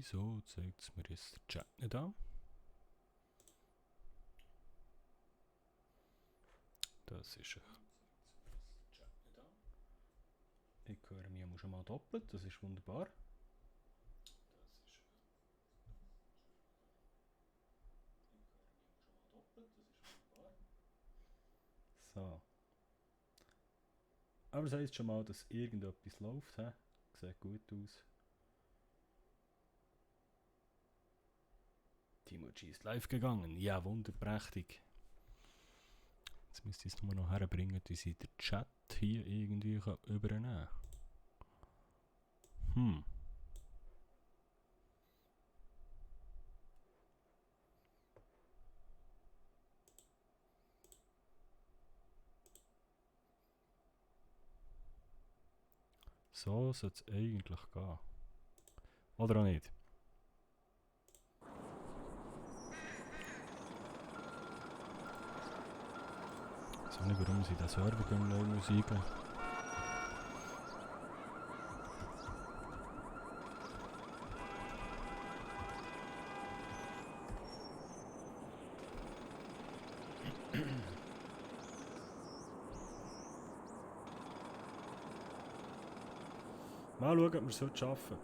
Wieso zeigt es mir jetzt der Chat nicht an? Das ist ich höre mich schon mal doppelt, das ist wunderbar. So. Aber das heisst schon mal, dass irgendetwas läuft. He? Sieht gut aus. Timoji ist live gegangen. Ja, wunderprächtig. Jetzt müsste ich es nur noch herbringen, dass ich den Chat hier irgendwie übernehmen kann. So sollte es eigentlich gehen. Oder auch nicht. Ich weiß nicht, warum sie den Server neu Musik. Mal schauen, ob wir es heute schaffen.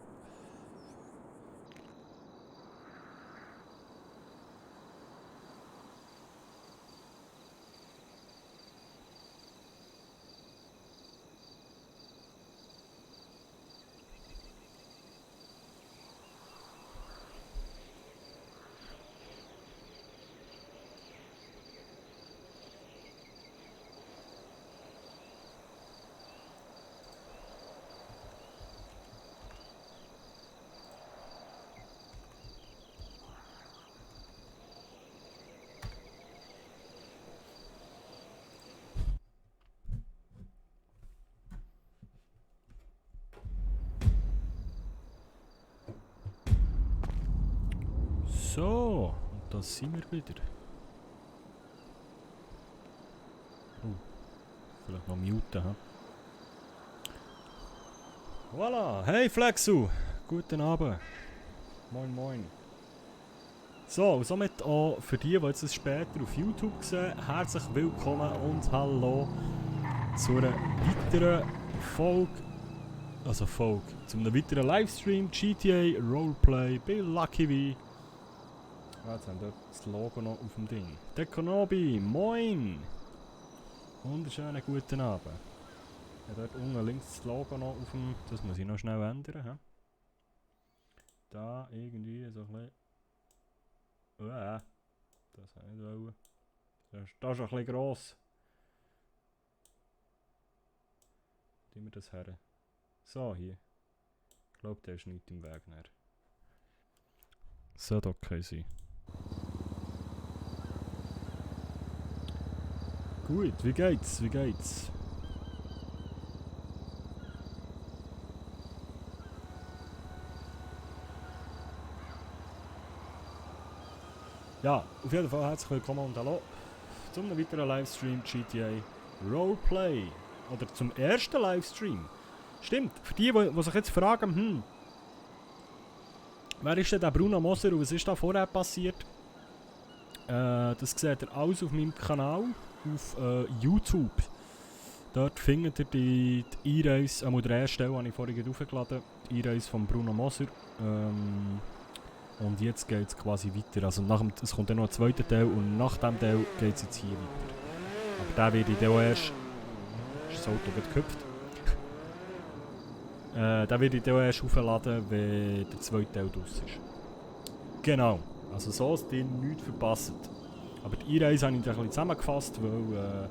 So, und da sind wir wieder. Vielleicht noch muten, ha? Voilà, hey Flexu, guten Abend. Moin moin. So, und somit auch für die jetzt das später auf YouTube sehen, herzlich willkommen und hallo zu einer weiteren Folge, zu einem weiteren Livestream GTA Roleplay bei Lucky V. Jetzt haben wir das Logo noch auf dem Ding. Der Konobi, moin! Wunderschönen guten Abend. Ja, dort unten links das Logo noch auf dem... Das muss ich noch schnell ändern. He? Da irgendwie so ein bisschen... das habe ich nicht wollen. Das ist ein bisschen gross. Tun wir das her. So, hier. Ich glaube, der ist nicht im Weg. Näher. Sollte okay sein. Gut, wie geht's? Wie geht's? Ja, auf jeden Fall herzlich willkommen und hallo zum weiteren Livestream GTA Roleplay. Oder zum ersten Livestream. Stimmt, für die, die sich jetzt fragen, wer ist denn der Bruno Moser und was ist da vorher passiert? Das seht ihr alles auf meinem Kanal auf YouTube. Dort findet ihr die E-Reise, der ersten Stelle, die ich vorhin hochgeladen habe, die E-Reise von Bruno Moser. Und jetzt geht es quasi weiter. Also es kommt dann noch ein zweiter Teil und nach dem Teil geht es jetzt hier weiter. Aber den werde ich dann auch erst... Ist das Auto gerade gehüpft? Den werde ich dann auch erst aufladen, wenn der zweite Teil draus ist. Genau. Also so, dass ihr nichts verpasst. Aber die E-Reise habe ich dann ein bisschen zusammengefasst, weil...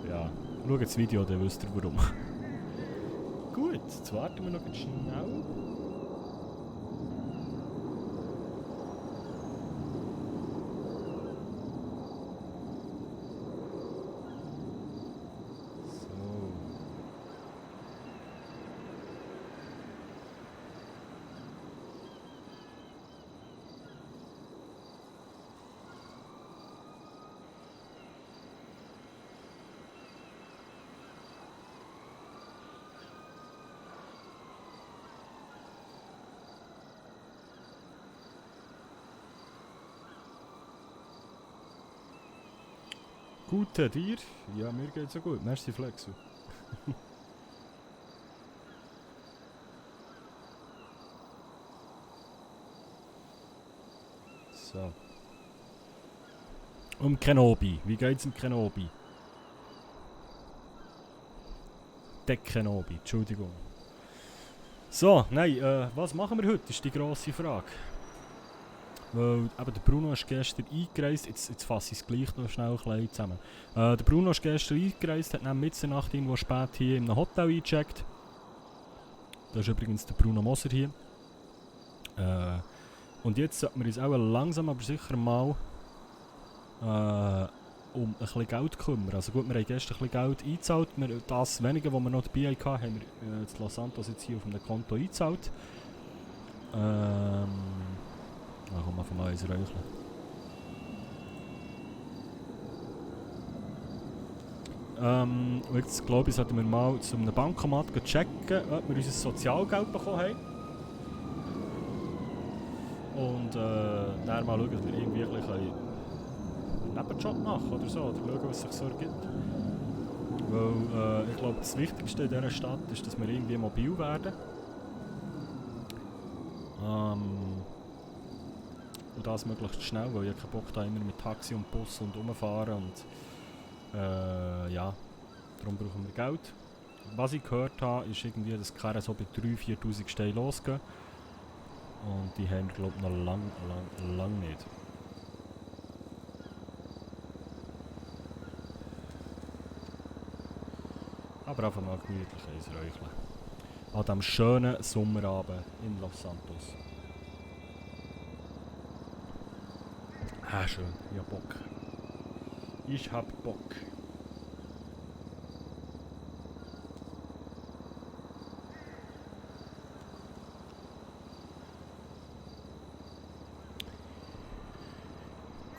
ja, schaut das Video, dann wisst ihr warum. Gut, jetzt warten wir noch ganz schnell. Gute dir? Ja, mir geht's so gut. Merci, Flexu. So. Kenobi. Wie geht's Kenobi? Der Kenobi, Entschuldigung. So, nein, was machen wir heute, ist die grosse Frage. Weil eben der Bruno ist gestern eingereist, jetzt fasse ich es gleich noch schnell ein bisschen zusammen. Der Bruno ist gestern eingereist, hat neben Mitternacht irgendwo spät hier in einem Hotel eingecheckt. Da ist übrigens der Bruno Moser hier. Und jetzt sollten wir uns auch langsam aber sicher mal um ein bisschen Geld kümmern. Also gut, wir haben gestern ein bisschen Geld eingezahlt. Das wenige, was wir noch dabei hatten, haben wir in Los Santos jetzt hier auf einem Konto eingezahlt. Da kommen wir von mal ins Räucheln. Und jetzt glaube ich, sollten wir mal zu einem Bankomat checken, ob wir unser Sozialgeld bekommen haben. Und dann mal schauen, dass wir irgendwie ein bisschen Nebenjob machen oder so, oder schauen, was sich so ergibt. Weil ich glaube, das Wichtigste in dieser Stadt ist, dass wir irgendwie mobil werden. Und das möglichst schnell, weil ich keinen Bock da immer mit Taxi und Bus und rumfahren und ja, darum brauchen wir Geld. Was ich gehört habe, ist irgendwie, dass die Karren so bei 3'000, 4'000 Steinen losgehen. Und die haben wir glaube ich noch lang nicht. Aber einfach mal gemütlich eins räucheln. An diesem schönen Sommerabend in Los Santos. Ah, schön. Ich hab Bock. Ich hab Bock.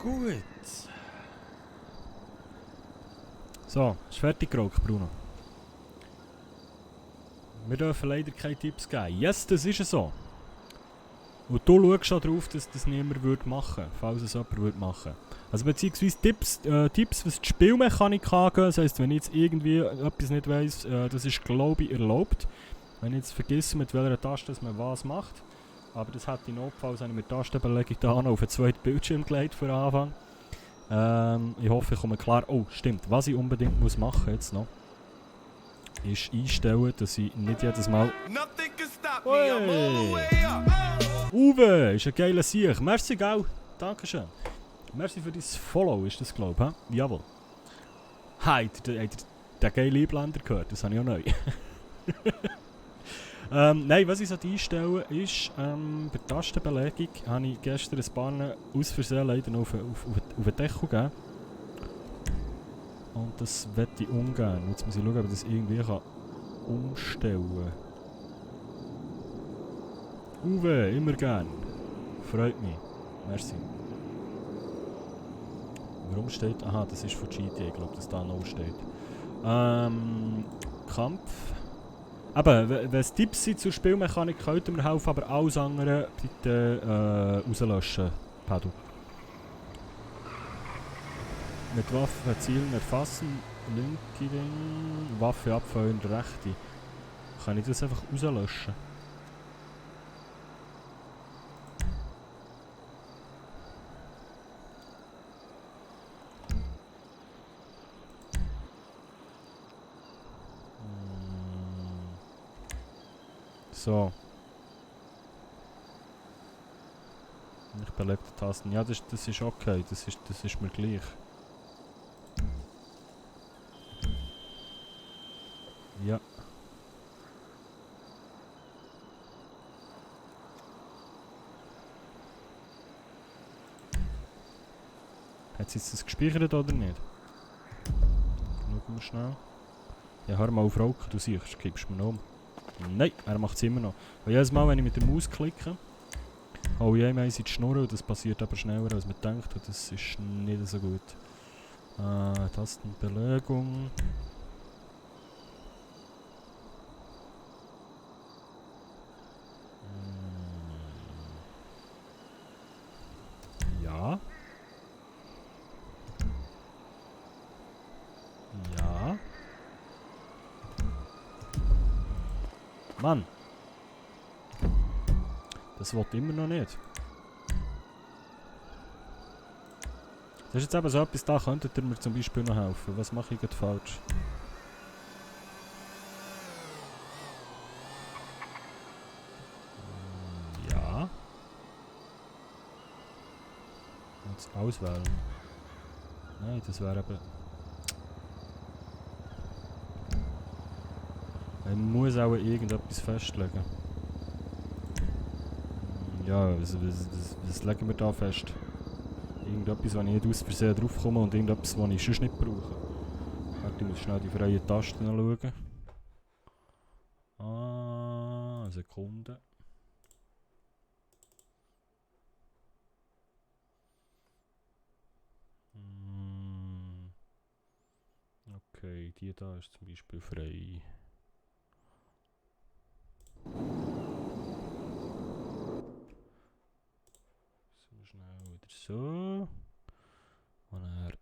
Gut. So, ist fertig geraucht, Bruno. Wir dürfen leider keine Tipps geben. Yes, das ist so. Und du schaust schon darauf, dass das niemand machen würde, falls es jemand machen würde. Also beziehungsweise Tipps, was die Spielmechanik angeht. Das heisst, wenn ich jetzt irgendwie etwas nicht weiss, das ist glaube ich erlaubt. Wenn ich jetzt vergesse, mit welcher Taste man was macht. Aber das hat in Notfalls eine mit Tastenbelegung da auf den zweiten Bildschirm gelegt vor Anfang. Ich hoffe, ich komme klar. Oh, stimmt. Was ich unbedingt muss machen jetzt noch, ist einstellen, dass ich nicht jedes Mal... Hey! Uwe, ist ein geiler Sieg. Merci, gell? Dankeschön. Merci für dein Follow, ist das, glaube ich. Jawohl. Habt ihr den geilen Einblender gehört? Das habe ich auch neu. Nein, was ich einstellen ist, bei der Tastenbelegung habe ich gestern ein paar aus Versehen leider noch auf den Deckel gegeben. Und das möchte ich ungern. Jetzt muss ich schauen, ob ich das irgendwie umstellen kann. Uwe, immer gern. Freut mich. Merci. Warum steht... Aha, das ist von GTA, ich glaube, dass da noch steht. Kampf. Aber wenn es Tipps sind zur Spielmechanik, könnten wir helfen, aber alles andere bitte rauslöschen, Pedro. Mit Waffen zielen erfassen, linke Ring, Waffe abfeuern, rechte. Kann ich das einfach rauslöschen? So. Ich belege die Tasten. Ja, das ist okay. Das ist mir gleich. Ja. Hat sie jetzt das gespeichert oder nicht? Schauen wir schnell. Ja, hör mal auf Rauchen, du siehst, gibst mir noch um. Nein, er macht es immer noch. Weil jedes Mal, wenn ich mit der Maus klicke, hau ich einmal in die Schnur und das passiert aber schneller als man denkt und das ist nicht so gut. Tastenbelegung. Ja. Mann! Das wollte immer noch nicht. Das ist jetzt eben so etwas, da könntet ihr mir zum Beispiel noch helfen. Was mache ich gerade falsch? Ja. Jetzt auswählen. Nein, das wäre eben... Man muss auch irgendetwas festlegen. Ja, was legen wir da fest? Irgendetwas, wenn ich nicht aus Versehen draufkomme und irgendetwas, was ich sonst nicht brauche. Warte, ich muss schnell die freien Tasten anschauen. Ah, eine Sekunde. Okay, die da ist zum Beispiel frei. So schnell wieder so. Und dann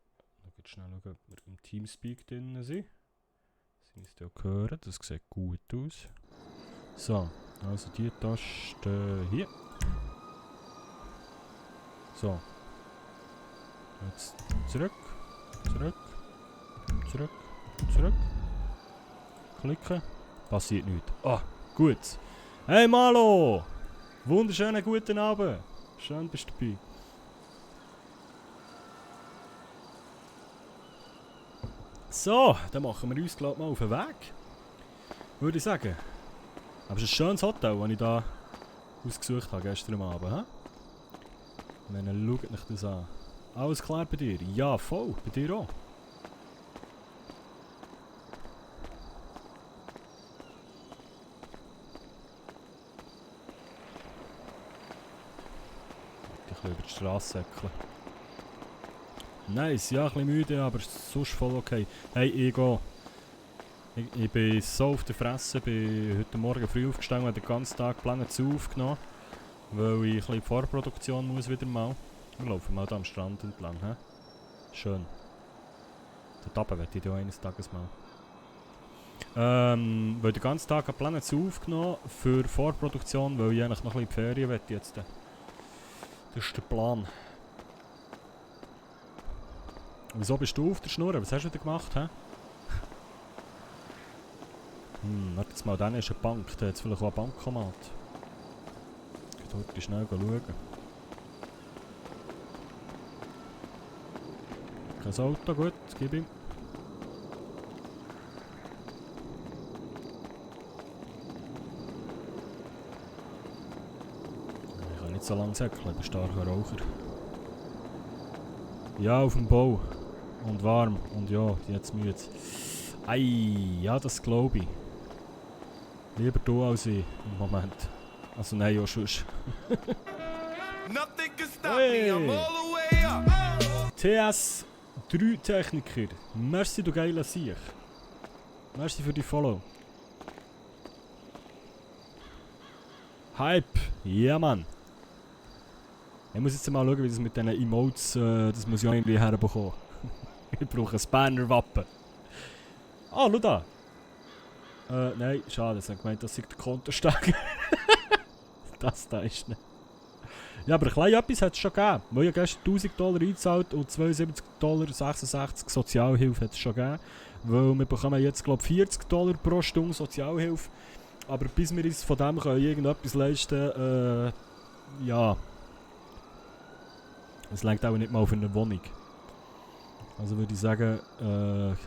schnell schauen, ob wir im Teamspeak drin sind. Sie müssen ja hören, das sieht gut aus. So, also die Taste hier. So. Jetzt zurück, zurück, zurück, zurück. Klicken. Passiert nichts. Ah, gut. Hey Malo! Wunderschönen guten Abend. Schön, bist du dabei. So, dann machen wir uns glaub mal auf den Weg. Würde ich sagen. Aber es ist ein schönes Hotel, das ich da ausgesucht habe gestern Abend. He? Ich meine, schaut euch das an. Alles klar bei dir? Ja, voll. Bei dir auch. Ich kann über die Straße säckeln. Nice, ja, ein bisschen müde, aber sonst voll okay. Hey, ich gehe. Ich bin so auf der Fresse, bin heute Morgen früh aufgestanden und den ganzen Tag Pläne zu aufgenommen. Weil ich ein bisschen Vorproduktion muss wieder mal. Wir laufen mal da am Strand entlang. He? Schön. Dort oben möchte ich ja eines Tages mal. Weil den ganzen Tag Pläne zu aufgenommen für Vorproduktion, weil ich eigentlich noch ein bisschen in die Ferien möchte jetzt. Das ist der Plan. Wieso bist du auf der Schnur? Was hast du wieder gemacht? He? Warte jetzt mal, dann ist eine Bank. Da hat es vielleicht auch ein Bankkomat. Ich kann dort schnell schauen. Kein Auto, gut, gib ihm. Ich kann nicht so lange säckeln, ich bin starker Raucher. Ja, auf dem Bau. Und warm. Und ja, jetzt müde. Ei, ja, das glaube ich. Lieber du als ich im Moment. Also nein, ja, sonst. Hey. TS3 Techniker. Merci, du geiler Sieg. Merci für die Follow. Hype. Ja, Mann. Ich muss jetzt mal schauen, wie das mit diesen Emotes, das muss ich auch irgendwie herbekommen. Ich brauche ein Banner-Wappen. Ah, schau da. Nein, schade, es hat gemeint, das ist der Kontostand. Das da ist nicht. Ja, aber ein kleines etwas hat es schon gegeben. Weil ich gestern $1000 eingezahlt und $72,66 Sozialhilfe hat es schon gegeben. Weil wir bekommen jetzt, glaube ich, $40 pro Stunde Sozialhilfe. Aber bis wir uns von dem können irgendetwas leisten, ja. Es reicht auch nicht mal für eine Wohnung. Also würde ich sagen,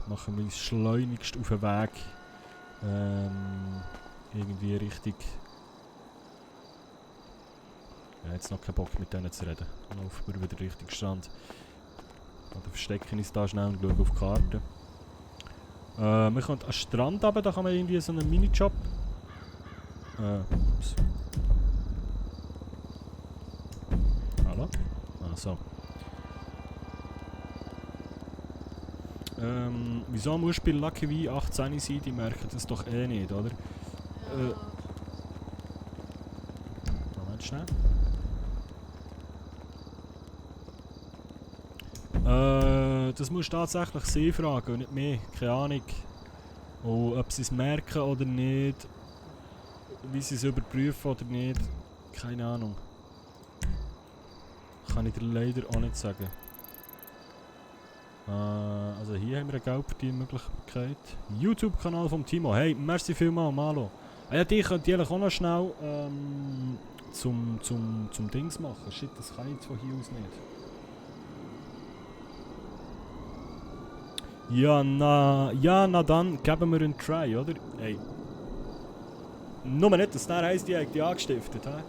machen wir uns schleunigst auf den Weg. Irgendwie richtig. Ich habe jetzt noch keinen Bock mit denen zu reden. Dann laufen wir wieder Richtung Strand. Oder verstecken uns da schnell und schauen auf die Karte. Wir können an den Strand runter, da kann man irgendwie so einen Minijob. Ups. Hallo? Ah, so. Wieso muss bei Lucky V 18 sein? Die merken das doch eh nicht, oder? Moment schnell. Das musst du tatsächlich sie fragen und nicht mehr. Keine Ahnung. Und ob sie es merken oder nicht. wie sie es überprüfen oder nicht, keine Ahnung. Kann ich dir leider auch nicht sagen. Also hier haben wir eine Geldverdienmöglichkeit. YouTube-Kanal vom Timo. Hey, merci vielmals, Malo. Ah ja, die könnt ihr auch noch schnell zum Dings machen. Shit, das kann ich jetzt von hier aus nicht. Ja, na dann geben wir einen Try, oder? Hey. Nur nicht, dass der heisst, die hat die angestiftet, hä?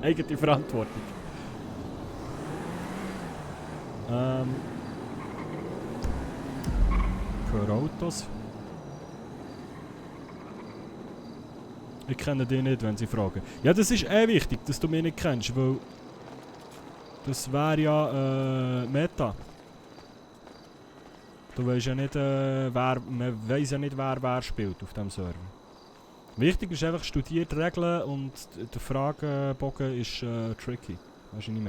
Eigene Verantwortung. Für Autos. Ich kenne die nicht, wenn sie fragen. Ja, das ist wichtig, dass du mich nicht kennst, weil das wäre ja Meta. Du weißt ja nicht, man weiss ja nicht, wer spielt auf diesem Server. Wichtig ist einfach studiert Regeln und der Fragebogen ist tricky. Weißt du, was ich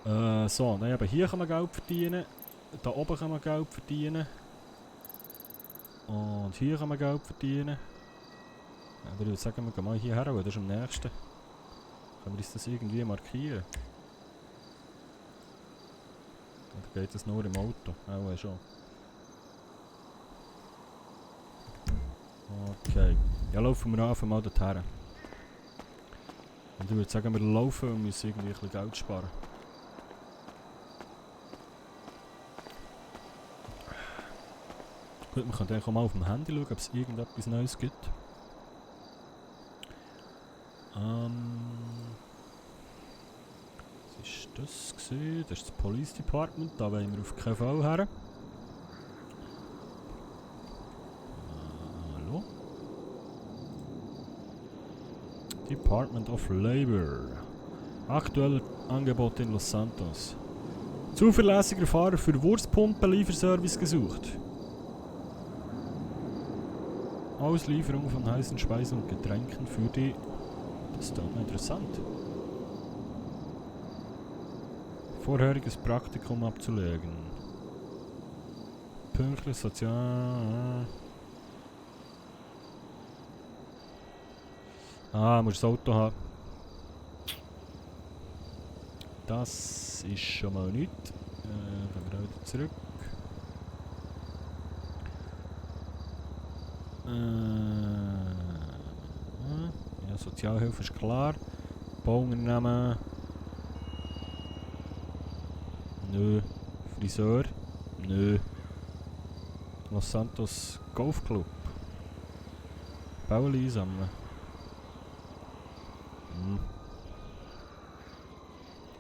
meine? So, dann eben hier kann man Geld verdienen. Da oben kann man Geld verdienen. Und hier kann man Geld verdienen. Ja, ich würde sagen, wir gehen mal hierher, weil das ist am nächsten. Können wir uns das irgendwie markieren? Oder geht das nur im Auto? Auch schon. Okay. Ja, laufen wir einfach mal dorthin. Und ich würde sagen, wir laufen und müssen irgendwie ein bisschen Geld sparen. Gut, man kann dann auch mal auf dem Handy schauen, ob es irgendetwas Neues gibt. Was ist das gewesen? Das ist das Police Department, da wollen wir auf keinen Fall her. Hallo? Department of Labor. Aktuelle Angebot in Los Santos. Zuverlässiger Fahrer für Wurstpumpen-Lieferservice gesucht. Auslieferung von heißen Speisen und Getränken für die... Das ist doch interessant. Vorheriges Praktikum abzulegen. Pünktlich sozial... Musst das Auto haben. Das ist schon mal nichts. Gehen wir wieder zurück. Ja, Sozialhilfe ist klar. Bauunternehmen. Nö. Friseur. Nö. Los Santos Golfclub. Bauli einsammeln.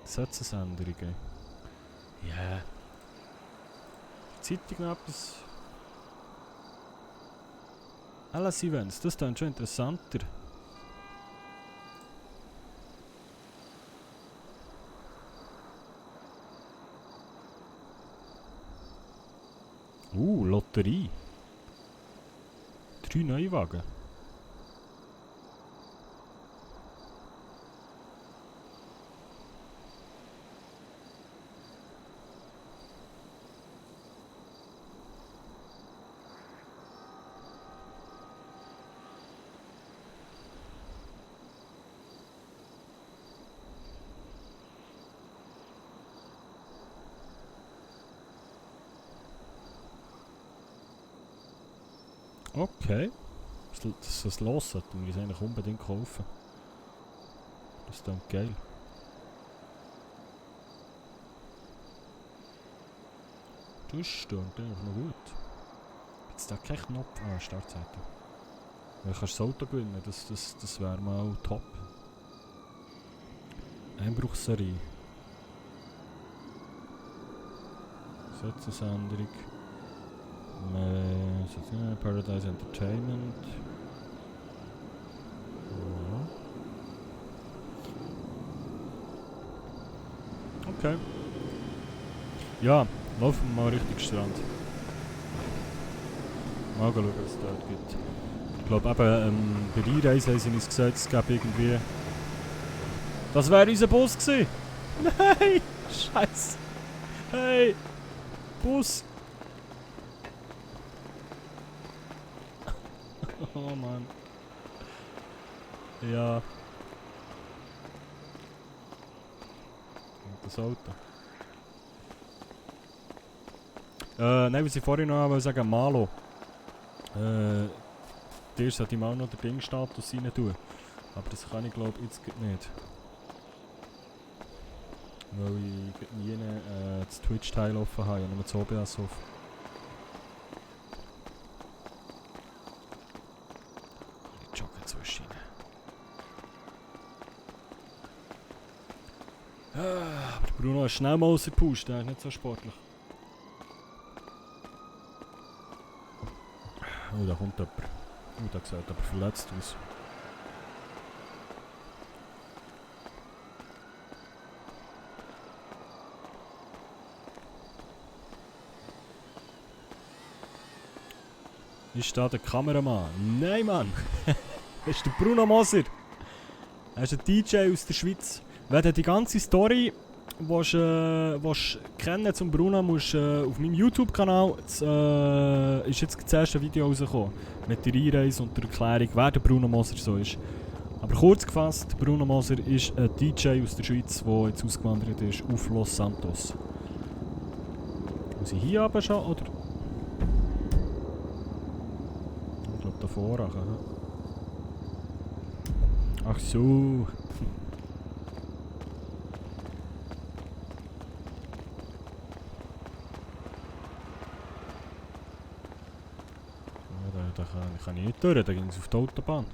Gesetzesänderungen. Ja. Yeah. Zeitung noch etwas. LS Events, das ist dann schon interessanter. Lotterie. 3 Neuwagen. Okay. Das Los sollten wir uns eigentlich unbedingt kaufen. Das ist dann geil. Das stimmt eigentlich noch gut. Gibt es da keinen Knopf? Startseite. Ja, kannst das Auto gewinnen, das wäre mal top. Einbruchsserie. Gesetzesänderung. Paradise Entertainment. Okay. Ja, laufen wir mal Richtung Strand. Mal schauen, was es dort gibt. Ich glaube eben, bei der Einreise haben sie uns gesagt, es gäbe irgendwie... Das wäre unser Bus gewesen! Nein! Scheiße! Hey! Bus! Oh Mann. Ja. Und das Auto. Nein, was ich vorhin noch sagen, Malo. Dir sollte ich mal noch den Ding-Status rein tun. Aber das kann ich glaube jetzt nicht. Weil ich nie das Twitch-Teil offen habe, nur das OBS offen. Ich jogge zwischen rein. Aber Bruno ist schnell mal rausgepusht, der ist nicht so sportlich. Oh, da kommt jemand. Oh, der sieht aber verletzt aus. Ist da der Kameramann? Nein, Mann! Das ist der Bruno Moser. Er ist ein DJ aus der Schweiz. Wenn du die ganze Story willst kennen zum Bruno, musst auf meinem YouTube-Kanal ist jetzt das erste Video rausgekommen. Mit der Einreise und der Erklärung, wer der Bruno Moser so ist. Aber kurz gefasst, Bruno Moser ist ein DJ aus der Schweiz, der jetzt ausgewandert ist auf Los Santos. Muss ich hier aber schon, oder? Ich glaube da vorne. Ach so. Da kann ich nicht durch, da ging es auf die Autobahn.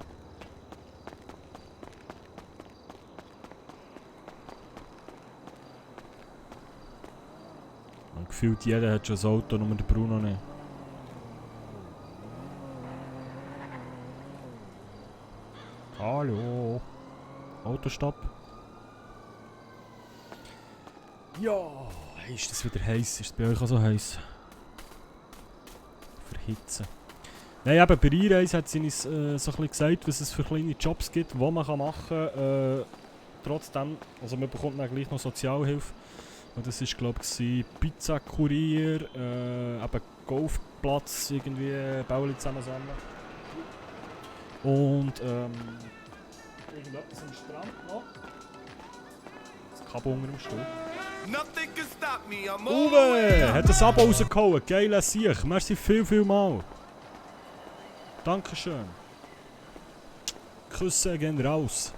Und gefühlt jeder hat schon ein Auto, nur der Bruno nicht. Hallo. Autostopp. Ja, ist das wieder heiß? Ist es bei euch auch so heiß? Verhitzen. Nein, eben bei Einreise hat sie uns so ein bisschen gesagt, was es für kleine Jobs gibt, die man machen kann. Trotzdem, also man bekommt dann gleich noch Sozialhilfe. Und das war glaube ich Pizzakurier, eben Golfplatz, irgendwie Bauli zusammensammeln. Und irgendetwas am Strand noch. Das Kabo unter dem Stuhl. Uwe! Hat das Abo rausgehauen, geiler Sieg. Merci viel mal. Dankeschön. Küsse gehen raus.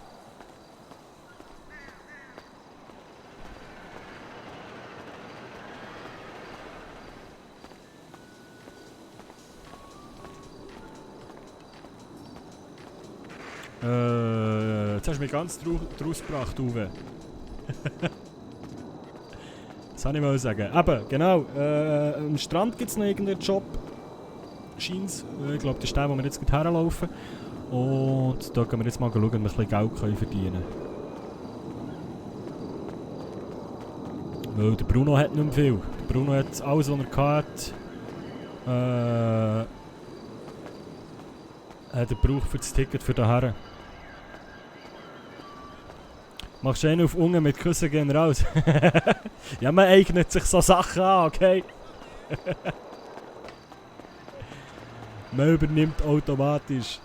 Jetzt hast du mich ganz draus gebracht, Uwe. Das wollte ich mal sagen. Eben, genau. Am Strand gibt es noch irgendeinen Job. Scheint's. Ich glaube, das ist der, wo wir jetzt gerade herlaufen. Und da können wir jetzt mal schauen, ob wir ein bisschen Geld verdienen können. Weil der Bruno hat nicht mehr viel. Der Bruno hat alles, was er hatte, hat er gebraucht für das Ticket für daher. Machst du einen auf unten mit Küssen gehen raus? Ja, man eignet sich so Sachen an, okay? Man übernimmt automatisch.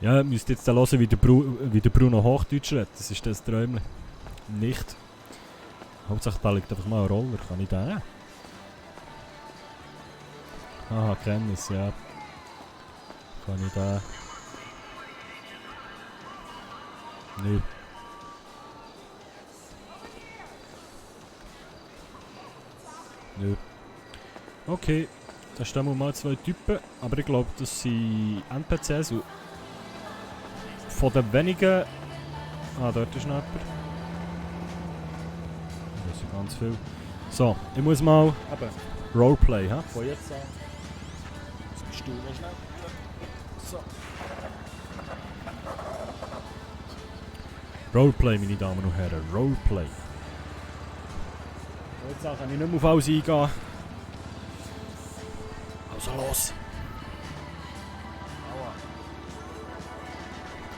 Ja, ihr müsst jetzt hören, wie der Bruno Hochdeutsch redet. Das ist das Träumchen. Nicht. Hauptsache da liegt einfach mal ein Roller. Kann ich den nehmen? Aha, kenne ich, ja. Kann ich den... Nö. Nö. Okay, da stehen wir mal zwei Typen, aber ich glaube, das sind NPCs. Von den wenigen... Ah, dort ist noch jemand. Das sind ganz viel. So, ich muss mal... Eben, Roleplay, hä? Von jetzt an. Jetzt bist du noch schnell. So. Roleplay, meine Damen und Herren, Roleplay. Jetzt kann ich nicht mehr auf alles eingehen. Also los! Aua.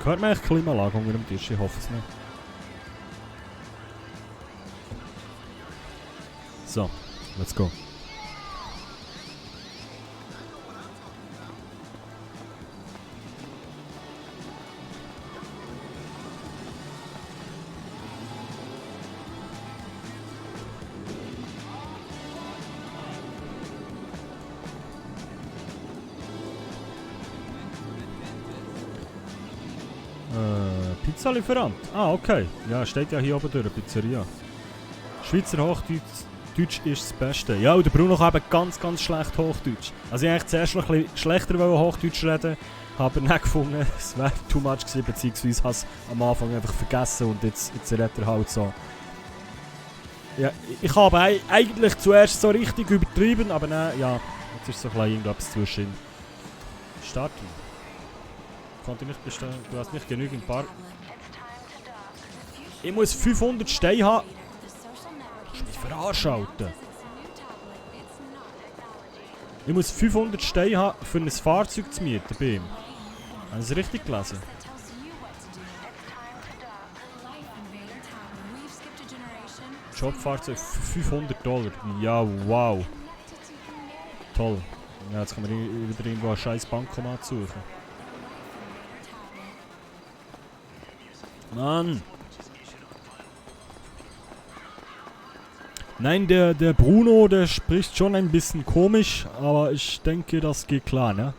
Hört man eigentlich Klimaanlage unter dem Tisch? Ich hoffe es nicht. So, let's go. Pizzalieferant. Ah, okay. Ja, steht ja hier oben durch, Pizzeria. Schweizer Hochdeutsch ist das Beste. Ja, und der Bruno kann eben ganz, ganz schlecht Hochdeutsch. Also ich eigentlich zuerst noch ein bisschen schlechter Hochdeutsch reden, habe nicht gefunden, es wäre too much gewesen, beziehungsweise habe es am Anfang einfach vergessen und jetzt redet er halt so. Ja, ich habe eigentlich zuerst so richtig übertrieben, aber nein, ja, jetzt ist so ein bisschen irgendwas zwischen. Starten. Konnte nicht bestellen, du hast nicht genügend Bar. Ich muss 500 Steine haben. Ich mich verarschen, Alter. Ich muss 500 Steine haben, für ein Fahrzeug zu mieten bei ihm. Haben Sie es richtig gelesen? Jobfahrzeug für $500. Ja, wow. Toll. Ja, jetzt kann man wieder irgendwo einen scheiß Bankomat suchen. Mann! Nein, der Bruno, der spricht schon ein bisschen komisch, aber ich denke, das geht klar, ne?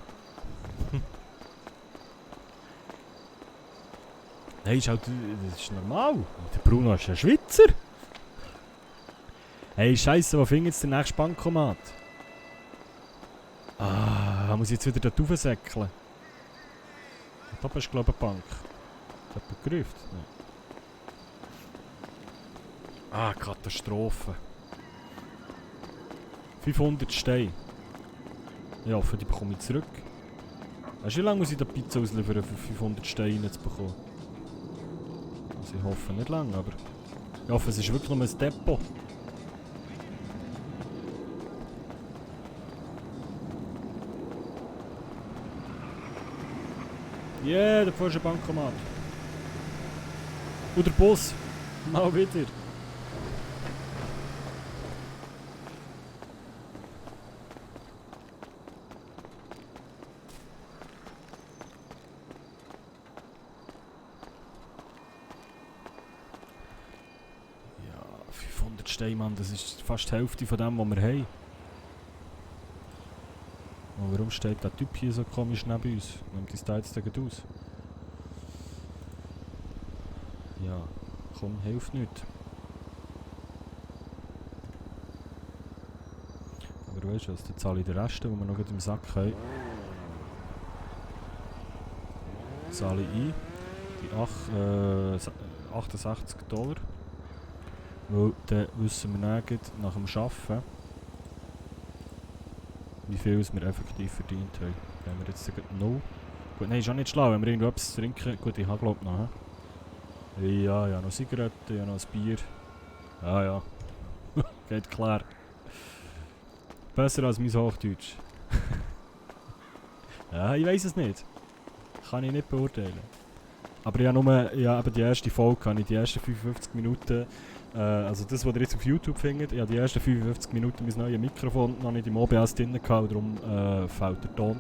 Nein, ist halt, das ist normal. Der Bruno ist ein Schweizer. Hey, Scheiße, wo findet jetzt der nächste Bankomat? Ah, muss ich jetzt wieder dort raufsäckeln? Da oben ist, glaube ich, eine Bank. Hat jemand gerufen? Nein. Ah, Katastrophe. 500 Steine. Ja, für die bekomme ich zurück. Weißt du, wie lange muss ich da Pizza ausliefern, für 500 Steine zu bekommen? Also ich hoffe nicht lange, aber... Ich hoffe, es ist wirklich nur ein Depot. Yeah, da vorne ist ein Bankomat. Und der Bus. Mal wieder. Ja, 500 Steine, Mann, das ist fast die Hälfte von dem, was wir haben. Und warum steht der Typ hier so komisch neben uns? Nimmt das da jetzt aus? Ja, komm, hilft nicht. Aber weißt du was, dann zahle ich den Rest, den wir noch im Sack haben. Zahle ich ein. Die $68. Weil dann wissen wir dann nach dem Arbeiten, wie viel wir effektiv verdient haben. Wenn wir jetzt sagen, no. Gut, nein, ist auch nicht schlau, wenn wir irgendwas trinken. Gut, ich habe glaube ich noch. He? Ja, ja, noch Zigaretten, ja, noch ein Bier. Ja, ja. Geht klar. Besser als mein Hochdeutsch. Ja, ich weiß es nicht. Kann ich nicht beurteilen. Aber ja, nur eben die erste Folge habe ich die ersten 55 Minuten. Also das, was ihr jetzt auf YouTube findet, ich habe die ersten 55 Minuten mein neues Mikrofon noch nicht im OBS drin gehabt, darum fehlt der Ton.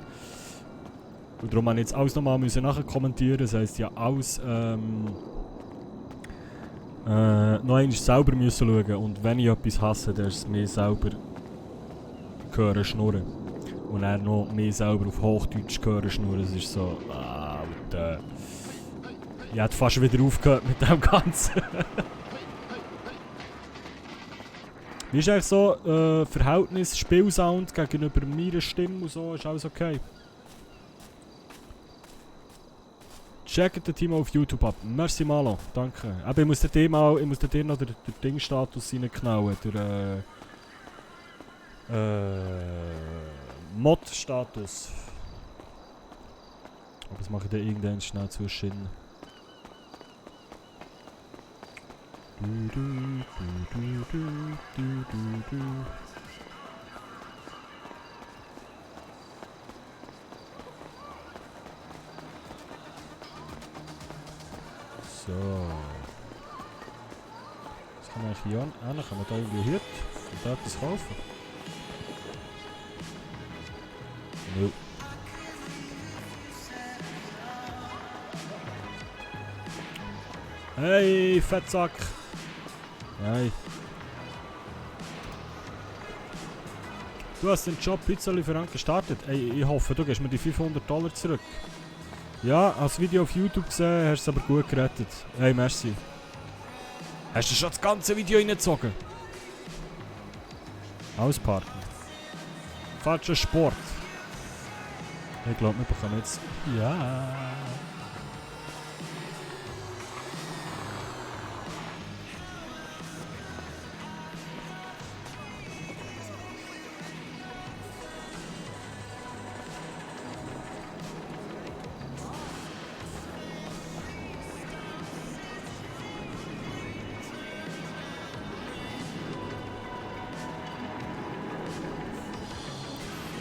Und darum musste ich jetzt alles nochmal nachher kommentieren, das heisst ja alles noch einmal selber müssen schauen. Und wenn ich etwas hasse, dann ist es mir selber hören schnurren. Und dann noch mehr selber auf Hochdeutsch hören schnurren, das ist so, Alter. Ich hätte fast wieder aufgehört mit dem Ganzen. Wie ist eigentlich so Verhältnis Spielsound gegenüber meiner Stimme und so? Ist alles okay? Checkt den Team auf YouTube ab. Merci Malo, danke. Aber ich muss dir noch den Ding-Status reinknallen. Der Mod-Status. Aber das mache ich dann irgendwann schnell zwischen. So. Was kann man eigentlich hier an? Kann man da irgendwie hin? Und da etwas kaufen? Nö. Hey, Fettsack! Nein. Du hast den Job Pizzalieferant gestartet. Ey, ich hoffe, du gibst mir die $500 zurück. Ja, als Video auf YouTube gesehen, hast du es aber gut gerettet. Hey, merci. Hast du schon das ganze Video reingezogen? Ausparken. Falscher Sport. Ich glaube, wir bekommen jetzt... Ja.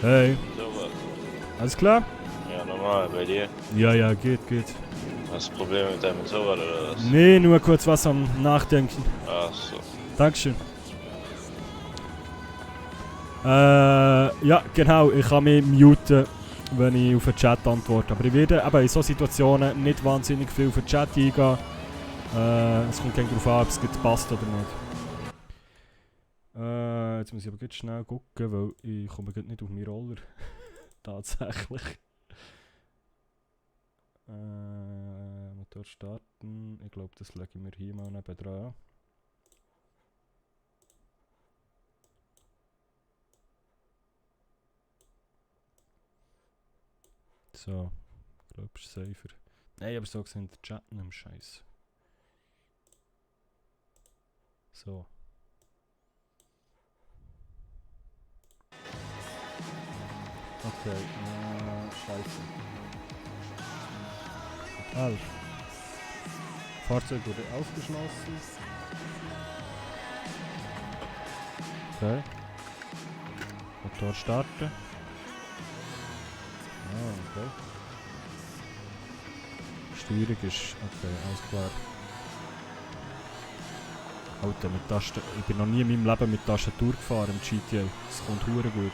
Hey. So was. Alles klar? Ja, normal, bei dir. Ja, geht. Hast du Probleme mit deinem Motorrad oder was? Nee, nur kurz was am Nachdenken. Ach so. Dankeschön. Ja, genau, ich kann mich muten, wenn ich auf den Chat antworte. Aber ich werde eben in solchen Situationen nicht wahnsinnig viel auf den Chat eingehen. Es kommt darauf an, ob es passt oder nicht. Jetzt muss ich aber ganz schnell gucken, weil ich komme nicht auf meinen Roller. Tatsächlich. Motor starten. Ich glaube, das lege ich mir hier mal neben dran. So, ich glaube, es ist safer. Nein, aber so gesehen, der Chat nicht Scheiß. So. Okay, Scheiße. Total. Fahrzeug wurde ausgeschlossen. Okay. Motor starten. Ah, okay. Steuerung ist... Okay, alles klar. Alter, mit Tasten... Ich bin noch nie in meinem Leben mit Tastatur gefahren im GTA. Das kommt hure gut.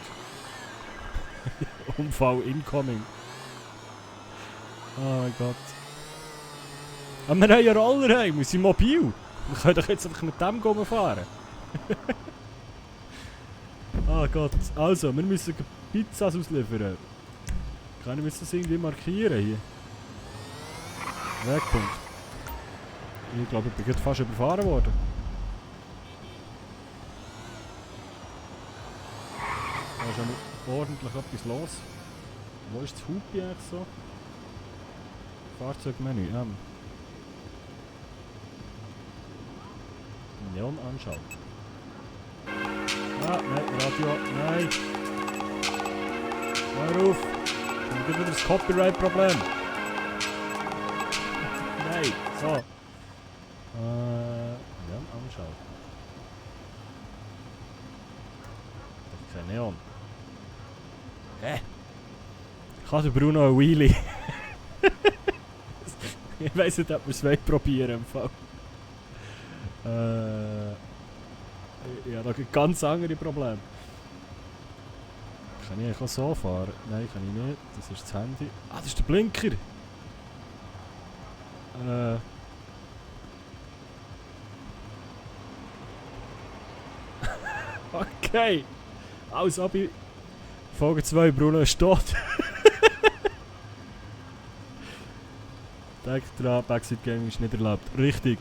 Unfall incoming. Oh mein Gott. Aber wir haben ja Roller, wir sind mobil. Wir können doch jetzt einfach mit dem fahren. Oh Gott. Also, wir müssen Pizzas ausliefern. Kann ich das irgendwie markieren hier? Wegpunkt. Ich glaube, ich bin gerade fast überfahren worden. Da ist ja ordentlich etwas los. Wo ist das Hupi eigentlich so? Fahrzeugmenü, Neon anschauen. Ah, nein, Radio, nein! Hör auf! Dann gibt es das Copyright-Problem. Nein, so. Neon anschauen. Das ist kein Neon. Hä? Kann der Bruno ein Wheelie? Ich weiss nicht, ob wir es probieren im Fall. Ich habe da ganz andere Probleme. Kann ich eigentlich auch so fahren? Nein, kann ich nicht. Das ist das Handy. Ah, das ist der Blinker! Okay! Als ob ich... Folge 2, Bruno ist tot. Denkt dran, Backseat Gaming ist nicht erlaubt. Richtig.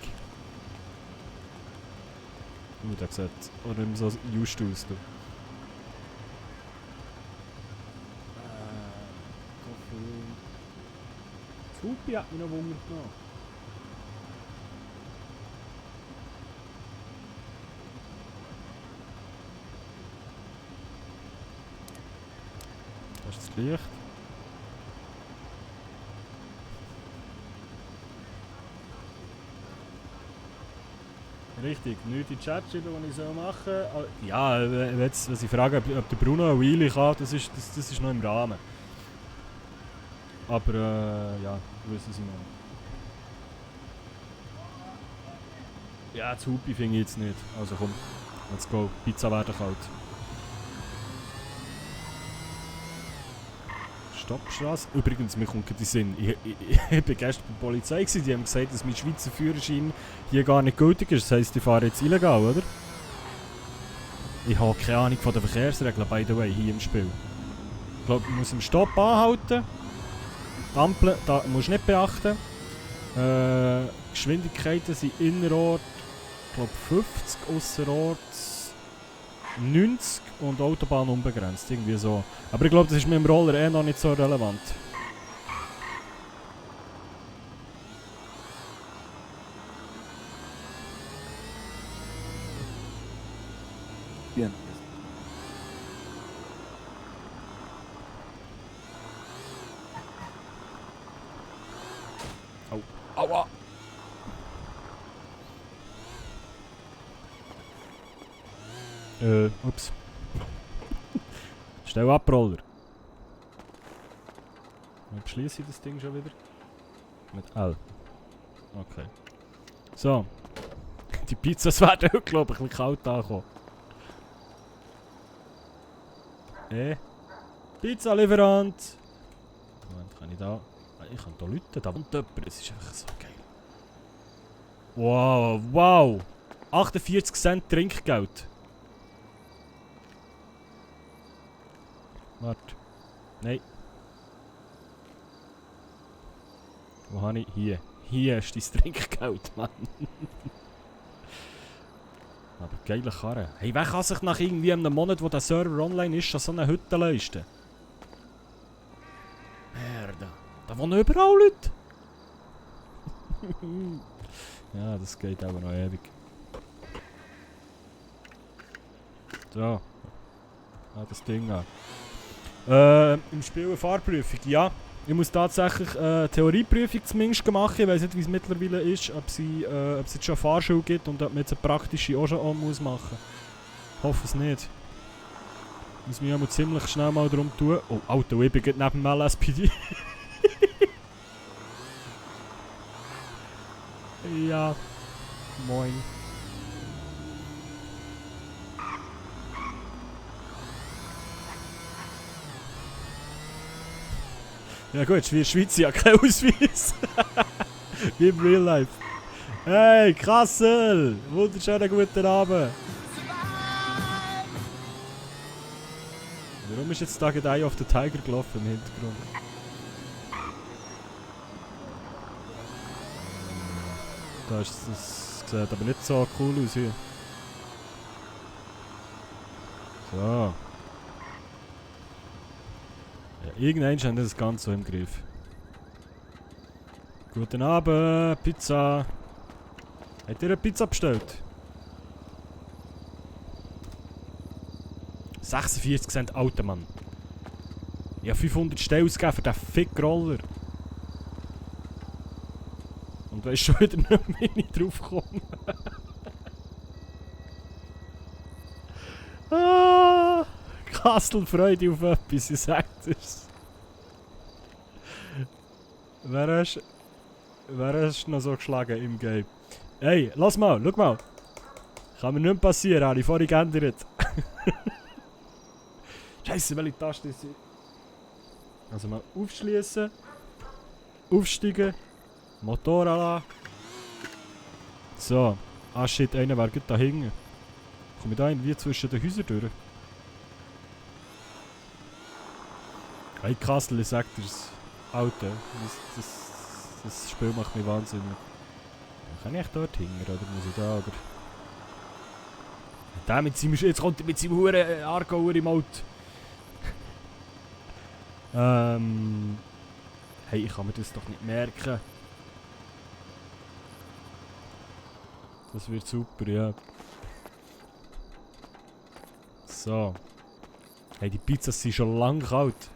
Gut gesagt. Oder nicht mehr so just aus. Das Hupi hat mich noch Wunder genommen. Das ist das Licht. Richtig, nicht in den Chat schreiben, was ich machen soll. Ja, jetzt, was ich frage, ob der Bruno eine Wheelie kann, das ist noch im Rahmen. Aber ja, wissen Sie noch. Ja, das Hupi finde ich jetzt nicht. Also komm, Let's go. Pizza werden kalt. Stoppstraße. Übrigens, mir kommt gerade in den Sinn. Ich war gestern bei der Polizei. Die haben gesagt, dass mein Schweizer Führerschein hier gar nicht gültig ist. Das heisst, ich fahre jetzt illegal, oder? Ich habe keine Ahnung von den Verkehrsregeln, by the way, hier im Spiel. Ich glaube, man muss im Stopp anhalten. Die Ampel da musst du nicht beachten. Geschwindigkeiten sind innerorts, ich glaube 50, ausserorts 90 und Autobahn unbegrenzt, irgendwie so. Aber ich glaube, das ist mit dem Roller noch nicht so relevant. Bien. Au. Aua! Ups. Stell ab, Roller. Wie beschließe ich das Ding schon wieder? Mit L. Okay. So. Die Pizzas werden heute, glaube ich, ein bisschen kalt ankommen. Pizza-Lieferant! Moment, kann ich da... Ich kann da Leute, da wohnt jemand, es ist einfach so geil. Wow, wow! 48 Cent Trinkgeld. Warte. Nein. Wo habe ich? Hier. Hier ist dein Trinkgeld, Mann. Aber geile Karre. Hey, wer kann sich nach irgendwie einem Monat, wo der Server online ist, an so eine Hütte leisten? Merde. Da wohnen überall Leute. Ja, das geht aber noch ewig. So. Ah, das Ding an. Im Spiel eine Fahrprüfung, ja. Ich muss tatsächlich Theorieprüfung zumindest machen. Ich weiß nicht, wie es mittlerweile ist, ob es jetzt schon Fahrschule gibt und ob man jetzt eine praktische auch schon machen muss. Ich hoffe es nicht. Ich muss mich aber ziemlich schnell mal darum tun. Oh, Alter, ich bin gerade neben dem LSPD. Ja. Moin. Ja gut, wie in der Schweiz ja kein Ausweis. Wie im Real Life. Hey, Kassel! Wunderschönen guten Abend. Warum ist jetzt da gerade Eye of the Tiger gelaufen im Hintergrund? Das sieht aber nicht so cool aus hier. So. Ja, irgendwann haben wir das Ganze so im Griff. Guten Abend, Pizza. Habt ihr eine Pizza bestellt? 46 Cent, alter Mann. Ich habe 500 Stellen ausgegeben für diesen Fick-Roller. Und da ist schon wieder nicht mehr draufgekommen. Ah, Kastelfreude auf etwas, ich sag dir's. Wer hast noch so geschlagen im Game? Hey, lass mal, schau mal. Kann mir nicht passieren, habe ich vorhin geändert. Scheiße, welche Taste ist sie? Also mal aufschließen, aufsteigen, Motor anlassen. So. Ah shit, einer wäre gut da hinten. Komme ich da irgendwie zwischen den Häusern durch? Hey Kassel, ich sag dir's. Alter, das Spiel macht mich wahnsinnig. Kann ich dort hingern oder muss ich da? Oder? Der mit seinem, jetzt kommt er mit seinem Huren Aargauer im Auto. Hey, ich kann mir das doch nicht merken. Das wird super, ja. So. Hey, die Pizzas sind schon lang kalt.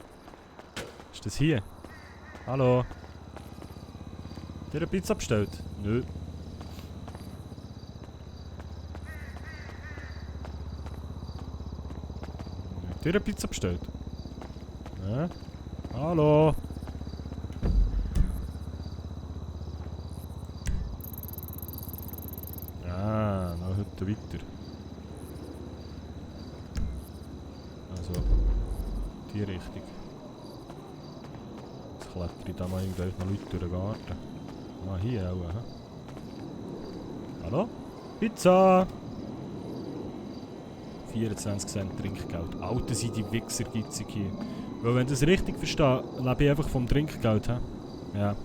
Ist das hier? Hallo? Habt ihr eine Pizza bestellt? Nö. Habt ihr eine Pizza bestellt? Ja? Hallo? Ah, noch heute weiter. die Richtung. Jetzt klettere ich da mal irgendwelche Leute durch den Garten. Ah, hier auch, hä? Hallo? Pizza! 24 Cent Trinkgeld. Alter, sind die Wichser gitzig hier. Weil wenn ich das richtig verstehe, lebe ich einfach vom Trinkgeld, hä? Ja.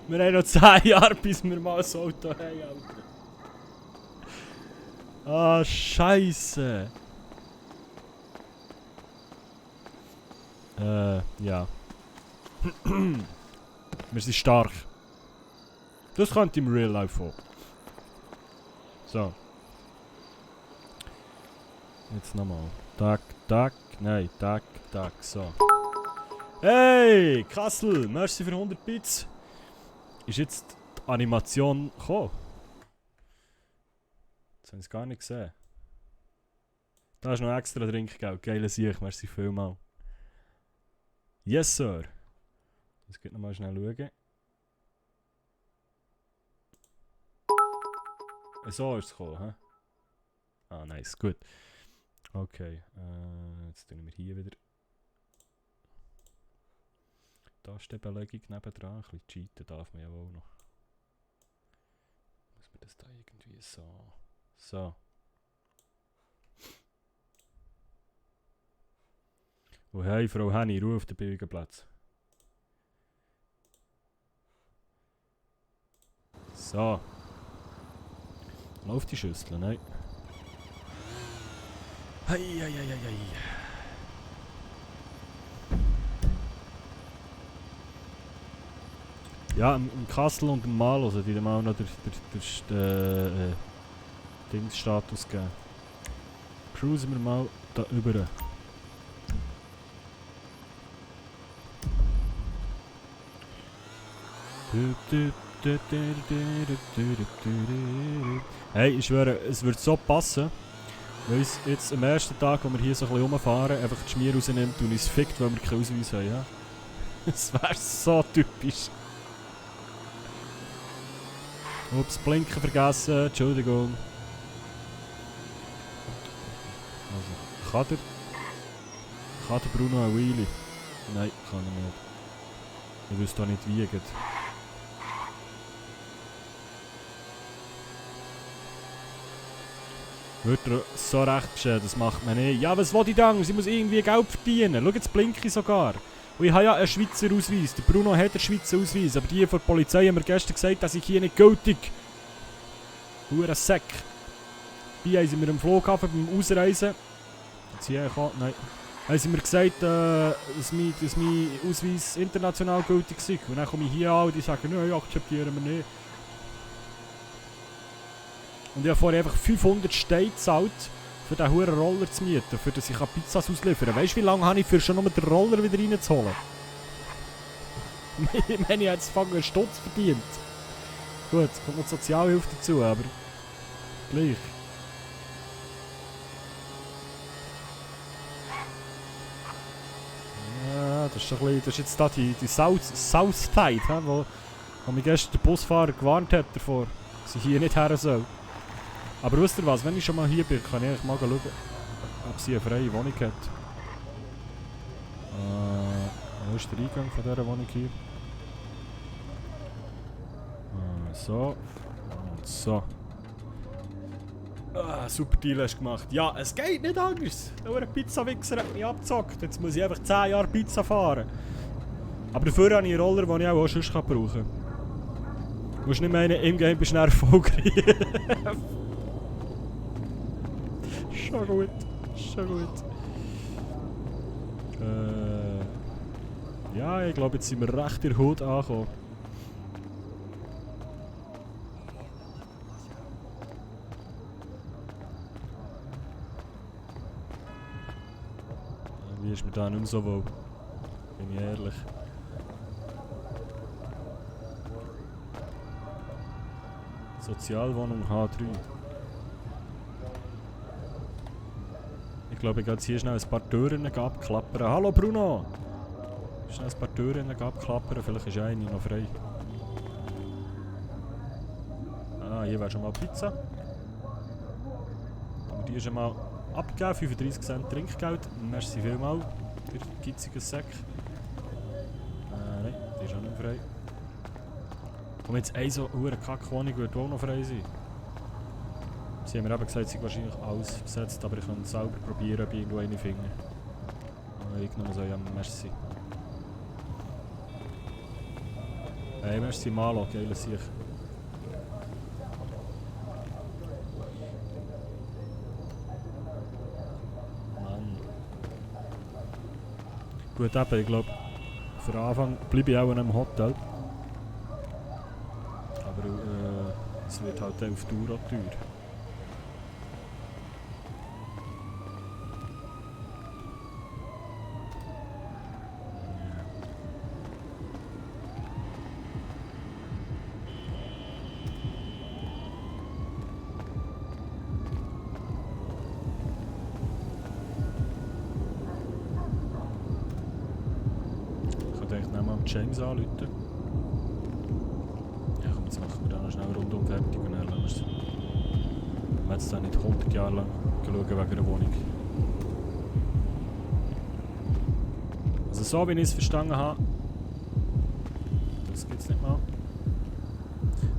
Wir haben noch 10 Jahre, bis wir mal ein Auto haben, Alter. Ah, Scheiße. Ja. Wir sind stark. Das könnte im Real Life auch. So. Jetzt nochmal. Tack, tack. Nein, tack, tack. So. Hey, Kassel, merci für 100 Bits. Ist jetzt die Animation gekommen? Das haben sie gar nicht gesehen. Da ist noch extra Trinkgeld. Geile Sicht, merci vielmal. Yes, sir. Das geht nochmal schnell schauen. So ist es gekommen, hä? Ah, nice, gut. Okay, jetzt tun wir hier wieder Tastenbelegung nebendran. Ein bisschen cheaten darf man ja auch noch. Muss man das da irgendwie so... So. Oh hey, Frau Henny, Ruhe auf den billigen Platz. So. Läuft die Schüssel, nein. Hei, hei, hei, hei. Ja, im Kassel und im Mal, also die dem auch noch den Dingsstatus geben. Cruisen wir mal da rüber. Hey, ich schwöre, es wird so passen, weil es jetzt am ersten Tag, wo wir hier so ein bisschen rumfahren, einfach die Schmier rausnimmt und uns fickt, weil wir keinen Ausweis haben. Ja? Das wäre so typisch. Ups, Blinken vergessen, Entschuldigung. Also, kann der Bruno ein Wheelie? Nein, kann er nicht. Ich wüsste auch nicht wie geht. Wird er so recht bestehen, das macht man nicht. Ja, was will ich dann? Sie muss irgendwie Geld verdienen. Schau, jetzt blinke ich sogar. Und ich habe ja einen Schweizer Ausweis. Der Bruno hat einen Schweizer Ausweis. Aber die von der Polizei haben mir gestern gesagt, dass ich hier nicht gültig. Hure Sack. Dabei haben sie mir am Flughafen beim Ausreisen. Jetzt hier gekommen? Nein. Haben sie mir gesagt, dass mein Ausweis international gültig ist. Und dann komme ich hier an und die sagen, nein, akzeptieren wir nicht. Und ich habe vorher einfach 500 Steine gezahlt, für diesen huren Roller zu mieten, für dass ich Pizzas ausliefern kann. Weißt du, wie lange habe ich für schon nur den Roller wieder reinzuholen? Ich meine, ich habe jetzt einen Stutz verdient. Gut, kommt noch die Sozialhilfe dazu, aber gleich. Ja, das ist ein bisschen, das ist jetzt da die Southside, wo mich gestern der Busfahrer gewarnt hat davor, dass ich hier nicht her soll. Aber wisst ihr was, wenn ich schon mal hier bin, kann ich mal schauen, ob sie eine freie Wohnung hat. Wo ist der Eingang von dieser Wohnung hier? So. Und so. Super Deal hast du gemacht. Ja, es geht nicht anders. Der Pizza-Wichser hat mich abgezockt. Jetzt muss ich einfach 10 Jahre Pizza fahren. Aber dafür habe ich einen Roller, den ich auch sonst brauchen kann. Du musst nicht meinen, im Game bist du erfolgreich. Schon gut, schon gut. Ja, ich glaube, jetzt sind wir recht in der Hut angekommen. Wie ist mir da nicht mehr so wohl? Bin ich ehrlich. Sozialwohnung H3. Ich glaube, ich gehe jetzt hier schnell ein paar Türen abklappern. Hallo Bruno! Schnell ein paar Türen abklappern, vielleicht ist eine noch frei. Ah, hier wäre schon mal Pizza. Und die schon mal abgegeben, 35 Cent Trinkgeld. Merci vielmals, der gitzige Sack. Nein, die ist auch nicht frei. Und jetzt eine so eine Kackwohnung wird auch noch frei sein. Sie haben mir eben gesagt, sie sind wahrscheinlich alles besetzt, aber ich kann selber probieren, ob ich irgendwo eine finde. Ich nur so, ja, merci. Hey, merci Malo, geile Sicht. Mann. Gut, eben, ich glaube, für den Anfang bleibe ich auch in einem Hotel. Aber es wird halt auf Dauer auch teuer. James anrufen. Ja komm, jetzt machen wir da noch schnell rundum fertig und dann lassen wir es. Wir werden jetzt da nicht 100 Jahre lang schauen wegen einer Wohnung. Also so wie ich es verstanden habe... Das gibt es nicht mal.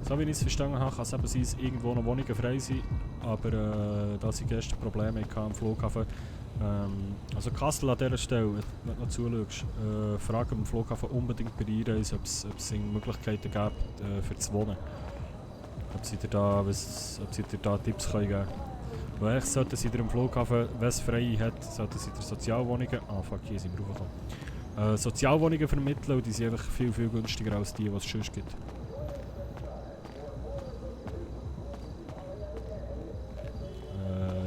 So wie ich es verstanden habe, kann es eben sein, dass irgendwo noch Wohnungen frei sind. Aber da sie gestern Probleme hatten am Flughafen. Also Kassel an dieser Stelle, wenn du noch zuschaust, frage am Flughafen unbedingt bei dir, ob es Möglichkeiten gibt für zu wohnen. Ob sie dir da Tipps können geben können. Weil eigentlich sollten sie dir am Flughafen, wenn es frei hat, sollten sie dir Sozialwohnungen... Ah fuck, hier sind wir raufgekommen. Sozialwohnungen vermitteln und die sind einfach viel, viel günstiger als die es sonst gibt.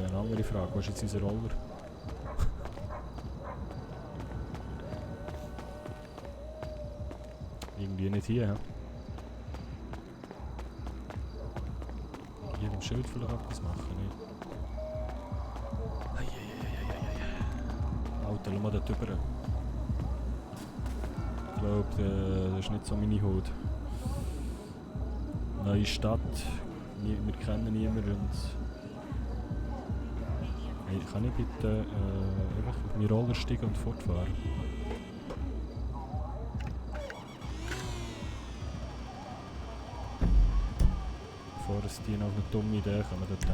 Eine andere Frage, wo ist jetzt unser Roller? Irgendwie nicht hier, ja? Hier im Schild vielleicht etwas machen, nicht? Alter, schau mal da drüber. Ich glaube, das ist nicht so meine Haut. Neue Stadt, wir kennen niemanden und... Hey, kann ich bitte einfach auf meinen Roller steigen und fortfahren? Bevor es die noch eine dumme Idee kommen dort hin.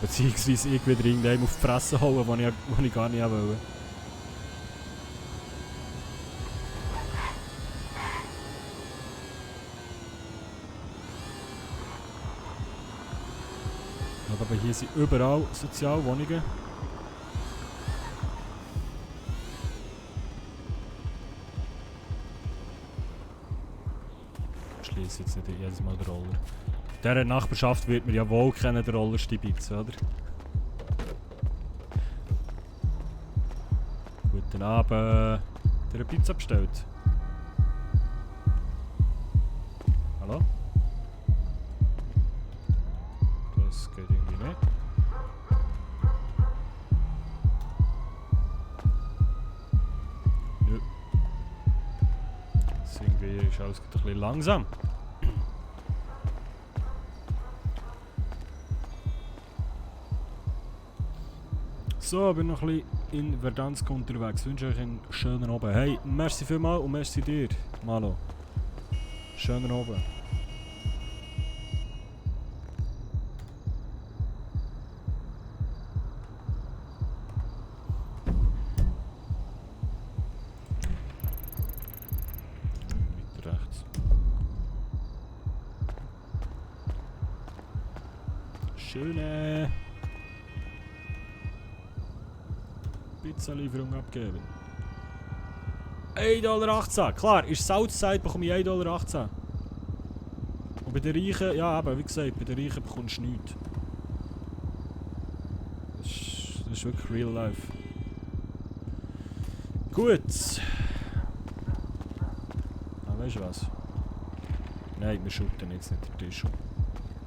Beziehungsweise ich wieder irgendeinem auf die Fresse hauen, wo ich gar nicht wollte. Aber hier sind überall Sozialwohnungen. Ich schließe jetzt nicht jedes Mal den Roller. In dieser Nachbarschaft wird man ja wohl kennen, den Roller stibitzen, oder? Guten Abend. Der eine Pizza bestellt. Hallo? Das geht irgendwie nicht. Nö. Das irgendwie ist alles ein bisschen langsam. So, bin noch ein bisschen in Verdansk unterwegs. Ich wünsche euch einen schönen Abend. Hey, merci vielmals und merci dir, Malo. Schönen Abend. Weiter rechts. Schöne Pizza-Lieferung abgeben. 1,18 $. Klar, ist Southside, bekomme ich 1,18 $. Und bei den Reichen, ja aber wie gesagt, bei den Reichen bekommst du nichts. Das ist wirklich real life. Gut. Ah, weißt du was? Nein, wir shooten jetzt nicht den Tisch.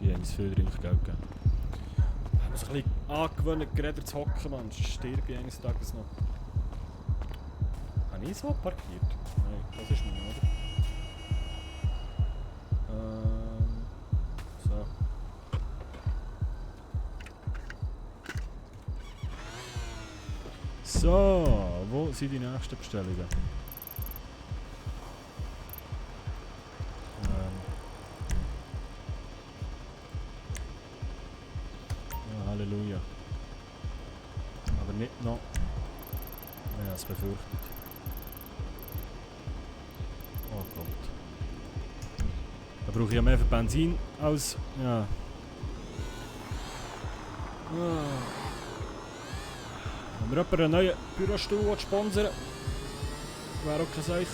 Die haben uns viel Trinkgeld gegeben. Ich muss ein bisschen angewöhnen, gerade zu hocken, man. Sonst stirb ich eines Tages noch. Habe ich so parkiert? Nein, das ist nicht, oder? So, wo sind die nächsten Bestellungen? Ja, Halleluja. Aber nicht noch. Ja, es befürchtet. Oh Gott. Da brauche ich ja mehr für Benzin als. Ja. Wenn wir jemanden einen neuen Bürostuhl sponsern, wäre auch kein Seich.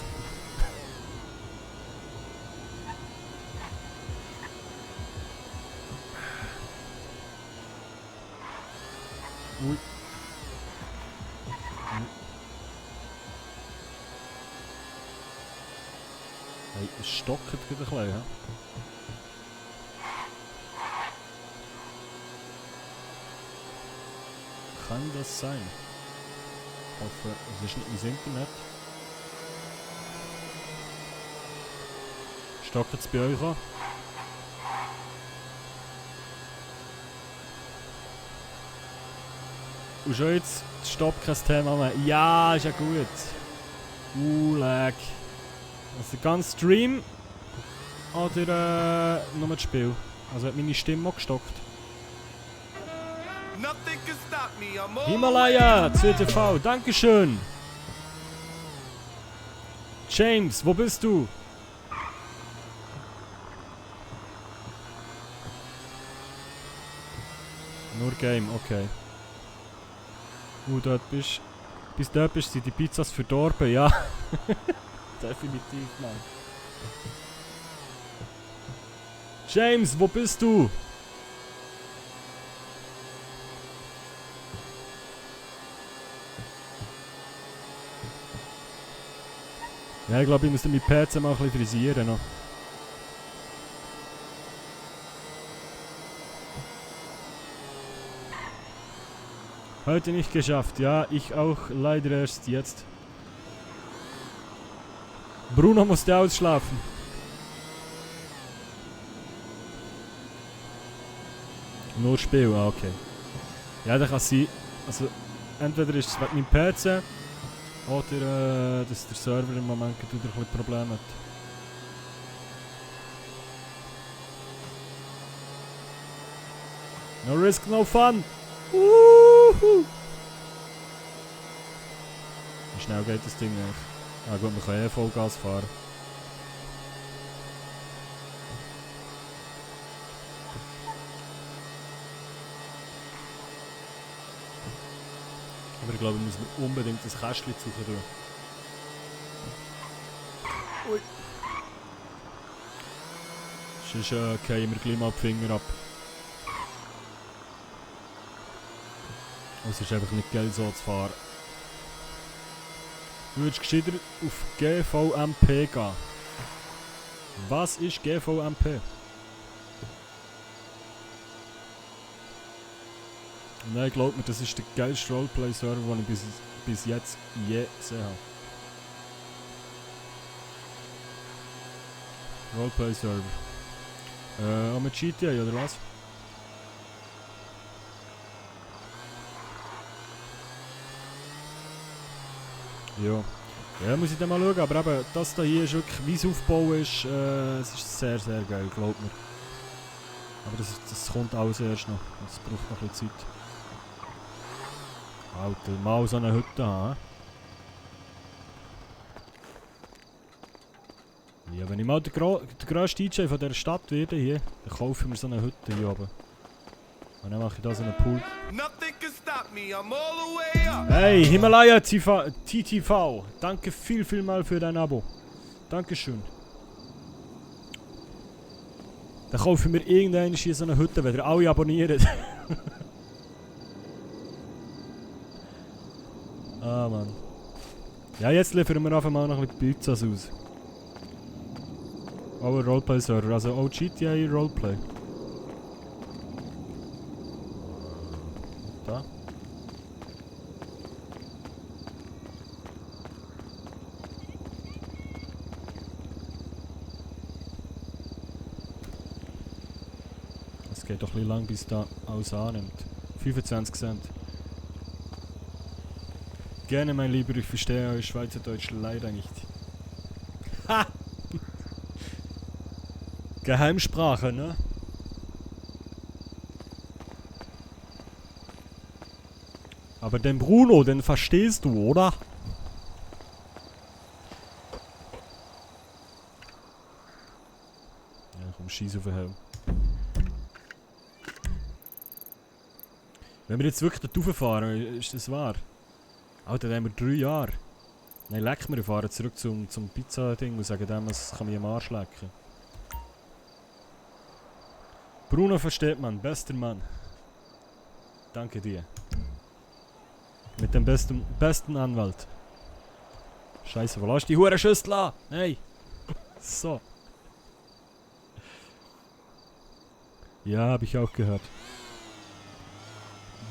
Ui. Hey, es stockt gerade ein bisschen, he? Kann das sein? Ich hoffe, es ist nicht mein Internet. Stockt es bei euch an? Und schon jetzt stoppt kein Thema mehr. Ja, ist ja gut. Lag. Also der ganze Stream oder nur das Spiel? Also hat meine Stimme auch gestockt. Himalaya, 2TV, Dankeschön. James, wo bist du? Nur Game, okay. Dort bist. Bis dort bist, sind die Pizzas verdorben, ja. Definitiv, Mann. James, wo bist du? Ja, ich glaube, ich müsste mit PC mal ein bisschen frisieren noch. Heute nicht geschafft, ja, ich auch leider erst jetzt. Bruno musste ausschlafen. Nur Spiel, ah, okay. Ja, dann kann es sein. Also, entweder ist es wegen meinem PC oder dass der Server im Moment wieder ein bisschen Probleme hat. No risk, no fun! Woohoo! Wie schnell geht das Ding eigentlich? Ah gut, man kann eh Vollgas fahren. Aber ich glaube, wir müssen unbedingt das Kästchen suchen tun. Ui. Sonst fallen wir gleich mal die Finger ab. Es ist einfach nicht geil so zu fahren. Du würdest gescheiter auf GVMP gehen. Was ist GVMP? Nein, glaub mir, das ist der geilste Roleplay-Server, den ich bis jetzt je gesehen habe. Roleplay-Server. Auch mit GTA oder was? Ja. Ja, muss ich dann mal schauen, aber eben, das hier ist wirklich, wie es aufgebaut ist, es ist sehr, sehr geil, glaubt mir. Aber das kommt alles erst noch, das braucht noch ein bisschen Zeit. Alter, mal so eine Hütte haben. Ja, wenn ich mal der grösste DJ von dieser Stadt werde hier, dann kaufe ich mir so eine Hütte hier oben. Und dann mache ich da so einen Pool. Hey, Himalaya TTV, danke viel mal für dein Abo. Dankeschön. Dann kaufe ich mir irgendwann hier so eine Hütte, wenn ihr alle abonniert. Ah, Mann. Ja, jetzt liefern wir einfach mal noch ein bisschen Pizzas aus. Auch ein Roleplay-Server, also auch GTA Roleplay. Da. Es geht doch ein bisschen lang, bis da alles annimmt. 25 Cent. Gerne, mein Lieber, ich verstehe euer Schweizerdeutsch leider nicht. Ha! Geheimsprache, ne? Aber den Bruno, den verstehst du, oder? Ja, komm, schieß auf den Helm. Wenn wir jetzt wirklich da rauffahren, ist das wahr? Alter, dann haben wir 3 Jahre. Nein, leck mir, wir fahren zurück zum Pizza-Ding und sagen dem, es kann mich am Arsch lecken. Bruno versteht man, bester Mann. Danke dir. Mit dem besten Anwalt. Scheiße, wo lass die hure Schüssel an? Hey! So. Ja, habe ich auch gehört.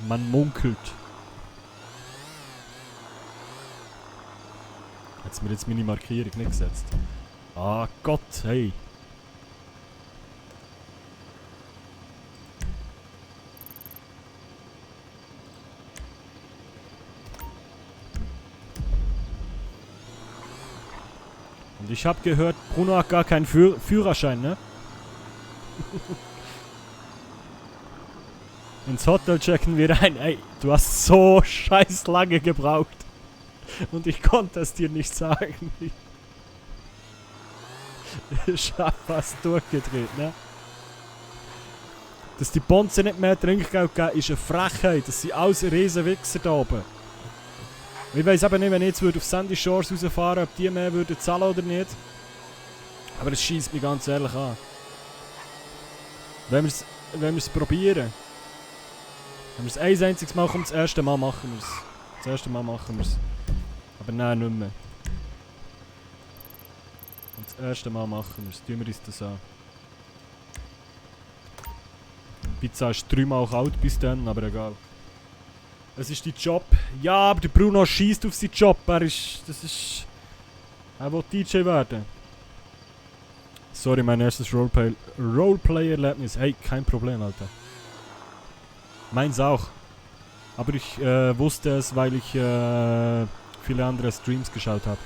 Man munkelt. Hat's mir jetzt meine Markierung nicht gesetzt? Ah Gott, hey! Und ich habe gehört, Bruno hat gar keinen Führerschein, ne? Ins Hotel checken wir rein. Ey, du hast so scheiß lange gebraucht. Und ich konnte es dir nicht sagen. Ich hab fast durchgedreht, ne? Dass die Bonze nicht mehr Trinkgeld geben, ist eine Frechheit. Das sind alles Riesenwichser da oben. Ich weiss eben nicht, wenn ich jetzt auf Sandy Shores rausfahren, ob die mehr würden zahlen oder nicht. Aber es scheisst mich ganz ehrlich an. Wenn wir es probieren. Wenn wir es ein einziges Mal kommen, das erste Mal machen wir es. Das erste Mal machen wir es. Aber nein, nicht mehr. Und das erste Mal machen wir es. Tun wir uns das an. Die Pizza ist 3-mal kalt bis dann, aber egal. Es ist dein Job. Ja, aber der Bruno schießt auf seinen Job. Er will DJ werden. Sorry, mein erstes Roleplay-Erlebnis. Hey, kein Problem, Alter. Meins auch. Aber ich wusste es, weil ich viele andere Streams geschaut habe.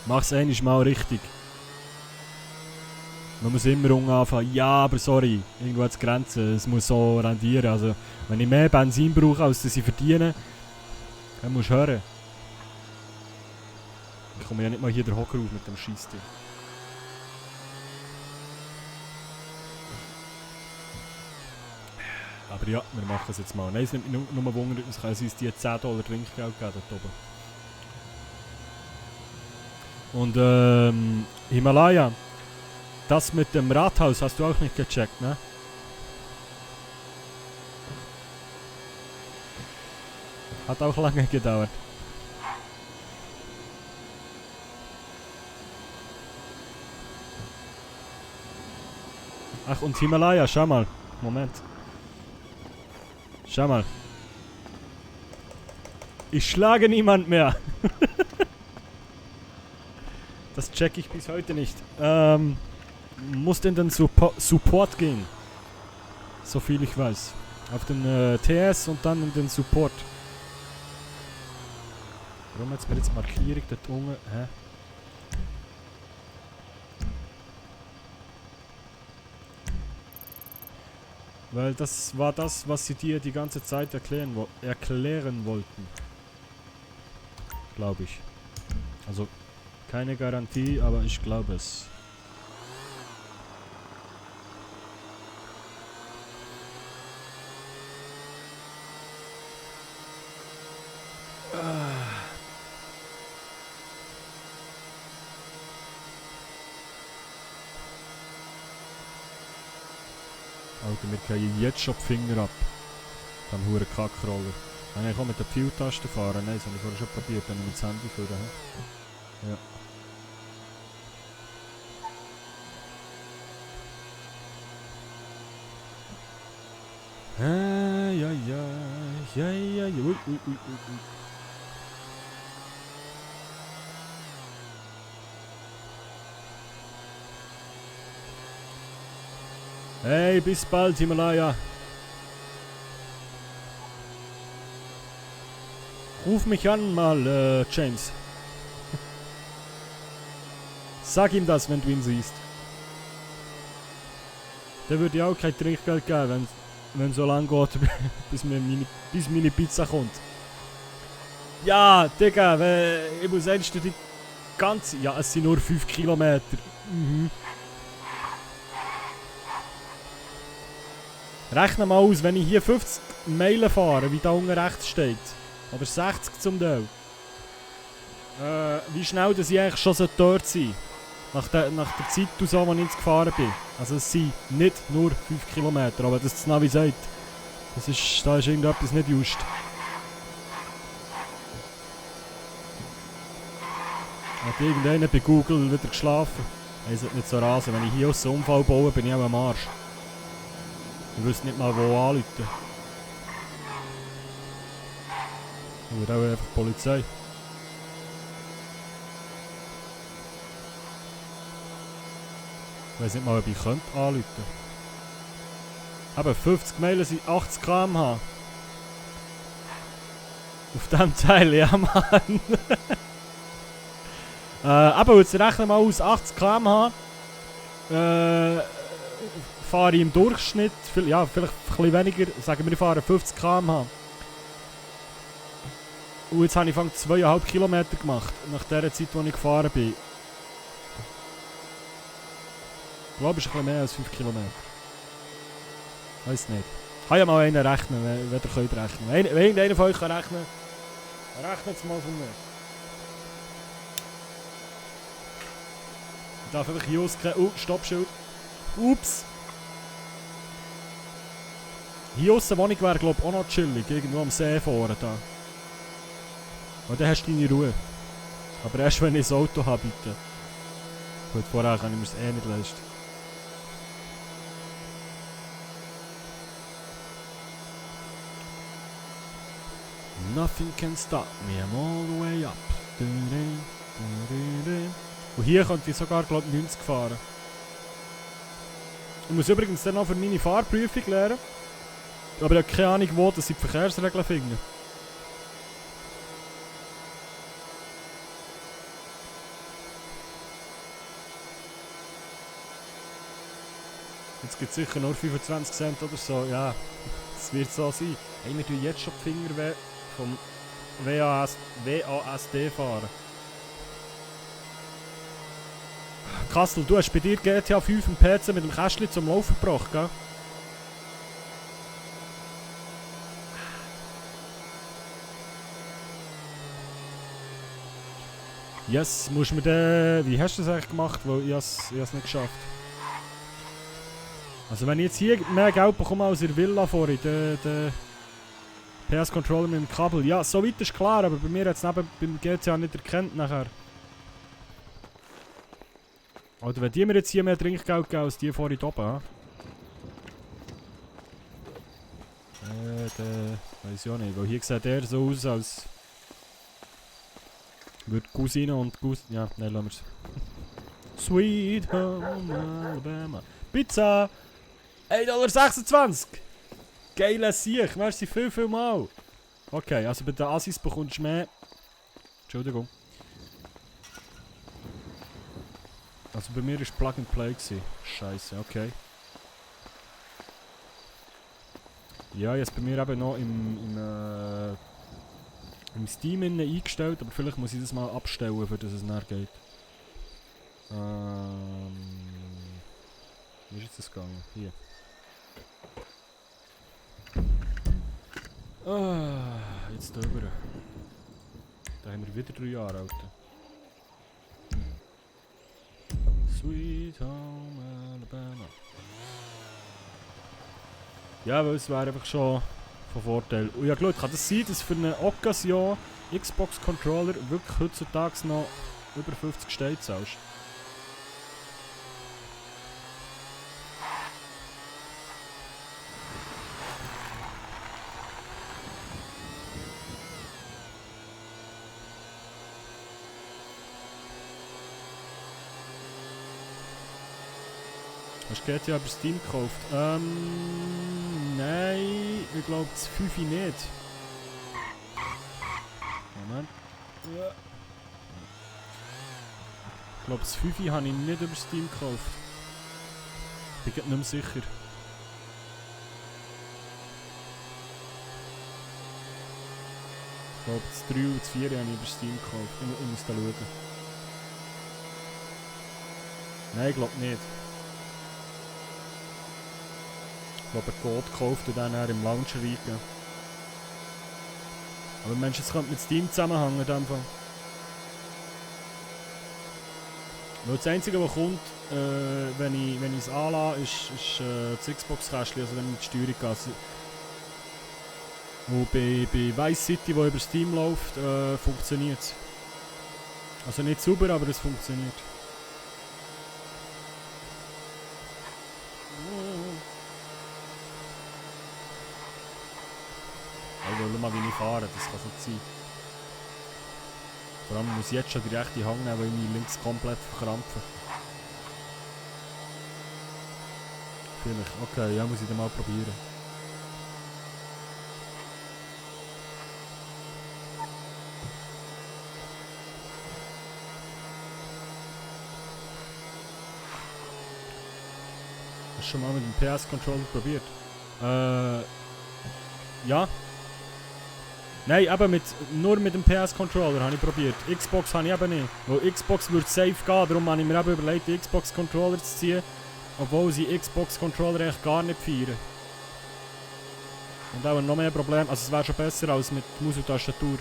Mach's ähnlich mal richtig. Man muss immer anfangen. Ja, aber sorry, irgendwo hat es Grenzen. Es muss so rendieren. Also, wenn ich mehr Benzin brauche, als dass ich verdiene, dann musst du hören. Ich komme ja nicht mal hier der Hocker auf mit dem Scheissding. Aber ja, wir machen es jetzt mal. Nein, es nimmt mich nur Wunder, es kann uns die 10 $ Trinkgeld geben dort oben. Und Himalaya. Das mit dem Rathaus hast du auch nicht gecheckt, ne? Hat auch lange gedauert. Ach, und Himalaya, schau mal. Moment. Schau mal. Ich schlage niemand mehr. Das check ich bis heute nicht. Musst in den Support gehen. So viel ich weiß. Auf den TS und dann in den Support. Warum hat es mir jetzt Markierung dort unten? Hä? Weil das war das, was sie dir die ganze Zeit erklären wollten. Glaube ich. Also keine Garantie, aber ich glaube es. Alter, wir kriegen jetzt schon die Finger ab. Dann hure Kackroller. Kann ich auch mit der Pfeiltaste fahren? Nein, das habe ich vorher schon probiert, wenn ich mit dem Handy führe. Ja. Ja. Ui. Hey, bis bald, Himalaya. Ruf mich an mal, James. Sag ihm das, wenn du ihn siehst. Der würde ja auch kein Trinkgeld geben, wenn so lange geht, bis meine Pizza kommt. Ja, Digga, ich muss endlich die ganze... Ja, es sind nur 5 Kilometer. Mhm. Rechne mal aus, wenn ich hier 50 Meilen fahre, wie da unten rechts steht. Oder 60 zum Teil. Wie schnell dass ich eigentlich schon dort sein sollte. Nach der Zeit, so, als ich jetzt gefahren bin. Also es sind nicht nur 5 Kilometer, aber das Navi sagt, da ist irgendetwas nicht just. Hat irgendeiner bei Google wieder geschlafen? Ich sollte nicht so rasen. Wenn ich hier aus einem Unfall baue, bin ich auch am Arsch. Ich wüsste nicht mal, wo anrufen. Oder auch einfach die Polizei. Ich weiss nicht mal, ob ich könnte anrufen. Aber 50 Meilen sind 80 km/h. Auf diesem Teil, ja Mann. Aber jetzt rechnen wir mal aus 80 km/h. Fahre ich im Durchschnitt, ja, vielleicht ein bisschen weniger, sagen wir, ich fahre 50 km/h. Und jetzt habe ich 2,5 Kilometer gemacht, nach der Zeit, als ich gefahren bin. Ich glaube, es ist ein bisschen mehr als 5 Kilometer. Weiß nicht. Ich kann ja mal einen rechnen, wenn ihr könnt rechnen. Wenn irgendeiner von euch kann rechnen, rechnet es mal von mir. Ich darf einfach hier ausgehen. Stoppschild. Ups. Hier aussen Wohnung wäre, glaube ich, auch noch chillig. Irgendwo am See vorne da. Und dann hast du deine Ruhe. Aber erst wenn ich ein Auto habe, bitte. Gut, vorher kann ich mir das eh nicht leisten. Nothing can stop me, I'm all the way up. Und hier könnte ich sogar, glaube ich, 90 fahren. Ich muss übrigens dann noch für meine Fahrprüfung lernen. Aber ich habe keine Ahnung, wo dass ich die Verkehrsregeln finde. Jetzt gibt es sicher nur 25 Cent oder so. Ja, das wird so sein. Hey, wir tun jetzt schon die Finger vom WASD fahren. Kassel, du hast bei dir GTA 5 im PC mit dem Kästchen zum Laufen gebracht, gell? Yes, musst du mir den... Wie hast du das eigentlich gemacht? Weil ich has nicht geschafft. Also wenn ich jetzt hier mehr Geld bekomme als in der Villa vorhin, den PS-Controller mit dem Kabel. Ja, so weit ist klar, aber bei mir hat es beim GTA nicht erkannt nachher. Oder wenn die mir jetzt hier mehr Trinkgeld geben als die vorhin oben, ha? Weiß ich auch nicht, weil hier sieht er so aus, als würde Cousine und Cousine... Ja, nein, lassen wir's. Sweet Home Alabama. Pizza! 1,26 $! Geiler Sieg, merci viel mal. Okay, also bei den Assis bekommst du mehr... Entschuldigung. Also bei mir war Plug and Play gewesen. Scheiße, okay. Ja, jetzt bei mir eben noch im Steam eingestellt, aber vielleicht muss ich das mal abstellen, für dass es näher geht. Wie ist jetzt das gegangen? Hier. Jetzt drüber. Da haben wir wieder 3 Jahre, Alter. Sweet Home Alabama. Ja, weil es wäre einfach schon von Vorteil. Und ja, gut, kann das sein, dass für eine Occasion Xbox Controller wirklich heutzutage noch über 50 Steine zahlst? Hast du GTA über Steam gekauft? Nein, ich glaube das 5 nicht. Moment. Ja. Ich glaube, das 5 habe ich nicht über Steam gekauft. Ich bin nicht mehr sicher. Ich glaube, das 3 und das 4 habe ich über Steam gekauft. Ich muss da schauen. Nein, ich glaube nicht. Ich glaube, ein Code gekauft und dann im Launcher reingegeben. Aber Mensch, es könnte mit Steam zusammenhängen in dem Fall. Weil das Einzige, was kommt, wenn ich es anlasse, ist das Xbox-Kästchen, also wenn ich die Steuerung gehe. Und bei Vice City, wo über Steam läuft, funktioniert es. Also nicht super, aber es funktioniert. Also schau mal, wie ich fahre, das kann es nicht sein. Vor allem muss ich jetzt schon die rechte Hand nehmen, weil ich mich links komplett verkrampfe. Vielleicht, okay, ja, muss ich dann mal probieren. Hast du schon mal mit dem PS-Controller probiert? Ja. Nein, eben nur mit dem PS-Controller habe ich probiert. Xbox habe ich eben nicht. Weil Xbox würde safe gehen, darum habe ich mir eben überlegt, den Xbox-Controller zu ziehen. Obwohl sie Xbox-Controller eigentlich gar nicht feiern. Und auch noch mehr Probleme. Also es wäre schon besser als mit Maus und Tastatur.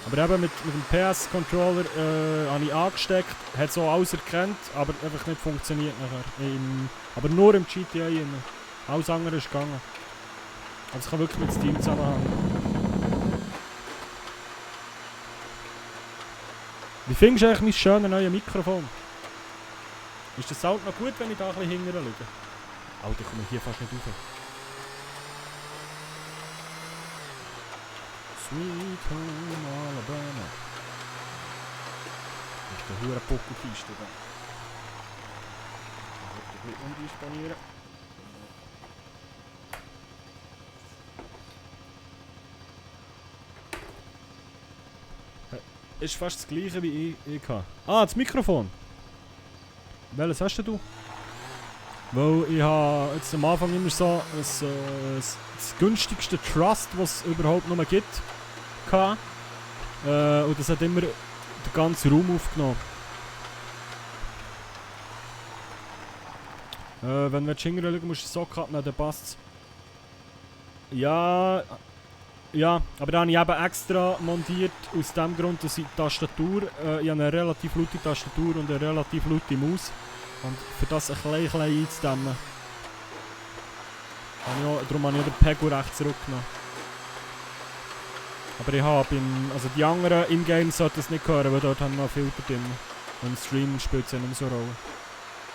Aber eben mit dem PS-Controller habe ich angesteckt, hat so alles erkannt, aber einfach nicht funktioniert nachher. Aber nur im GTA rein. Alles andere ist gegangen. Also es kann wirklich mit Steam zusammenhängen. Wie findest du eigentlich mein schönes neues Mikrofon? Ist das Sound noch gut, wenn ich da ein bisschen hinterher schaue? Alter, ich komme hier fast nicht rauf. Sweet Home Alabama. Das ist der hure Puckelkiste da. Ich will ein bisschen umdisponieren. Ist fast das gleiche wie ich habe. Ah, das Mikrofon. Welches hast du? Weil ich habe jetzt am Anfang immer so das günstigste Trust, was es überhaupt noch gibt, gehabt. Und das hat immer den ganzen Raum aufgenommen. Wenn du hinterher schauen musst, du so cutten, dann passt es. Ja, aber da habe ich eben extra montiert, aus dem Grund, dass ich die Tastatur, ich habe eine relativ laute Tastatur und eine relativ laute Maus. Und für das ein klein einzudämmen, darum habe ich auch den Pegel recht zurückgenommen. Aber ich habe also die anderen in-game sollten es nicht hören, weil dort haben wir noch Filter drin. Und im Stream spielt es ja nicht mehr so eine Rolle.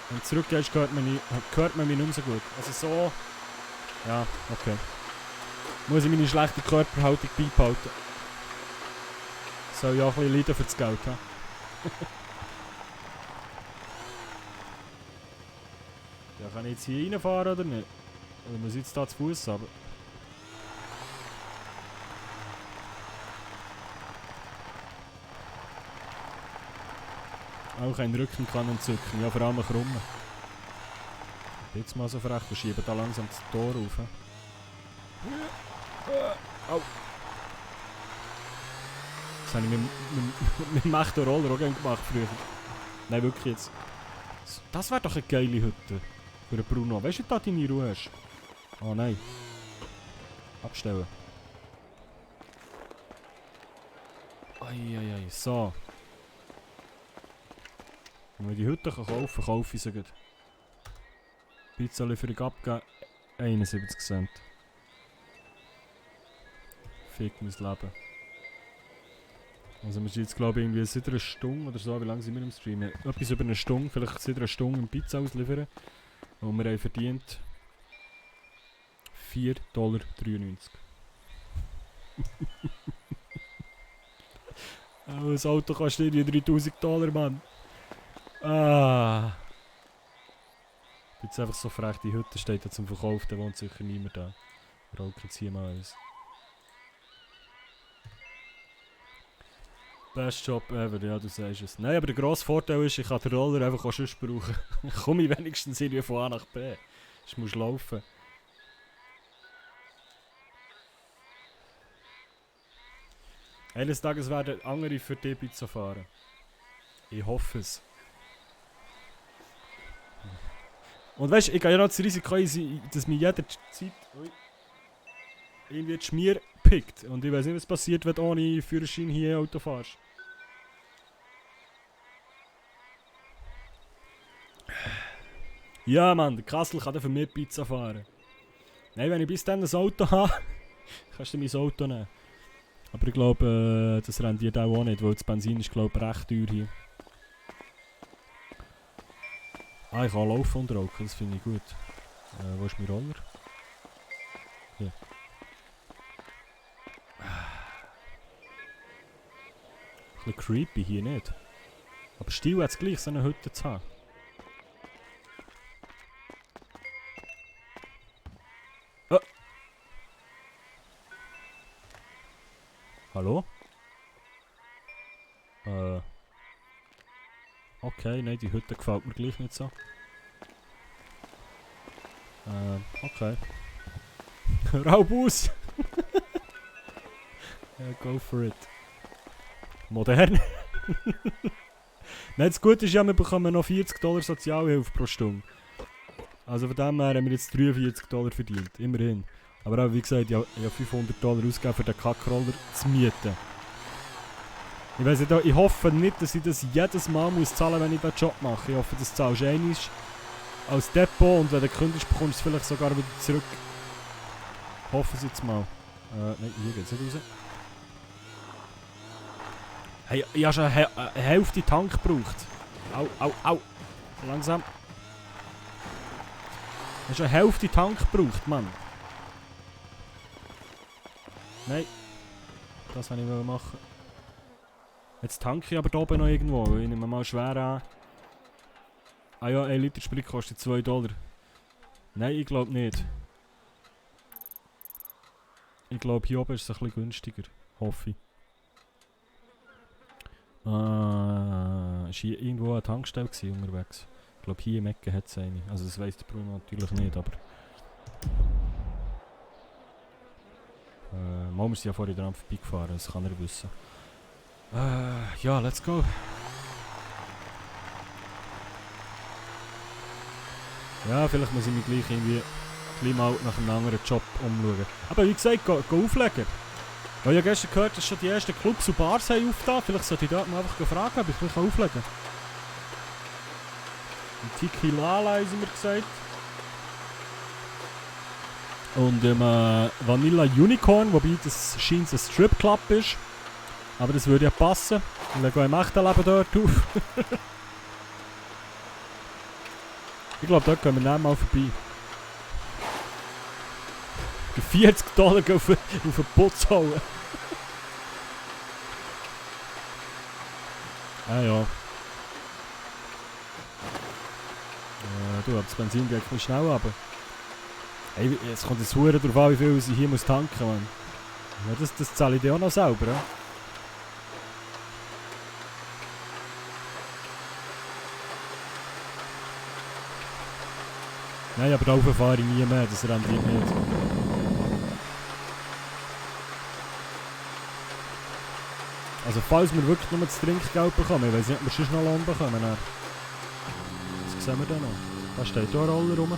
Wenn du zurückgehst, hört man mich nicht mehr so gut. Also so, ja, okay. Muss ich meine schlechte Körperhaltung beibehalten. Soll ja auch ein bisschen leiden für das Geld, ha? Ja, kann ich jetzt hier reinfahren oder nicht? Oder muss ich jetzt da zu Fuß aber? Auch ein Rücken kann entzücken, ja vor allem nach rum. Jetzt mal so frech, wir schieben da langsam das Tor auf. Au! Das habe ich mit dem echten Roller auch gerne gemacht früher. Nein, wirklich jetzt. Das wäre doch eine geile Hütte. Für den Bruno. Weißt du, da deine Ruhe hast? Oh nein. Abstellen. Eieiei, so. Wenn wir die Hütte kaufe ich sie gut. Pizza-Lieferung abgeben, 71 Cent. Fick mein Leben. Also wir sind jetzt glaube ich irgendwie seit einer Stunde oder so, wie lange sind wir im Stream? Etwas über eine Stunde, vielleicht seit einer Stunde im Pizza ausliefern. Und wir haben verdient $4,93. Oh, das Auto kostet irgendwie $3.000, Mann. Ah. Jetzt einfach so frech, die Hütte steht da zum Verkauf, da wohnt sicher niemand da. Raucht jetzt hier mal eins. Best Job ever, ja, du sagst es. Nein, aber der grosse Vorteil ist, ich kann den Roller einfach auch sonst brauchen. Komme ich wenigstens irgendwie von A nach B. Ich muss laufen. Eines Tages werden andere für die Pizza fahren. Ich hoffe es. Und weißt du, ich gehe ja noch das Risiko ein, dass mir jederzeit irgendwie die Schmier pickt. Und ich weiß nicht, was passiert, wenn du ohne Führerschein hier Auto fährst. Ja, Mann, der Kassel kann für mich Pizza fahren. Nein, wenn ich bis dann ein Auto habe, kannst du mein Auto nehmen. Aber ich glaube, das rendiert auch nicht, weil das Benzin ist, glaube ich, recht teuer hier. Ah, ich kann laufen und rauchen, das finde ich gut. Wo ist mein Roller? Hier. Ein bisschen creepy hier nicht. Aber Stil hat es gleich, so eine Hütte zu haben. Oh. Hallo? Okay, nein, die Hütte gefällt mir gleich nicht so. Okay. Raub aus! Go for it. Modern. Nein, das Gute ist ja, wir bekommen noch $40 Sozialhilfe pro Stunde. Also von dem her haben wir jetzt $43 verdient, immerhin. Aber auch wie gesagt, ich habe $500 ausgegeben für den Kackroller zu mieten. Ich weiss nicht, ich hoffe nicht, dass ich das jedes Mal muss zahlen muss, wenn ich diesen Job mache. Ich hoffe, das zahlst du einmal als Depot und wenn du kündigst, bekommst du es vielleicht sogar wieder zurück. Hoffen Sie jetzt mal. Nein, hier geht's nicht raus. Hey, ich habe schon eine Hälfte Tank gebraucht. Au, au, au. Langsam. Ich habe schon eine Hälfte Tank gebraucht, Mann. Nein. Das wollte ich machen. Jetzt tanke ich aber da oben noch irgendwo. Ich nehme mal schwer an. Ah ja, 1 Liter Sprit kostet $2. Nein, ich glaube nicht. Ich glaube, hier oben ist es ein bisschen günstiger. Hoffe ich. Ist hier irgendwo eine Tankstelle unterwegs? Ich glaube, hier im Ecke hat es eine. Also das weiss der Bruno natürlich nicht, aber... wir sind ja vorhin dran vorbeigefahren, das kann er wissen. Ja, let's go. Ja, vielleicht muss ich mich gleich irgendwie mal nach einem anderen Job umschauen. Aber wie gesagt, go auflegen. Weil ich habe gestern gehört, dass schon die ersten Clubs und Bars haben aufgetan. Vielleicht sollte ich dort mal einfach fragen, ob ich mich auflegen kann. Tiki Lala haben sie mir gesagt. Und Vanilla Unicorn, wobei das scheint ein Stripclub ist. Aber das würde ja passen. Und dann gehe ich im echten Leben dort auf. Ich glaube, dort können wir nicht mal vorbei. Für $40 auf den Putz holen. Ah ja. Du, das Benzin geht ein schnell runter. Hey, jetzt kommt es verdammt darauf an, wie viel ich hier muss tanken muss. Ja, das zahle ich dir auch noch selber. Ja? Nein, aber da fahre ich nie mehr, das rendiert nicht. Also falls wir wirklich nur das Trinkgeld bekommen, ich weiß nicht, ob wir sonst noch Lohn bekommen. Was sehen wir denn noch? Da steht hier ein Roller rum.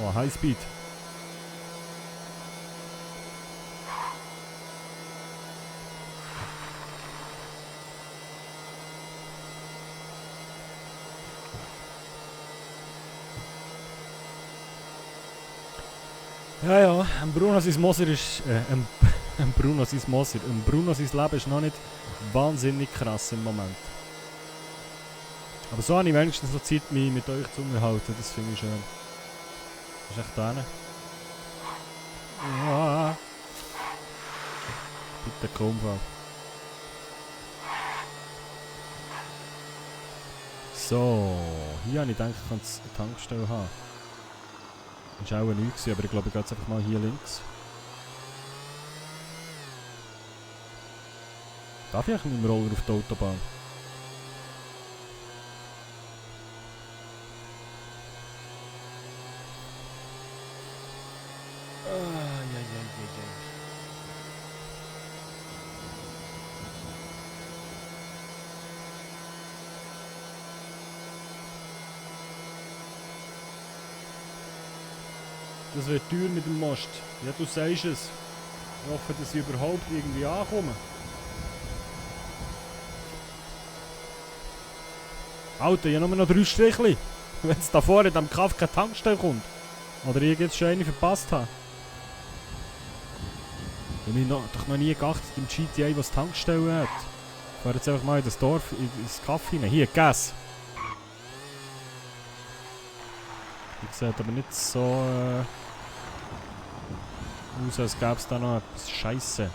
Oh, Highspeed. Ja, ja, Bruno sein Moser ist... Bruno sein Moser. Bruno sein Leben ist noch nicht wahnsinnig krass im Moment. Aber so habe ich wenigstens noch Zeit, mich mit euch zu unterhalten. Das finde ich schön. Das ist echt da. Ah. Bitte komm, Fall. So, hier habe ich gedacht, ich kann eine Tankstelle haben. Das war auch nichts, aber ich glaube, ich gehe jetzt einfach mal hier links. Darf ich mit dem Roller auf die Autobahn? Das wird teuer mit dem Most. Ja, du sagst es. Ich hoffe, dass ich überhaupt irgendwie ankomme. Alter, ich habe nur noch 3 Strichli. Wenn es da vorne am Kaff keine Tankstelle kommt. Oder ich jetzt schon eine verpasst habe. Ich habe doch noch nie geachtet im GTA, was Tankstelle hat. Ich fahre jetzt einfach mal in das Dorf, ins Kaff hinein. Hier, Gas. Ich sehe aber nicht so aus, als gäbe es da noch etwas Scheisse.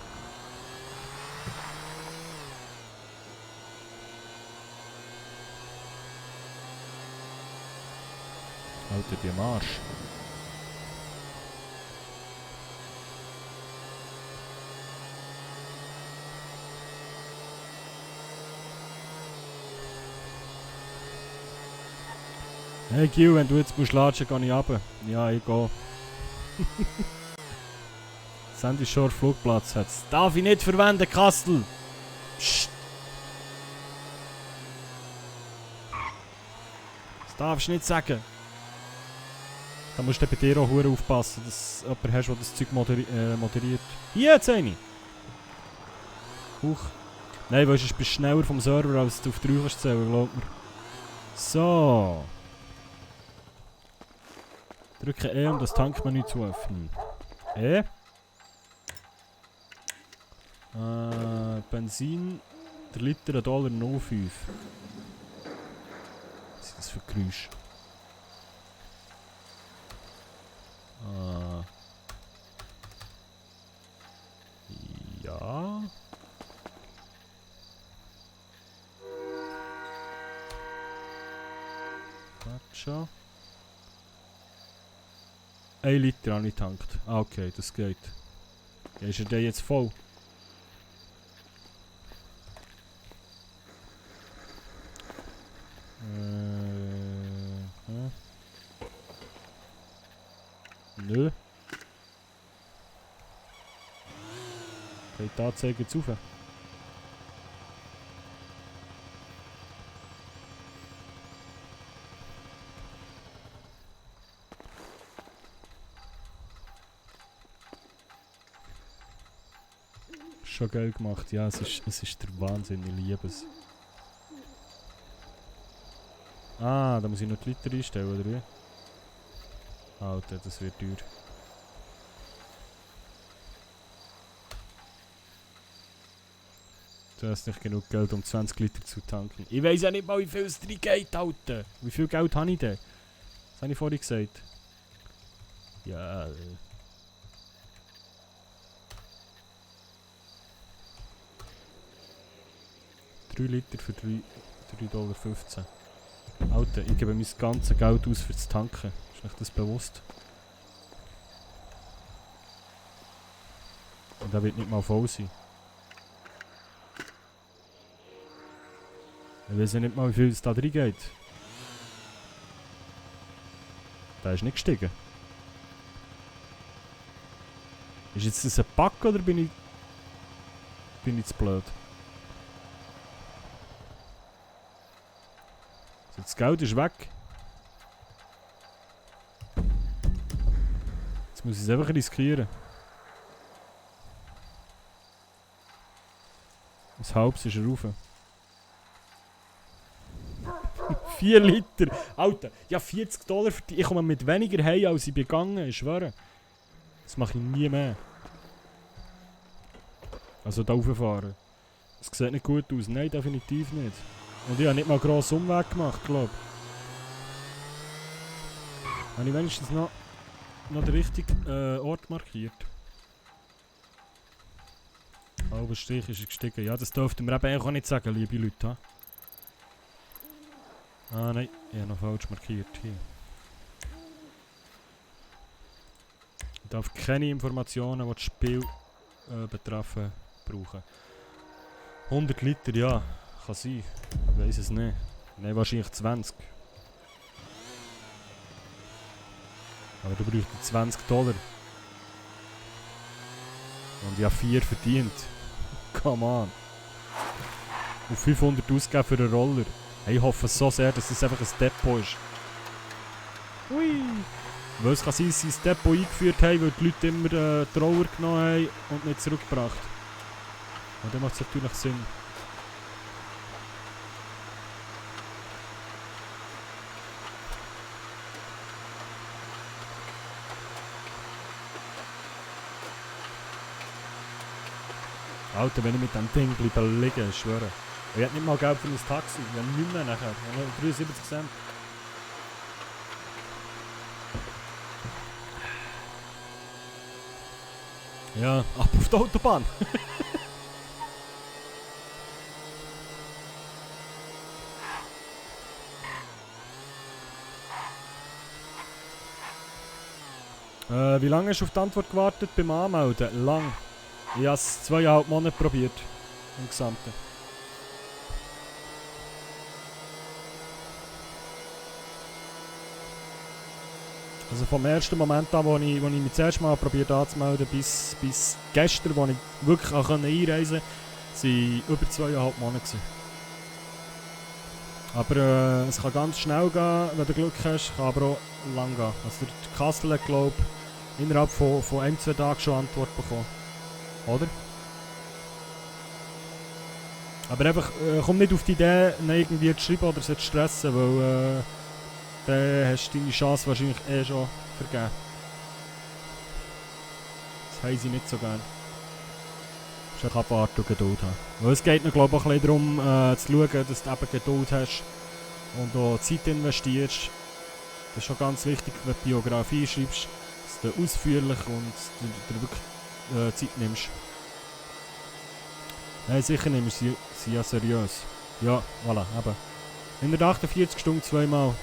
Alter, die am Arsch. Hey Gil, wenn du jetzt musst latschen, gehe ich runter. Ja, ich gehe. Sandy Shore Flugplatz hat es. Darf ich nicht verwenden, Kastel! Psst! Das darfst du nicht sagen. Da musst du bei dir auch hure aufpassen, dass du jemanden hast, der das Zeug moderiert. Hier jetzt eine! Huch. Nein, weil du bist schneller vom Server, als du auf 3 kannst zählen, glaub mir. So. Drücke E, um das Tankmenü zu öffnen. E. Benzin, der Liter $1,05. Was ist das für Geräusch? Ja. Warte. 1 Liter habe ich getankt. Ah, okay, das geht. Ja, ist er denn jetzt voll? Nö. Geht die Anzeige jetzt rauf? 'Schon geil gemacht, ja, es ist der Wahnsinn, ich liebe es. Ah, da muss ich noch die Liter einstellen, oder wie? Alter, das wird teuer. Du hast nicht genug Geld, um 20 Liter zu tanken. Ich weiss ja nicht mal, wie viel es drin geht, Alter. Wie viel Geld habe ich denn? Das habe ich vorhin gesagt. Ja. 3 Liter für 3,15 $. Alter, ich gebe mein ganzes Geld aus für das Tanken. Ist euch das bewusst? Und der wird nicht mal voll sein. Ich weiß ja nicht mal, wie viel es da drin geht. Der ist nicht gestiegen. Ist jetzt das ein Bug oder bin ich zu blöd? Das Geld ist weg. Jetzt muss ich es einfach riskieren. Das Halbs ist er rauf. 4 Liter! Alter, ja $40 für die. Ich komme mit weniger heim, als ich begangen, ich schwöre. Das mache ich nie mehr. Also da rauffahren. Das sieht nicht gut aus. Nein, definitiv nicht. Und ich habe nicht mal einen grossen Umweg gemacht, glaube ich. Habe ich wenigstens noch den richtigen Ort markiert. Halber Strich ist er gestiegen. Ja, das dürfte mir eben auch nicht sagen, liebe Leute. Ha? Ah nein, ich habe noch falsch markiert hier. Ich darf keine Informationen, die das Spiel betreffen, brauchen. 100 Liter, ja. Kann sein. Ich weiss es nicht. Nein, wahrscheinlich 20. Aber du bräuchtest $20. Und ich habe 4 verdient. Come on. Und 500 ausgeben für einen Roller. Hey, ich hoffe so sehr, dass es einfach ein Depot ist. Hui! Weil es kann sein, dass sie das Depot eingeführt haben, weil die Leute immer die Roller genommen haben und nicht zurückgebracht. Und dann macht es natürlich Sinn. Alter, wenn ich mit dem Ding bleibe liegen, ich schwöre. Ich hätte nicht mal Geld für ein Taxi, ich habe nicht mehr nachher. Ich habe 73 Cent. Ja, ab auf die Autobahn. Wie lange hast du auf die Antwort gewartet beim Anmelden? Lang. Ich habe es 2,5 Monate probiert. Im Gesamten. Also vom ersten Moment an, wo ich mich das erste Mal probiert anzumelden, bis gestern, wo ich wirklich auch einreisen konnte, waren über 2,5 Monate. Aber es kann ganz schnell gehen, wenn du Glück hast, kann aber auch lang gehen. Also der Kassel hat, glaube ich, innerhalb von 1-2 Tagen schon Antwort bekommen. Oder? Aber einfach, komm nicht auf die Idee, ihn irgendwie zu schreiben oder sie zu stressen, weil dann hast du deine Chance wahrscheinlich schon vergeben. Das haben sie nicht so gern. Du musst abwarten und Geduld haben. Weil es geht noch, glaube ich, auch ein bisschen darum, zu schauen, dass du eben Geduld hast und auch Zeit investierst. Das ist schon ganz wichtig, wenn du Biografie schreibst, dass du ausführlich und dir wirklich Zeit nimmst. Nein, sicher nimmst du sie ja seriös. Ja, voilà, eben. In der 48 Stunden 2-mal.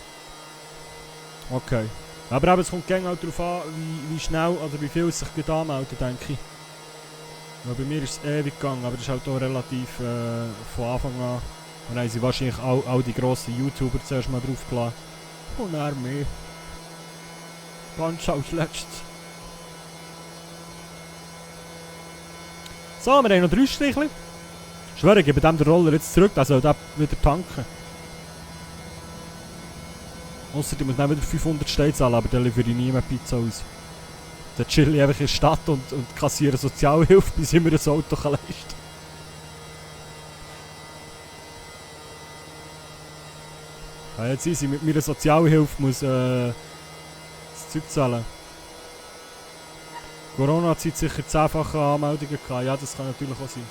Okay. Aber eben, es kommt gerne auch darauf an, wie schnell oder wie viel es sich gut anmelden, denke ich. Ja, bei mir ist es ewig gegangen, aber das ist halt auch relativ von Anfang an. Und dann haben sie wahrscheinlich all die grossen YouTuber zuerst mal draufgeladen. Und dann mehr. Ganz als letztes. So, wir haben noch 3 Strichchen. Ich schwöre, ich gebe dem den Roller jetzt zurück, der soll den wieder tanken. Außerdem muss ich dann wieder 500 Steine zahlen, aber dann liefere ich nie mehr Pizza aus. Dann chill ich einfach in der Stadt und kassiere Sozialhilfe, bis ich mir ein Auto leisten kann. Ja, jetzt easy, mit meiner Sozialhilfe muss das Zeug zahlen. Corona hat sicher 10-fache Anmeldungen gehabt, ja, das kann natürlich auch sein.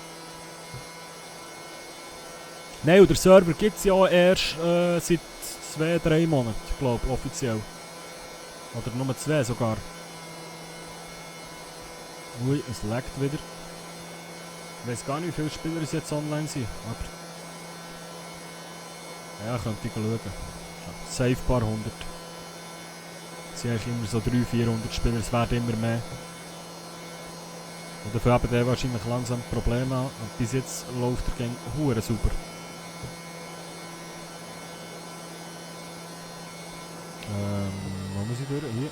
Nein, und der Server gibt es ja auch erst seit 2-3 Monaten, glaube ich, offiziell. Oder nur 2 sogar. Ui, es laggt wieder. Ich weiß gar nicht, wie viele Spieler es jetzt online sind, aber... Ja, könnte ich schauen. Safe ein paar hundert. Es sind eigentlich immer so 300-400 Spieler, es werden immer mehr. Und dafür haben die wahrscheinlich langsam Probleme an. Und bis jetzt läuft der Gang hure super. Wo muss ich durch? Hier.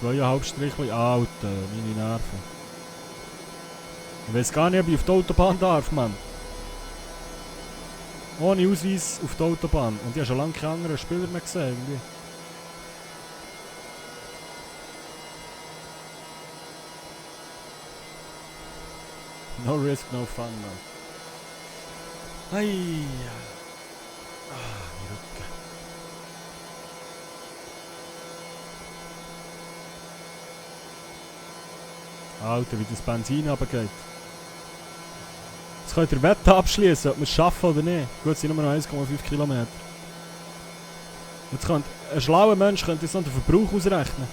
2,5 Strichchen. Alter, meine Nerven. Ich weiß gar nicht, ob ich auf die Autobahn darf, Mann. Ohne Ausweis auf die Autobahn. Und ich habe schon lange keine anderen Spieler mehr gesehen. Irgendwie. No risk, no fun, man. Hey. Mein Rücken. Alter, wie das Benzin runtergeht. Jetzt könnt ihr Wette abschließen, ob wir es schaffen oder nicht. Gut, es sind nur noch 1,5 Kilometer. Jetzt könnte ein schlauer Mensch könnte jetzt noch den Verbrauch ausrechnen.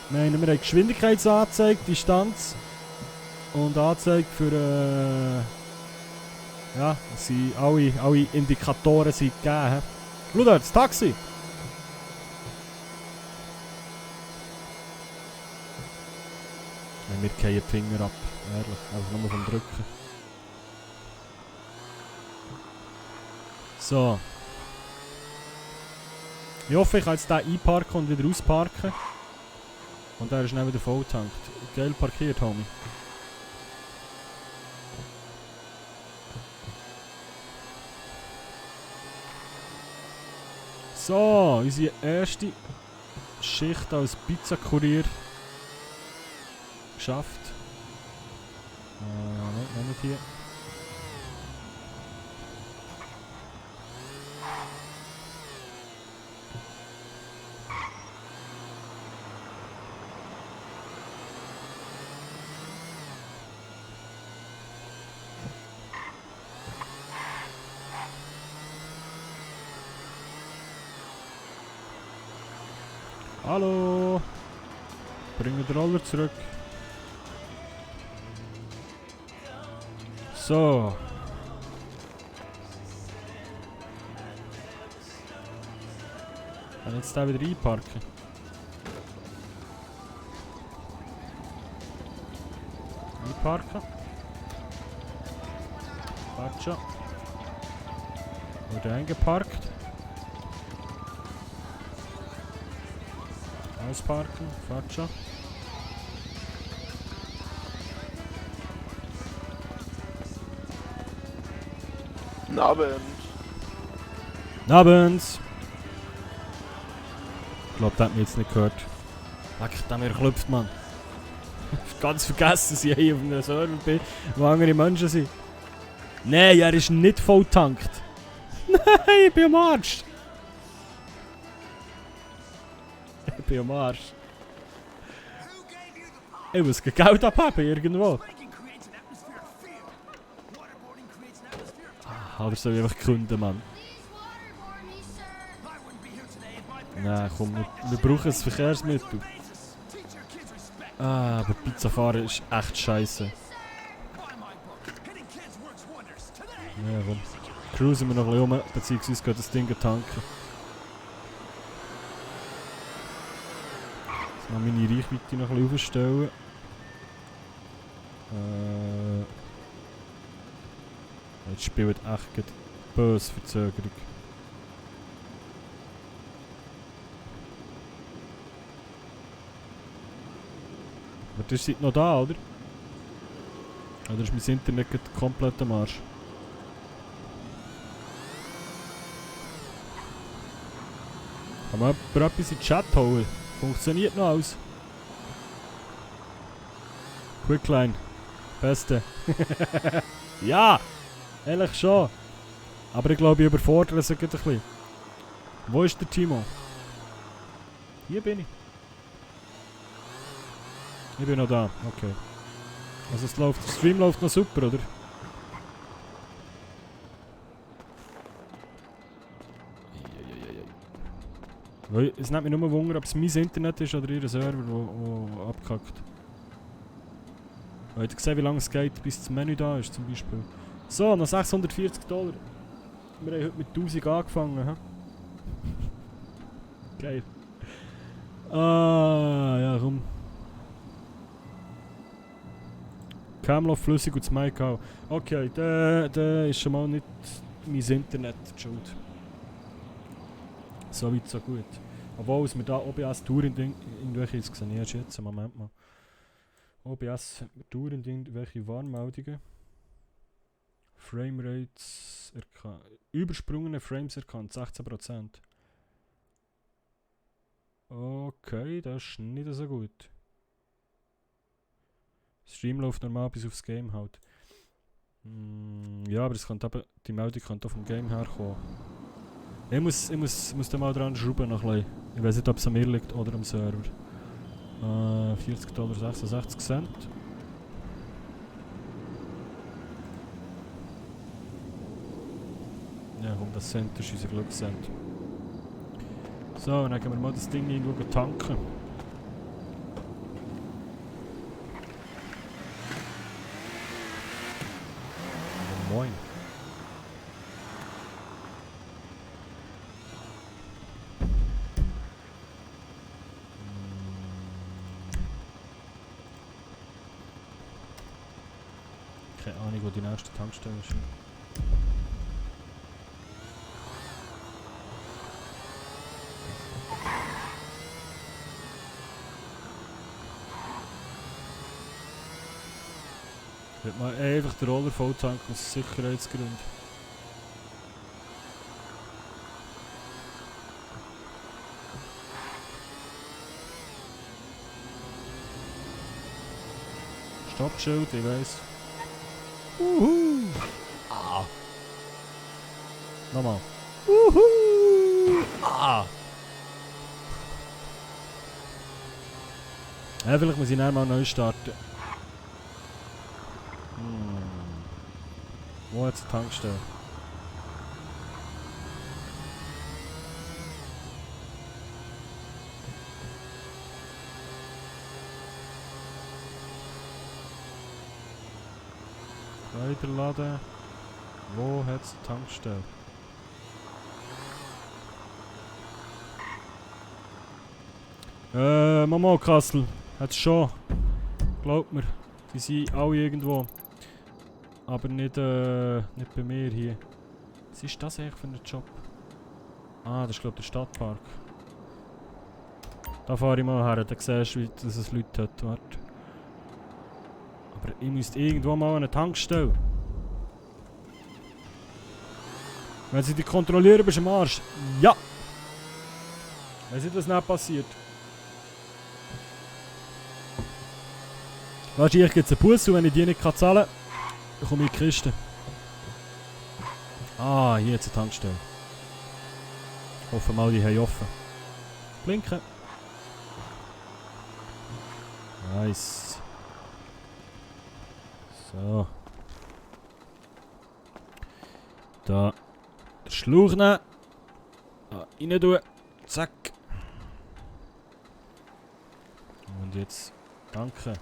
Wir haben Geschwindigkeitsanzeige, Distanz und Anzeige für ja, sind alle Indikatoren sind gegeben. Schau da, das Taxi! Wenn wir fallen die Finger ab. Ehrlich, einfach nur vom Drücken. So. Ich hoffe, ich kann jetzt den einparken und wieder ausparken. Und der ist dann wieder volltankt. Geil parkiert, Homie. So, unsere erste Schicht als Pizzakurier geschafft. Nein, nicht hier. Hallo! Bringen den Roller zurück. So. Kann jetzt da wieder einparken? Einparken. Faccia. Wurde eingeparkt. Ausparken, Faccia. Guten Abend. Guten Abend! Ich glaube, der hat mich jetzt nicht gehört. Leck, der mir klopft, Mann. Ich hab ganz vergessen, dass ich hier auf einem Server bin, wo andere Menschen sind. Nein, er ist nicht voll tankt. Nein, ich bin am Arsch. Ich bin am Arsch. Ich muss Geld abhaben irgendwo. Oder soll ich einfach künden, Mann? Nein, komm, wir brauchen ein Verkehrsmittel. Ah, aber Pizza fahren ist echt scheiße. Ja, komm. Cruisen wir noch ein bisschen rum, beziehungsweise geht das Ding tanken. Jetzt mal meine Reichweite noch ein bisschen aufstellen. Jetzt spielt echt böse Verzögerung. Aber ihr seid noch da, oder? Oder ist mein Internet komplett am Arsch? Kann man etwas in den Chat holen? Funktioniert noch alles. Quickline. Beste. Ja! Ehrlich schon. Aber ich glaube, ich überfordere es ein bisschen. Wo ist der Timo? Hier bin ich. Ich bin noch da. Okay. Also der Stream läuft noch super, oder? Es nimmt mich nur Wunder, ob es mein Internet ist oder ihr Server, der abkackt. Habt ihr gesehen, wie lange es geht, bis das Menü da ist, zum Beispiel? So, noch $640. Wir haben heute mit 1000 angefangen, hä? Geil. Ah, ja, komm. Camelot flüssig und das Mic auch. Okay, der ist schon mal nicht mein Internet die schuld. So weit, so gut. Obwohl es mir da OBS dauernd irgendwelche, jetzt sehe ich erst jetzt, Moment mal. OBS hat mir dauernd irgendwelche Warnmeldungen. Framerates erkannt. Übersprungene Frames erkannt, 16%. Okay, das ist nicht so gut. Stream läuft normal bis aufs Game halt. Ja, aber es kann eben, die Meldung kann auch vom Game herkommen. Ich muss da mal dran schrauben noch ein bisschen. Ich weiß nicht, ob es an mir liegt oder am Server. $40,66. Ja, komm, das Cent ist unser Glückscent. So, dann gehen wir mal das Ding irgendwo tanken. Moin. Keine Ahnung, wo die nächste Tankstelle ist. Wird mal einfach den Roller voll tanken aus Sicherheitsgründen. Stoppschild, ich weiss. Uhu! Ah! Nochmal. Uhu! Ah! Ja, vielleicht muss ich dann mal neu starten. Wo hat es eine Tankstelle? Weiterladen. Wo hat es eine Tankstelle? Mama Kassel. Hat's schon. Glaubt mir. Die sind alle irgendwo. Aber nicht bei mir hier. Was ist das eigentlich für ein Job? Ah, das ist glaube ich der Stadtpark. Da fahre ich mal her, dann siehst du, dass es Leute hat. Warte. Aber ich müsste irgendwo mal eine Tankstelle. Wenn sie dich kontrollieren, bist du am Arsch. Ja! Weiss nicht, was nicht passiert. Wahrscheinlich gibt es einen Bus und wenn ich die nicht zahlen kann, dann komme ich in die Kiste. Ah, hier jetzt eine Tankstelle. Hoffen mal, die haben offen. Blinken. Nice. So. Da. Den Schlauch nehmen. Da rein tun. Zack. Und jetzt. Danke.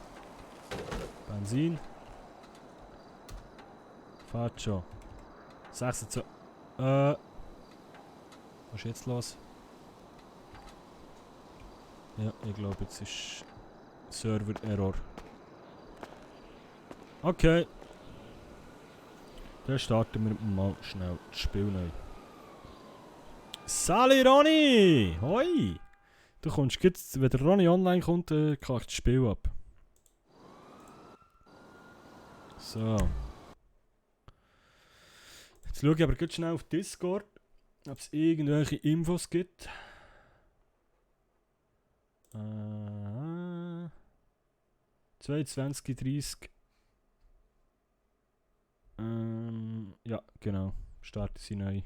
Benzin. Fahrt schon. 26. Was ist jetzt los? Ja, ich glaube, jetzt ist Server-Error. Okay. Dann starten wir mal schnell das Spiel neu. Sali Ronny! Hoi! Du kommst jetzt, wenn der Ronny online kommt, kackt das Spiel ab. So. Jetzt schaue ich aber ganz schnell auf Discord, ob es irgendwelche Infos gibt. 22, 30. Ja, genau. Starten sie neu.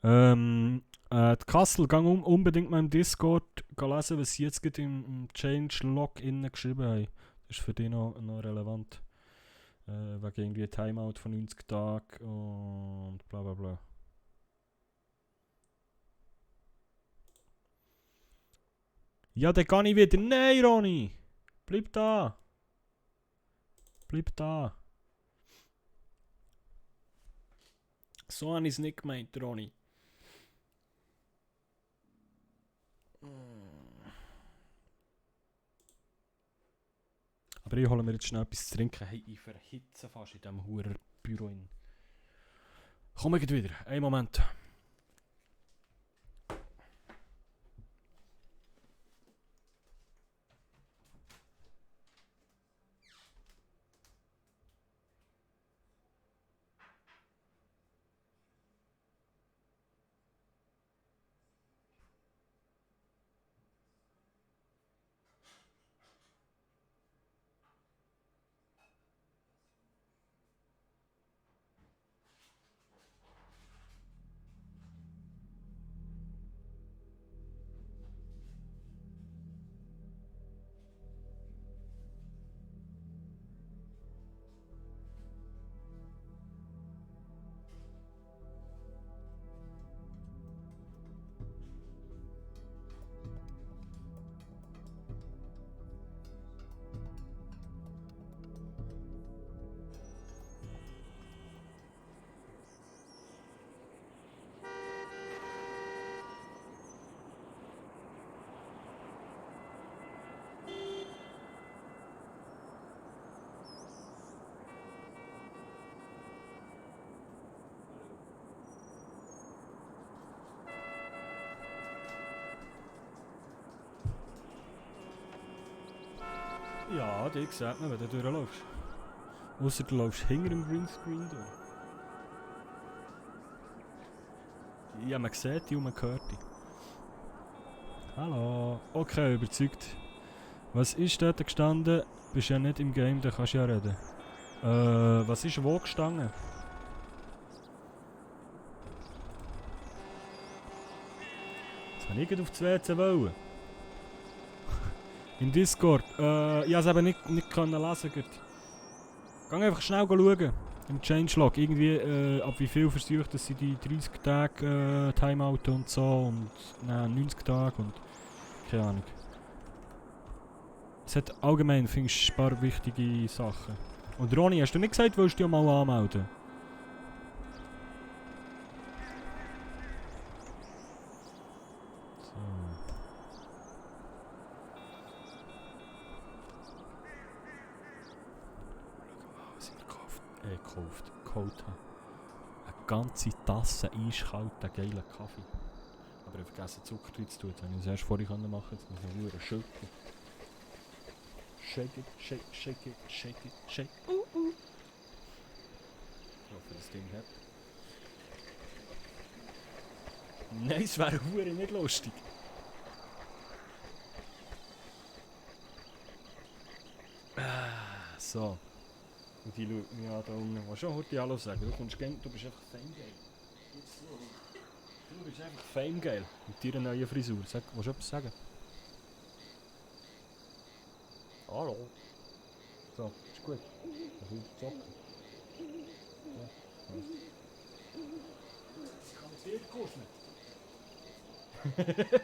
Die Kassel, gang unbedingt mal im Discord lesen, was sie jetzt gerade im Changelog innen geschrieben haben. Das ist für dich noch relevant. Wegen irgendwie Timeout von 90 Tagen und bla bla bla. Ja, dann kann ich wieder. Nein, Ronny! Bleib da! Bleib da! So habe ich es nicht gemeint, Ronny. Aber ich hole mir jetzt schnell etwas zu trinken. Hey, ich verhitze fast in diesem Huren-Büro. Komm ich wieder. Einen Moment. Ja, die sieht man, wenn du durchläufst. Ausser du läufst hinter dem Greenscreen durch. Ja, man sieht die und man hört die. Hallo. Okay, überzeugt. Was ist dort gestanden? Bist ja nicht im Game, da kannst du ja reden. Was ist wo gestanden? Jetzt habe ich nicht auf das WC wollen. Im Discord. Ich konnte es eben nicht können lesen. Geh einfach schnell schauen. Im Changelog. Irgendwie, ab wie viel Versuche, dass sie die 30 Tage Timeout und so und 90 Tage und keine Ahnung. Es hat allgemein, finde ich, ein paar wichtige Sachen. Und Ronny, hast du nicht gesagt, willst du dich mal anmelden? So. Schau mal, was ich geholt habe. Eine ganze Tasse eiskalten, geilen Kaffee. Aber ich habe vergessen, Zucker drin zu tun. Das hätte ich das erst vorher machen können. Jetzt muss ich nur schütteln. Shake it, shake, shake it, shake it, shake. Ich hoffe, das Ding hat. Nein, es wäre verdammt nicht lustig. So. Und die schaut mich an da unten. Was schon heute Hallo sagen? Du kommst gerne, du bist einfach Fame-Geil. Du bist einfach Fame-Geil. Mit deiner neuen Frisur. Willst du etwas sagen? Hallo. So, ist gut. Ich will zocken. Ja, also. Ich kann es wieder kuscheln.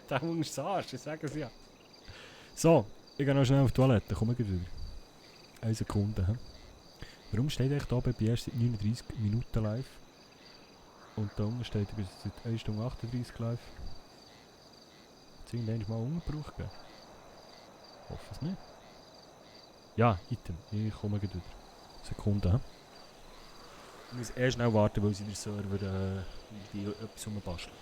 Der Hund ist Arsch, ich sage es ja. So, ich gehe noch schnell auf die Toilette, komm ich wieder. 1 Sekunde. He? Warum steht echt oben bei erst seit 39 Minuten live? Und da unten steht bis seit 1 Stunde 38 live. Hat es irgendwann mal Unterbruch gegeben? Ich hoffe es nicht. Ja, Item. Ich komme gleich wieder. Sekunde. Ich muss erst schnell warten, weil sie der Server die etwas rumbasteln.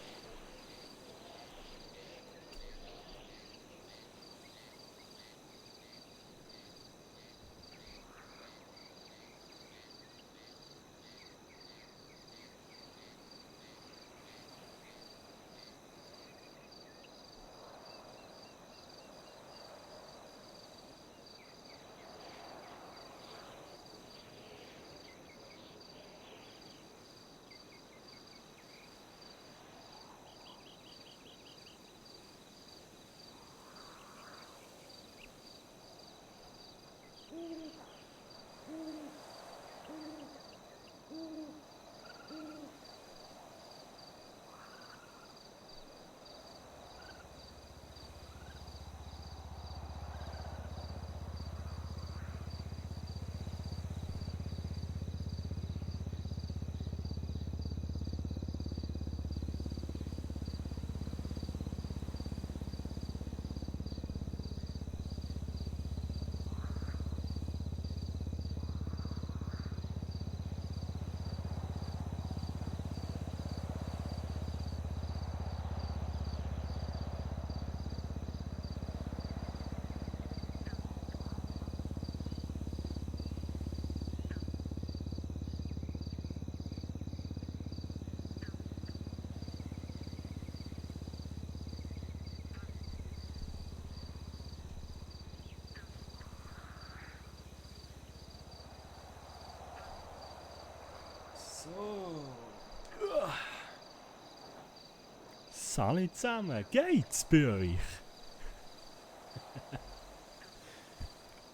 Salut zusammen, geht's bei euch?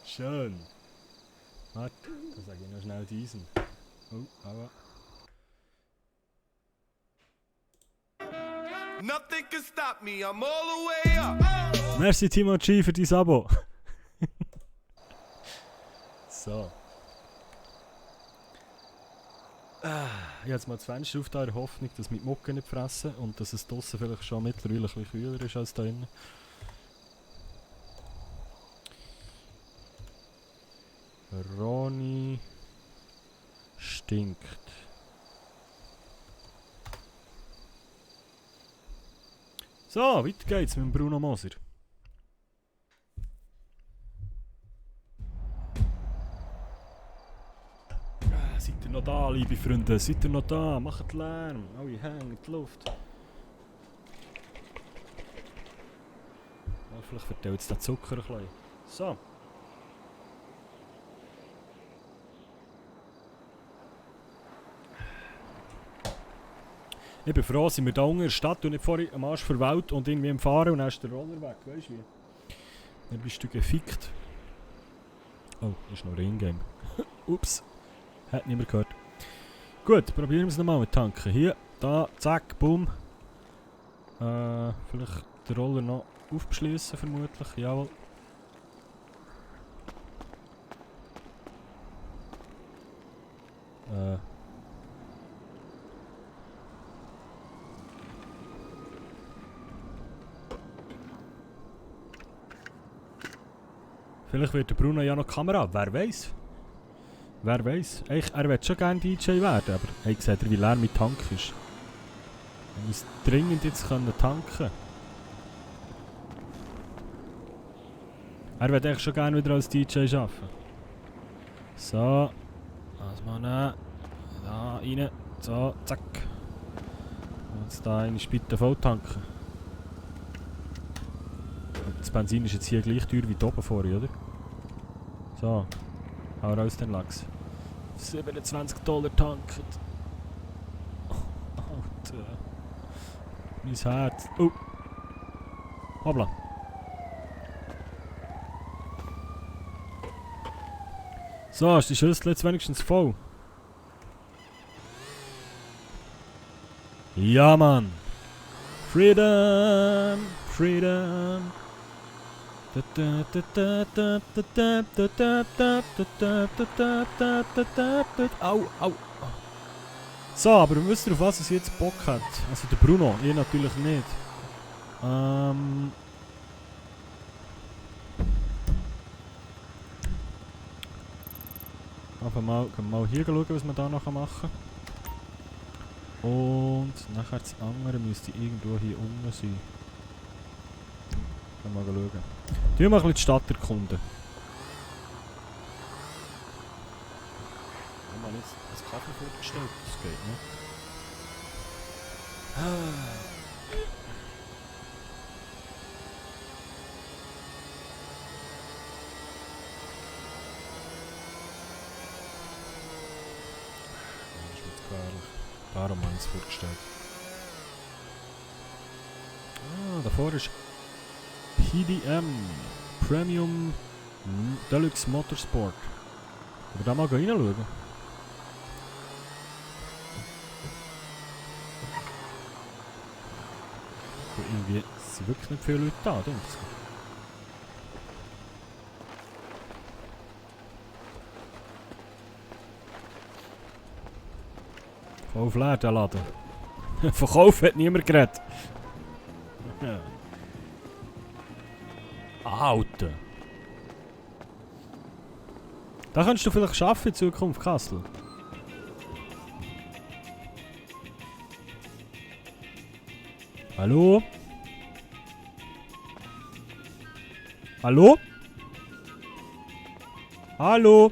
Schön. Warte, da sage ich noch schnell diesen. Oh, aber. Nothing can stop me, I'm all the way up. Merci Timo G für dein Abo. So. Ich habe jetzt mal das Fenster auf, in der Hoffnung, dass wir die Mucke nicht fressen und dass es draussen vielleicht schon mittlerweile ein bisschen kühler ist als da drinnen. Ronny stinkt. So, weiter geht's mit dem Bruno Moser. Seid ihr noch da, liebe Freunde? Seid ihr noch da? Macht Lärm. Alle hängen in die Luft. Oh, vielleicht verteilt es den Zucker ein bisschen. So. Ich bin froh, sind wir da unten in der Stadt und nicht vorhin am Arsch der Welt und irgendwie am Fahren und dann ist der Roller weg, weißt du wie? Dann bist du gefickt. Oh, das ist noch ein Ringame. Ups. Hat niemand gehört. Gut, probieren wir es nochmal mit tanken. Hier, da, zack, boom. Vielleicht den Roller noch aufschließen, vermutlich. Jawohl. Vielleicht wird der Bruno ja noch Kamera, wer weiß? Wer weiß? Er will schon gerne DJ werden, aber hey, seht ihr, wie leer mein Tank ist? Er muss dringend jetzt tanken. Er will eigentlich schon gerne wieder als DJ arbeiten. So. Das mal nehmen. Da rein. So, zack. Und jetzt da eine Spitte voll tanken. Das Benzin ist jetzt hier gleich teuer wie da oben vorher, oder? So. Hau raus den Lachs. 27 $ tanket. Alter. Mein Herz. Oh. Hoppla. So, ist die Schüssel jetzt wenigstens voll? Ja, Mann. Freedom. Freedom. Au, au. So, aber wisst ihr, auf was es jetzt Bock hat? Also der Bruno, ihr natürlich nicht. Einfach mal hier schauen, was wir da noch machen. Und nachher das andere müsste irgendwo hier unten sein. Mal schauen. Tun wir mal ein bisschen die Stadt erkunden. Wir haben jetzt das Kaffee vorgestellt, das geht, ne? Das ist mir zu gefährlich. Darum haben wir es vorgestellt. Ah, davor ist PDM Premium Deluxe Motorsport. Können wir da mal reinschauen? Irgendwie sind wirklich nicht viele Leute da, denke ich. Voll leer, der Laden. Verkauf hat niemand geredet. Alter. Da könntest du vielleicht schaffen in Zukunft, Kassel. Hallo? Hallo? Hallo?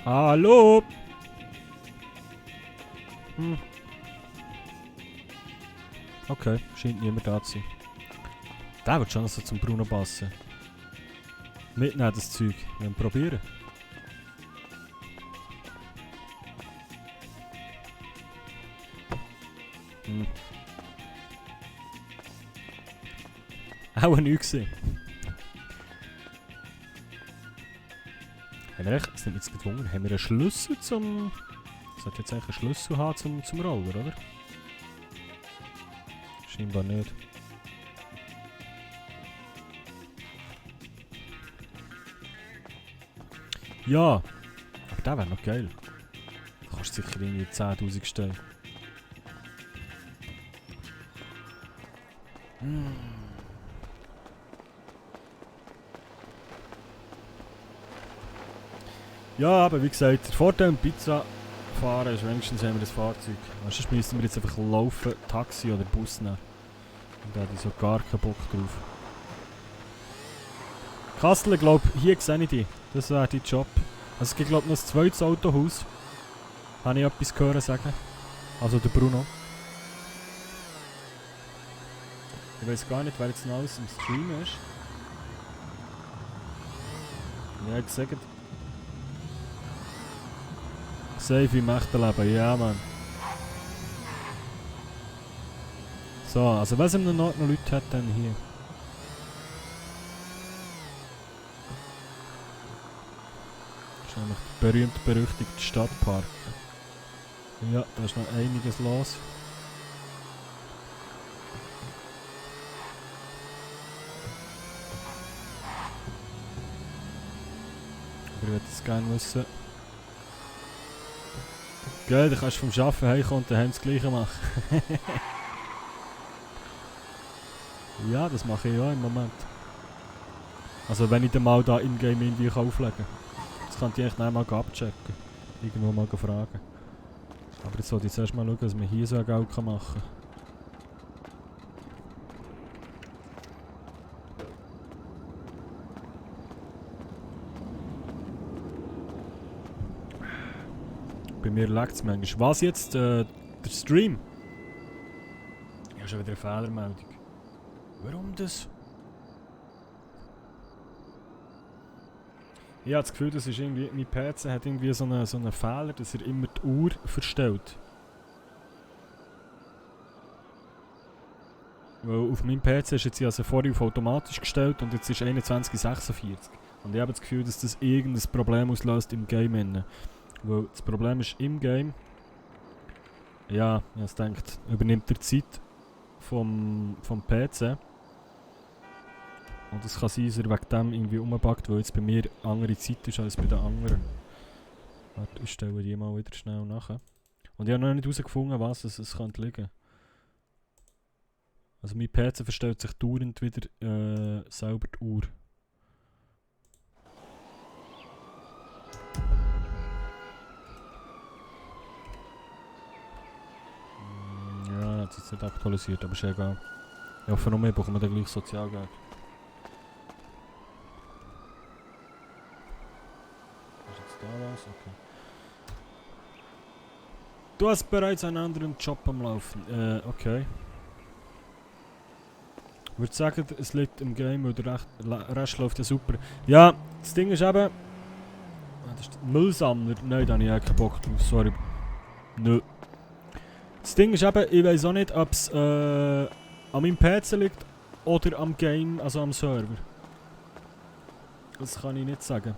Hallo? Okay, scheint niemand da zu sein. Der wird schon so zum Bruno passen. Mitnehmen das Zeug. Wir werden probieren. Auch nichts gesehen. Haben wir echt, das nimmt jetzt gedwungen, haben wir einen Schlüssel zum... Sollte jetzt eigentlich einen Schlüssel haben zum Roller, oder? Scheinbar nicht. Ja, aber der wäre noch geil. Da kannst du sicher irgendwie 10'000 stellen. Ja, aber wie gesagt, der Vorteil mit Pizza fahren ist, wenigstens haben wir das Fahrzeug. Sonst müssen wir jetzt einfach laufen, Taxi oder Bus nehmen. Und da habe ich so gar keinen Bock drauf. Kassel, glaube ich, hier sehe ich dich. Das wäre dein Job. Also es gibt glaube ich noch ein zweites Autohaus. Habe ich etwas gehört sagen. Also der Bruno. Ich weiß gar nicht, wer jetzt noch alles im Stream ist. Ja, gesagt. Safe im echten Leben, ja Mann. So, also wenn es im Nord noch Leute hat, dann hier. Das ist nämlich der berühmt-berüchtigte Stadtpark. Ja, da ist noch einiges los. Aber ich würde es gerne wissen. Gell, dann kannst du vom Arbeiten heimkommen und daheim das Gleiche machen. Ja, das mache ich ja im Moment. Also wenn ich dann mal da in-game irgendwie auflegen kann. Das kann ich eigentlich nicht mal abchecken. Irgendwo mal fragen. Aber jetzt sollte ich zuerst mal schauen, dass man hier so ein Geld machen kann. Bei mir lag es manchmal. Was jetzt? Der Stream? Ich habe schon wieder eine Fehlermeldung. Warum das? Ich habe das Gefühl, das ist irgendwie, mein PC hat irgendwie so einen Fehler, dass er immer die Uhr verstellt. Weil auf meinem PC ist jetzt also vorher auf automatisch gestellt und jetzt ist 21:46. Und ich habe das Gefühl, dass das irgendein Problem auslöst im Game. Weil das Problem ist im Game. Ja, ich habe gedacht, übernimmt die Zeit vom PC. Und es kann sein, dass er wegen dem irgendwie umbackt, weil jetzt bei mir andere Zeit ist als bei den anderen. Warte, ich stelle die mal wieder schnell nachher. Und ich habe noch nicht herausgefunden, was es könnte liegen. Also mein PC verstellt sich dauernd wieder selber die Uhr. Ja, jetzt ist es nicht aktualisiert, aber ist egal. Ja, von mir bekommen wir dann gleich Sozialgeld. Was ist jetzt da los? Okay. Du hast bereits einen anderen Job am Laufen. Okay. Ich würde sagen, es liegt im Game, weil der Rest läuft ja super. Ja, das Ding ist eben... Das ist der Müllsammler. Nein, da habe ich keinen Bock drauf, sorry. Nö. Das Ding ist eben, ich weiß auch nicht, ob es an meinem PC liegt oder am Game, also am Server. Das kann ich nicht sagen.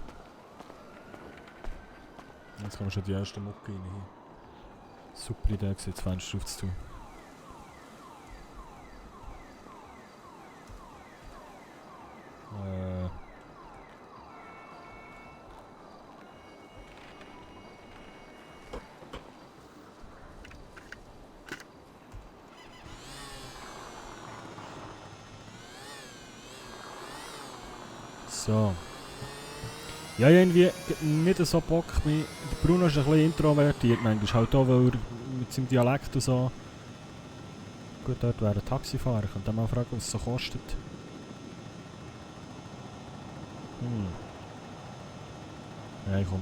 Jetzt kommen schon die ersten Mucke rein hier. Super Idee, jetzt Fenster aufzutun. So. Ja, irgendwie nicht so Bock. Der Bruno ist ein bisschen introvertiert manchmal. Halt auch, weil er mit seinem Dialekt und so. Gut, dort wäre ein Taxifahrer. Ich könnte mal fragen, was es so kostet. Nein, komm.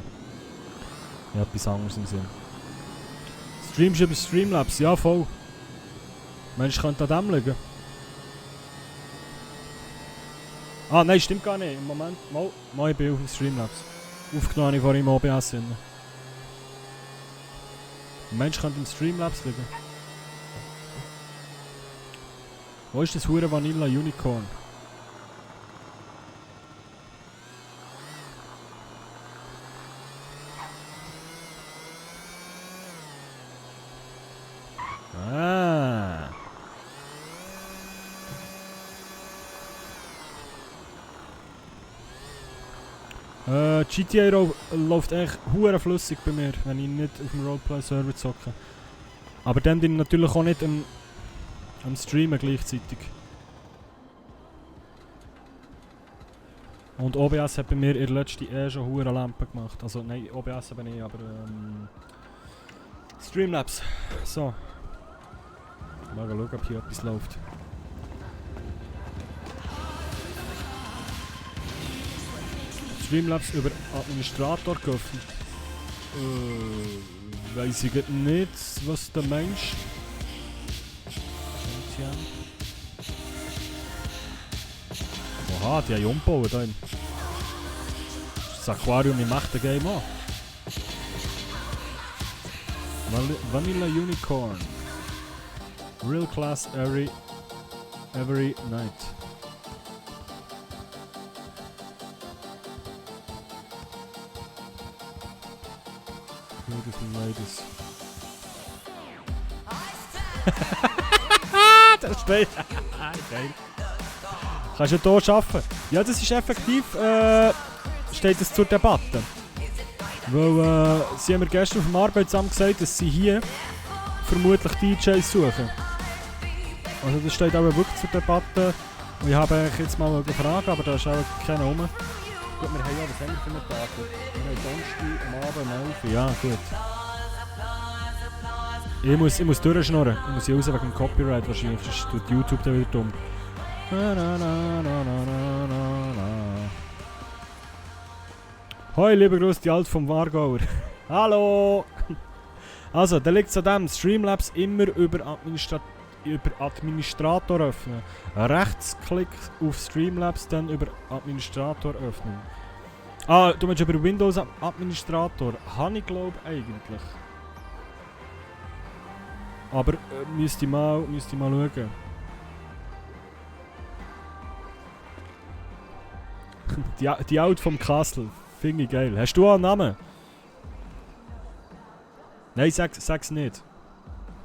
Ich habe etwas anderes im Sinn. Streamst du über Streamlabs? Ja, voll. Mensch, könnte an dem liegen. Ah, nein, stimmt gar nicht. Im Moment, mal ich bin auf dem Streamlabs. Aufgenommen habe ich vorhin im OBS drin. Ein Mensch könnte im Streamlabs liegen. Wo ist das hure Vanilla Unicorn? Ah. GTA läuft eigentlich hure flüssig bei mir, wenn ich nicht auf dem Roleplay-Server zocke. Aber dann bin ich natürlich auch nicht am Streamen gleichzeitig. Und OBS hat bei mir in der letzten schon hure Lampe gemacht. Also nein, OBS eben nicht, aber Streamlabs. So. Mal schauen, ob hier etwas läuft. Streamlabs über Administrator geöffnet. Weiss ich grad nicht, was du meinst. Oha, die haben umgebaut da. Das Aquarium im echten Game an. Vanilla Unicorn. Real Class every night. Beautiful ladies. Das steht. Geil. Kannst du hier arbeiten? Ja, das ist effektiv. Steht es zur Debatte. Weil sie haben mir gestern auf dem Arbeitsamt gesagt, dass sie hier vermutlich DJs suchen. Also das steht auch wirklich zur Debatte. Und ich habe jetzt mal gefragt, aber da ist auch keiner rum. Gut, wir haben ja, was haben wir für einen Tag? Wir haben Donnerstag am Abend 11 Uhr. Ja, gut. Ich muss durchschnurren. Ich muss hier raus wegen dem Copyright wahrscheinlich, sonst tut YouTube dann wieder dumm. Na, na, na, na, na, na, na. Hoi, lieber Gruß, die Alt vom Wargauer. Hallo! Also, da liegt es an dem, Streamlabs immer über Administrator öffnen. Rechtsklick auf Streamlabs, dann über Administrator öffnen. Ah, du meinst über Windows Administrator. Habe ich glaube eigentlich. Aber müsste ich mal schauen. Die Out vom Castle. Finde ich geil. Hast du einen Namen? Nein, sag's nicht.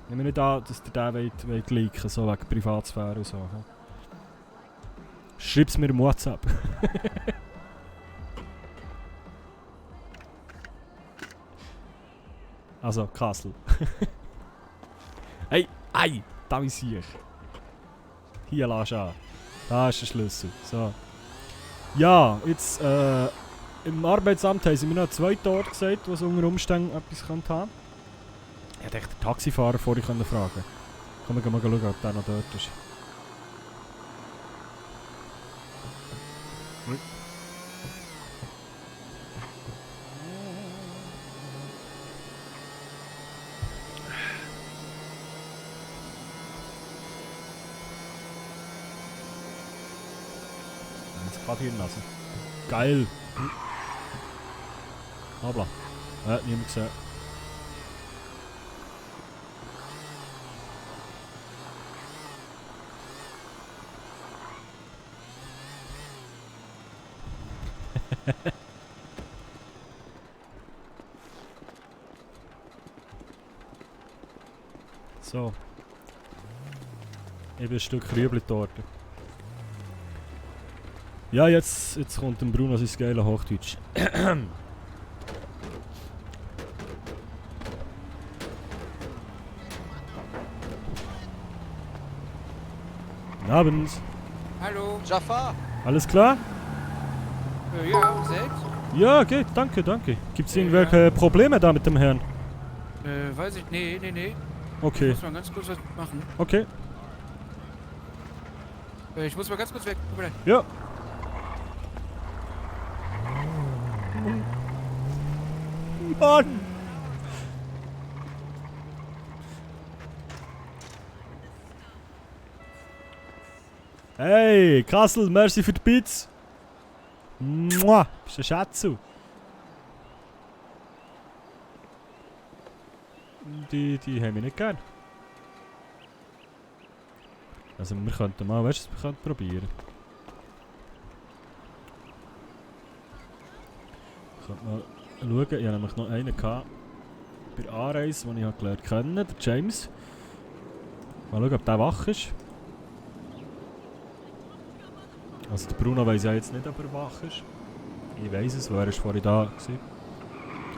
Nehmen wir nicht an, dass ihr den wollt liken, so wegen Privatsphäre und so. He? Schreib's mir im WhatsApp. Also, Castle. Hey, ei, da ist ich. Hier lass an. Da ist der Schlüssel. So. Ja, jetzt, im Arbeitsamt haben sie mir noch 2 Orte gesagt, was unter Umständen etwas haben könnte. Ich hätte echt den Taxifahrer vorher fragen können. Komm, wir mal schauen, ob der noch dort ist. Jetzt gerade hier lassen. Geil! Habla. Niemand gesehen. So. Eben ein Stück Rüebli-Torte. Ja, jetzt kommt dem Bruno sein geiles Hochdeutsch. Guten Abend. Hallo. Jafar! Alles klar? Ja, und selbst? Ja, geht. Danke. Gibt es irgendwelche Probleme da mit dem Herrn? Weiß ich. Nee. Okay. Ich muss mal ganz kurz was machen. Okay. Ich muss mal ganz kurz weg. Guck mal. Ja. Mann! Hey, Kassel, merci für die Pizza. Mua, bist ein Schätzel. Die haben wir nicht gern. Also wir könnten mal, weißt du, wir könnten probieren. Ich könnte mal schauen, ich hatte nämlich noch einen bei der Anreise, den ich gelernt kennen, der James. Mal schauen, ob der wach ist. Also der Bruno weiss ja jetzt nicht, ob er wach ist. Ich weiss es, weil er vorhin da war.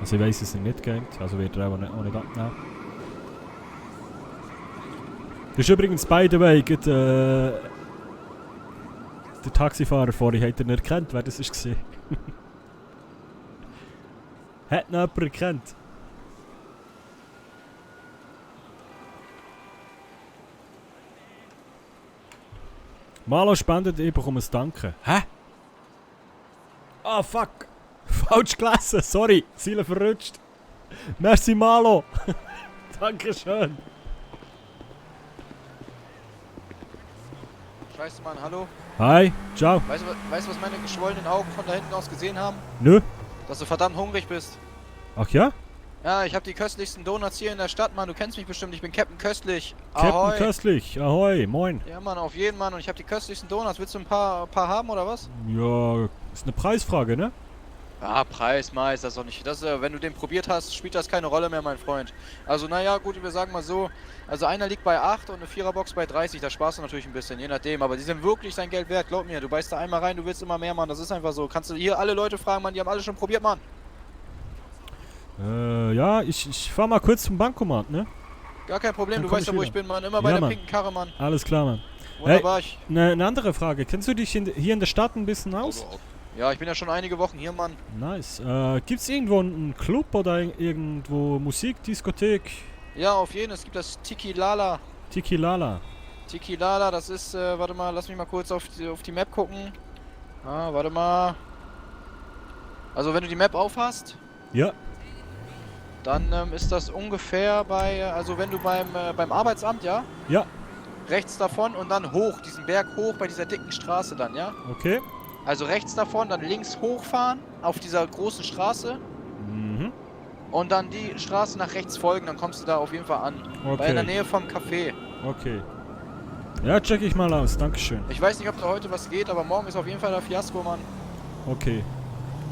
Also ich weiss, dass er nicht geht, also wird er auch nicht abnehmen. Das ist übrigens, by the way, der Taxifahrer vorhin, hat er nicht erkannt, wer das war. Hat noch jemand erkannt? Malo spendet, ich bekomme ein Danke. Hä? Ah, fuck! Falsch gelesen, sorry. Ziele verrutscht. Merci Malo. Dankeschön. Scheiße, Mann, hallo. Hi, ciao. Weißt du, was meine geschwollenen Augen von da hinten aus gesehen haben? Nö. Dass du verdammt hungrig bist. Ach ja? Ja, ich habe die köstlichsten Donuts hier in der Stadt, Mann. Du kennst mich bestimmt. Ich bin Captain Köstlich. Captain Köstlich. Ahoi, moin. Ja, Mann, auf jeden, Mann. Und ich habe die köstlichsten Donuts. Willst du ein paar haben oder was? Ja, ist eine Preisfrage, ne? Ah, Preis, Mais, das ist doch nicht. Das, wenn du den probiert hast, spielt das keine Rolle mehr, mein Freund. Also, naja, gut, wir sagen mal so. Also, einer liegt bei 8 und eine Viererbox bei 30. Da sparst du natürlich ein bisschen, je nachdem. Aber die sind wirklich dein Geld wert, glaub mir. Du beißt da einmal rein, du willst immer mehr, Mann. Das ist einfach so. Kannst du hier alle Leute fragen, Mann. Die haben alle schon probiert, Mann. Ja, ich fahr mal kurz zum Bankomat, ne? Gar kein Problem. Dann Du komm weißt ja, ich wo wieder. ich bin, Mann. Immer bei Ja, der Mann. pinken Karre, Mann. Alles klar, Mann. Wunderbar. Ne andere Frage. Kennst du dich hier in der Stadt ein bisschen aus? Ja, ich bin ja schon einige Wochen hier, Mann. Nice. Gibt's irgendwo einen Club oder irgendwo Musik, Diskothek? Ja, auf jeden. Es gibt das Tiki Lala. Tiki Lala. Tiki Lala, das ist, warte mal, lass mich mal kurz auf die Map gucken. Ah, warte mal. Also, wenn du die Map aufhast, Ja. dann ist das ungefähr bei, also wenn du beim Arbeitsamt, ja, Ja. rechts davon und dann hoch, diesen Berg hoch bei dieser dicken Straße dann, ja. Okay. Also rechts davon, dann links hochfahren auf dieser großen Straße Mhm. und dann die Straße nach rechts folgen, dann kommst du da auf jeden Fall an. Bei in der Okay. Nähe vom Café. Okay. Ja, check ich mal aus. Dankeschön. Ich weiß nicht, ob da heute was geht, aber morgen ist auf jeden Fall der Fiasko, Mann. Okay.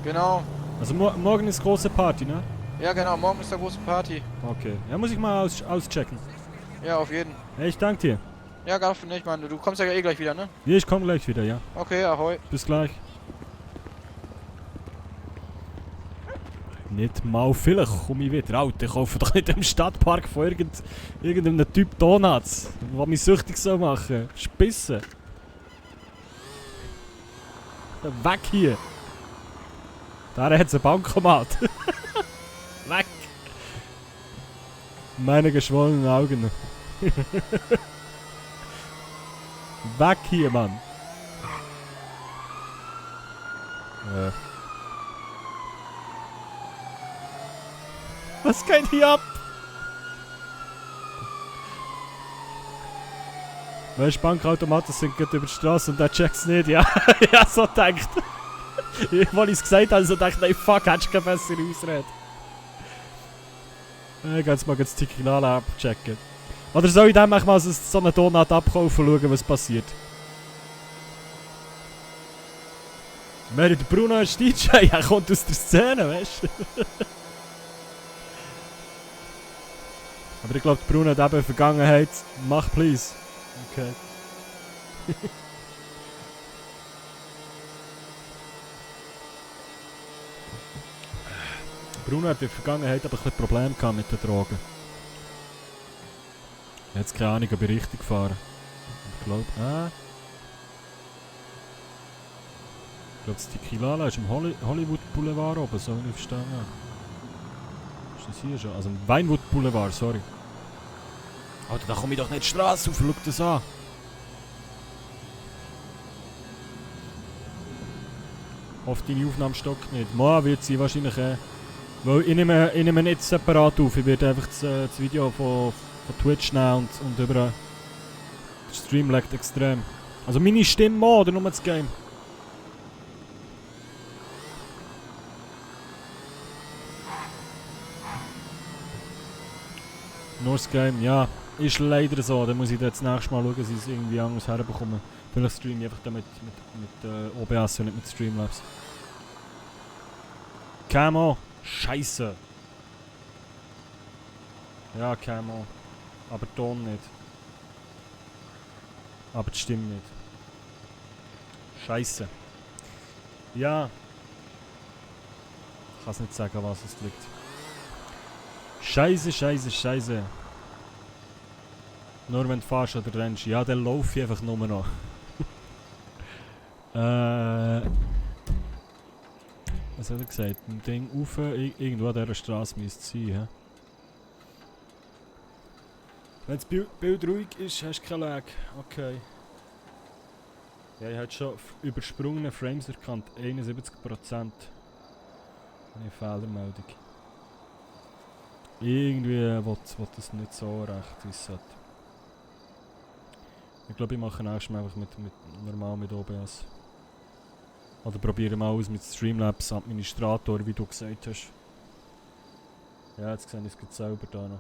Genau. Also morgen ist große Party, ne? Ja, genau, morgen ist der große Party. Okay. Ja, muss ich mal auschecken. Ja, auf jeden. Hey, ich danke dir. Ja, gar nicht, Mann. Du kommst ja eh gleich wieder, ne? Ja, ich komme gleich wieder, ja. Okay, ahoi. Bis gleich. Nicht mal, vielleicht komme ich wieder. Alter, ich kaufe doch nicht im Stadtpark von irgendeinem Typ Donuts, der mich süchtig soll machen. Spissen. Weg hier. Da hat es ein Bankomat. Weg. Meine geschwollenen Augen. Weg hier, Mann. Was geht hier ab? Weißt du, Bankautomaten sind gerade über die Straße und der checkt's nicht, ja. Ja, so denkt. Weil ich es gesagt habe, so dachte nein, fuck, hättest du keine bessere Ausrede. Ich gehe jetzt mal das Tiki Lala abchecken. Oder soll ich dann mal so einen Donut abkaufen und schauen, was passiert? Der Bruno ist DJ, er kommt aus der Szene, weißt du? Aber ich glaube, Bruno hat eben Vergangenheit. Mach, please. Okay. Bruno hat in der Vergangenheit aber ein bisschen Probleme gehabt mit den Drogen. Jetzt keine Ahnung, ob ich richtig fahre. Ich glaube, ich glaube, das Tiki Lala ist im Hollywood Boulevard oben, so wie ich verstanden habe. Ist das hier schon? Also im Vinewood Boulevard, sorry. Alter, da komme ich doch nicht die Straße auf, schau das an. Hoffe, deine Aufnahme stockt nicht. Morgen wird sie wahrscheinlich... weil ich nehme nicht separat auf, ich werde einfach das Video von Twitch nehmen und über... Der Stream laggt extrem. Also meine Stimme mal, oder nur das Game? Nur das Game, ja. Ist leider so. Dann muss ich das nächste Mal schauen, dass ich es irgendwie anders herbekomme. Vielleicht streame ich einfach damit mit OBS und nicht mit Streamlabs. Camo. Scheiße. Ja, Camo. Aber Ton nicht. Aber die Stimme nicht. Scheiße. Ja. Ich kann es nicht sagen, was es liegt. Scheiße, scheiße, scheiße. Nur wenn du fährst oder rennst. Ja, dann laufe ich einfach nur noch. Was hat er gesagt? Ein Ding rauf, irgendwo an dieser Straße müsste es sein. He? Wenn das Bild ruhig ist, hast du kein Lag. Okay. Ja, ich habe schon übersprungene Frames erkannt. 71%. Eine Fehlermeldung. Irgendwie will das nicht so recht, wie es sollte. Ich glaube, ich mache nächstes Mal einfach normal mit OBS. Oder probiere mal aus mit Streamlabs Administrator, wie du gesagt hast. Ja, jetzt sehe ich es selber da noch.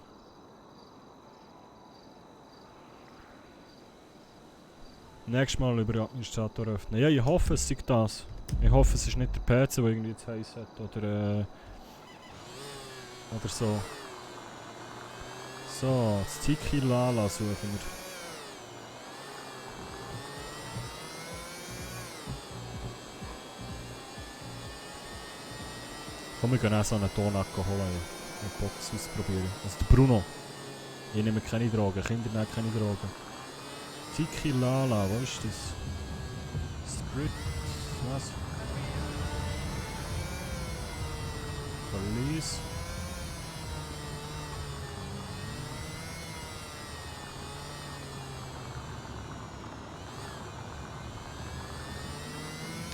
Nächstes Mal über den Administrator öffnen. Ja, ich hoffe, es sei das. Ich hoffe, es ist nicht der PC, der irgendwie zu heiß hat. Oder so. So, das Tiki Lala suchen wir. Komm, wir gehen auch so einen Tonack holen. Eine Box ausprobieren. Also der Bruno. Ich nehme keine Drogen. Kinder nehmen keine Drogen. Tiki Lala, wo ist das? Sprit. Was? Police.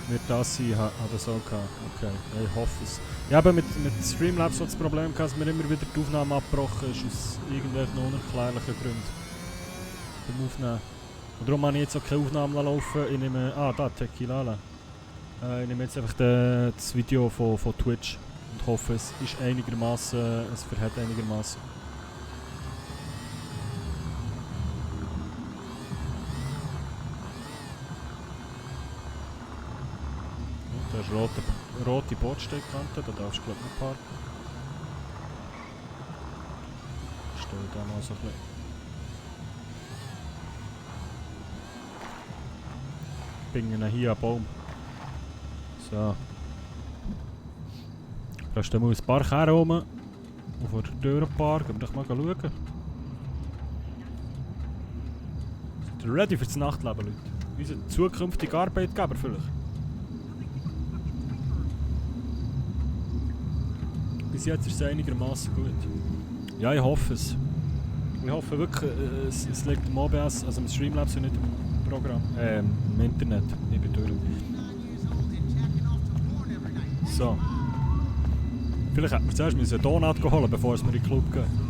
Wird das sein? Hat das auch gehabt? Okay, ja, ich hoffe es. Ich habe mit Streamlabs so das Problem gehabt, dass mir immer wieder die Aufnahme abgebrochen ist, aus irgendwelchen unerklärlichen Gründen. Beim Aufnehmen. Und darum habe ich jetzt auch keine Aufnahmen laufen. Ich nehme... Ah, da, Tequilala. Ich nehme jetzt einfach das Video von Twitch und hoffe, es ist einigermaßen... Es verhält einigermaßen. Da ist rote Bordsteinkante, da darfst du glaube ich nicht parken. Ich stelle da mal so ein bisschen. Bingen hier einen Baum. So. Da stehen wir ein paar Kehren rum. Und vor der Tür parken, aber doch mal schauen. Seid ihr ready für das Nachtleben, Leute? Unser zukünftiger Arbeitgeber vielleicht. Bis jetzt ist es einigermaßen gut. Ja, ich hoffe es. Ich hoffe wirklich, es liegt am OBS, also im Streamlabs und nicht im Programm. Im Internet. Ich bin durch. So. Vielleicht hätten wir zuerst einen Donut holen, bevor wir in den Club gehen.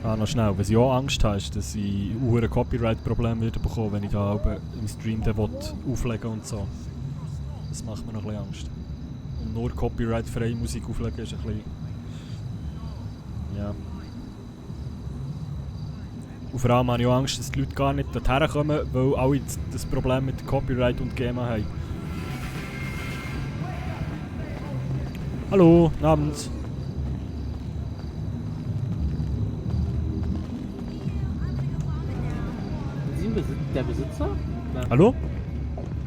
Ah, noch schnell. Was ich auch Angst habe, ist, dass ich ein Copyright-Problem wieder bekomme, wenn ich da im Stream auflegen und so. Das macht mir noch ein bisschen Angst. Und nur copyright-freie Musik auflegen ist ein bisschen... Ja. Und vor allem habe ich auch Angst, dass die Leute gar nicht dorthin kommen, weil alle das Problem mit Copyright und GEMA haben. Hallo, guten Abend. Sind Sie der Besitzer? Nein. Hallo?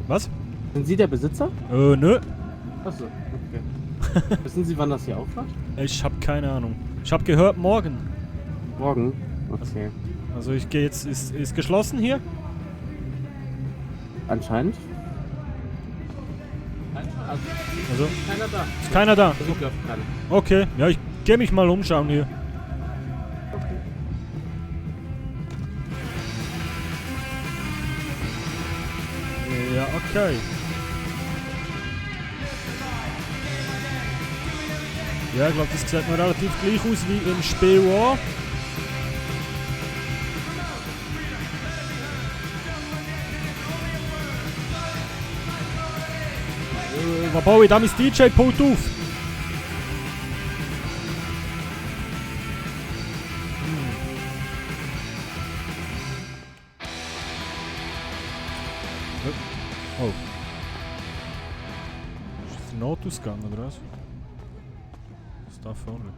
Was? Sind Sie der Besitzer? Nö. Achso, okay. Wissen Sie, wann das hier aufmacht? Ich hab keine Ahnung. Ich hab gehört, morgen. Morgen? Okay. Also ich gehe jetzt... Ist geschlossen hier? Anscheinend. Also... Keiner da. Ist keiner da? Besuch läuft gerade. Okay. Ja, ich gehe mich mal umschauen hier. Okay. Ja, okay. Ja, ich glaube, das sieht mir relativ gleich aus wie im Spiel auch. Was baue ich da mein DJ-Pult auf? Oh. Ist das ein Notausgang oder was? Was ist da vorne?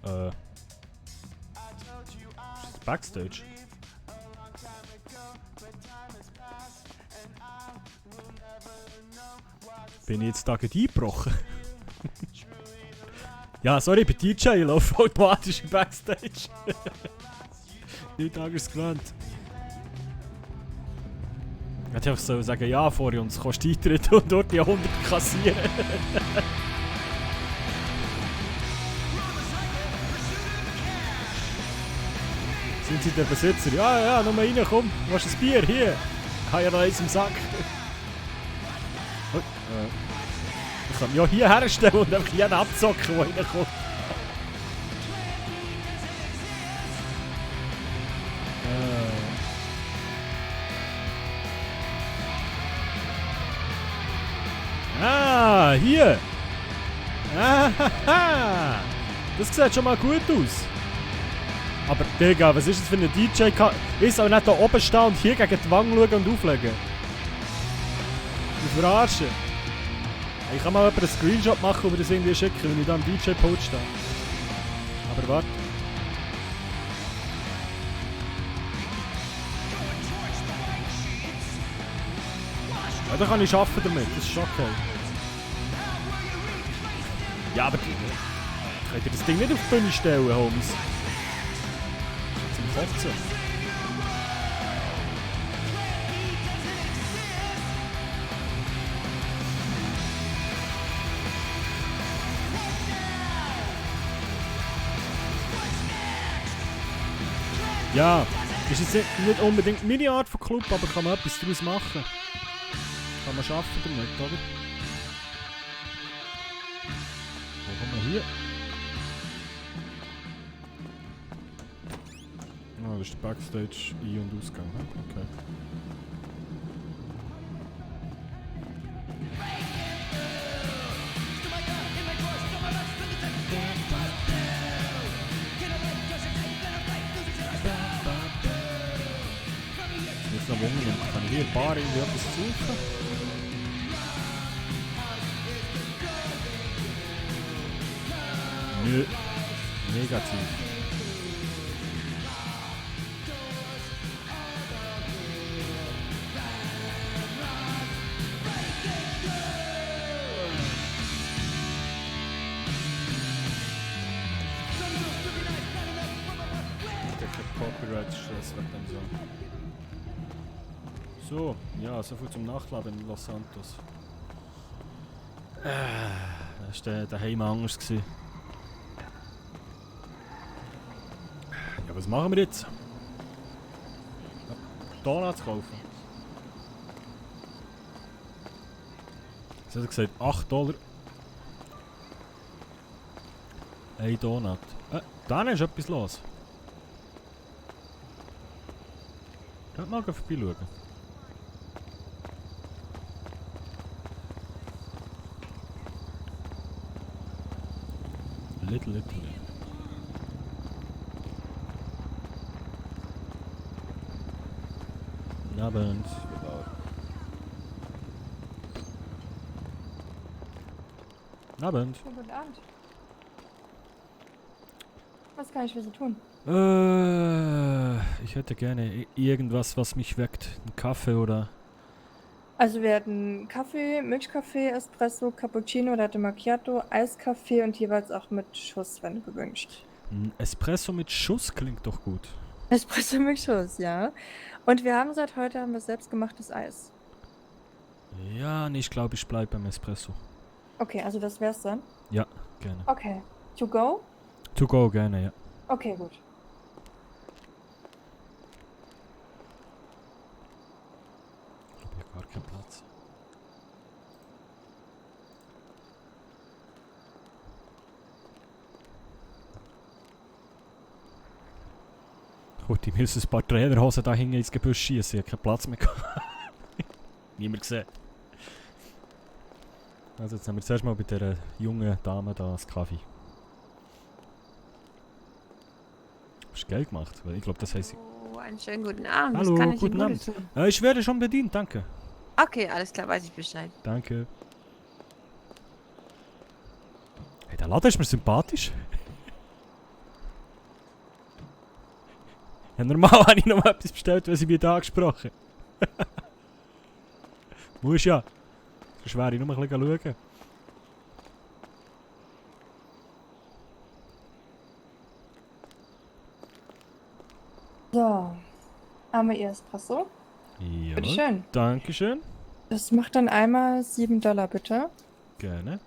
Ist das Backstage? Bin ich jetzt da eingebrochen? Ja, sorry, ich bin DJ, ich laufe automatisch im Backstage. Nicht anders gelernt. Ich hätte einfach sagen, ja, vorher uns kostet Eintritt und dort die 100 kassieren. Sind Sie der Besitzer? Ja, ja, nur mal rein, komm. Du hast ein Bier, hier. Ich habe ja noch eins im Sack. Oh, ich kann mich ja hier herstellen und einfach jeden abzocken, der reinkommt. Ah, hier. Ah, das sieht schon mal gut aus. Aber Digga, was ist das für ein DJ? Ich soll nicht da oben stehen und hier gegen die Wange schauen und auflegen. Ich verarsche. Ich kann mal einen Screenshot machen und mir das irgendwie schicken, wenn ich da am DJ-Pult stehe. Aber warte. Ja, da kann ich arbeiten damit, das ist schon okay. Ja, aber könnt ihr das Ding nicht auf die Bühne stellen, Homies? Zum Kotzen. Ja, ist jetzt nicht unbedingt meine Art von Club, aber kann man etwas daraus machen. Kann man arbeiten damit, oder? Wo kommen wir hier? Ah, das ist der Backstage Ein- und Ausgang. Okay. Jetzt noch wundern, kann ich hier ein Bar irgendwie etwas suchen? Nö. Negativ. Copyright-Stress wegen dem Song. So, ja, soviel zum Nachtleben in Los Santos. Das war daheim anders gewesen. Ja, was machen wir jetzt? Donuts kaufen. Jetzt hat er gesagt, $8. Ein Donut. Da ist etwas los. Könnt mal vorbeischauen. Little. Guten Abend. Guten Abend. Guten Abend. Was kann ich für Sie tun? Ich hätte gerne irgendwas, was mich weckt. Ein Kaffee oder... Also wir hatten Kaffee, Milchkaffee, Espresso, Cappuccino, Latte Macchiato, Eiskaffee und jeweils auch mit Schuss, wenn gewünscht. Ein Espresso mit Schuss klingt doch gut. Espresso mit Schuss, ja. Und wir haben seit heute selbstgemachtes Eis. Ja, nee, ich glaube, ich bleibe beim Espresso. Okay, also das wär's dann? Ja, gerne. Okay. To go? To go, gerne, ja. Okay, gut. Ich habe hier gar keinen Platz. Gut, ich muss ein paar Trainerhosen da hinten ins Gebüsch schießen. Ich habe keinen Platz mehr gehabt. Niemand gesehen. Also jetzt haben wir zuerst mal bei dieser jungen Dame da das Kaffee. Hast du geil gemacht? Weil ich glaube, das heisst... Oh, einen schönen guten Abend. Hallo, Was kann ich guten Ihnen Abend. Gutes tun? Ich werde schon bedient, danke. Okay, alles klar, weiß ich Bescheid. Danke. Hey, der Laden ist mir sympathisch. Ja, normal habe ich noch mal etwas bestellt, was ich mich da angesprochen. Muss ja. Sonst wäre ich nur mal ein bisschen schauen. So. Haben wir Ihr Espresso? Ja. Bitteschön. Dankeschön. Das macht dann einmal $7, bitte. Gerne.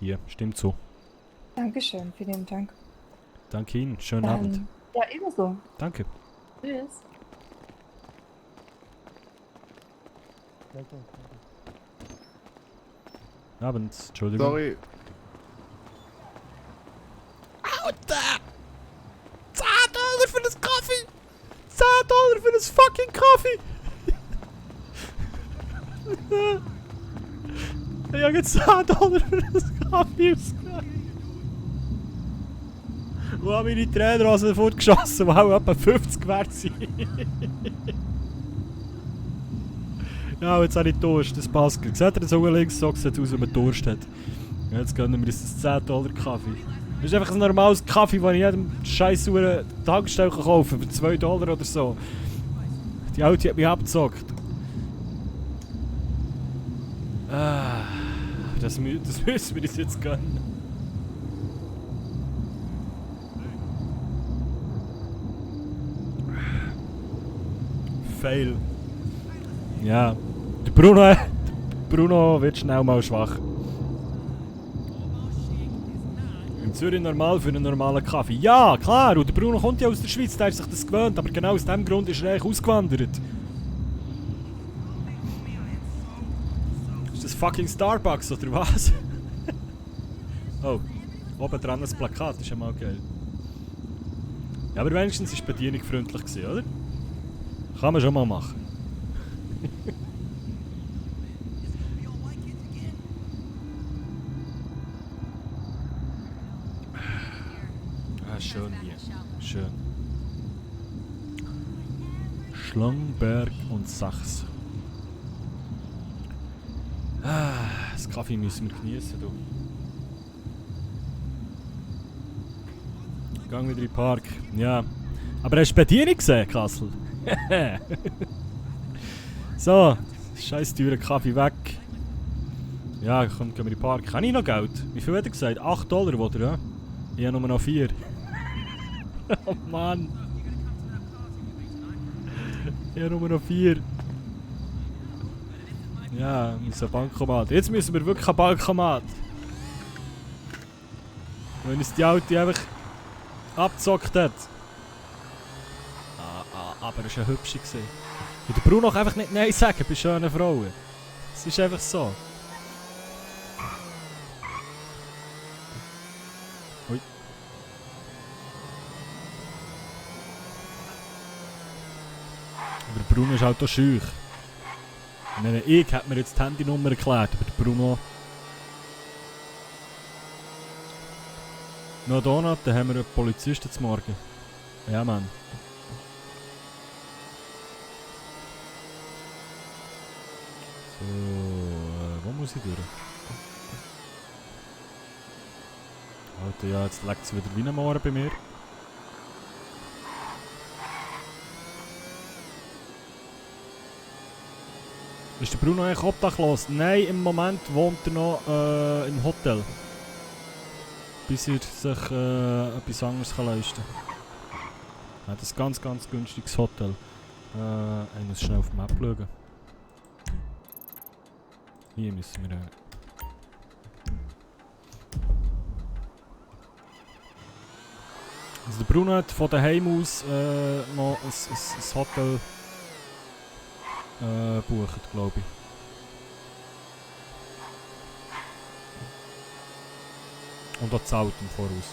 Hier, stimmt so. Dankeschön, vielen Dank. Danke Ihnen, schönen Abend. Ja, ebenso. Danke. Tschüss. Abend, Entschuldigung. Sorry. Alter! 10 Dollar für das Kaffee! 10 Dollar für das fucking Kaffee! Ich habe jetzt 10 Dollar für das Kaffee ausgegeben. Wo haben meine Trainer sofort geschossen, die auch etwa 50 wert sind. Ja, jetzt habe ich Durst, das passt. Seht ihr, das oben links so sieht aus, wenn man Durst hat. Jetzt gönnen wir uns das 10 Dollar Kaffee. Das ist einfach ein normales Kaffee, den ich jedem scheiß Tankstelle kaufen kann, für 2 Dollar oder so. Die Alte hat mich abgezockt. Das müssen wir uns jetzt gönnen. Fail. Ja. Der Bruno wird schnell mal schwach. In Zürich normal für einen normalen Kaffee. Ja, klar, und der Bruno kommt ja aus der Schweiz, der hat sich das gewöhnt, aber genau aus dem Grund ist er eigentlich ausgewandert. Ist das fucking Starbucks oder was? Oh, oben dran das Plakat, ist ja mal geil. Ja, aber wenigstens war die Bedienung freundlich gewesen, oder? Kann man schon mal machen. Schön hier. Schön. Schlangberg und Sachs. Das Kaffee müssen wir genießen, du. Gang wieder in den Park. Ja. Aber hast du die Bedienung gesehen, Kassel? So. Scheiß teuren Kaffee weg. Ja, komm, gehen wir in den Park. Habe ich noch Geld? Wie viel hat er gesagt? 8 Dollar, oder? Ja? Ich habe nur noch 4. Oh Mann. Ich habe nur noch 4. Ja, wir müssen ein Bankomat. Jetzt müssen wir wirklich ein Bankomat. Wenn uns die Alte einfach abgezockt hat. Aber es war eine hübsche. Und der Bruno kann einfach nicht Nein sagen bei schönen Frauen. Es ist einfach so. Ui. Aber der Bruno ist halt auch schüch. Ich meine, ich hätte mir jetzt die Handynummer erklärt, aber der Bruno... Noch einen Donut, dann haben wir einen Polizisten zum Morgen. Ja, Mann. So, wo muss ich durch? Alter, ja, jetzt legt es wieder wie ein Mohren bei mir. Ist der Bruno eigentlich obdachlos? Nein, im Moment wohnt er noch im Hotel. Bis er sich etwas anderes leisten kann. Er hat ein ganz, ganz günstiges Hotel. Ich muss schnell auf die Map schauen. Hier müssen wir... Also der Bruno hat von daheim aus noch ein Hotel bucht, glaube ich. Und auch zahlt im Voraus.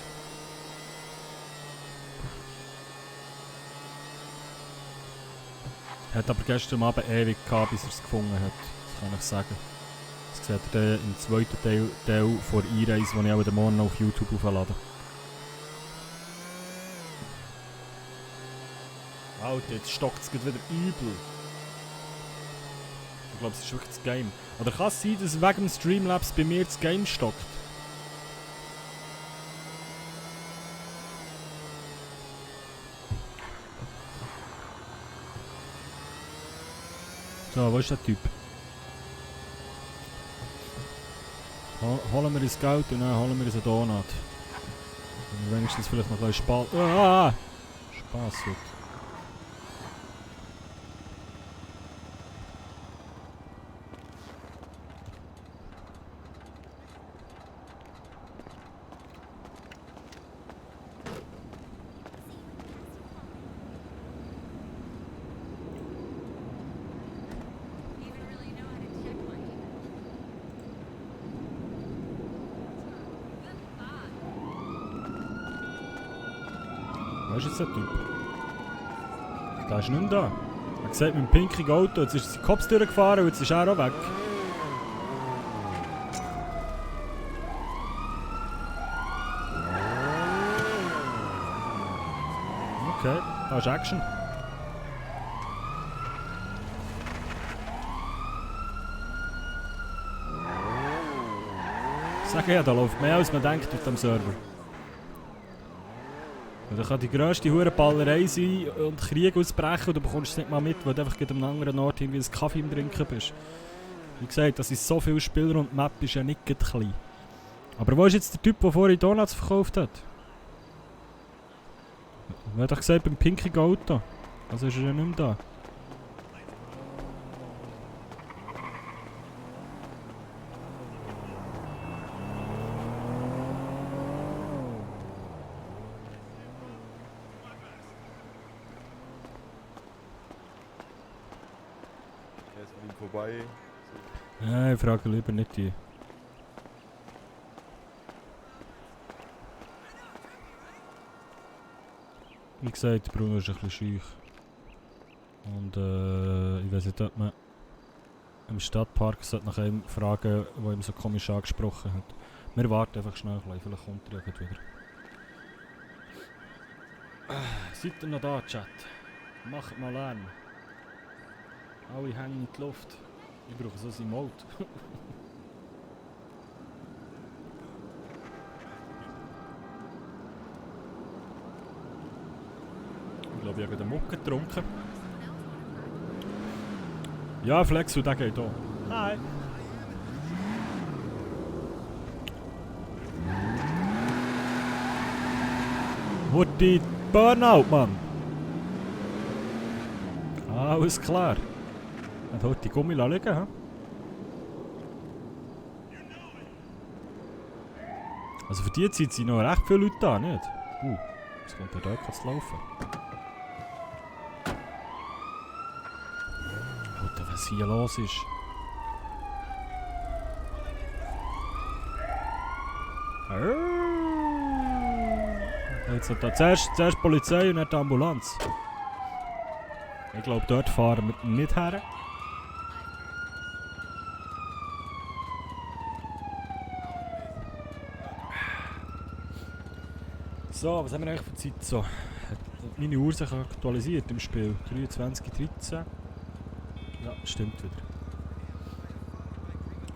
Er hat aber gestern Abend ewig gehabt, bis er es gefunden hat. Das kann ich sagen. Das seht ihr im zweiten Teil vor Einreise, den ich auch den Morgen auf YouTube auflade. Alter, jetzt stockt es wieder übel. Ich glaube, es ist wirklich das Game. Oder kann es sein, dass wegen dem Streamlabs bei mir das Game stockt? So, wo ist der Typ? Holen wir das Geld und dann holen wir uns einen Donut. Und wenigstens vielleicht noch ein bisschen Spaß. Spaß wird. Wo ist jetzt der Typ? Der ist nicht mehr da. Er hat gesagt, mit dem pinkigen Auto, jetzt ist die Cops durchgefahren und jetzt ist er auch weg. Okay, da ist Action. Sag ja, da läuft mehr als man denkt auf dem Server. Und da kann die grösste Hurenballerei sein und Krieg ausbrechen und du bekommst es nicht mal mit, weil du einfach an einem anderen Ort irgendwie einen Kaffee im Trinken bist. Wie gesagt, das ist so viel Spieler und die Map ist ja nicht klein. Aber wo ist jetzt der Typ, der vorhin Donuts verkauft hat? Er hat doch gesagt, beim pinkigen Auto. Also ist er ja nicht mehr da. Er ist an ihm vorbei. Nein, ich frage lieber nicht die. Wie gesagt, Bruno ist ein bisschen schüch. Und ich weiß nicht, ob man im Stadtpark sollte nach einem fragen, der ihm so komisch angesprochen hat. Wir warten einfach schnell, vielleicht kommt er ja wieder. Seid ihr noch da, Chat? Macht mal Lärm. Alle hängen in die Luft. Ich brauche so ein Emote. Ich glaube, ich habe den Mucke getrunken. Ja, Flexu, der geht auch. Hi. Hurti Burnout, Mann. Alles klar. Und heute die Gummi liegen, hä? Also für die Zeit sind noch recht viele Leute da, nicht? Jetzt kommt der da zu laufen. Alter, was hier los ist. Jetzt hat da zuerst die Polizei und dann die Ambulanz. Ich glaube, dort fahren wir nicht her. So, was haben wir eigentlich für Zeit so? Hat meine Uhr sich aktualisiert im Spiel? 23:13. Ja, stimmt wieder.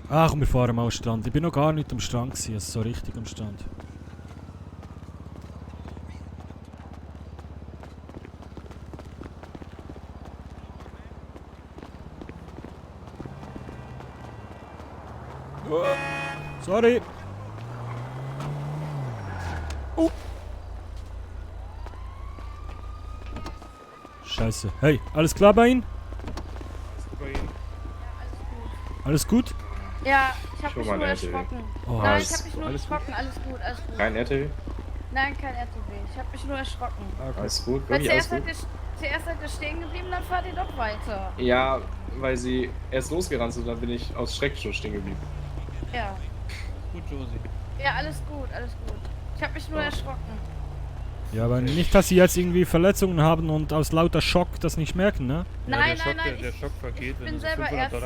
Ach, wir fahren mal am Strand. Ich bin noch gar nicht am Strand gewesen, also so richtig am Strand. Sorry. Scheiße. Hey, alles klar bei Ihnen? Alles gut? Ja, ich hab mich nur erschrocken. Oh, Nein, ich hab mich nur erschrocken. Alles gut, alles gut. Kein RTW? Nein, kein RTW. Ich hab mich nur erschrocken. Alles gut, Weil wirklich alles zuerst gut? seid ihr stehen geblieben, dann fahrt ihr doch weiter. Ja, weil sie erst losgerannt sind, dann bin ich aus Schreck schon stehen geblieben. Ja. Gut, Josie. Ja, alles gut, alles gut. Ich hab mich nur erschrocken. Ja, aber nicht, dass Sie jetzt irgendwie Verletzungen haben und aus lauter Schock das nicht merken, ne? Nein, nein, der Schock vergeht, ich bin selber Ärztin.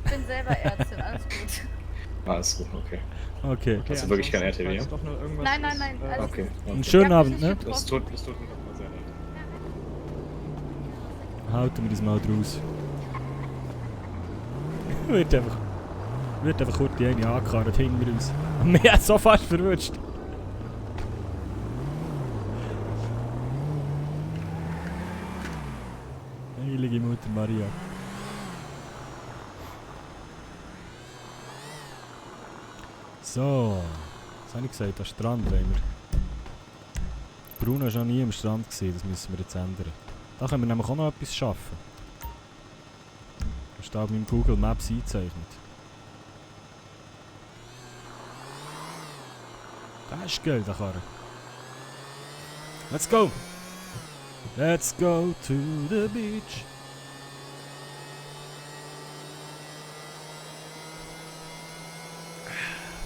Ich bin selber Ärztin, alles gut. Alles gut, okay. Okay. Hast du wirklich kein RTW, ja? Nein, nein, nein, alles Okay. gut. Einen schönen Ich hab Abend, mich ne? nicht Das getroffen. tut mir nochmal sehr leid. Halten wir das mal draus. Wird einfach kurz die eine angekarrt hinter uns. Mir hat so fast verwünscht. Heilige Mutter Maria. So, was habe ich gesagt? Am Strand wollen wir. Bruno war noch nie am Strand gewesen, das müssen wir jetzt ändern. Da können wir nämlich auch noch etwas schaffen. Das steht auf meinem Google Maps eingezeichnet. Das ist geil, der Karre. Let's go! Let's go to the beach.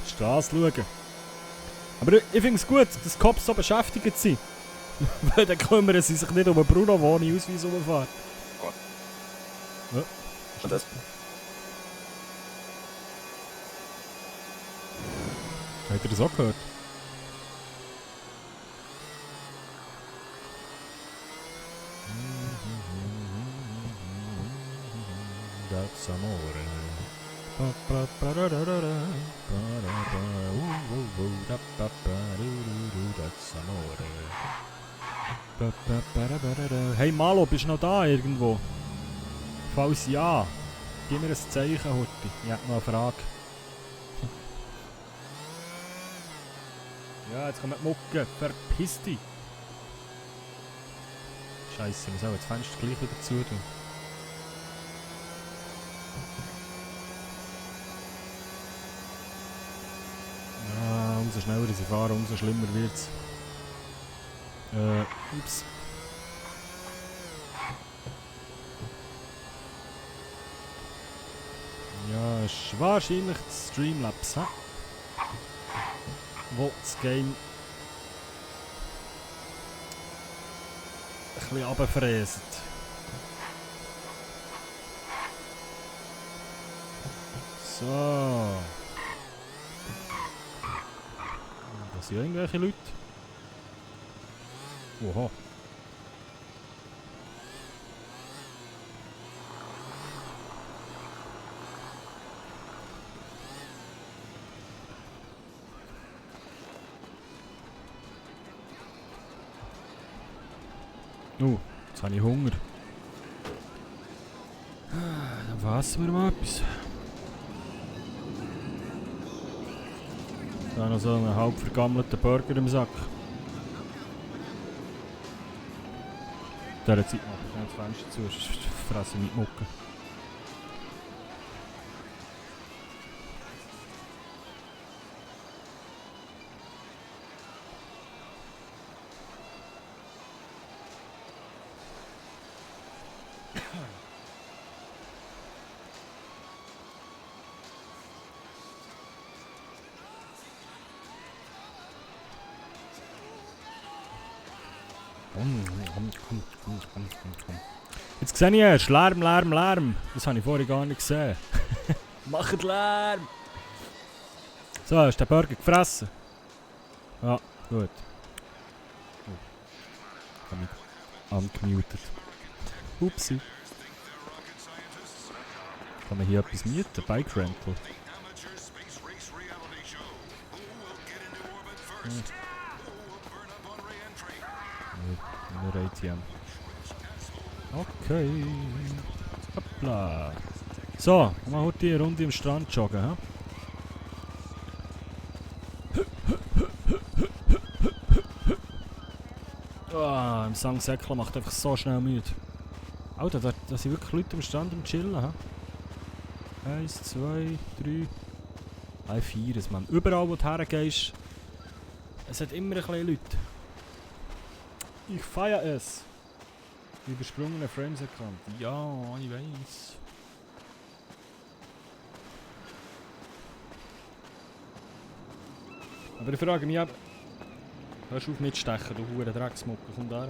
Die Straße schauen. Aber ich finde es gut, dass Cops so beschäftigt sind. Weil dann kümmern sie sich nicht um einen Bruno, der ohne Ausweis rumfährt. Gott. Ja. Und das? Habt ihr das auch gehört? That's amore. That's amore. Hey Malo, bist du noch da irgendwo? Falls ja, gib mir ein Zeichen, Hutti. Ich hab noch eine Frage. Ja, jetzt kommt die Mucke. Verpiss dich. Scheiße, ich muss auch das Fenster gleich wieder zutun. Ja, umso schneller sie fahren, umso schlimmer wird's. Ups. Ja, ist wahrscheinlich das Streamlabs, hä? Wo das Game ein bisschen runterfräst. So. Da sind irgendwelche Leute. Oha. Jetzt habe ich Hunger. Dann fassen wir mal etwas. Da noch so einen halb vergammelten Burger im Sack. In dieser Zeit mache ich das Fenster zu, sonst fresse ich mit Mucke. Jetzt sehe ich erst Lärm, Lärm, Lärm. Das habe ich vorher gar nicht gesehen. Macht Lärm! So, hast du den Burger gefressen? Ja, gut. Oh. Habe mich angemutet. Upsi. Kann man hier etwas mieten? Bike Rental. Nur ATM. Okay. Hoppla. So, mal heute eine Runde im Strand joggen, hä? Oh, im St. Säckler macht einfach so schnell müde. Alter, da sind wirklich Leute am Strand am Chillen, hä? 1, 2, 3. 4, Mann. Überall wo du hergehst, es hat immer ein bisschen Leute. Ich feiere es. Übersprungene Frames erkannt. Ja, ich weiß. Aber ich frage mich, hörst du auf mitstechen, du hure Drecksmucke, komm da.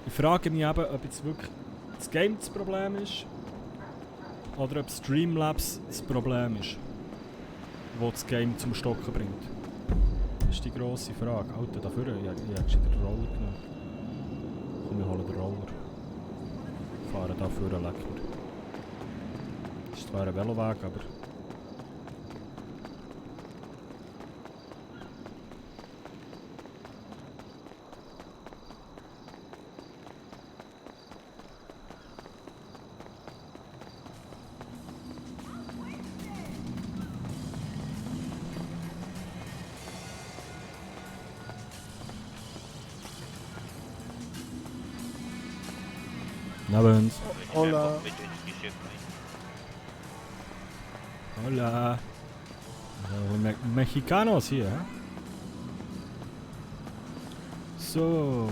Ich frage mich eben, ob jetzt wirklich das Game das Problem ist oder ob Streamlabs das Problem ist, wo das Game zum Stocken bringt. Das ist die grosse Frage. Alter, da vorne, ich hätte schon den Roller genommen. Komm, wir holen den Roller. Fahren da vorne, leck mir. Das ist zwar ein Veloweg, aber... Abend. Hola. Hola. Mexicanos hier, hä? So.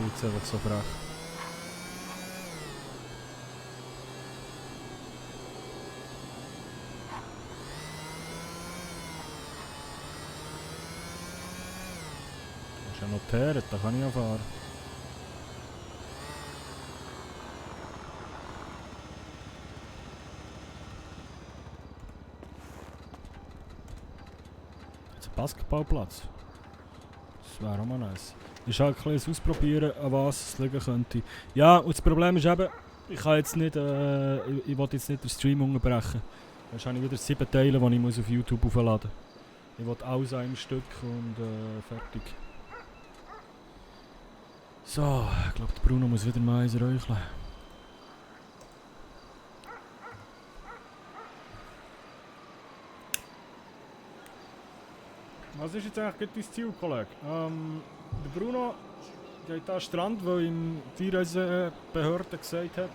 bin jetzt einfach so frech. Das ist ja notiert, da kann ich ja fahren. Basketballplatz. Das wäre auch mal nice. Ist halt ein bisschen Ausprobieren, an was es liegen könnte. Ja, und das Problem ist eben, ich kann jetzt nicht, ich will jetzt nicht den Stream unterbrechen. Dann habe ich wieder 7 Teile, die ich auf YouTube aufladen muss. Ich will alles an einem Stück und fertig. So, ich glaube, der Bruno muss wieder mal eins räucheln. Was ist jetzt eigentlich dein Ziel, Kollege? Der Bruno geht an den Strand, weil ihm die Einreisebehörde gesagt hat,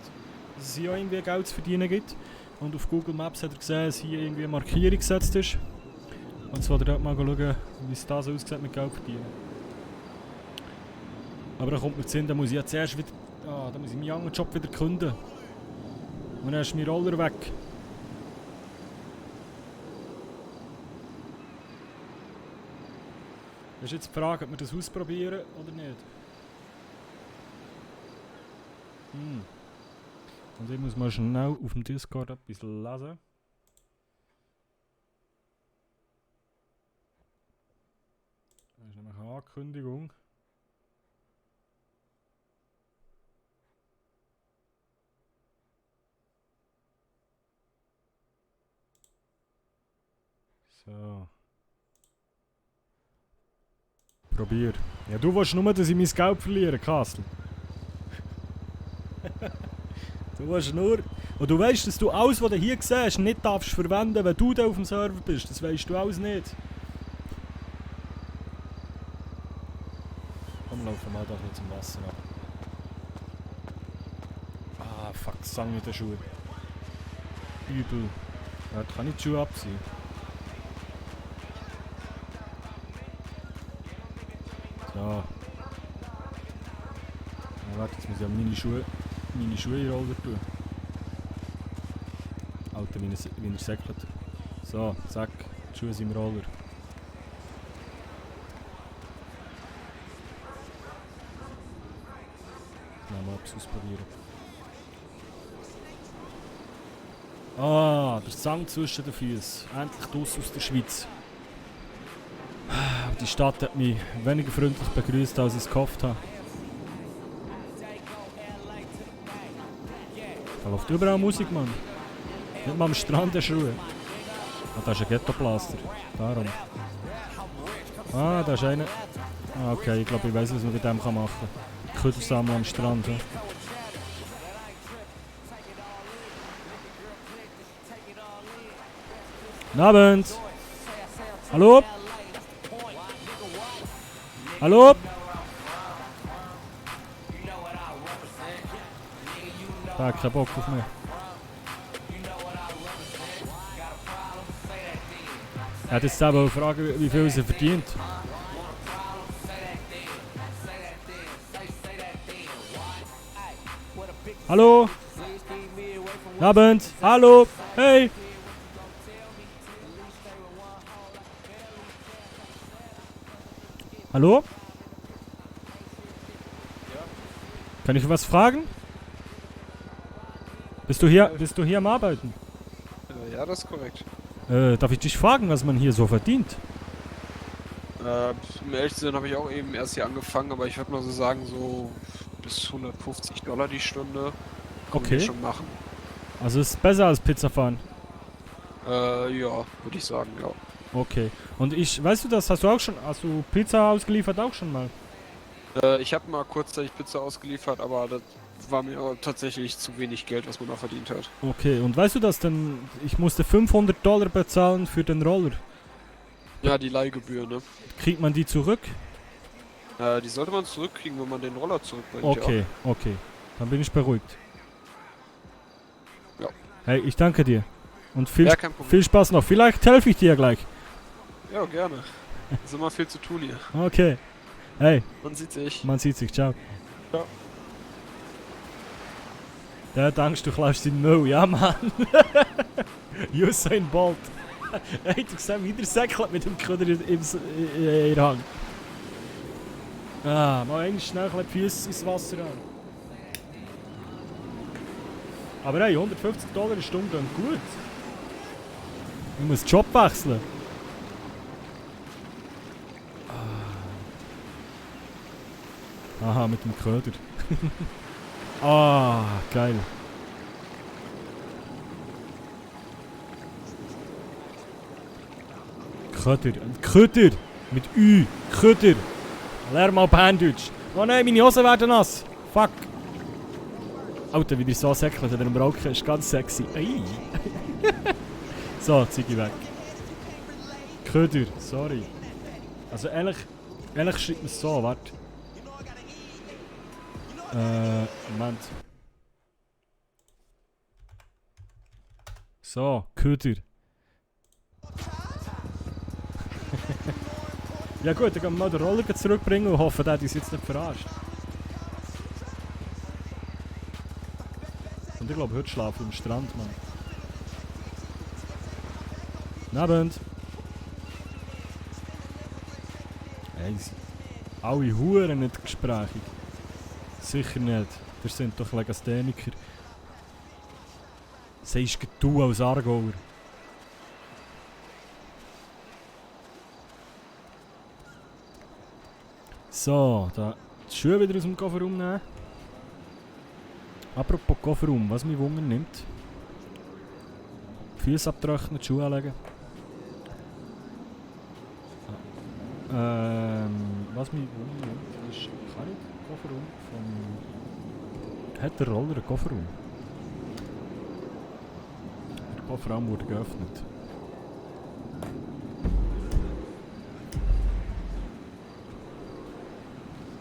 dass es hier auch irgendwie Geld zu verdienen gibt. Und auf Google Maps hat er gesehen, dass hier irgendwie eine Markierung gesetzt ist. Und jetzt will er dort mal schauen, wie es da so aussieht mit Geld verdienen. Aber da kommt mir zu Sinn, da muss ich ja zuerst wieder, da muss ich meinen anderen Job wieder künden. Und dann ist mein Roller weg. Das ist jetzt die Frage, ob wir das ausprobieren oder nicht. Und ich muss mal schnell auf dem Discord etwas lesen. Das ist nämlich eine Ankündigung. So. Probier. Ja, du willst nur, dass ich mein Geld verliere, Castle. Du willst nur... Und du weißt, dass du alles, was du hier siehst, nicht darfst verwenden, wenn du da auf dem Server bist. Das weißt du alles nicht. Komm, laufen mal doch nicht zum Wasser ab. Ah, fuck, Sang mit den Schuhen. Übel. Ja, da kann ich die Schuhe abziehen. So. Ja, warte, jetzt muss ich meine Schuhe in Roller tun. Alter, wie er säckelt. So, zack, die Schuhe sind im Roller. Mal etwas ausprobieren. Ah, der Sang zwischen den Füßen. Endlich draus aus der Schweiz. Die Stadt hat mich weniger freundlich begrüßt, als ich es gehofft habe. Da läuft überall Musik, Mann. Nicht mal am Strand der Schuhe. Ah, da ist ein Ghetto-Blaster. Darum. Ah, da ist einer. Ah, okay, ich glaube, ich weiß, was man mit dem machen kann. Köder sammeln am Strand. Ja. Guten Abend! Hallo? Hallo? Da hat keinen Bock auf mich. Er hat jetzt selber fragen, wie viel sie verdient. Hallo? Guten Abend? Hallo? Hey! Hallo? Kann ich was fragen? Bist du hier am Arbeiten? Ja, das ist korrekt. Darf ich dich fragen, was man hier so verdient? Um ehrlich zu sein, habe ich auch eben erst hier angefangen, aber ich würde mal so sagen, so bis $150 die Stunde. Okay. Schon machen. Also ist besser als Pizza fahren? Ja, würde ich sagen, ja. Okay. Und weißt du das, hast du Pizza ausgeliefert auch schon mal? Ich habe mal kurzzeitig Pizza ausgeliefert, aber das war mir tatsächlich zu wenig Geld, was man da verdient hat. Okay, und weißt du das denn, ich musste $500 bezahlen für den Roller. Ja, die Leihgebühr, ne? Kriegt man die zurück? Die sollte man zurückkriegen, wenn man den Roller zurückbringt, okay, ja. Okay. Dann bin ich beruhigt. Ja. Hey, ich danke dir. Und viel Spaß noch. Vielleicht helfe ich dir gleich. Ja, gerne. Es ist immer viel zu tun hier. Okay. Hey. Man sieht sich. Man sieht sich. Ciao. Ja. Der denkst du klaust den Müll, ja Mann. Usain Bolt. Hey, du siehst wieder säckelt mit dem Köder im Hang. Ah, mal eigentlich schnell die Füße ins Wasser an. Aber hey, $150 eine Stunde gehen gut. Ich muss den Job wechseln. Aha, mit dem Köder. Ah, geil. Köder. Köder! Mit Ü. Köder. Lern mal Berndeutsch. Oh nein, meine Hosen werden nass. Fuck. Alter, wie die so säckelt oder im Rauchen ist ganz sexy. Ei. So, zieh ich weg. Köder, sorry. Also ehrlich schreibt man es so, warte. Moment. So, Köder. Ja gut, dann gehen wir mal den Roller zurückbringen und hoffen, dass uns jetzt nicht verarscht. Und ich glaube, heute schlafen wir am Strand, Mann. Guten Abend. Hey, alle Huren nicht gesprächig. Sicher nicht. Das sind doch Legastheniker. Sagst du als Aargauer. So, da die Schuhe wieder aus dem Kofferraum nehmen. Apropos Kofferraum, was mich Wunder nimmt. Füße abtrocknen, die Schuhe anlegen. Was mich Wunder nimmt, ist, kann ich den Kofferraum von... Hat der Roller einen Kofferraum? Der Kofferraum wurde geöffnet.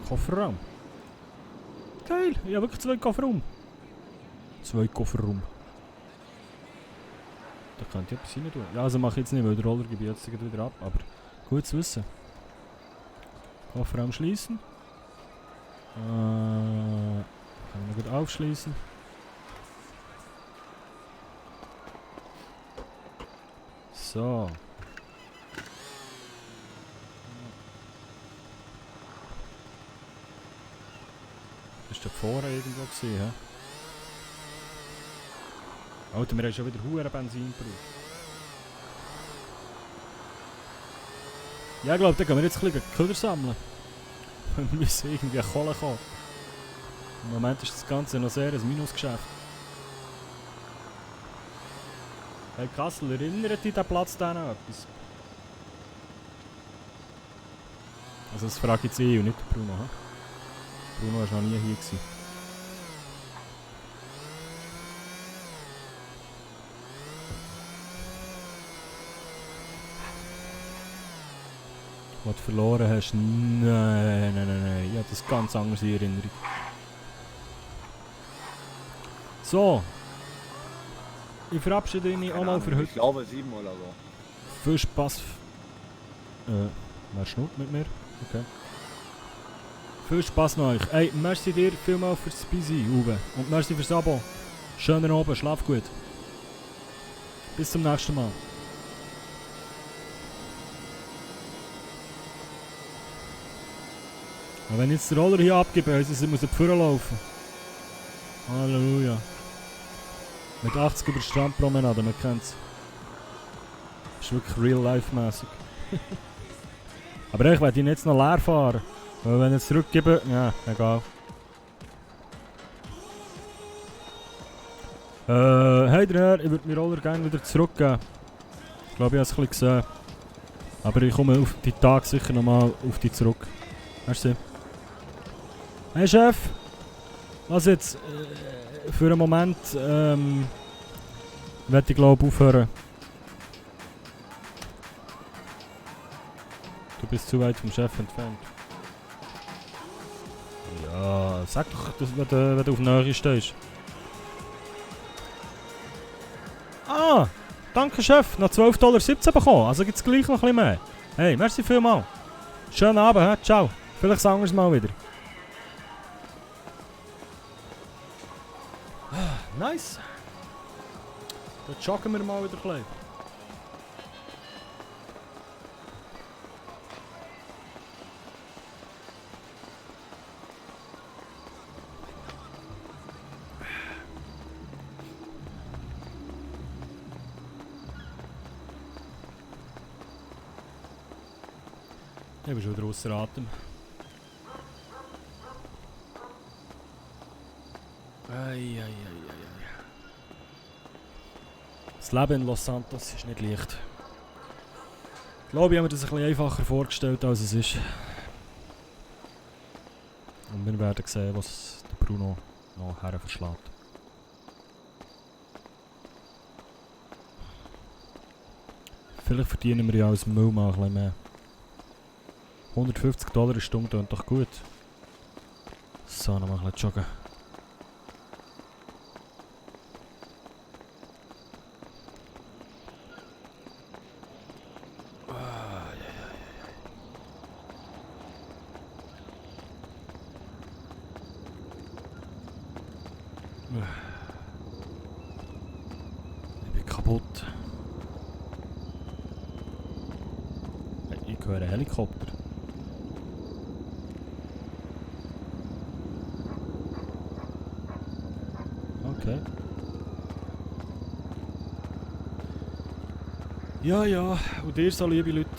Kofferraum. Geil, ich habe wirklich 2 Kofferraum. 2 Kofferraum. Da könnte ich etwas rein tun. Ja, also mache ich jetzt nicht, weil der Roller gibt jetzt wieder ab. Aber gut zu wissen. Kofferraum schließen. Kann ich noch gut aufschließen. So. Das war da vorne irgendwo gewesen, hä? Alter, wir haben schon wieder hure Benzin gebraucht. Ja, ich glaube, dann gehen wir jetzt ein bisschen Köder sammeln. Wir müssen irgendwie an Kohle kommen. Im Moment ist das Ganze noch sehr ein Minusgeschäft. Hey Kassel, erinnert dich den Platz da noch etwas? Also das frage ich jetzt und nicht Bruno, hä? Bruno war noch nie hier gewesen. Was du verloren hast? Nein. Ich habe das ganz anders in Erinnerung. So. Ich verabschiede mich auch mal für heute. Ich glaube 7 oder so. Viel Spaß. Wer schnurrt mit mir? Okay. Viel Spaß noch euch. Ey, merci dir vielmals fürs Busy, Uwe. Und merci fürs Abo. Schönen Abend, schlaf gut. Bis zum nächsten Mal. Und wenn ich jetzt den Roller hier abgebe, heisst es, ich muss vorne laufen. Halleluja. Mit 80 über die Strandpromenade, man kennt's. Das ist wirklich real-life-mässig. Aber ich werde ihn jetzt noch leer fahren. Weil wenn ich es zurückgebe, ja, egal. Hey der Herr, ich würde meinen Roller gerne wieder zurückgeben. Ich glaube, ich habe es ein bisschen gesehen. Aber ich komme auf die Tage sicher nochmal auf dich zurück. Merci. Hey Chef! Was jetzt? Für einen Moment werde ich glaube aufhören. Du bist zu weit vom Chef entfernt. Ja, sag doch, wenn du auf Nähe stehst. Ah! Danke Chef, noch $12,17 bekommen, also gibt es gleich noch ein bisschen mehr. Hey, merci vielmals. Schönen Abend, he? Ciao. Vielleicht sagen wir es mal wieder. Nice. Dann joggen wir mal wieder ein bisschen. Ich bin schon wieder ausser Atem. Ei. Das Leben in Los Santos ist nicht leicht. Ich glaube, ich habe mir das ein bisschen einfacher vorgestellt, als es ist. Und wir werden sehen, was der Bruno noch herverschlägt. Vielleicht verdienen wir ja als Müll mal ein bisschen mehr. $150 eine Stunde tut doch gut. So, noch mal ein bisschen joggen. Ich bin kaputt. Ich höre einen Helikopter. Okay. Ja, und dir so, liebe Leute.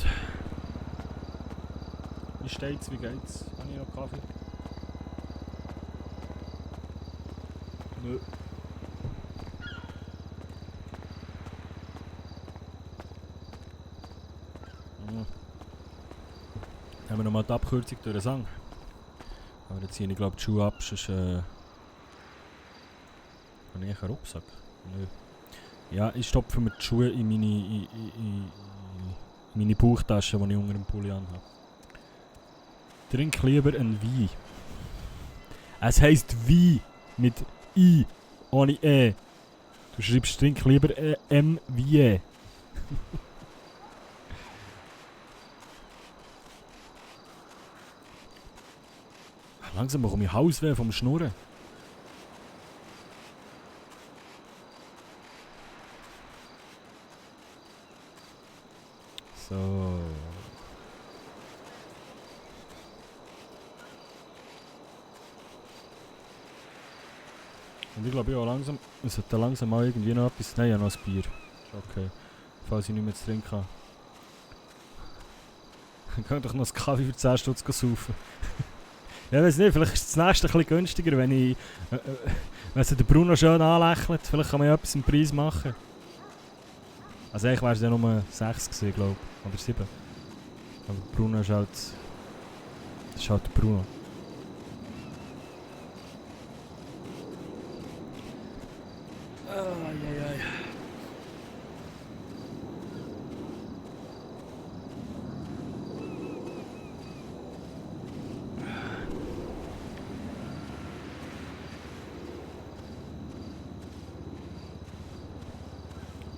Wie steht's, wie geht's? Habe ich noch Kaffee? Nö. Haben wir nochmal die Abkürzung durch den Sang. Aber jetzt ziehe ich glaube die Schuhe ab, sonst habe ich einen Rucksack. Nö. Ja, ich stopfe mir die Schuhe in meine Bauchtasche, die ich unter dem Pulli anhabe. Trink lieber ein Wein. Es heisst Wein mit I, ohne E. Du schreibst trink lieber M wie E. Langsam bekomme ich Hausweh vom Schnurren. So. Und ich glaube, ja, es sollte langsam mal irgendwie noch etwas. Nein, ja, noch ein Bier. Okay. Falls ich nicht mehr zu trinken habe. Dann kann ich doch noch einen Kaffee für 10 Stutz saufen. Ja, weiß nicht, vielleicht ist das nächste ein bisschen günstiger, wenn sich der Bruno schön anlächelt. Vielleicht kann man ja etwas im Preis machen. Also eigentlich wäre es ja nur 6 gewesen, glaube ich. Oder 7. Aber Bruno ist halt... Das ist halt der Bruno. Ai.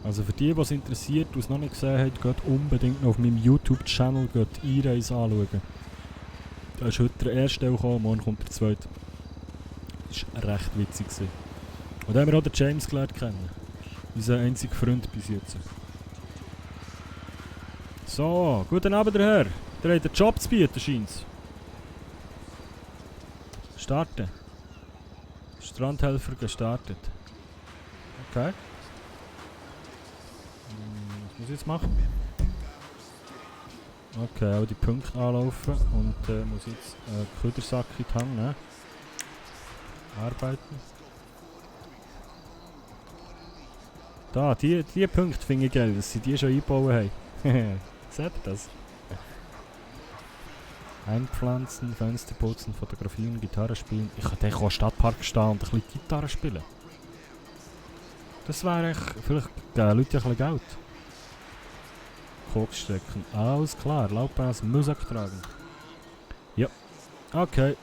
Also für die, was interessiert, die es noch nicht gesehen haben, geht unbedingt noch auf meinem YouTube-Channel die Einreise anschauen. Da ist heute der erste Teil gekommen, morgen kommt der zweite. Das war recht witzig. Und da haben wir auch den James gelernt kennen. Unser einziger Freund bis jetzt. So, guten Abend, der Herr. Der hat einen Job zu bieten, scheint's. Starten. Strandhelfer gestartet. Okay. Was muss ich jetzt machen? Okay, auch die Punkte anlaufen und muss jetzt einen Ködersack in die Hand nehmen. Arbeiten. Da, die Punkte finde ich geil, dass sie die schon eingebaut haben. Seht das? Einpflanzen, Fenster putzen, fotografieren, Gitarre spielen. Ich könnte auch im Stadtpark stehen und ein bisschen Gitarre spielen. Das wäre echt, vielleicht geben Leute ein bisschen Geld. Koks stecken. Alles klar, Laubbass, Musik tragen. Ja. Okay.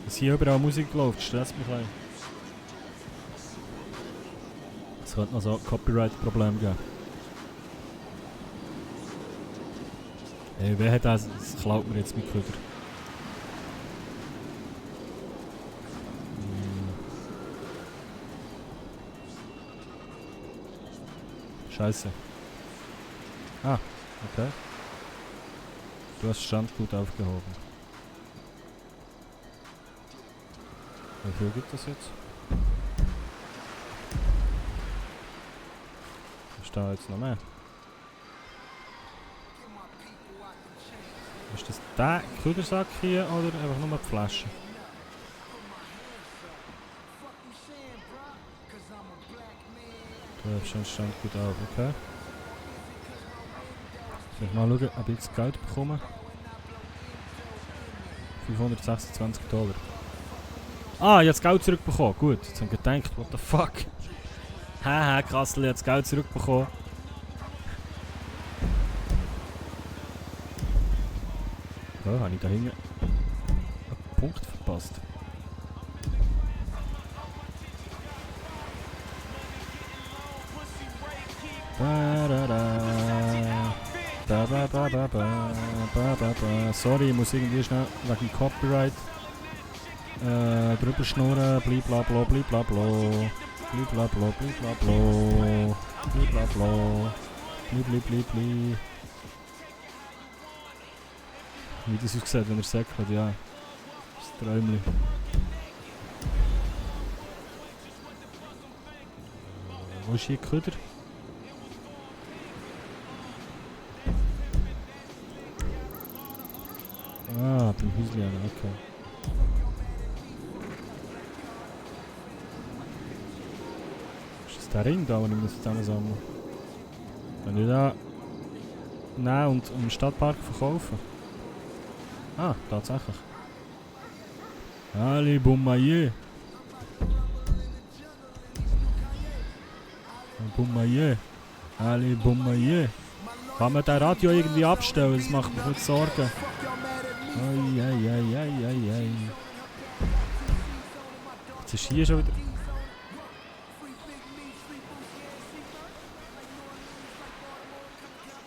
Dass hier überall Musik läuft, stresst mich ein. könnte noch so ein Copyright-Problem geben. Ey, wer hat das? Das klaut mir jetzt mit Köder. Scheiße. Ah, okay. Du hast Stand gut aufgehoben. Wie viel gibt das jetzt? Ist da jetzt noch mehr? Ist das der Ködersack hier oder einfach nur die Flasche? Du hast schon Stand gut auf, okay. Soll ich mal schauen, ob ich jetzt Geld bekomme? $526. Ah, ich habe das Geld zurückbekommen. Gut, jetzt habe ich gedacht, what the fuck? Haha, Kassel, ich habe das Geld zurückbekommen. Ja, habe ich da hinten einen Punkt verpasst. Sorry, ich muss irgendwie schnell wegen Copyright drüber schnurren. Bliblabla, bliblabla. Bliblabla, bliblabla. Bliblabla. Bliblibli. Wie das aussieht, wenn er säckelt, ja. Das Träumchen. Wo ist hier die Köder? Ah, beim Häuschen, okay. Ist das der Ring da, den ich zusammensammeln muss? Kann ich da nehmen und im Stadtpark verkaufen? Ah, tatsächlich. Allez, Bommayer. Bommayer. Allez, Bommayer. Kann man das Radio irgendwie abstellen? Das macht mir kurz Sorgen. Ei. Jetzt ist hier schon wieder...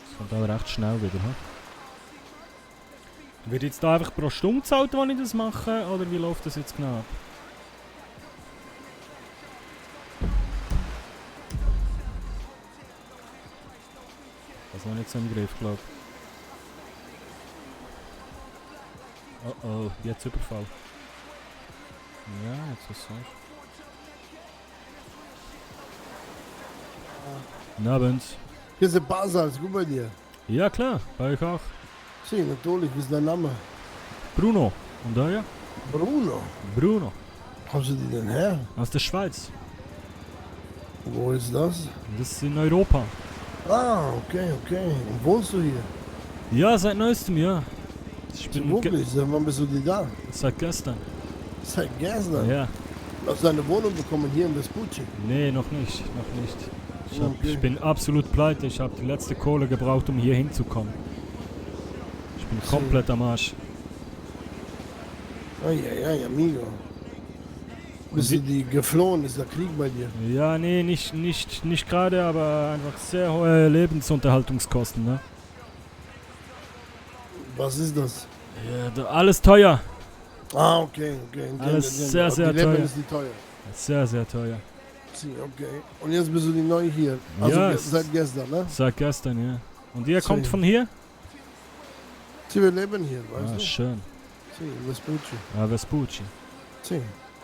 Das kommt aber recht schnell wieder, hm? Wird jetzt da einfach pro Stunde gezahlt, wenn ich das mache? Oder wie läuft das jetzt genau ab? Das war nicht so im Griff, glaube ich. Oh oh, jetzt Überfall. Ja, jetzt ist es so. Guten Abend. Hier ist der Basel, ist gut bei dir? Ja klar, bei euch auch. Sí, natürlich, wie ist dein Name? Bruno. Und euer? Bruno. Bruno. Wo kommst du die denn her? Aus der Schweiz. Wo ist das? Das ist in Europa. Ah, okay. Und wohnst du hier? Ja, seit neuestem, ja. Ich bin wirklich? Seit wann bist du denn da? Seit gestern. Seit gestern? Ja. Hast du eine Wohnung bekommen hier in Vespucci? Nee, noch nicht. Ich bin absolut pleite. Ich habe die letzte Kohle gebraucht, um hier hinzukommen. Ich bin komplett am Arsch. Ei, amigo. Bist du die geflohen? Ist der Krieg bei dir? Ja, nee, nicht gerade, aber einfach sehr hohe Lebensunterhaltungskosten, ne? Was ist das? Ja, alles teuer. Ah, okay. Alles sehr, sehr die Leben teuer. ist nicht teuer. Sehr, sehr teuer. Okay. Und jetzt bist du die neu hier? Also ja, seit gestern, ne? Seit gestern, ja. Und ihr kommt von hier? Wir leben hier, weißt du? Schön. Vespucci. Ah, Vespucci.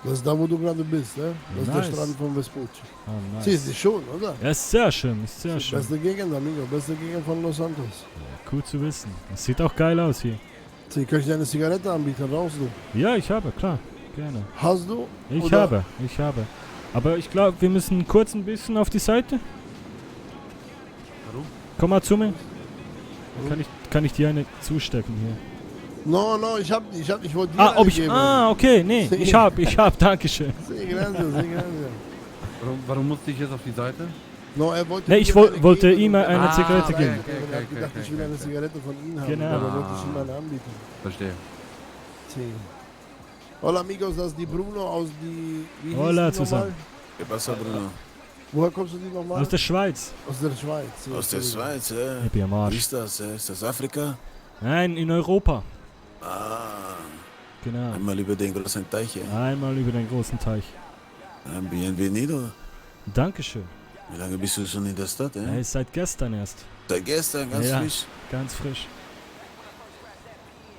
Das ist da, wo du gerade bist, ne? Das nice. ist der Strand von Vespucci. Ah, nice. Ist die schon, oder? Ja, ist sehr schön, ist sehr schön. Beste Gegend, amigo. Beste Gegend von Los Santos. Ja, cool zu wissen. Es sieht auch geil aus hier. Kann ich dir eine Zigarette anbieten? Rauchst du? Ja, ich habe, klar. Gerne. Hast du? Ich habe. Aber ich glaube, wir müssen kurz ein bisschen auf die Seite. Warum? Komm mal zu mir. Kann ich dir eine zustecken hier? No, ich wollte dir eine ob ich. geben. Ah, okay, nee. Ich hab, dankeschön. Sehr gracias. Warum musste ich jetzt auf die Seite? No, er wollte Nee, ich wollte ihm eine Zigarette geben. Er hat gedacht, ich will eine Zigarette von ihm haben. Genau. Aber wollte ich ihm eine anbieten. Verstehe. Hola amigos, das ist die Bruno aus die... Wie Hola hieß die zusammen. nochmal? ¿Qué pasa, Bruno? Woher kommst du die nochmal? Aus der Schweiz. Aus der Schweiz. Ja, Aus der Schweiz, ja. Ich bin am Arsch. Wie ist das? Ist das Afrika? Nein, in Europa. Ah, Genau. einmal über den großen Teich, ja. Einmal über den großen Teich. Bienvenido. Dankeschön. Wie lange bist du schon in der Stadt, ja? Hey, seit gestern erst. Seit gestern, ganz Ja. frisch. Ganz frisch.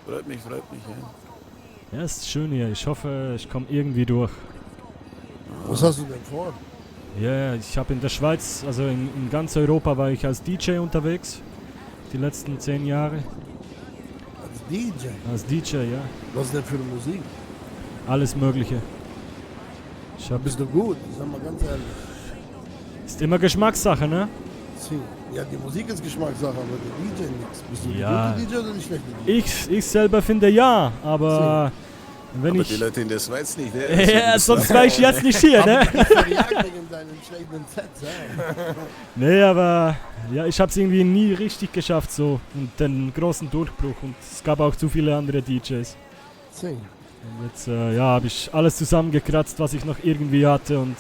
Freut mich, ja. Ja, ist schön hier. Ich hoffe, ich komme irgendwie durch. Was hast du denn vor? Ja, ich habe in der Schweiz, also in ganz Europa war ich als DJ unterwegs. Die letzten 10 Jahre. Als DJ? Als DJ, ja. Was denn für eine Musik? Alles Mögliche. Ich hab, Bist du gut? Sag mal ganz ehrlich. ist immer Geschmackssache, ne? Sie. Ja, die Musik ist Geschmackssache, aber der DJ nichts. Bist du Ja. ein guter DJ oder ein schlechter DJ? Ich selber finde ja, aber wenn Aber ich... die Leute in der Schweiz nicht, Ja, sonst wäre ich jetzt nicht hier, ne? Wegen deinen schlechten Sets, ja. Nee, aber ja, ich habe es irgendwie nie richtig geschafft, so. Und den großen Durchbruch. Und es gab auch zu viele andere DJs. Sie. Und jetzt, ja, habe ich alles zusammengekratzt, was ich noch irgendwie hatte und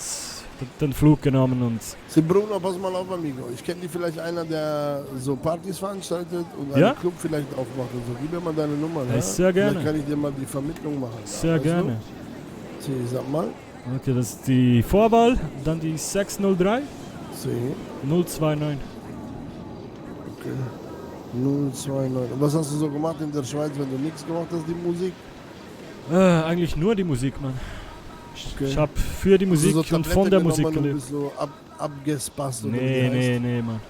den Flug genommen und... Sie, Bruno, pass mal auf, Amigo. Ich kenne die vielleicht einer, der so Partys veranstaltet und einen Ja? Club vielleicht aufmacht und so. Gib mir mal deine Nummer, Ja, ne? sehr gerne. Vielleicht kann ich dir mal die Vermittlung machen. Sehr weißt du? gerne. Sie, sag mal. Okay, das ist die Vorwahl, dann die 603 Sie. 029. Okay. 029. Und was hast du so gemacht in der Schweiz, wenn du nichts gemacht hast, die Musik? Eigentlich nur die Musik, Mann. Okay. Ich habe für die Musik Hast du so und von der Tablette Musik genommen und gelebt. bist so abgespasst oder wie Nee, die heißt? nee, Mann.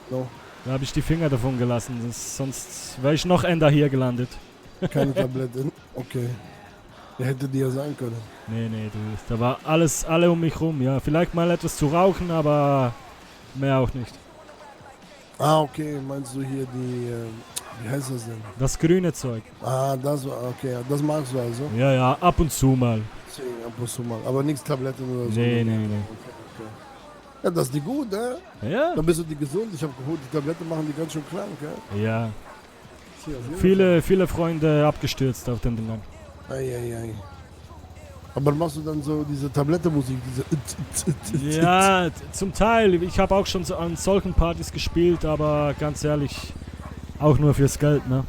No. Da habe ich die Finger davon gelassen, sonst wäre ich noch eher hier gelandet. Keine Tabletten? Okay. Der hätte dir ja sein können. Nee, du, da war alle um mich rum, ja. Vielleicht mal etwas zu rauchen, aber mehr auch nicht. Ah, okay. Meinst du hier die, wie heißt das denn? Das grüne Zeug. Ah, das war, okay. Das magst du also? Ja, ab und zu mal. Ab und zu mal. Aber nichts Tabletten oder so? Nee. Okay. Ja, das ist die gut, ne? Ja. Dann bist du die gesund. Ich habe gehört, die Tabletten machen die ganz schön krank, ja? Ja. Sie, auf jeden Viele Freunde abgestürzt auf den Dingern. Fall. Ei. Aber machst du dann so diese Tablettenmusik, diese... Ja, zum Teil. Ich habe auch schon so an solchen Partys gespielt, aber ganz ehrlich, auch nur fürs Geld, ne?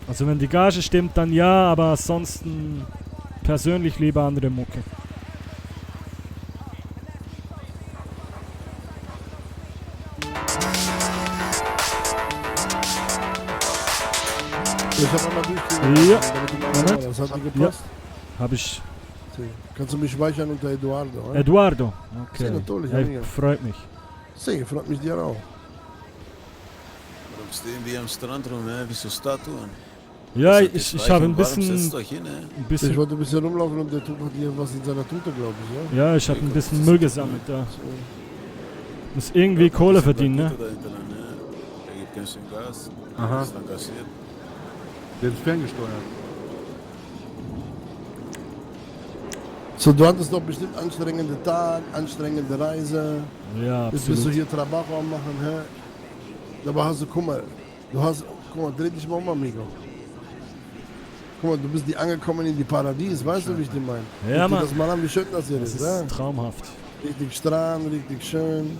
Also wenn die Gage stimmt, dann ja, aber ansonsten persönlich lieber andere Mucke. Ich habe einmal durchgehen. Ja. Moment. Das hat dir gepasst? Hab ich. Sí. Kannst du mich speichern unter Eduardo? Oder? Eduardo. Okay. Sí, natürlich, Hey, amigo. freut mich. Sí, freut mich dir auch. Warum stehen die am Strand rum, ne? Wie so Statuen? Ja, Das ist ich habe ein warum setzt bisschen... euch hin, ne? Ich wollte ein bisschen rumlaufen und der Typ hat hier was in seiner Tute, glaube ich, ja? Ja, ich habe ein bisschen Müll gesammelt da. Muss irgendwie Kohle verdienen, ne? Er gibt ganz schön Gas. Aha. Ist engagiert. Der ist ferngesteuert. So, du hattest doch bestimmt anstrengende Tag, anstrengende Reise. Ja, Jetzt bist du absolut. hier Trabajo am machen, hä? Dabei hast du, guck mal, dreh dich mal um, Amigo. Guck mal, du bist die angekommen in die Paradies, weißt du, wie ich die meine? Ja, Guck dir Mann. das mal an, wie schön das hier Das ist, ja? ist traumhaft. Richtig Strand, richtig schön.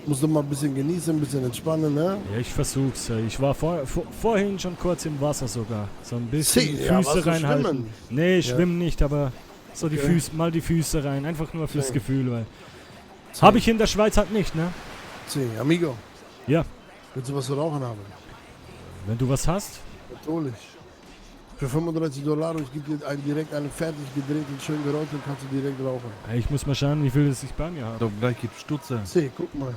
Musst du mal ein bisschen genießen, ein bisschen entspannen, ne? Ja, ich versuch's. Ich war vorhin schon kurz im Wasser sogar. So ein bisschen Sie, ja, warst Füße du reinhalten. schwimmen? Nee, ich Ja. schwimme nicht, aber so die Okay. Füße, mal die Füße rein. Einfach nur fürs Sie. Gefühl, weil... Sie. Habe ich in der Schweiz halt nicht, ne? Sí, Amigo. Ja. Willst du was zu rauchen haben? Wenn du was hast? Natürlich. Für $35, ich gebe dir direkt einen fertig gedreht und schön gerollt und kannst du direkt rauchen. Ich muss mal schauen, wie viel es ich bei mir habe. Doch, gleich gibt's Stutze. Sí, guck mal.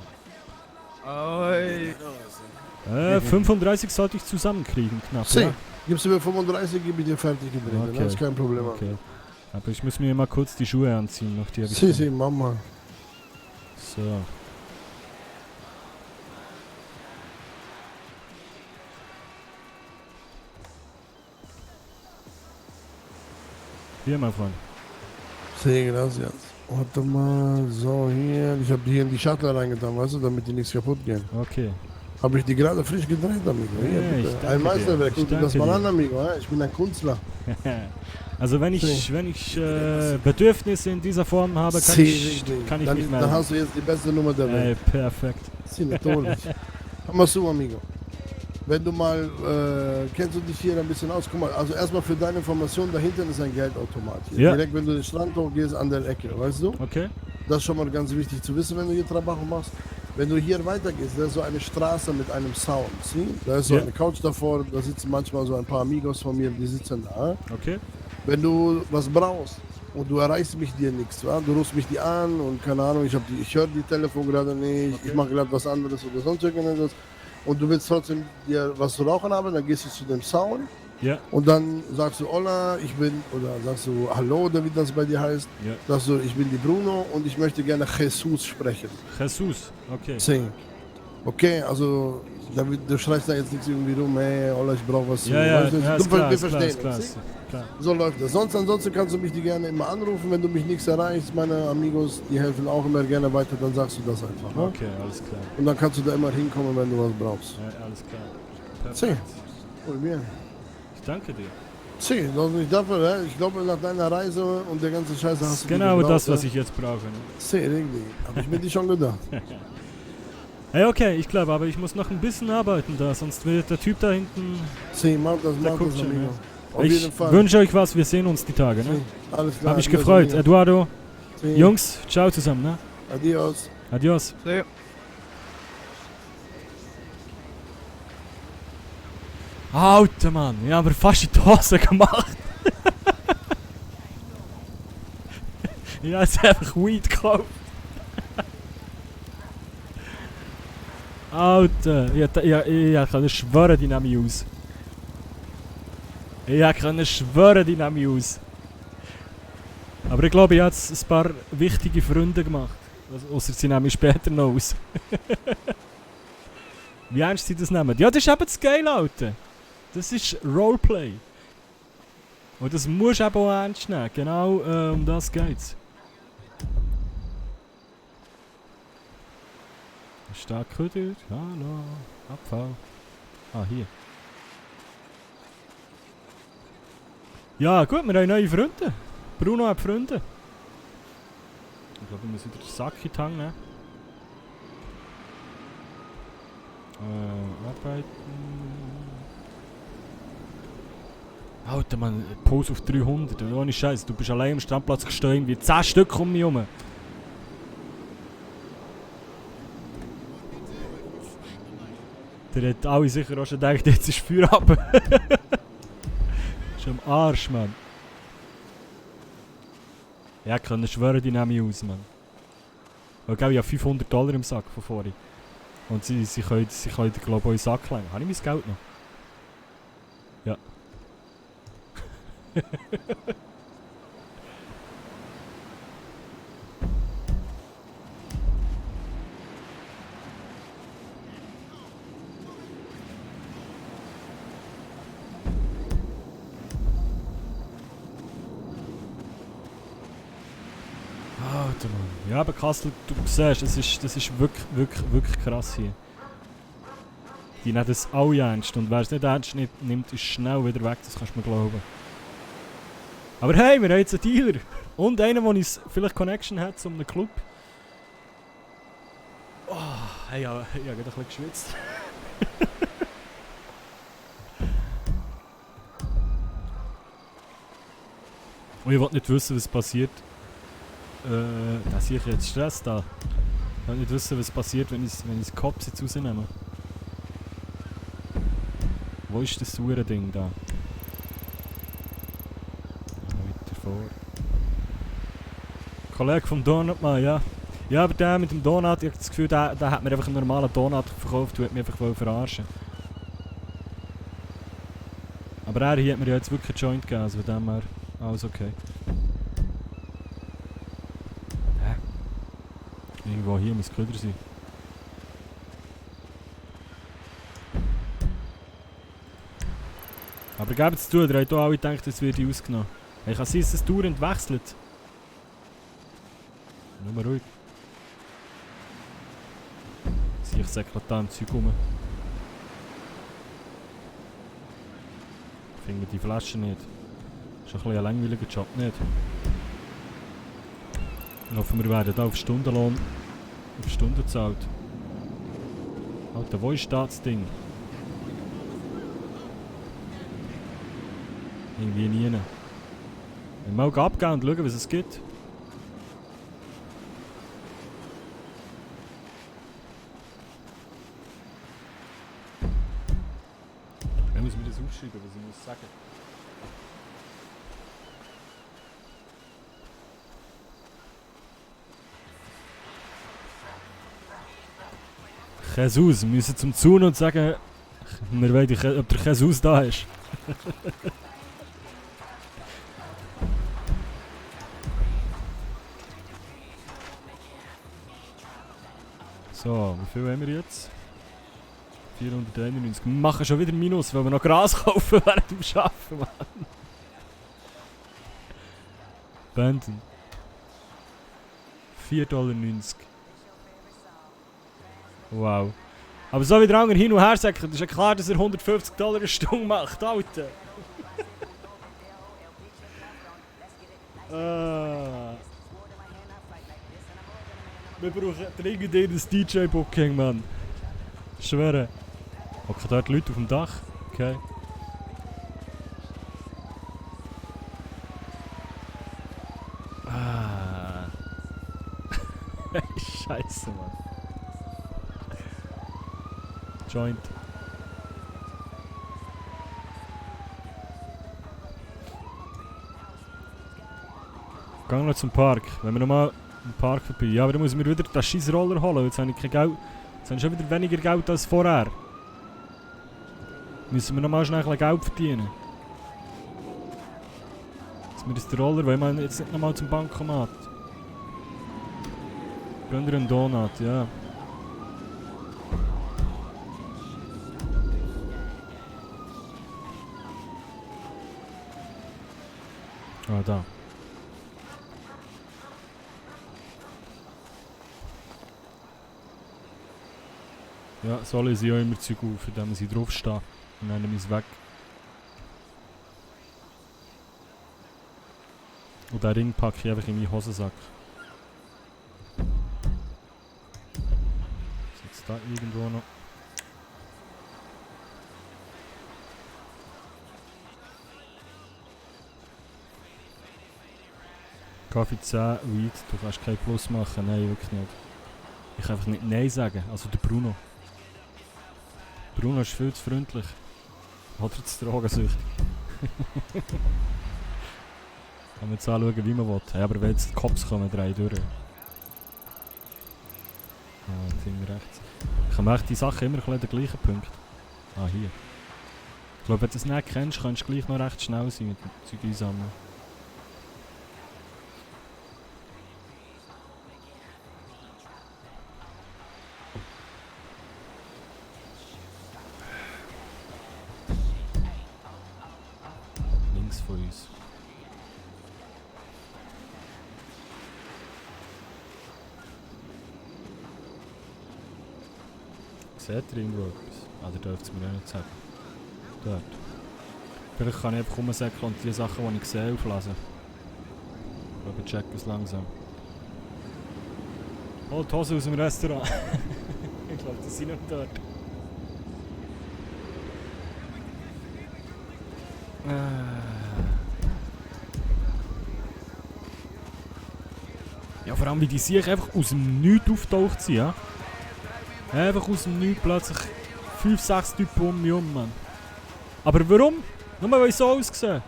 35 sollte ich zusammenkriegen, knapp. Sí, Ja? gibst du mir 35, gebe ich dir fertig gedreht. Okay. Das ist kein Problem. Okay. Aber ich muss mir mal kurz die Schuhe anziehen, noch die habe ich. Sí, mach mal. So. Hier, mein Freund. Sí, gracias. Warte mal, so hier. Ich habe die hier in die Schachtel reingetan, weißt du, damit die nichts kaputt gehen. Okay. Habe ich die gerade frisch gedreht, Amigo. Hier, Ja, ich bitte. danke Ein Meisterwerk. dir. Ich Guck dir das danke mal dir. an, Amigo. Ich bin ein Künstler. Also wenn ich Bedürfnisse in dieser Form habe, kann ich mich melden. Dann hast du jetzt die beste Nummer der Welt. Perfekt. Sí, natürlich. Hör mal zu, amigo. Wenn du mal, kennst du dich hier ein bisschen aus? Guck mal, also erstmal für deine Information, dahinter ist ein Geldautomat hier. Ja. Direkt, wenn du den Strand hochgehst, an der Ecke, weißt du? Okay. Das ist schon mal ganz wichtig zu wissen, wenn du hier Trabajo machst. Wenn du hier weitergehst, da ist so eine Straße mit einem Sound, sieh? Da ist so eine Couch davor, da sitzen manchmal so ein paar Amigos von mir, die sitzen da. Okay. Wenn du was brauchst und du erreichst mich dir nichts, ja? Du rufst mich die an und keine Ahnung, ich höre die Telefon gerade nicht, ich mache gerade was anderes oder sonst irgendwas und du willst trotzdem dir was zu rauchen haben, dann gehst du zu dem Sound und dann sagst du Hola, ich bin, oder sagst du Hallo oder wie das bei dir heißt, sagst du, ich bin die Bruno und ich möchte gerne Jesus sprechen. Jesus, okay. Sí. Okay, also du schreibst da jetzt nichts irgendwie rum, hey, Hola, ich brauche was. Ja, wir verstehen klar. uns. So läuft das. Ansonsten kannst du mich gerne immer anrufen, wenn du mich nichts erreichst. Meine Amigos, die helfen auch immer gerne weiter, dann sagst du das einfach. Ne? Okay, alles klar. Und dann kannst du da immer hinkommen, wenn du was brauchst. Ja, alles klar. Sí. Muy bien. Ich danke dir. Sí, nicht dafür, ich glaube, nach deiner Reise und der ganzen Scheiße hast du genau gebraucht, das, was ich jetzt brauche. Ne? Sí, richtig. Hab ich mir die schon gedacht. Hey, okay, ich glaube, aber ich muss noch ein bisschen arbeiten da, sonst wird der Typ da hinten... Sí, mach das, amigo. Auf Ich jeden Fall. wünsche euch was, wir sehen uns die Tage, ne? Sí, alles klar. Hab mich gefreut. Amigo. Eduardo, Sí. Jungs, ciao zusammen, ne? Adios. Adios. Sí. Alter Mann, ich habe fast in die Hose gemacht. Ich habe jetzt einfach Weed gekauft. Alter, ich kann schwören, die nehmen mich aus. Ich kann schwören, die nehmen mich aus. Aber ich glaube, ich habe jetzt ein paar wichtige Freunde gemacht. Ausser sie nehmen mich später noch aus. Wie ernst sie das nehmen? Ja, das ist eben das Geile, Alter. Das ist Roleplay. Und das musst du eben auch ernst nehmen. Genau um das geht's. Stark Köder. Hallo. Abfall. Ah, hier. Ja, gut, wir haben neue Freunde. Bruno hat Freunde. Ich glaube, ich muss wieder den Sack in die Hand nehmen. Arbeiten. Alter, Mann, Pause auf 300. Ohne Scheiß, du bist allein am Strandplatz gestanden, wie 10 Stück um mich herum. Der hat alle sicher auch schon gedacht, jetzt ist Feuer ab. Ist am Arsch, Mann. Ja, ich kann schwören, die nehmen mich aus, Mann. Weil ich habe $500 im Sack von vorhin. Und sie können glaube ich, auch in den Sack legen. Habe ich mein Geld noch? Ja. Alter Mann. Ja, aber Kassel, du siehst, das ist wirklich krass hier. Die nehmen das alle ernst und wer es nicht ernst nimmt, ist schnell wieder weg, das kannst du mir glauben. Aber hey, wir haben jetzt einen Dealer. Und einen, der uns vielleicht Connection hat zu einem Club. Oh, hey, ich habe gerade ein bisschen geschwitzt. Und ich wollte nicht wissen, was passiert. Da sehe ich jetzt Stress da. Ich will nicht wissen, was passiert, wenn ich das Cops jetzt rausnehme. Wo ist das Ding da? Weiter vor. Kollege vom Donutmann, ja. Ja, aber der mit dem Donut, ich habe das Gefühl, der hat mir einfach einen normalen Donut verkauft und hat mich einfach verarschen. Aber er hier hat mir ja jetzt wirklich einen Joint gegeben, also von dem her alles okay. Irgendwo hier muss Köder sein. Aber gebt es zu, ihr habt hier alle gedacht, es wird ausgenommen. Hey, kann sein, dass es dauernd wechselt. Nur ruhig. Sehe ich säckle da im Zeug rum. Ich finde die Flasche nicht. Ist ein bisschen ein langweiliger Job, nicht? Ich hoffe, wir werden hier auf Stundenlohn, auf Stunde gezahlt. Alter, wo ist das Ding? Irgendwie nie. Mal abgehen und schauen, was es gibt. Ich muss mir das aufschreiben, was ich muss sagen. Jesus, wir müssen zum Zaun und sagen, wir wollen, ob der Jesus da ist. So, wie viel haben wir jetzt? 491. Wir machen schon wieder Minus, weil wir noch Gras kaufen während dem Arbeiten, Mann. Banden. $4,90. Wow. Aber so wie der andere hin und her sagt, ist ja klar, dass er $150 eine Stunde macht, Alter. Wir brauchen dringend ein DJ-Booking, Mann. Ich schwöre. Okay, dort Leute auf dem Dach. Okay. Scheiße, Mann. Joint. Gang noch zum Park. Wenn wir nochmal im Park vorbei. Ja, aber dann muss ich mir wieder den scheiß Roller holen. Jetzt habe ich kein Geld. Jetzt habe ich schon wieder weniger Geld als vorher. Müssen wir nochmal schnell ein Geld verdienen. Jetzt mir ist der Roller, weil man jetzt nicht nochmal zum Bankomat. Gönn dir einen Donut, ja. Ah, da. Ja, so lese ich auch immer Zeug auf, indem ich draufstehe. Und dann nehme ich es weg. Und den Ring packe ich einfach in meinen Hosensack. Ist jetzt da irgendwo noch? Kaffee 10, Weed, du kannst kein Plus machen, nein, wirklich nicht. Ich kann einfach nicht Nein sagen, also der Bruno. Bruno ist viel zu freundlich. Oder zu drogensüchtig. Kann man jetzt anschauen, wie man will. Hey, aber wenn jetzt die Cops kommen, drei durch. Ah, Finger rechts. Ich mache die Sachen immer an den gleichen Punkt. Ah, hier. Ich glaube, wenn du es nicht kennst, kannst du gleich noch recht schnell sein mit dem Zeug einsammeln. Links von uns. Seht ihr irgendwo etwas? Ah, ihr dürft es mir auch nicht sagen. Dort. Vielleicht kann ich einfach rumsäckeln und die Sachen, die ich sehe, auflesen. Ich glaube, ich check es langsam. Oh, die Hose aus dem Restaurant. Ich glaube, die sind noch dort. Ja, vor allem wie die sich einfach aus dem Nichts auftaucht sind, ja? Einfach aus dem Nichts plötzlich 5, 6 Typen um mich herum, Mann. Aber warum? Nur weil ich so aussehe.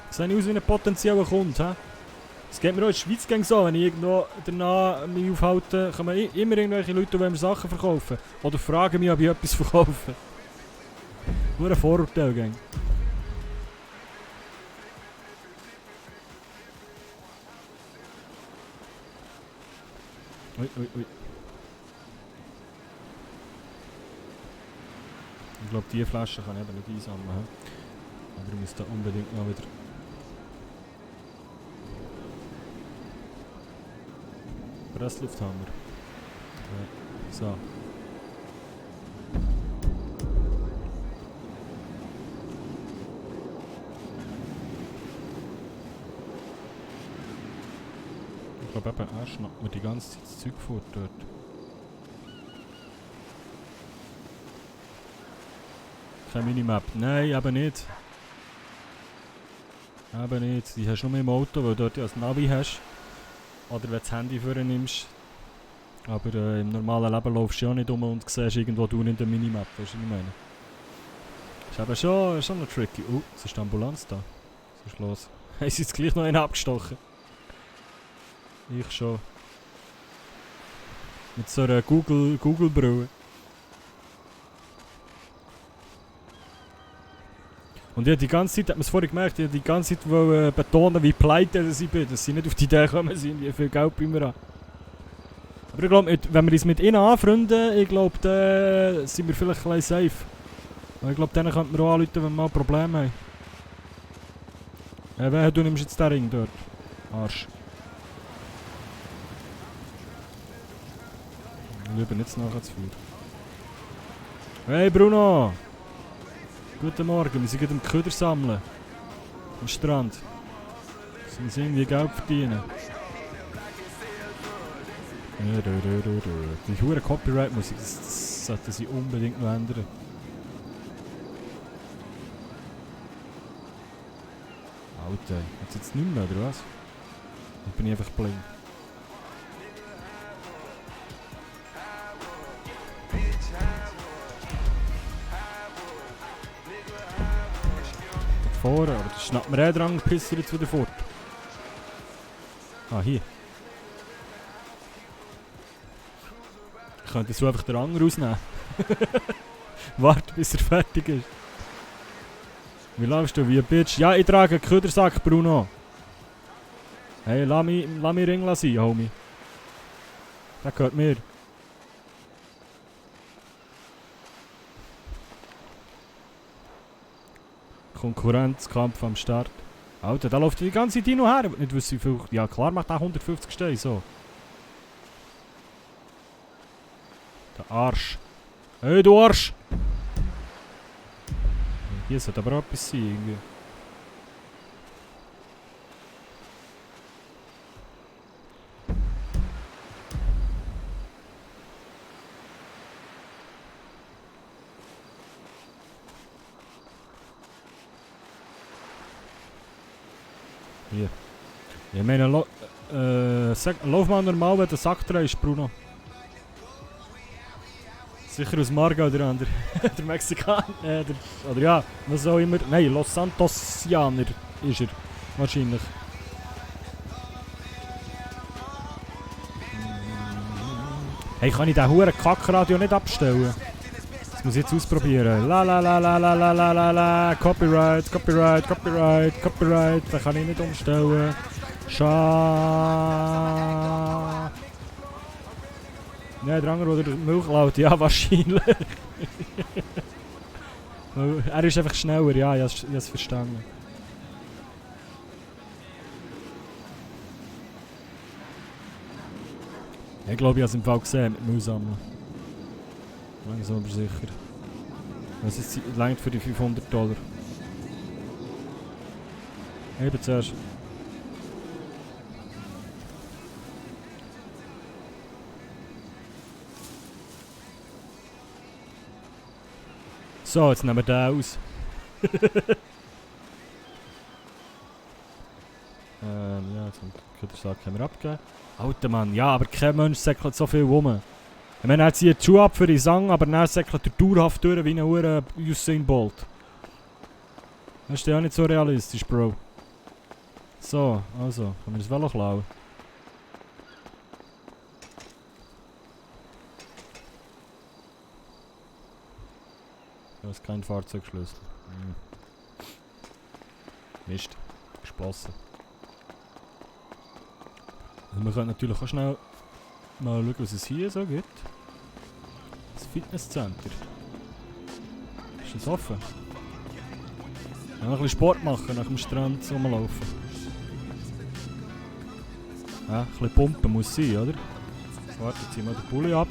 Sehe ich aus wie ein potenzieller Kunde, hä? Es geht mir auch in der Schweiz so, wenn ich irgendwo danach mich aufhalte, kommen immer irgendwelche Leute, die mir Sachen verkaufen. Oder fragen mich, ob ich etwas verkaufe. Nur ein Vorurteil, gang. Ui, ui, ui. Ich glaube, diese Flasche kann ich eben nicht einsammeln. He? Aber ich muss da unbedingt noch wieder... Pressluft haben wir. Ja. So. Ich glaube eben, er schnappt mir die ganze Zeit das Zeug vor dort. Keine Minimap. Nein, eben nicht. Eben nicht. Die hast du nur im Auto, weil du dort ja das Navi hast. Oder wenn du das Handy vornimmst. Aber im normalen Leben laufst du ja nicht um und siehst irgendwo du in der Minimap. Weißt du, was ich meine? Ist eben schon noch tricky. Jetzt ist die Ambulanz da. Was ist los? Haben sie jetzt gleich noch einen abgestochen? Ich schon. Mit so einer Google-Brille. Und ich habe die ganze Zeit, hat man es vorhin gemerkt, ich habe die ganze Zeit betonen, wie pleite ich bin, dass sie nicht auf die Idee kommen sind, wie viel Geld bei mir haben. Aber ich glaube, wenn wir uns mit ihnen anfreunden, ich glaube, dann sind wir vielleicht ein bisschen safe. Weil ich glaube, denen könnten wir auch anrufen, wenn wir mal Probleme haben. Du nimmst jetzt den Ring dort. Arsch. Lieber nicht nachher zu viel. Hey Bruno! Guten Morgen, wir sind gerade am Köder sammeln. Am Strand. Wir müssen irgendwie Geld verdienen. Die hure Copyright-Musik, das sollten sie unbedingt noch ändern. Alter, jetzt nicht mehr, oder was? Jetzt bin ich einfach blind. Vorne, aber das schnappt mir eh dran, pisst jetzt wieder fort. Ah, hier. Ich könnte so einfach den Anger rausnehmen. Warte, bis er fertig ist. Wie läufst du? Wie ein Bitch? Ja, ich trage einen Ködersack, Bruno. Hey, lass mich Ring sein, Homie. Das gehört mir. Konkurrenzkampf am Start. Alter, da läuft die ganze Zeit hin und her. Ich nicht wissen, wie viel. Ja, klar macht er 150 Steine, so. Der Arsch. Hey, du Arsch! Hier sollte aber auch etwas sein, irgendwie. Hier. Ich meine, lauf mal normal, wenn du den Sack drehst, Bruno. Sicher aus Marga oder der Mexikaner, oder ja, was auch immer. Nein, Los Santosianer ist er, wahrscheinlich. Hey, kann ich den huren Kackradio nicht abstellen? Das muss ich jetzt ausprobieren. La la la la la la la la la. Copyright, Copyright, Copyright, Copyright. Den kann ich nicht umstellen. Nein, der andere, der Milch laut, ja, wahrscheinlich. Er ist einfach schneller, ja, ich habe es verstanden. Ich glaube, ich habe es im Fall gesehen mit Müll sammeln. Langsam aber sicher. Was ist die Länge für die $500? Eben zuerst. So, jetzt nehmen wir den aus. Ja, jetzt haben wir abgegeben. Alter Mann, ja, aber kein Mensch säckelt so viel rum. Ich meine, er zieht die Schuhe ab für die Sang, aber dann säckelt er dauerhaft durch wie ein Uhr Usain Bolt. Das ist ja auch nicht so realistisch, Bro. So, also, können wir das Velo klauen? Das ist kein Fahrzeugschlüssel. Mist. Gespossen. Also wir können natürlich auch schnell mal schauen, was es hier so gibt. Das Fitnesscenter. Ist das offen? Ja, noch ein bisschen Sport machen, nach dem Strand rumlaufen. Ja, ein bisschen pumpen muss sein, oder? Warte, jetzt ziehen wir den Pulli ab.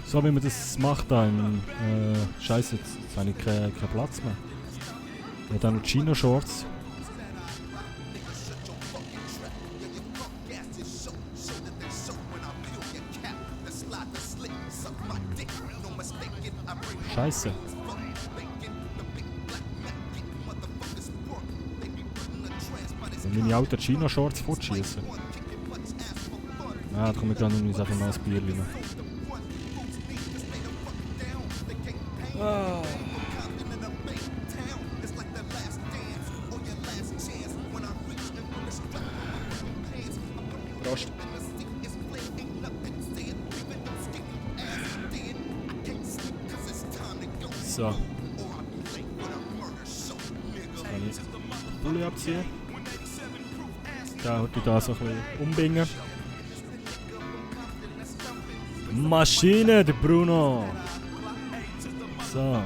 So wie man das macht da im... Scheiße, jetzt habe ich keinen Platz mehr. Ich habe da noch Chino-Shorts. Scheiße. Und meine alten Chino-Shorts fortschießen. Ja, da komme ich gerade noch einfach mal ein Bier rein. Ah. Prost. So. Jetzt kann ich den Pulli abziehen. Da heute da so ein bisschen umbingen. Maschine, der Bruno! So. Dann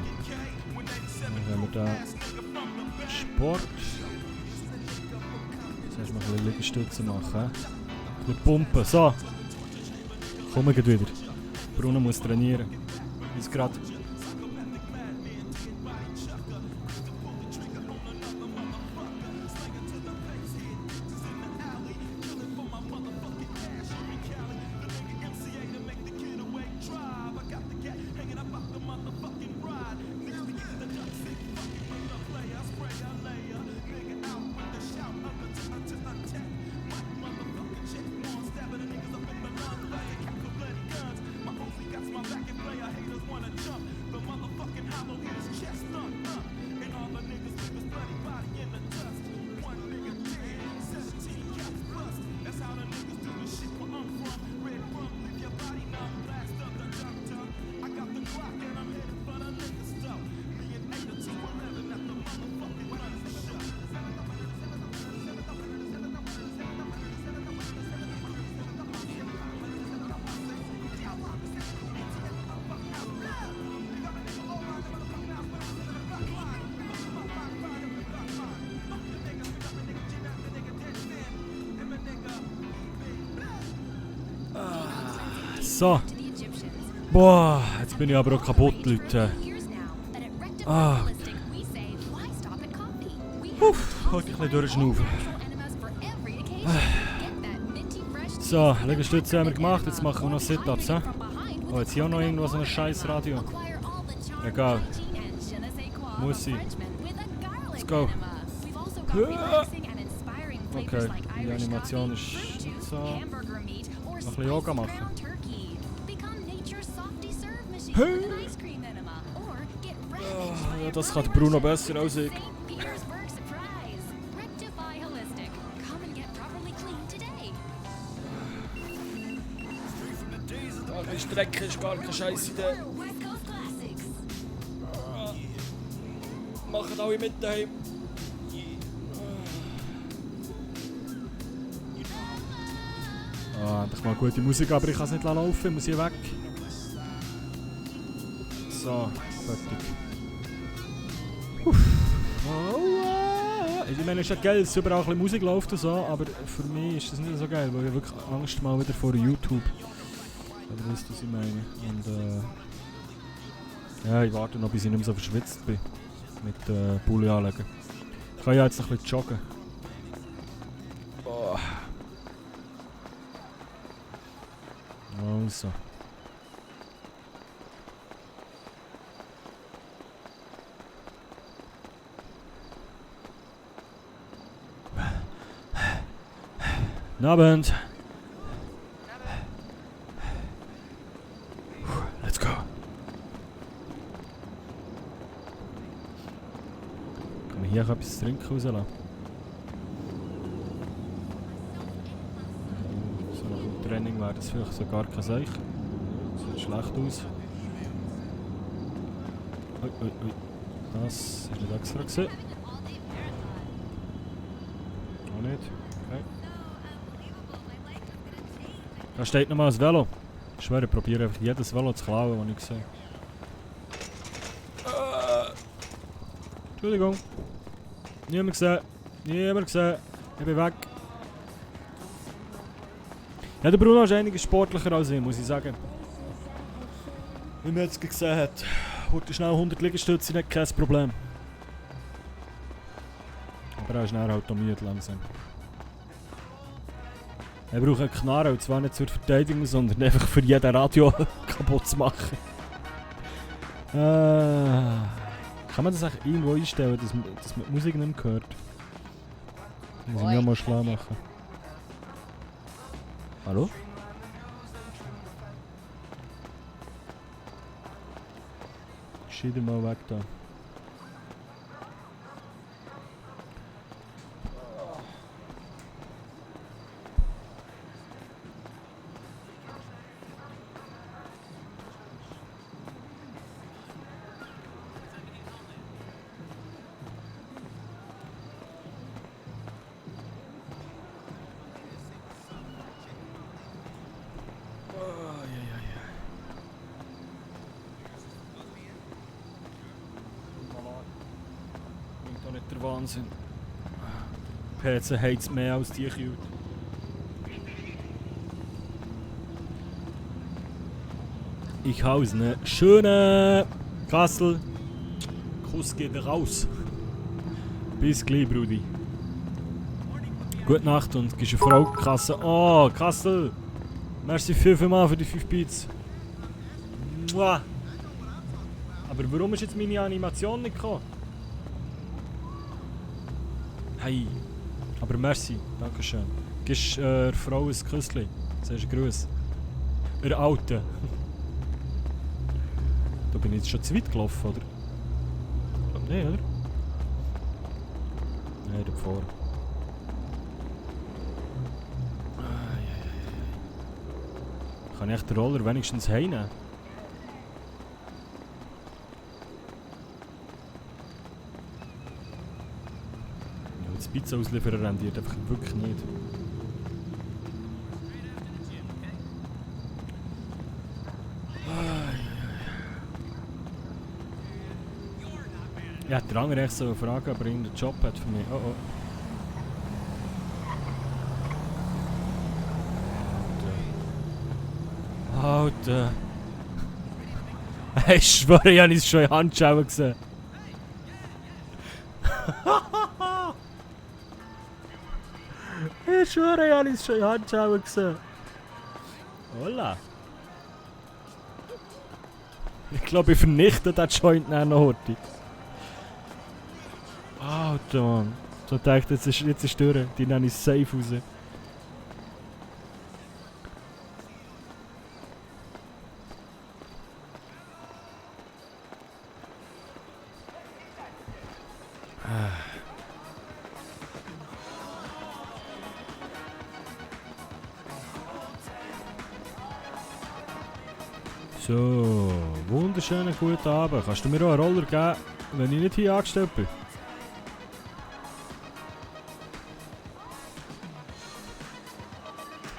haben wir da Sport. Jetzt hast du mal ein bisschen Liegestütze machen. Ein bisschen pumpen. So. Kommen wir wieder. Bruno muss trainieren. Bis gerade. So. Boah, jetzt bin ich aber auch kaputt, Leute. Ah. Heute ein bisschen durchschnaufen. So, Liegestütze haben wir gemacht, jetzt machen wir noch Sit-Ups. Oh, jetzt hier auch noch irgendwo so ein scheiß Radio. Egal. Muss ich. Let's go. Okay, die Animation ist nicht so. Noch ein bisschen Yoga machen. Hey. Oh, ja, das kann Bruno besser als ich. Die Strecke ist gar keine scheiß Idee. Machen alle mit daheim. Endlich mal gute Musik, aber ich kann es nicht laufen, ich muss hier weg. So, fertig. Ich meine, es ist ja geil, dass überall ein bisschen Musik läuft und so, aber für mich ist das nicht so geil, weil ich wirklich Angst mal wieder vor YouTube. Oder wisst ihr, was ich meine? Und ja, ich warte noch, bis ich nicht mehr so verschwitzt bin. Mit Pulli anlegen. Ich kann ja jetzt noch ein bisschen joggen. Oh. Also. Guten Abend. Let's go. Kann man hier auch etwas zu trinken rauslassen? So nach dem Training wäre das vielleicht sogar kein Seich. Sieht schlecht aus. Ui, ui, ui. Das ist nicht extra gewesen. Auch nicht. Okay. Da steht nochmal ein Velo. Ich schwöre, ich probiere einfach jedes Velo zu klauen, das ich sehe. Entschuldigung. Niemand gesehen. Niemand gesehen. Ich bin weg. Ja, der Bruno ist einiges sportlicher als ich, muss ich sagen. Wie man jetzt gesehen hat. Heute schnell 100 Liegestütze, nicht kein Problem. Aber er ist nachher halt auch müde langsam. Er braucht eine Knarre, und zwar nicht zur Verteidigung, sondern einfach für jeden Radio kaputt zu machen. Kann man das eigentlich irgendwo einstellen, dass man die Musik nicht mehr hört? Muss ich mich auch mal schlau machen. Hallo? Schied mal weg da. Der Wahnsinn. PC hates mehr als die Cute. Ich hau's ne schöne Kassel. Kuss geht raus. Bis gleich, Brudi. Gute Nacht und gibst eine Frau Kasse. Oh, Kassel! Merci vielmal für die 5 Beats. Mua. Aber warum ist jetzt meine Animation nicht gekommen? Hey, aber merci, dankeschön. Gibst der Frau ein Küsschen? Sagst du Gruß? Der Alte. Da bin ich jetzt schon zu weit gelaufen, oder? Ich glaube nicht, oder? Nein, davor. Kann ich den Roller wenigstens heimnehmen? Pizza auslieferer rendiert einfach wirklich nicht. Ja, der andere echt so eine Frage, aber irgendeinen Job hat für mich. Oh oh. Alter. Ich schwöre, ich habe es schon in Handschuhen gesehen. Ich schwöre, ich habe es schon in Handschuhen gesehen. Hola. Ich glaube, ich vernichte den Joint noch heute. Alter, Mann. So dachte ich, jetzt ist durch. Die nenne ich safe raus. So, wunderschönen guten Abend. Kannst du mir auch einen Roller geben, wenn ich nicht hier angestellt bin?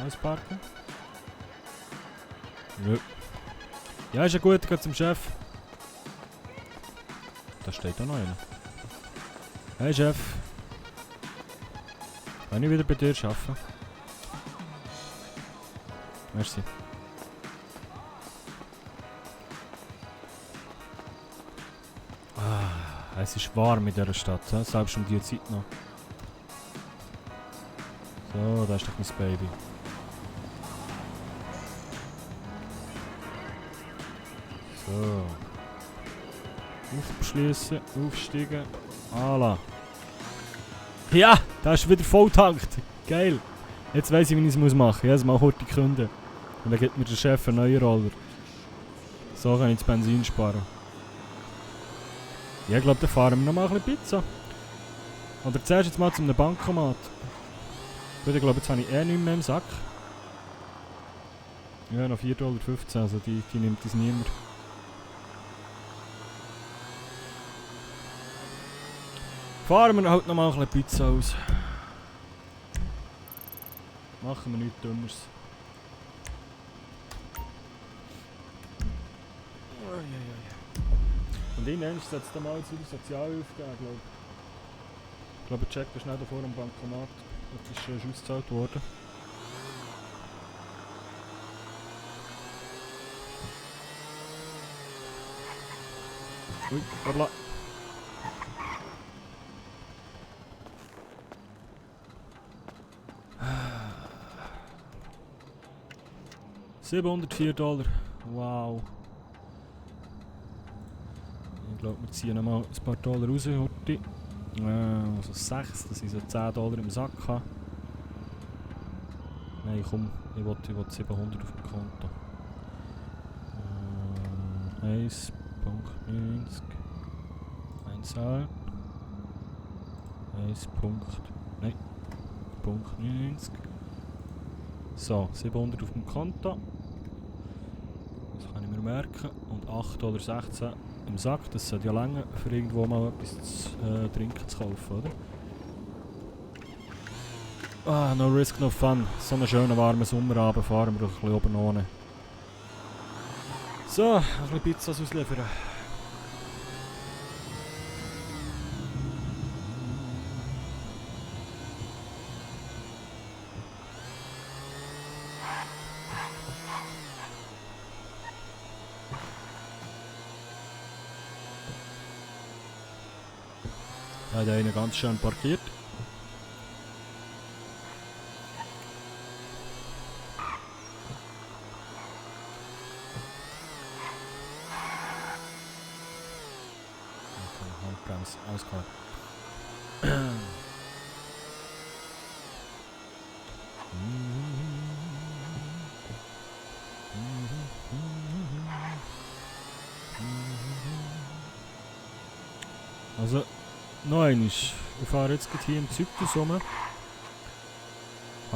Ausparken? Nö. Ja, ist ja gut, geht zum Chef. Da steht da noch einer. Hey Chef. Kann ich wieder bei dir arbeiten? Merci. Es ist warm in dieser Stadt, selbst um diese Zeit noch. So, da ist doch mein Baby. So. Aufschließen, aufsteigen. Ala. Ja, da ist wieder voll tankt. Geil. Jetzt weiss ich, wie ich es machen muss. Jetzt mal heute künden. Und dann gibt mir der Chef einen neuen Roller. So kann ich das Benzin sparen. Ja, ich glaube, dann fahren wir noch mal ein bisschen Pizza. Oder zuerst jetzt mal zu einem Bankomat. Gut, ich glaube, jetzt habe ich eh nichts mehr im Sack. Ja, noch 4,15 $, also die nimmt das niemand. Fahren wir halt noch mal ein bisschen Pizza aus. Machen wir nichts Dummeres. Und irgendwann sollte es dann mal zu der Sozialhilfe geben, glaube ich. Ich glaube, check das schnell davor am Bankomat. Das ist schon ausgezahlt worden. Ui, hoppla. $704. Wow. glaube, wir ziehen nochmal ein paar Dollar raus heute. Also 6, dass ich so 10 Dollar im Sack habe. Nein, komm, ich will 700 auf dem Konto. 1.90. Einzahl. 1. Punkt 90. So, 700 auf dem Konto. Das kann ich mir merken. Und 8,16 $ im Sack. Das sollte ja länger, für irgendwo mal etwas zu trinken zu kaufen, oder? Ah, no risk, no fun. So einen schönen warmen Sommerabend fahren wir doch ein bisschen oben ohne. So, ein bisschen Pizzas ausliefern. Da hat einer ganz schön parkiert. Okay, Handbremse ausgehauen. Also, noch einmal. Ich fahre jetzt hier im Zyklus rum. Habe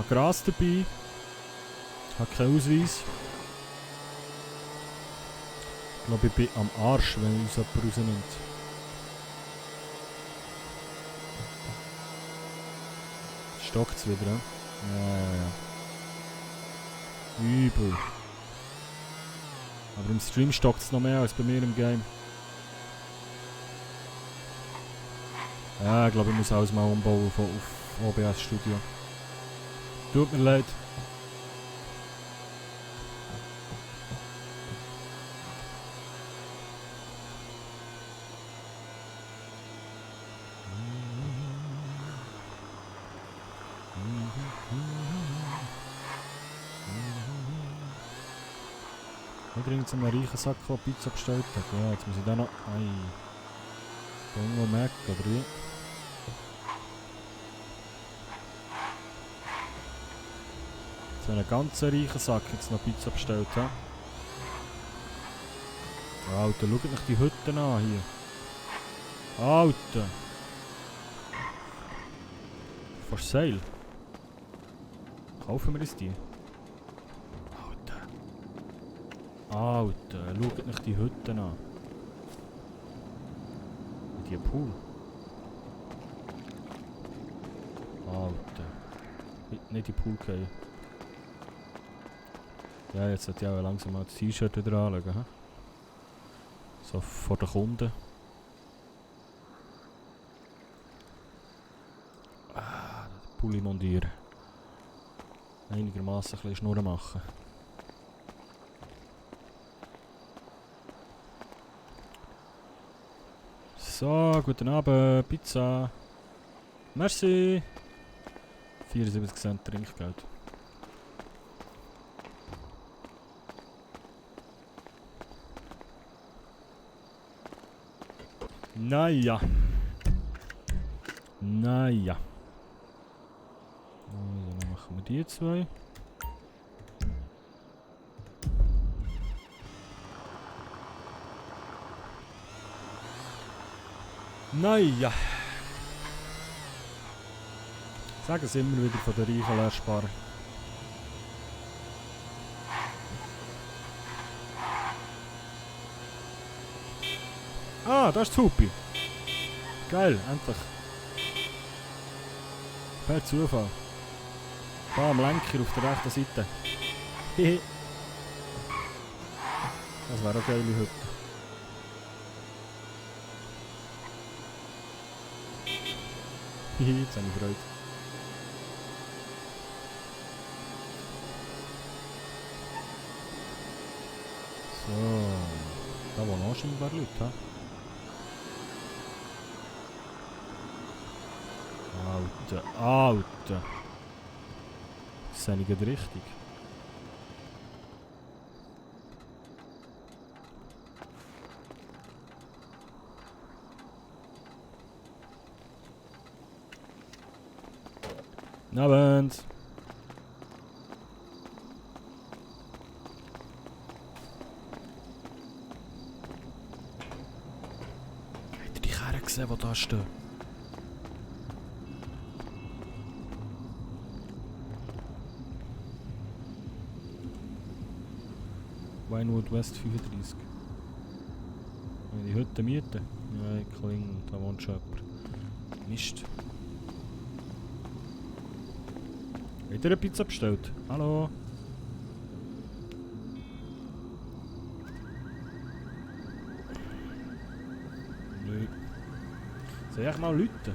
Gras dabei. Habe keinen Ausweis. Ich glaube, ich bin am Arsch, wenn uns jemand rausnimmt. Stockt es wieder, ja. Übel. Aber im Stream stockt es noch mehr als bei mir im Game. Ja, ich glaube, ich muss alles mal umbauen auf OBS Studio. Tut mir leid. Ich dringend so einen reichen Sack Pizza bestellt habe. Ja, jetzt muss ich da noch... Ei. Bongo Mac, oder wie? So einen ganz reichen Sack jetzt noch Pizza bestellt habe. Alter, schaut euch die Hütten an hier. Alter! For sale. Kaufen wir uns die? Alter, schaut euch die Hütten an. Die Pool. Alter. Nicht die Pool gehen. Ja, jetzt sollte ich auch langsam mal das T-Shirt wieder anlegen. He? So vor den Kunden. Den Pulli montieren. Einigermaßen ein bisschen Schnurren machen. So, guten Abend, Pizza. Merci. 74 Cent Trinkgeld. Naja. Naja. Also, dann machen wir die zwei. Naja. Sagen sie immer wieder von der reichen Lehrsparen. Ah, das ist Hupi. Geil, endlich. Per Zufall. Da am Lenker auf der rechten Seite. Hehe. Das wäre auch geile Hütte. Hehe, jetzt habe ich Freude. So. Da waren auch schon ein paar Leute, ha? Alter, Alter. Das ist nicht richtig. Abend. Habt ihr die Kerren gesehen, die da stehen? Winewood West 35. Die Hütte mieten? Ja, Kling, da wohnt schon jemand. Mist. Habt ihr eine Pizza bestellt? Hallo? Nö. Soll ich mal Leute?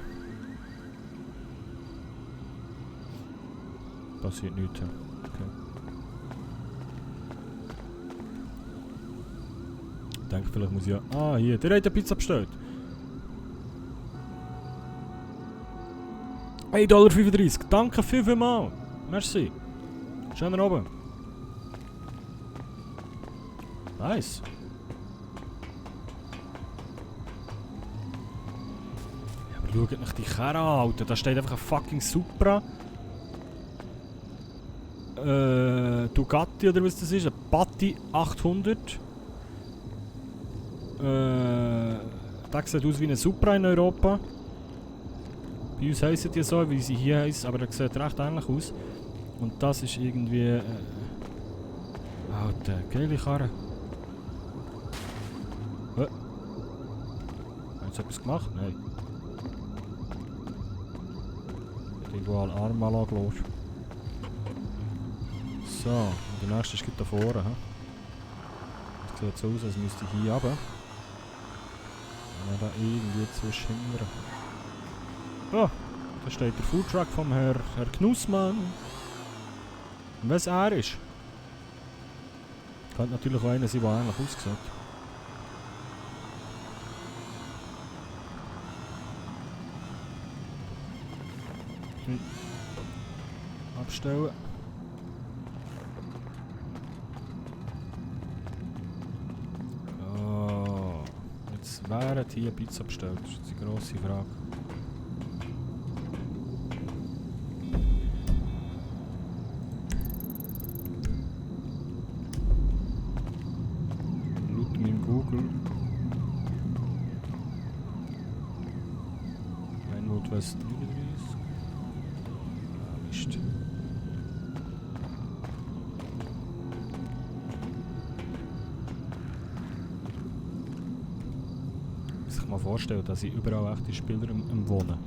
Passiert nichts. Okay. Ich denke, vielleicht muss ich ja... Ah, hier, der hat eine Pizza bestellt. $1,35. Danke vielmals. Merci. Schöner Abend. Nice. Ja, aber schaut euch die Karre an, Alter. Da steht einfach ein fucking Supra. Ducati oder was das ist. Ein Patti 800. Der sieht aus wie ein Supra in Europa. Bei uns heissen die so, wie sie hier heissen, aber der sieht recht ähnlich aus. Und das ist irgendwie... Alter, geile Karre. Haben sie etwas gemacht? Nein. Hat irgendwo alle Arme mal angelassen. So, und der nächste ist da vorne. Das sieht so aus, als müsste ich hier runter. Wenn wir da irgendwie zwischenhindern. Oh, da steht der Foodtruck vom Herr Knussmann. Und was er ist? Könnte natürlich auch einer sein, der ähnlich aussieht. Abstellen. Oh, jetzt wäre hier Pizza bestellt. Das ist die grosse Frage. Google. Winewood West 39. Ah, Mist. Ich muss sich mal vorstellen, dass ich überall echte Spieler am Wohnen.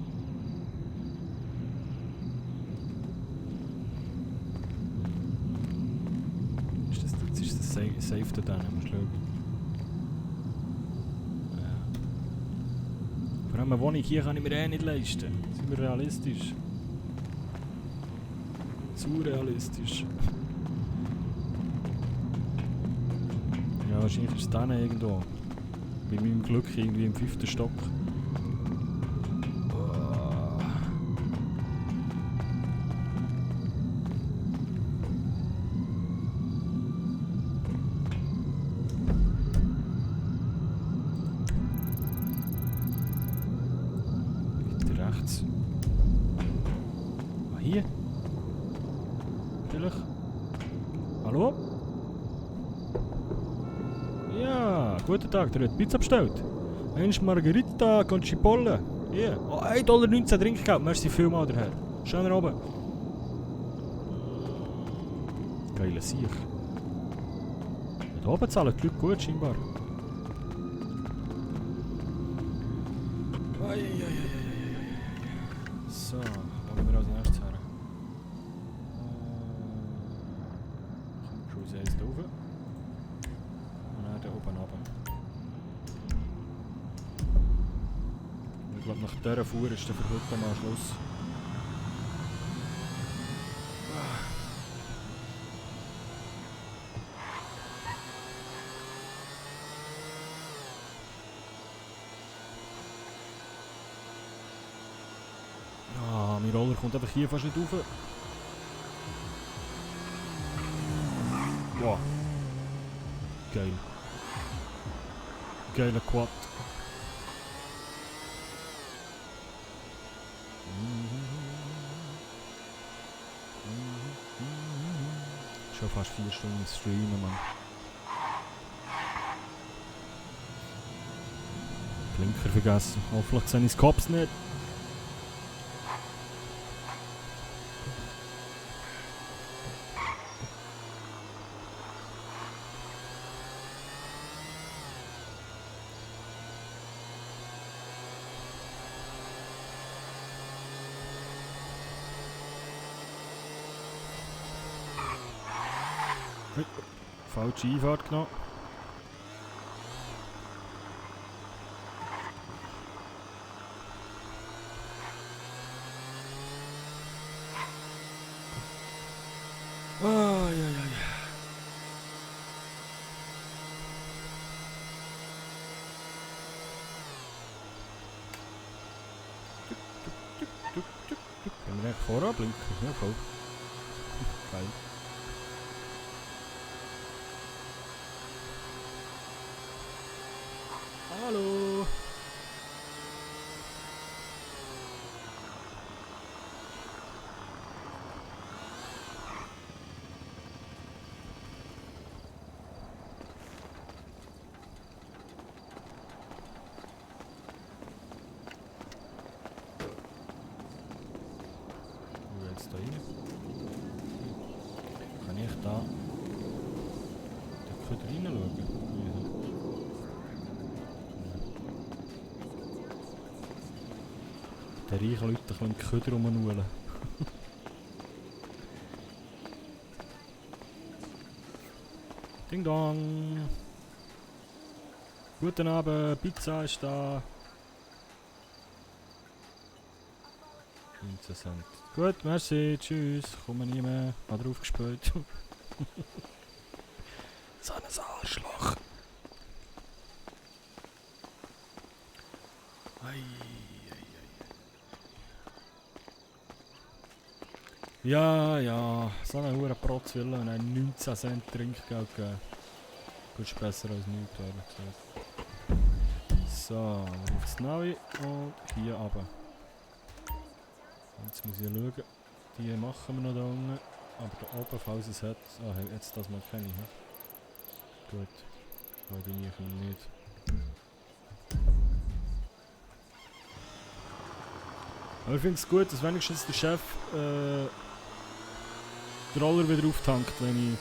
Ist das safe da dann? Vor allem eine Wohnung hier kann ich mir nicht leisten. Sind wir realistisch? Zu realistisch. Ja, wahrscheinlich ist es dann irgendwo. Bei meinem Glück irgendwie im 5. Stock. Rechts. Ah, hier. Natürlich. Hallo? Ja, guten Tag, der hat Pizza bestellt. Eins Margherita con Cipolle. Hier. Oh, $1,19 Trinkgeld. Merci vielmals, der Herr. Schöner Abend. Geile Sieg. Da oben zahlen die Leute gut, scheinbar. So, wollen wir als nächstes her? Cruise 1 da oben. Und dann da oben runter. Ich glaube, nach dieser Fuhr ist der für heute mal Schluss. Mein Roller kommt einfach hier fast nicht rauf. Wow. Geil. Geiler Quad. Schon fast 4 Stunden streamen, Mann. Blinker vergessen. Hoffentlich sehe ich das Cops nicht. Falsche Einfahrt genommen. Oh, ja. Können wir echt voran blinken? Ja, voll. Geil. Hallo. Wo jetzt da rein? Kann ich da reinschauen? Der reichen Leute ein bisschen Köder rumholen. Ding dong! Guten Abend, Pizza ist da. 19 Cent. Gut, merci, tschüss. Kommen nie mehr. Hat er aufgespielt. So ein Arschloch. Ja, so eine hure Protz will und ein 19 Cent Trinkgeld geben. Gut, ist besser als nichts, ehrlich gesagt. So, aufs Neue und hier runter. Jetzt muss ich schauen, die machen wir noch da unten. Aber da oben, falls es hat, jetzt das mal kenne ich. Gut, weil bin ich nicht. Aber ich finde es gut, dass wenigstens der Chef den Roller wieder auftankt, wenn ich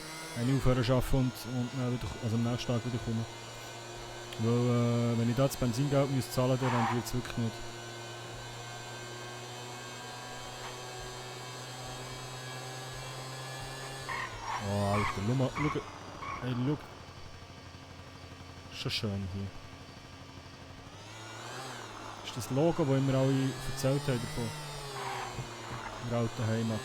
aufhören arbeite und dann wieder, also am nächsten Tag wieder komme. Weil wenn ich da das Benzingeld zahlen müsste, dann wird es wirklich nicht. Oh Alter, schau mal, schau. Hey, schau. Schon schön hier. Das ist das Logo, das wir alle erzählt haben davon. In der alten Heimat.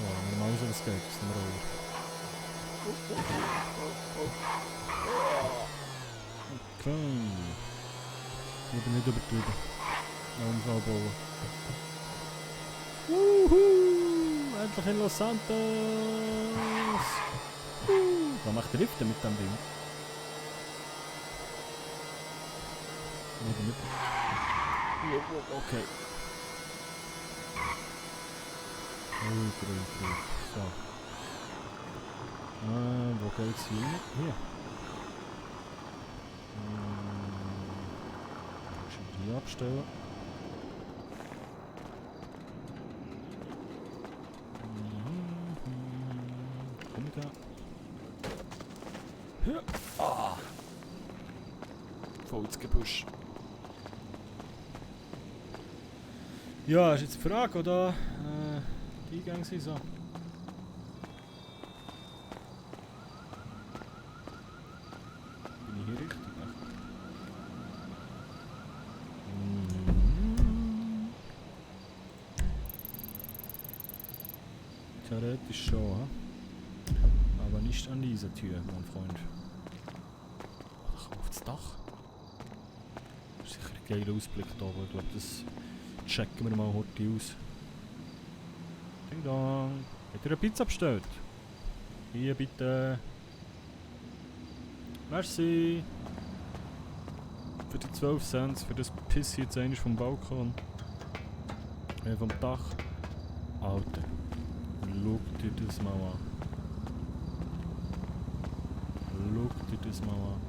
So, wenn wir mal raus, was geht, das ist ein Roller. Okay. Ich bin nicht übertrieben. Einen Unfall bauen. Wuhu! Endlich in Los Santos! Was macht Driften mit dem Ding? Oder nicht? Okay. Ruhig. So. Wo geht's hier? Hier. Schon hier abstellen. Komm da. Hier. Ah. Voll ins Gebüsch. Ja, ist jetzt die Frage, oder? Die Eingänge sind so. Bin ich hier richtig? Theoretisch schon, aber nicht an dieser Tür, mein Freund. Ach, auf das Dach. Sicher ein geiler Ausblick da, aber ich glaube, das checken wir mal heute aus. Ding dong. Habt ihr eine Pizza bestellt? Hier bitte. Merci. Für die 12 Cent, für das Piss jetzt eigentlich vom Balkon. Vom Dach. Alter. Schau dir das mal an. Schau dir das mal an.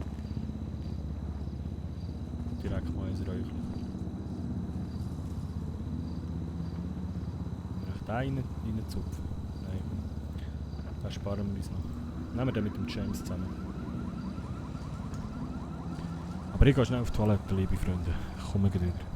Direkt mal ins Räuchchen. Vielleicht reinzupfen? Nein. Das sparen wir uns noch. Nehmen wir den mit dem James zusammen. Aber ich gehe schnell auf die Toilette, liebe Freunde. Ich komme gleich wieder.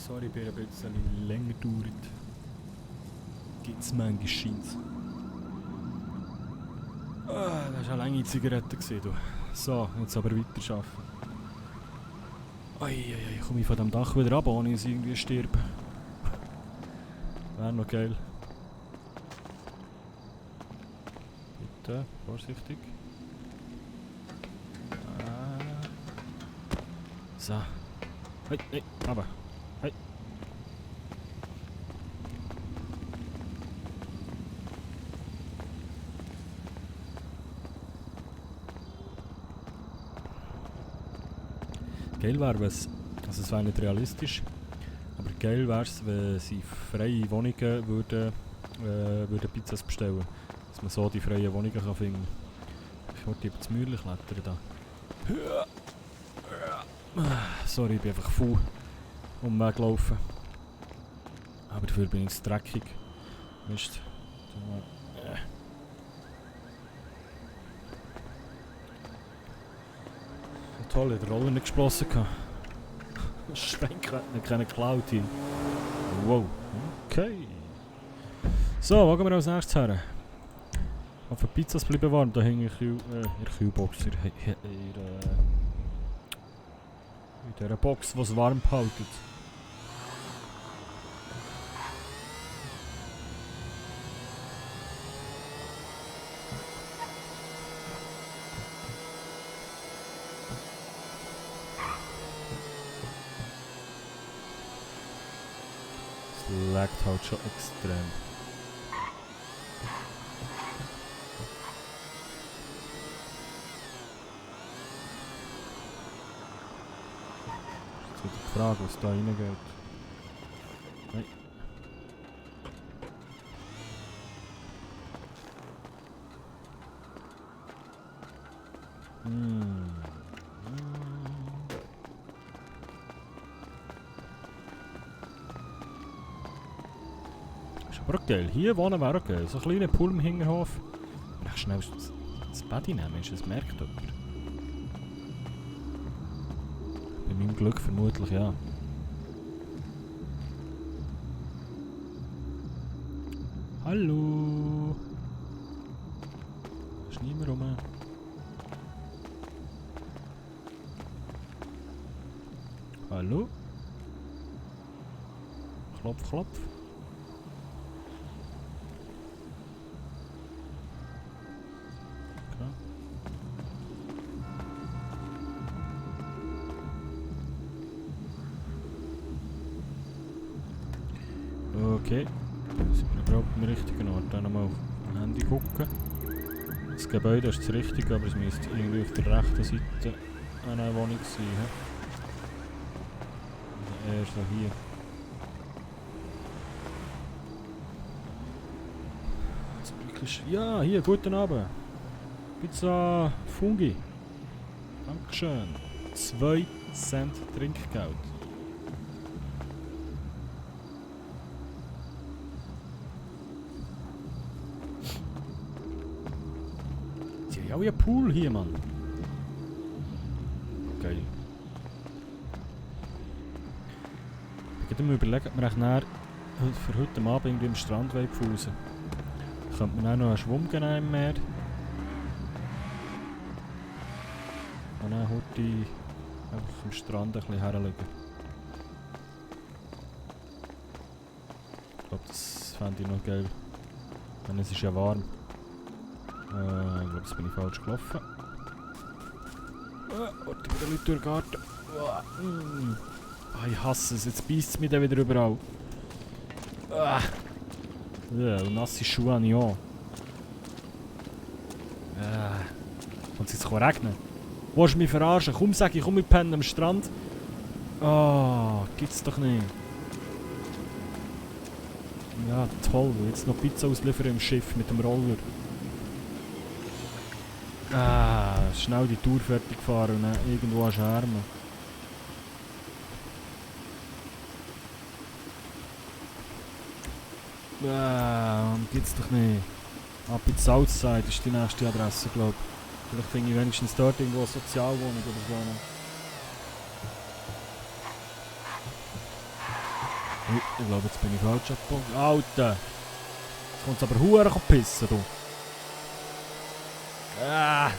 Sorry, bei ein bisschen länger dauert. Gibt's manchmal scheint's. Ah, das war eine lange Zigarette gewesen, du. So, jetzt aber weiter arbeiten. Eieiei, komme ich von dem Dach wieder ab, ohne dass ich irgendwie stirb. Wäre noch geil. Bitte, vorsichtig. So. Hey, hey, aber. Hey. Geil wäre es, also es wäre nicht realistisch, aber geil wäre es, wenn sie freie Wohnungen würden Pizzas bestellen. Dass man so die freien Wohnungen kann finden. Ich wollte über das Mäuerchen klettern da. Sorry, ich bin einfach faul umweglaufen. Aber dafür bin ich dreckig. Mist. Toll, ich habe die Rolle nicht gesprossen. Schwenk hat keine Cloud hier. Wow, okay. So, wo gehen wir als nächstes her? Auf den Pizzas bleiben warm, da hänge ich in der Kühlbox. In dieser Box, die es warm hält. Es laggt halt schon extrem. Jetzt wird die Frage, was da reingeht. Nein. Ist aber auch geil. Hier wohnen wäre auch geil. So ein kleiner Pool im Hinterhof. Ach, schnell das Bett nehmen, das merkt jemand. Bei meinem Glück vermutlich ja. Hallo. Da ist niemand rum. Hallo? Klopf, klopf. Okay, sind wir überhaupt am richtigen Ort. Dann nochmal auf dem Handy gucken. Das Gebäude ist das Richtige, aber es müsste irgendwie auf der rechten Seite eine Wohnung sein. Also eher so hier. Ja, hier, guten Abend. Pizza Fungi. Dankeschön. 2 Cent Trinkgeld. Ja, ein Pool hier, Mann. Geil. Ich habe mir überlegt, ob wir nachher für heute Abend irgendwie am Strand pfusen. Könnte man auch noch einen Schwumm geben im Meer. Und dann heute einfach am Strand ein bisschen herlegen. Ich glaube, das fände ich noch geil. Denn es ist ja warm. Ich glaube, jetzt bin ich falsch gelaufen. Warte, wieder Leute durch den Garten. Ich hasse es, jetzt beißt es mich dann wieder überall. Nasse Schuhe habe ich auch. Kommt es jetzt regnen? Willst du mich verarschen? Komm, sag ich, komm, wir pennen am Strand. Gibt's doch nicht. Ja, toll. Jetzt noch Pizza ausliefern im Schiff mit dem Roller. Schnell die Tour fertig fahren und dann irgendwo an Schermen. Gibt's doch nicht. Ab in Southside ist die nächste Adresse, glaube ich. Vielleicht finde ich wenigstens dort irgendwo eine Sozialwohnung oder so. Ich glaube, jetzt bin ich falsch abgebogen. Alter! Jetzt kommt es aber verdammt pissen, du. Ah!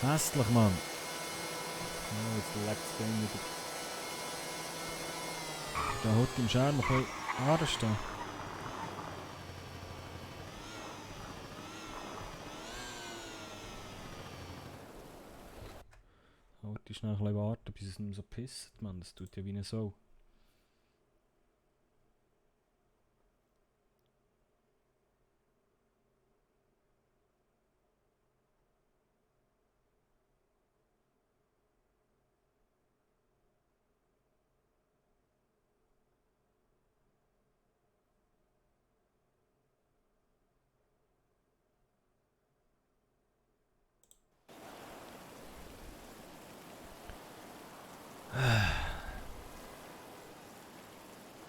Hässlich, Mann. Oh, jetzt leckt es gegen wieder. Da hat im Scherm ein bisschen anstehen. Halt schnell ein bisschen warten, bis es nicht mehr so pisst, Mann. Das tut ja wie eine Sau.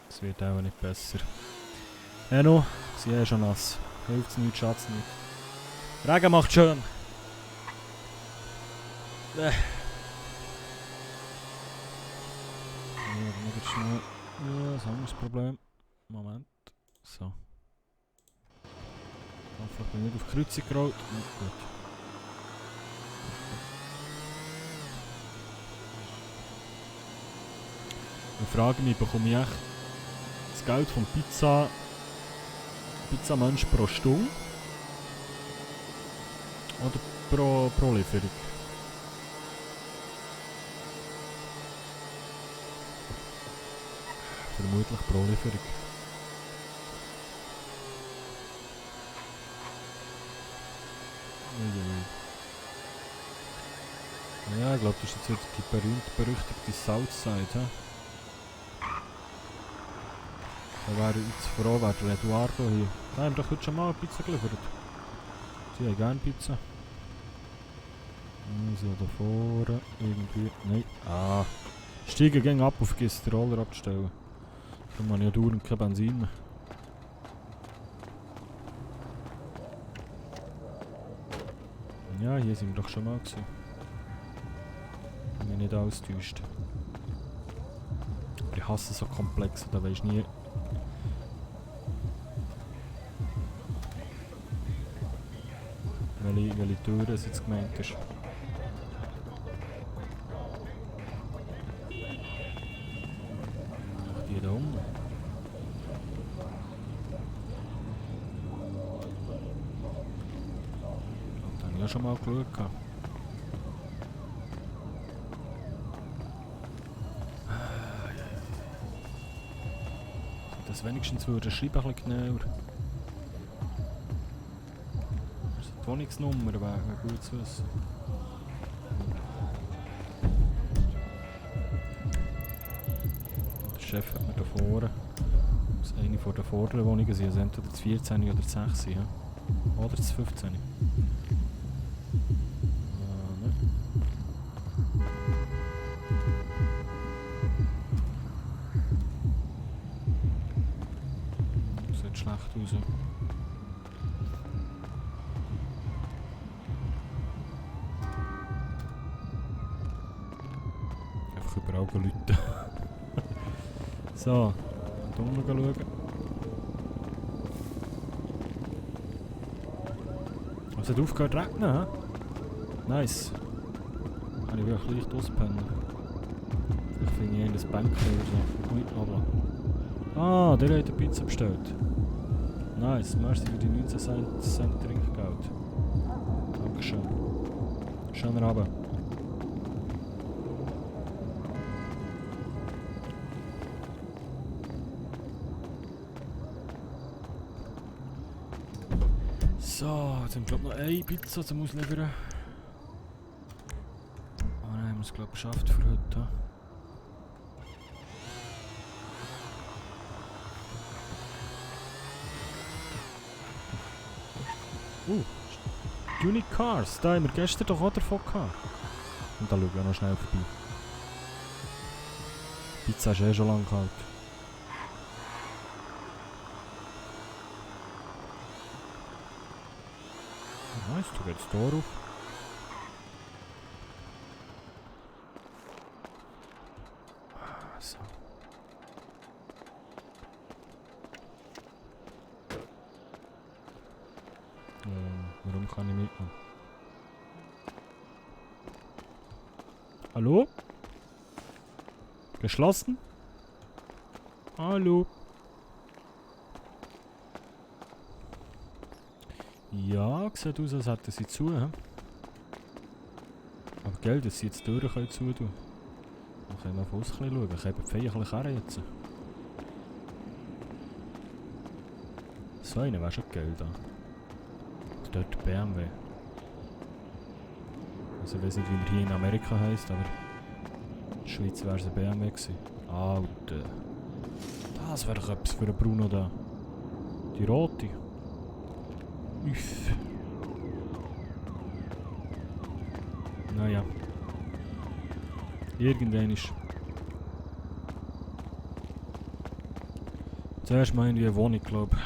Es wird auch nicht besser. No, sie ist schon nass. Hilft's nicht, schaut's nicht. Regen macht schön. Ja, wieder schnell. Ja, ein anderes Problem. Moment. So. Hoffentlich bin ich nicht auf die Kreuzung gerollt. Ja, gut. Ich frage mich, bekomme ich echt das Geld vom Pizzamensch pro Stunde oder pro Lieferung? Vermutlich pro Lieferung. Ja, ich glaube, das ist jetzt wieder die berühmt-berüchtigte Southside. He? Da wäre jetzt froh, wäre der Eduardo hier. Da haben wir doch heute schon mal eine Pizza geliefert. Sie haben gerne Pizza. So, da vorne irgendwie. Nein. Ah. Steigen gehen ab und vergiss den Roller abzustellen. Dann habe ich ja dauernd kein Benzin mehr. Ja, hier sind wir doch schon mal gewesen. Wenn mich nicht alles täuscht. Aber ich hasse so komplex, da weisst nie. Welche Tür es jetzt gemeint ist. Die da unten. Da habe ich ja schon mal geschaut. Das wenigstens würde schreiben ein bisschen genauer. Die Wohnungsnummer wäre gut zu wissen. Der Chef hat mir da vorne, dass eine von der vorderen Wohnungen sind, also entweder das 14 oder das 16, ja? Oder das 15. Ne? Das sieht schlecht aus. Ja. Überall Leute. So, da unten schauen. Es hat aufgehört zu regnen, hä? Nice. Kann ich wirklich leicht auspennen. Ich finde hier das Bänkchen oder so. Ah, der hat eine Pizza bestellt. Nice, merci für die 19 Cent Trinkgeld. Dankeschön. Schönen Abend. So, jetzt haben wir glaube noch eine Pizza zum Ausliefern. Ah nein, haben wir es glaube ich geschafft für heute. Unique Cars, da haben wir gestern doch auch davon gehabt. Und da schauen wir noch schnell vorbei. Die Pizza ist eh schon lang kalt. Nice, da geht das Tor auf. Hallo? Geschlossen? Hallo? Ja, sieht aus, als hätten sie zu. He? Aber gell, dass sie jetzt die Türen können zutun. Dann können wir auf uns schauen. Ich habe die Feier ein bisschen jetzt. So eine wäre schon geil da. Und dort der BMW. Also ich weiß nicht, wie er hier in Amerika heisst, aber in der Schweiz wäre es ein BMW gewesen. Alter. Das wäre doch etwas für den Bruno da. Die rote. Uff. Naja. Irgendwann ist. Zuerst mal irgendwie eine Wohnung, glaube ich.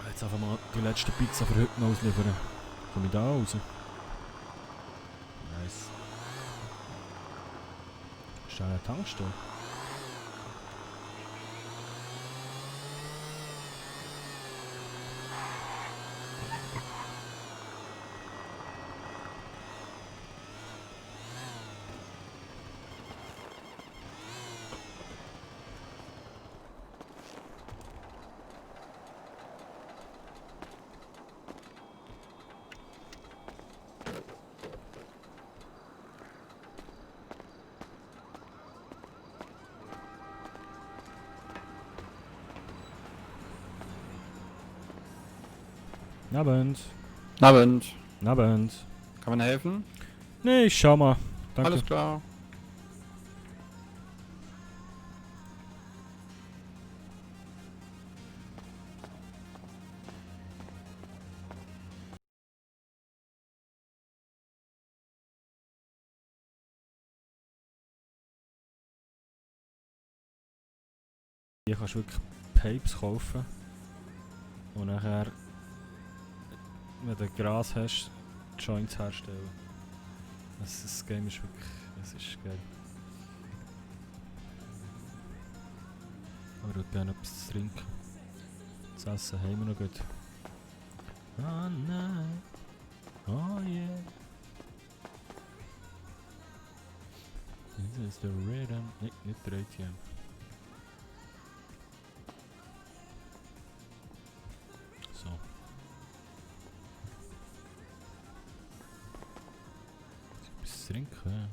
Jetzt einfach mal die letzte Pizza für heute noch ausliefern. Komme ich da raus? Nice. Ist da eine Tankstelle? Abend. Abend. Abend. Kann man helfen? Nee, ich schau mal. Danke. Alles klar. Hier kannst du wirklich Papes kaufen. Und nachher, wenn du Gras hast, Joints herstellen. Das Game ist wirklich, es ist geil. Aber ich würde gerne etwas zu trinken. Das Essen haben wir noch gut. Oh nein. Oh yeah. This is the rhythm. Nee, nicht der ATM. So. Etwas trinken.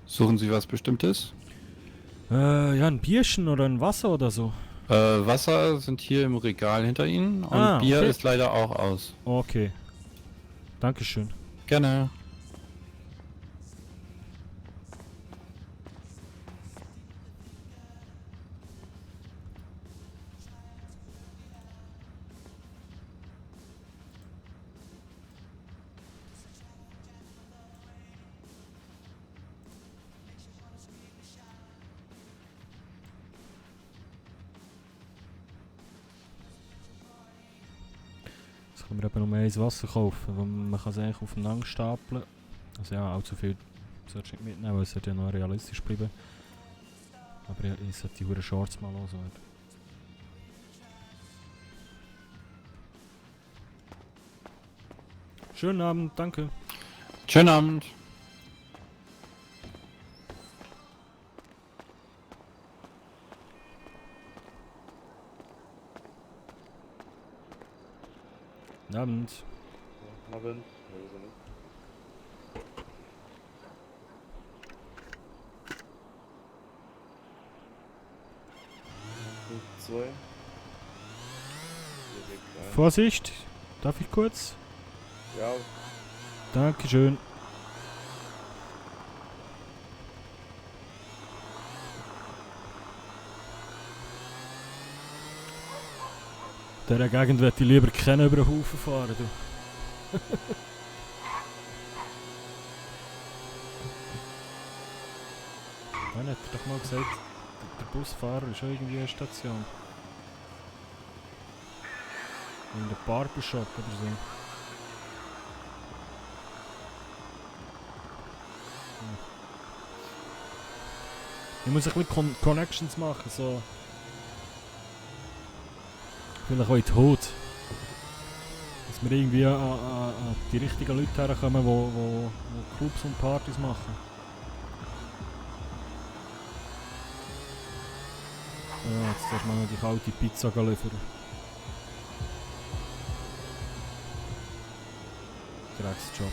Suchen Sie was Bestimmtes? Ja, ein Bierchen oder ein Wasser oder so. Wasser sind hier im Regal hinter Ihnen und Bier okay. ist leider auch aus. Okay. Dankeschön. Gerne. Jetzt können wir eben nur eins Wasser kaufen, weil man kann es eigentlich aufeinander stapeln. Also ja, allzu viel solltest du nicht mitnehmen, weil es sollte ja noch realistisch bleiben. Aber ich sollte die Huren Shorts mal loswerden. Schönen Abend, danke. Schönen Abend. Abend. Abend. Vorsicht, darf ich kurz? Ja. Dankeschön. Der Gegend möchte ich lieber keinen über den Haufen fahren. Du. Dann hat er doch mal gesagt, der Busfahrer ist auch irgendwie eine Station. In der Barbershop oder so. Ich muss ein bisschen Connections machen, so. Vielleicht auch in die Haut. Dass wir irgendwie an die richtigen Leute herkommen, die Clubs und Partys machen. Ja, jetzt darfst du mal noch die kalte Pizza liefern. Drecksjob.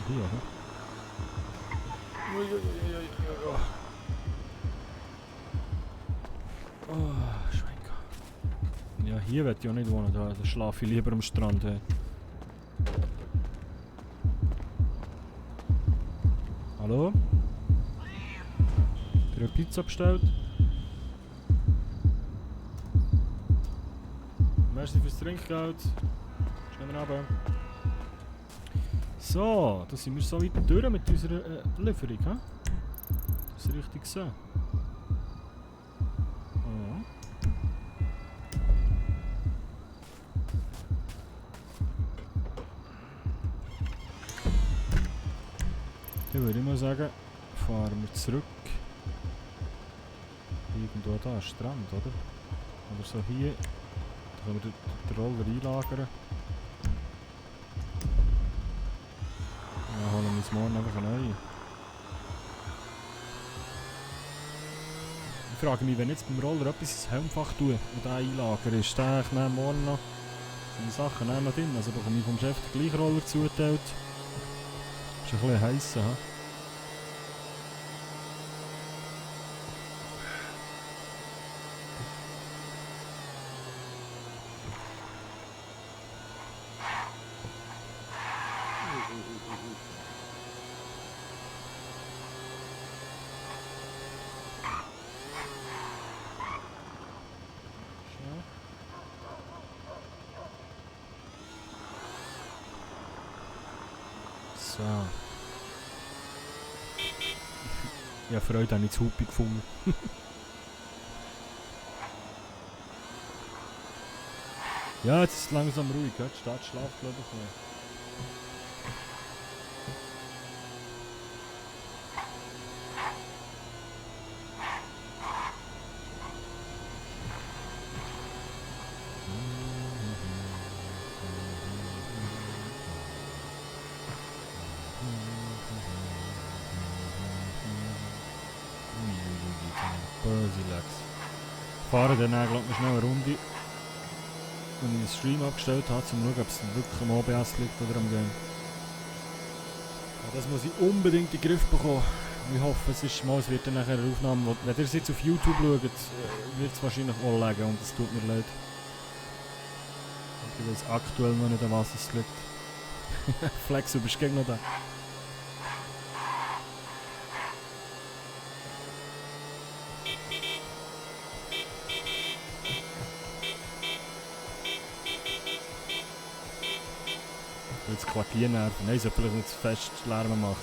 Hier, hä? Oh, Schwenker. Ja, hier wird ich auch nicht wohnen, da schlafe ich lieber am Strand. Hey. Hallo? Habt ihr eine Pizza bestellt? Merci fürs Trinkgeld. Schönen Abend. So, da sind wir so weit durch mit unserer Lieferung, hä? Das ist richtig so. Oh. Dann würde ich mal sagen, fahren wir zurück. Irgendwo da, Strand, oder? Oder so hier. Da können wir den Roller einlagern. Ja, holen wir uns morgen einfach eine neue. Ich frage mich, wenn jetzt beim Roller etwas ins Helmfach tue und den einlagern, ist der eigentlich morgen noch seine Sachen noch drin? Also bekomme ich vom Chef den gleichen Roller zugeteilt. Ist ein bisschen heiß, ha? So. Ja, Freude habe ich zu Hupi gefunden. Ja, jetzt ist es langsam ruhig, ja? Die Stadt schlaft, glaube ich, nicht. Ich fahre dann glaube ich schnell eine Runde, wenn ich den Stream abgestellt habe, um zu schauen, ob es wirklich am OBS liegt oder am Game. Ja, das muss ich unbedingt in den Griff bekommen. Ich hoffe, es wird dann nachher eine Aufnahme, wenn ihr es jetzt auf YouTube schaut, wird es wahrscheinlich auch liegen und es tut mir leid. Ich weiß aktuell noch nicht, an was es liegt. Flex, du bist gegen noch da. Das Quartier nerven. Nein, ich sollte vielleicht nicht zu fest Lärm machen.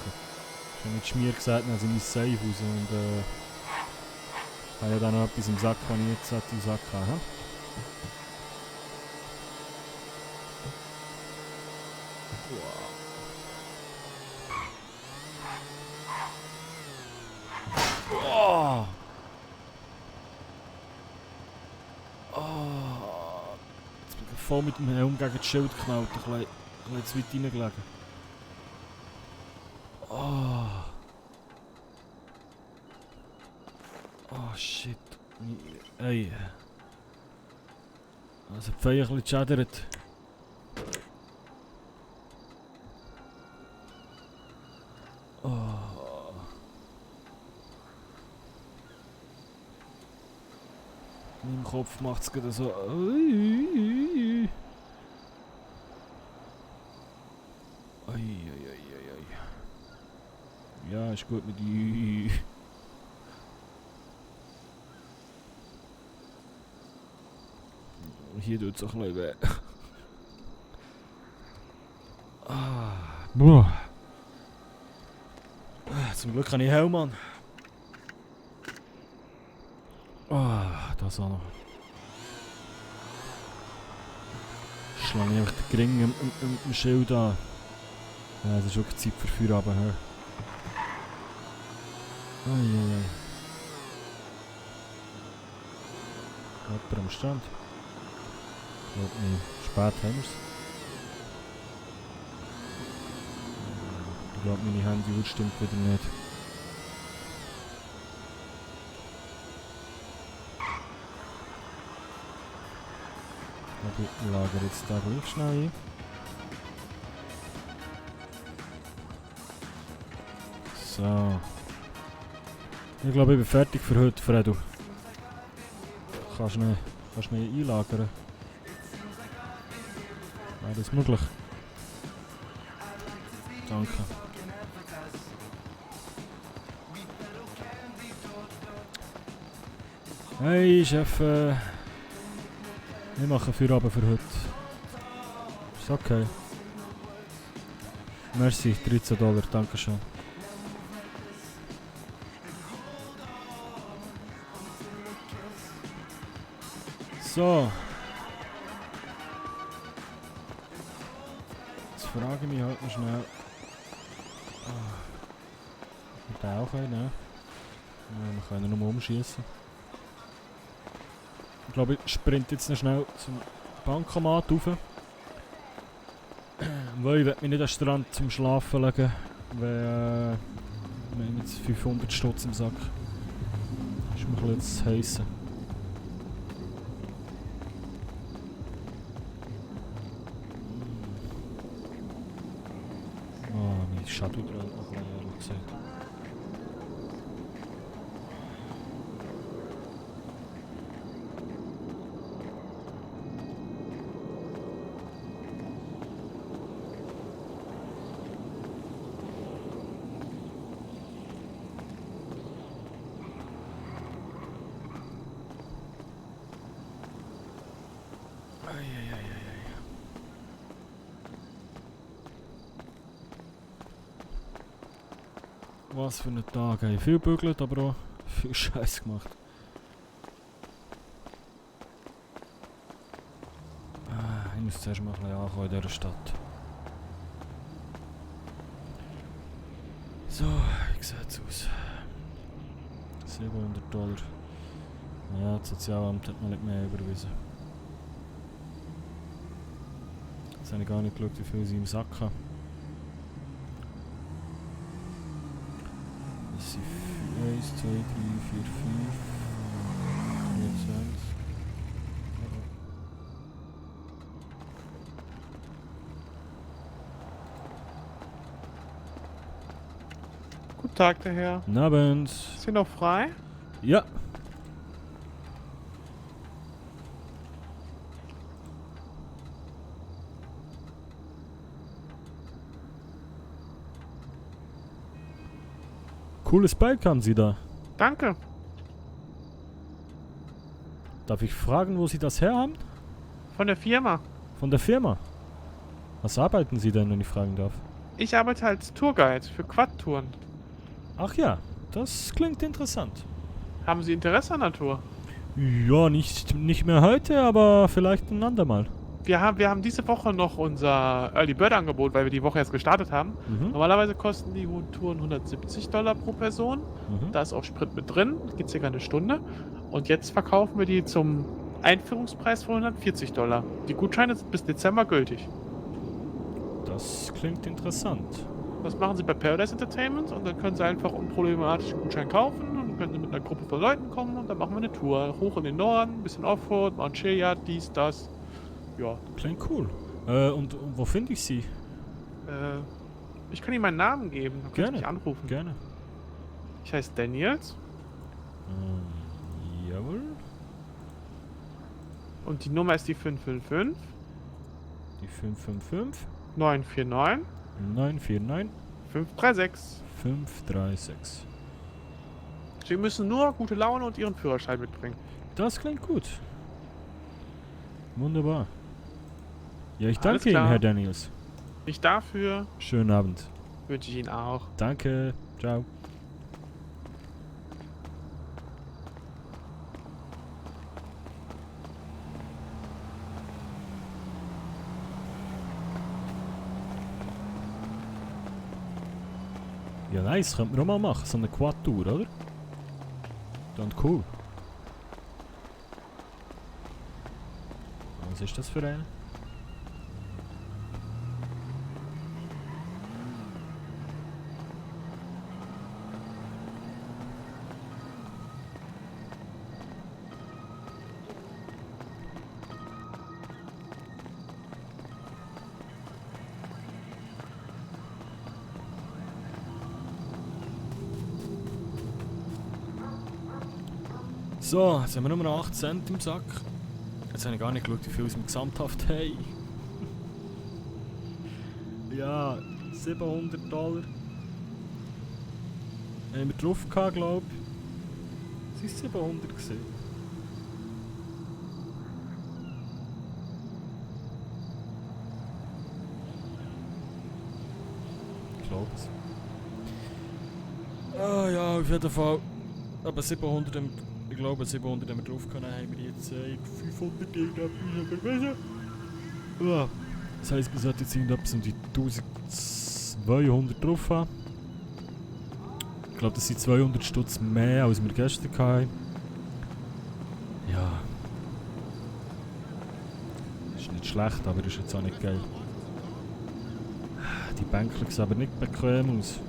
Ich habe mit Schmier gesagt, dann sind wir safe raus und ich habe ja dann noch etwas im Sack, was ich jetzt im Sack habe. Oh! Oh! Jetzt bin ich voll mit dem Helm gegen das Schild geknallt. Ich habe zu weit reingelegen. Oh. Oh shit. Ey. Also die Feuer ein bisschen geschädert. Oh. In meinem Kopf macht es gerade so. Ja, ist gut mit die. Hier tut es auch ein bisschen weh. Boah. Zum Glück habe ich Helm an. Oh, das auch noch. Schlange ich einfach den Gring im Schild an. Ja, es ist wirklich Zeit für Feierabend. Eieiei. Jemand am Strand. Ich glaube nicht. Spät haben wir es. Ich glaube, meine Handy stimmt wieder nicht. Ich lagere jetzt da gleich schnell ein. So. Ich glaube, ich bin fertig für heute, Fredo. Kannst du mich einlagern? Wäre das möglich? Danke. Hey Chef, ich mache Feierabend für heute. Ist okay. Merci, $13, danke schön. So. Jetzt frage ich mich halt noch schnell. Mit der auch einen, ne? Ja, wir können ihn nur umschießen. Ich glaube, ich sprinte jetzt noch schnell zum Bankomat rauf. Weil ich will mich nicht an den Strand zum Schlafen legen, weil wir haben jetzt 500 Stutz im Sack. Das ist mir ein bisschen zu heiß. Oh, mein Shadow brennt noch ein bisschen, ehrlich gesagt. Was für ein Tag, ey. Viel bügelt, aber auch viel Scheiß gemacht. Ich muss zuerst mal ein bisschen ankommen in dieser Stadt. So, wie sieht es aus? $700. Ja, das Sozialamt hat mir nicht mehr überwiesen. Jetzt habe ich gar nicht geschaut, wie viel sie im Sack haben. Das sind 1, 2, 3, 4, 5, 23. Guten Tag, der Herr. Guten Abend. Ist hier noch frei? Ja. Cooles Bike haben Sie da. Danke. Darf ich fragen, wo Sie das her haben? Von der Firma. Von der Firma? Was arbeiten Sie denn, wenn ich fragen darf? Ich arbeite als Tourguide für Quad-Touren. Ach ja, das klingt interessant. Haben Sie Interesse an der Tour? Ja, nicht mehr heute, aber vielleicht ein andermal. Wir haben diese Woche noch unser Early Bird Angebot, weil wir die Woche erst gestartet haben. Normalerweise kosten die Touren $170 pro Person. Da ist auch Sprit mit drin, geht circa eine Stunde. Und jetzt verkaufen wir die zum Einführungspreis von $140. Die Gutscheine sind bis Dezember gültig. Das klingt interessant. Das machen Sie bei Paradise Entertainment und dann können Sie einfach unproblematisch einen Gutschein kaufen und dann können Sie mit einer Gruppe von Leuten kommen und dann machen wir eine Tour. Hoch in den Norden, ein bisschen Offroad, Mount Chiliad, dies, das. Ja. Klingt cool. Und wo finde ich Sie? Ich kann Ihnen meinen Namen geben, dann können Sie mich anrufen. Gerne. Ich heiße Daniels. Jawohl. Und die Nummer ist die 555. Die 555. 949. 949. 536. 536. Sie müssen nur gute Laune und Ihren Führerschein mitbringen. Das klingt gut. Wunderbar. Ja, ich Alles danke Ihnen, klar. Herr Daniels. Nicht dafür. Schönen Abend. Wünsche ich Ihnen auch. Danke. Ciao. Ja, nice. Könnte man auch mal machen. So eine Quad-Tour, oder? Dann cool. Was ist das für eine? So, jetzt haben wir nur noch 8 Cent im Sack. Jetzt habe ich gar nicht geschaut, wie viel wir gesamthaft haben. Ja, $700 haben wir drauf gehabt, glaube ich. Es waren 700 gewesen. Ich glaube es. Ah ja, auf jeden Fall. Aber 700 haben wir, ich glaube 700 haben wir drauf gehabt, haben wir jetzt 500 irgendetwas überwiesen. Ja. Das heisst, wir sollten jetzt irgendetwas um die 1200 drauf haben. Ich glaube, das sind 200 Stutz mehr, als wir gestern hatten. Ja. Ist nicht schlecht, aber ist jetzt auch nicht geil. Die Bänke sehen aber nicht bequem aus.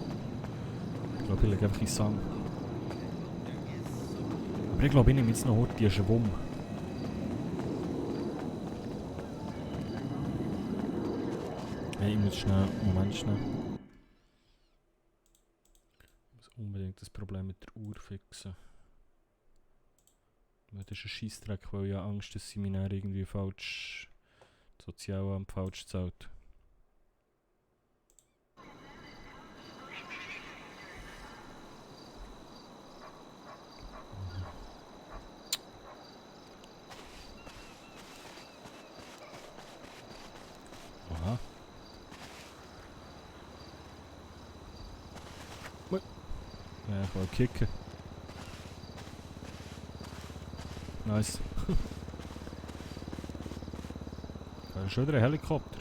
Ich glaube, ich lege einfach in den Sand. Aber ich glaube, ich nehme jetzt noch heute die Schwumm. Hey, ich muss schnell, Moment schnell. Ich muss unbedingt das Problem mit der Uhr fixen. Das ist ein Scheissdreck, weil ich habe Angst, dass sie mich dann irgendwie falsch, das Sozialamt falsch zahlt. Aha. Ja, ich will kicken. Nice. Da ist schon wieder ein Helikopter.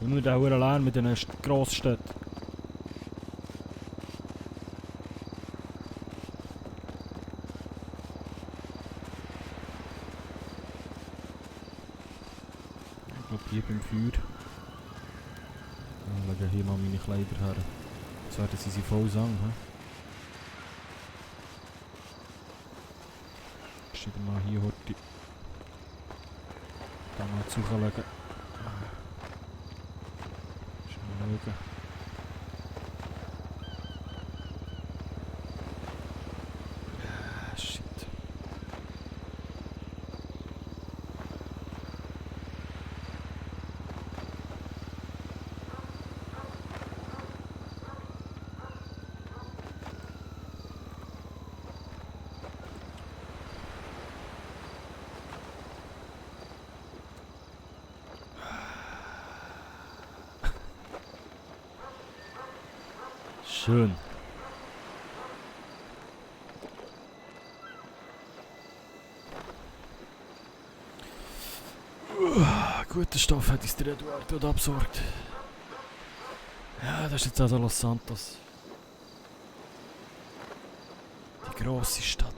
Immer der hohe Lärm mit den Grossstädten. Ich glaube hier beim Feuer. Ich lege hier mal meine Kleider her. Jetzt werden sie voll sagen. Ich schiebe mal hier heute. Da mal zulegen. Schnell schauen. Shit. Schön. Guter Stoff hat uns der Eduardo abgesorgt. Ja, das ist jetzt also Los Santos. Die grosse Stadt.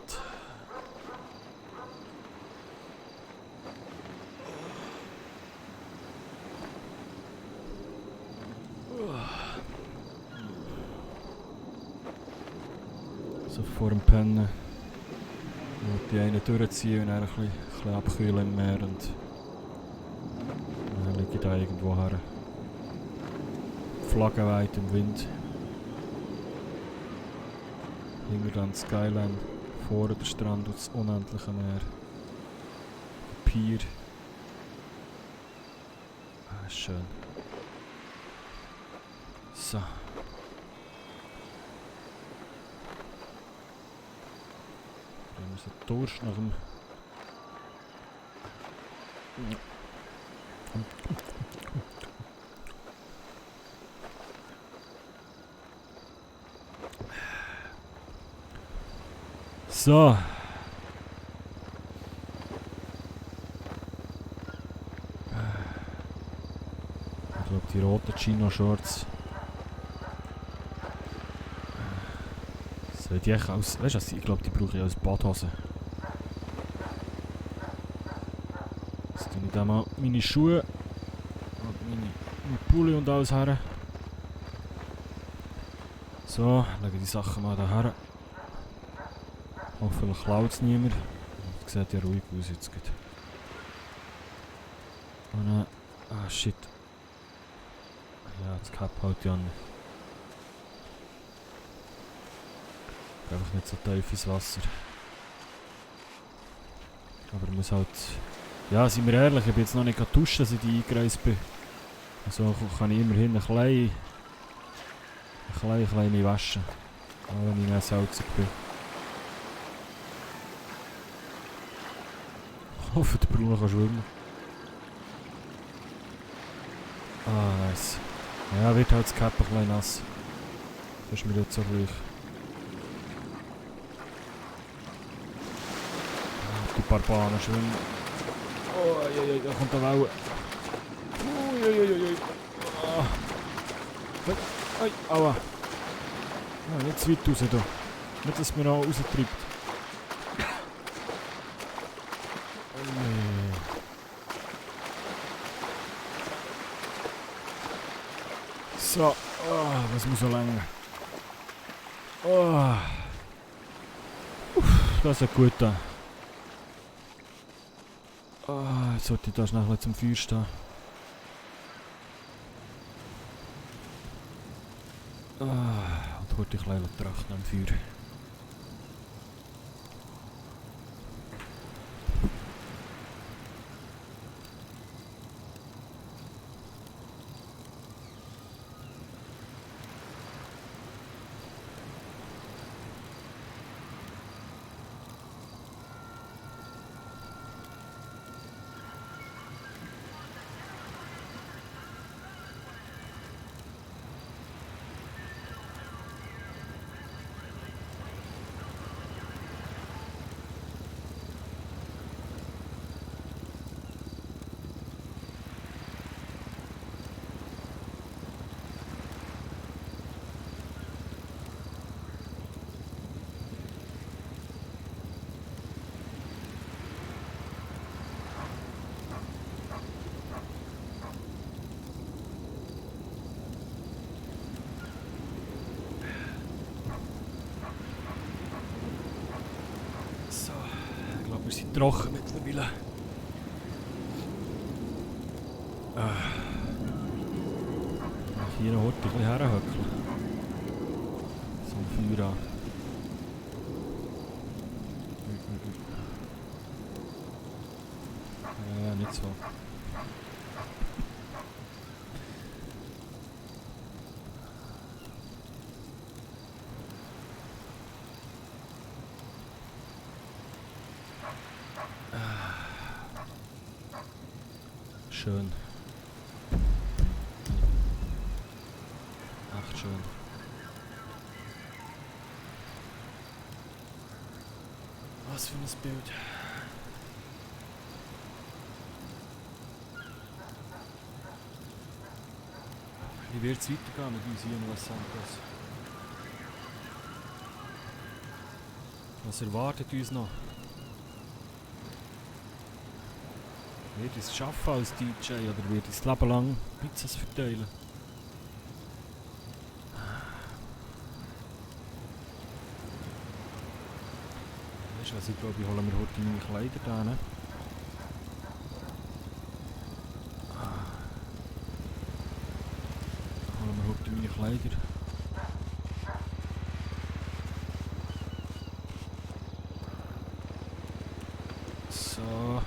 So vor dem Pennen wollte ich einen durchziehen und dann ein bisschen abkühlen im Meer und dann liege ich da irgendwo her. Flaggenweit im Wind. Hinter dann die Skyline, vorne der Strand und das unendliche Meer. Der Pier. Ah, schön. So. Dann ist der Durst nach dem So. Ich glaube, die roten Chino-Shorts. Soll die echt aus... Weißt du, ich glaube, die brauche ich als Badhose. Jetzt tue ich da mal meine Schuhe und meine Pulli und alles her. So, lege die Sachen mal da her. Hoffentlich klaut es niemand. Das sieht ja ruhig aus jetzt gut. Und dann... Ah, shit. Ja, das Cap halt ja nicht. Einfach nicht so tief ins Wasser. Aber ich muss halt... Ja, seien wir ehrlich, ich bin jetzt noch nicht duschen, als ich eingereist bin. Also kann ich immerhin ein kleine waschen. Auch wenn ich nicht salzig bin. Ich hoffe, der Bruno kann schwimmen. Ah, nice. Ja, wird halt das Cap ein bisschen nass. Das ist mir jetzt so gleich. Die Barbaren schwimmen. Oh, da kommt eine Welle. Aua. Ah, nicht zu weit raus da. Nicht, dass es mir auch raustreibt. So, das muss so lang. Das ist gut da. Jetzt sollte ich da schnell zum Feuer stehen. Und heute ich leider trachten am Feuer. Wir sind trocken mittlerweile. Hier noch heute ein bisschen herhöckeln. So ein Feuer an. Ja, nicht so. Schön. Ach, schön. Was für ein Bild. Wie wird es weitergehen mit uns hier in Los Santos? Was erwartet uns noch? Wird ich es schaffen als DJ oder wird ich das Leben lang Pizzas verteilen? Weißt du was, ich glaube, ich hole mir heute meine Kleider da. Ne? Holen wir heute meine Kleider. So.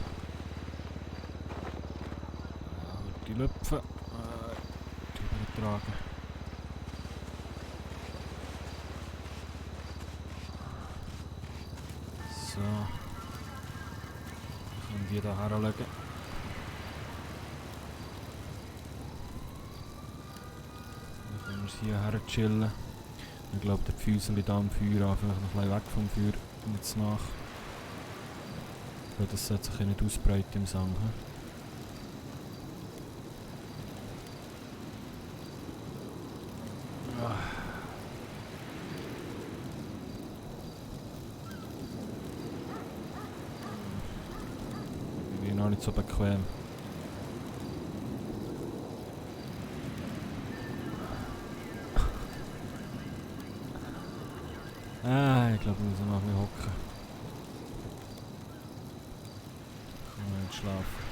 Die Löpfe übertragen. So. Ich kann die da herlegen. wir hier her chillen. Ich glaube, der Füße da am Feuer an, vielleicht noch ein bisschen weg vom Feuer jetzt nach. Weil das sollte sich nicht ausbreiten im Sang. Ja. Ich bin noch nicht so bequem. Ich glaube, wir müssen noch ein bisschen hocken. Ich kann nicht schlafen.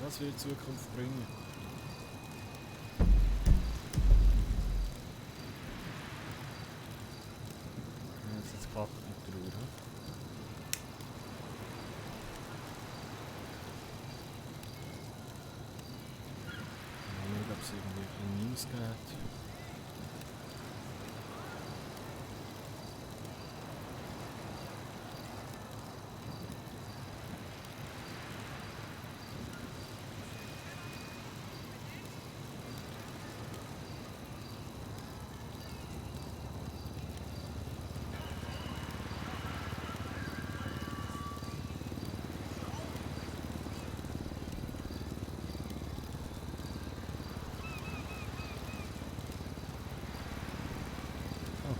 Was wird die Zukunft bringen? Jetzt ist es geklappt mit der Uhr. Ich weiß nicht, ob es irgendwie News geht.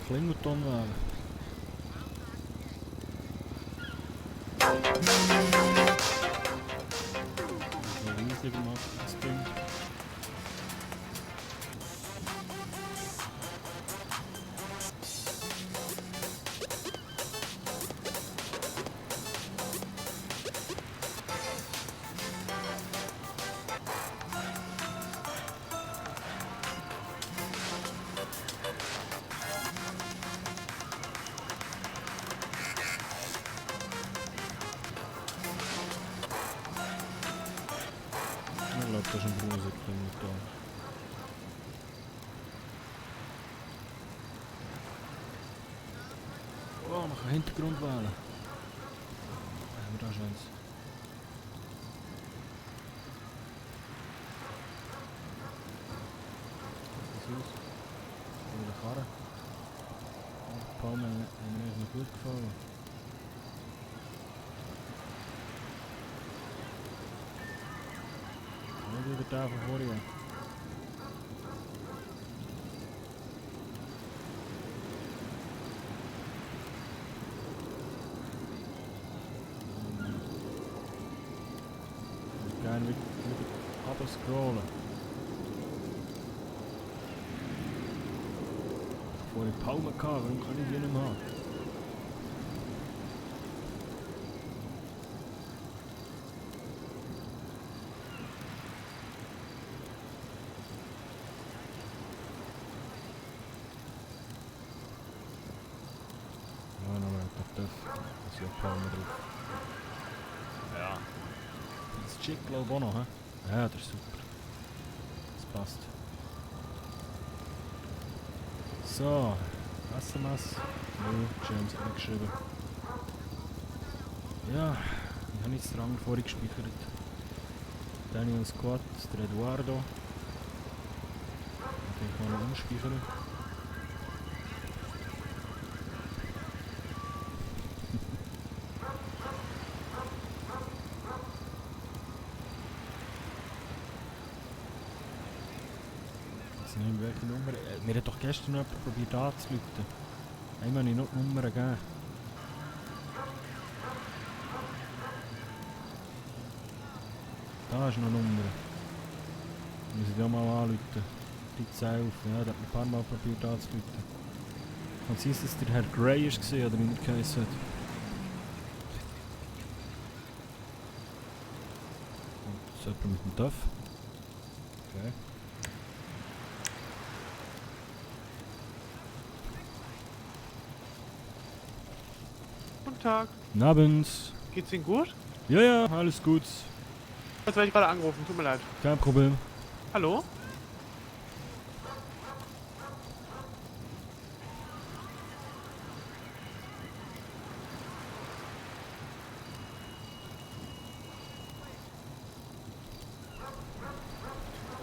Klingelton wählen. So riesig gemacht, das Ding. Ich glaube, das ist ein Bruderklingelton. Oh, man kann Hintergrund wählen. Haben wir da schönes. Das Haus. Oder der Karre. Die Palmen haben mir eigentlich noch gut gefallen. Nicht über den von vorhin. Ich würde gerne wieder runter scrollen. Vorhin Palmen gehabt, warum kann ich die nicht mehr haben? Das ist ja Palme drauf. Ja. Das Chick glaube ich auch noch, hä? Ja, das ist super. Das passt. So. SMS. Nö, James hat nicht geschrieben. Ja, ich habe jetzt den Rang vorhin gespeichert. Daniel Squad, der Eduardo. Den kann man noch umspeichern. Welche Nummer? Mir hat doch gestern noch jemand probiert anzurufen. Einmal habe ich noch die Nummer gegeben. Da ist noch eine Nummer. Da muss ich auch mal anrufen. 1311. Ja, der hat mich ein paar Mal probiert anzurufen. Kann es sein, dass der Herr Gray war oder wie er geheißen hat? Und das ist jemand mit dem Töff. Okay. Guten Tag. Guten Abend. Geht's Ihnen gut? Ja, ja, alles gut. Jetzt werde ich gerade angerufen, tut mir leid. Kein Problem. Hallo?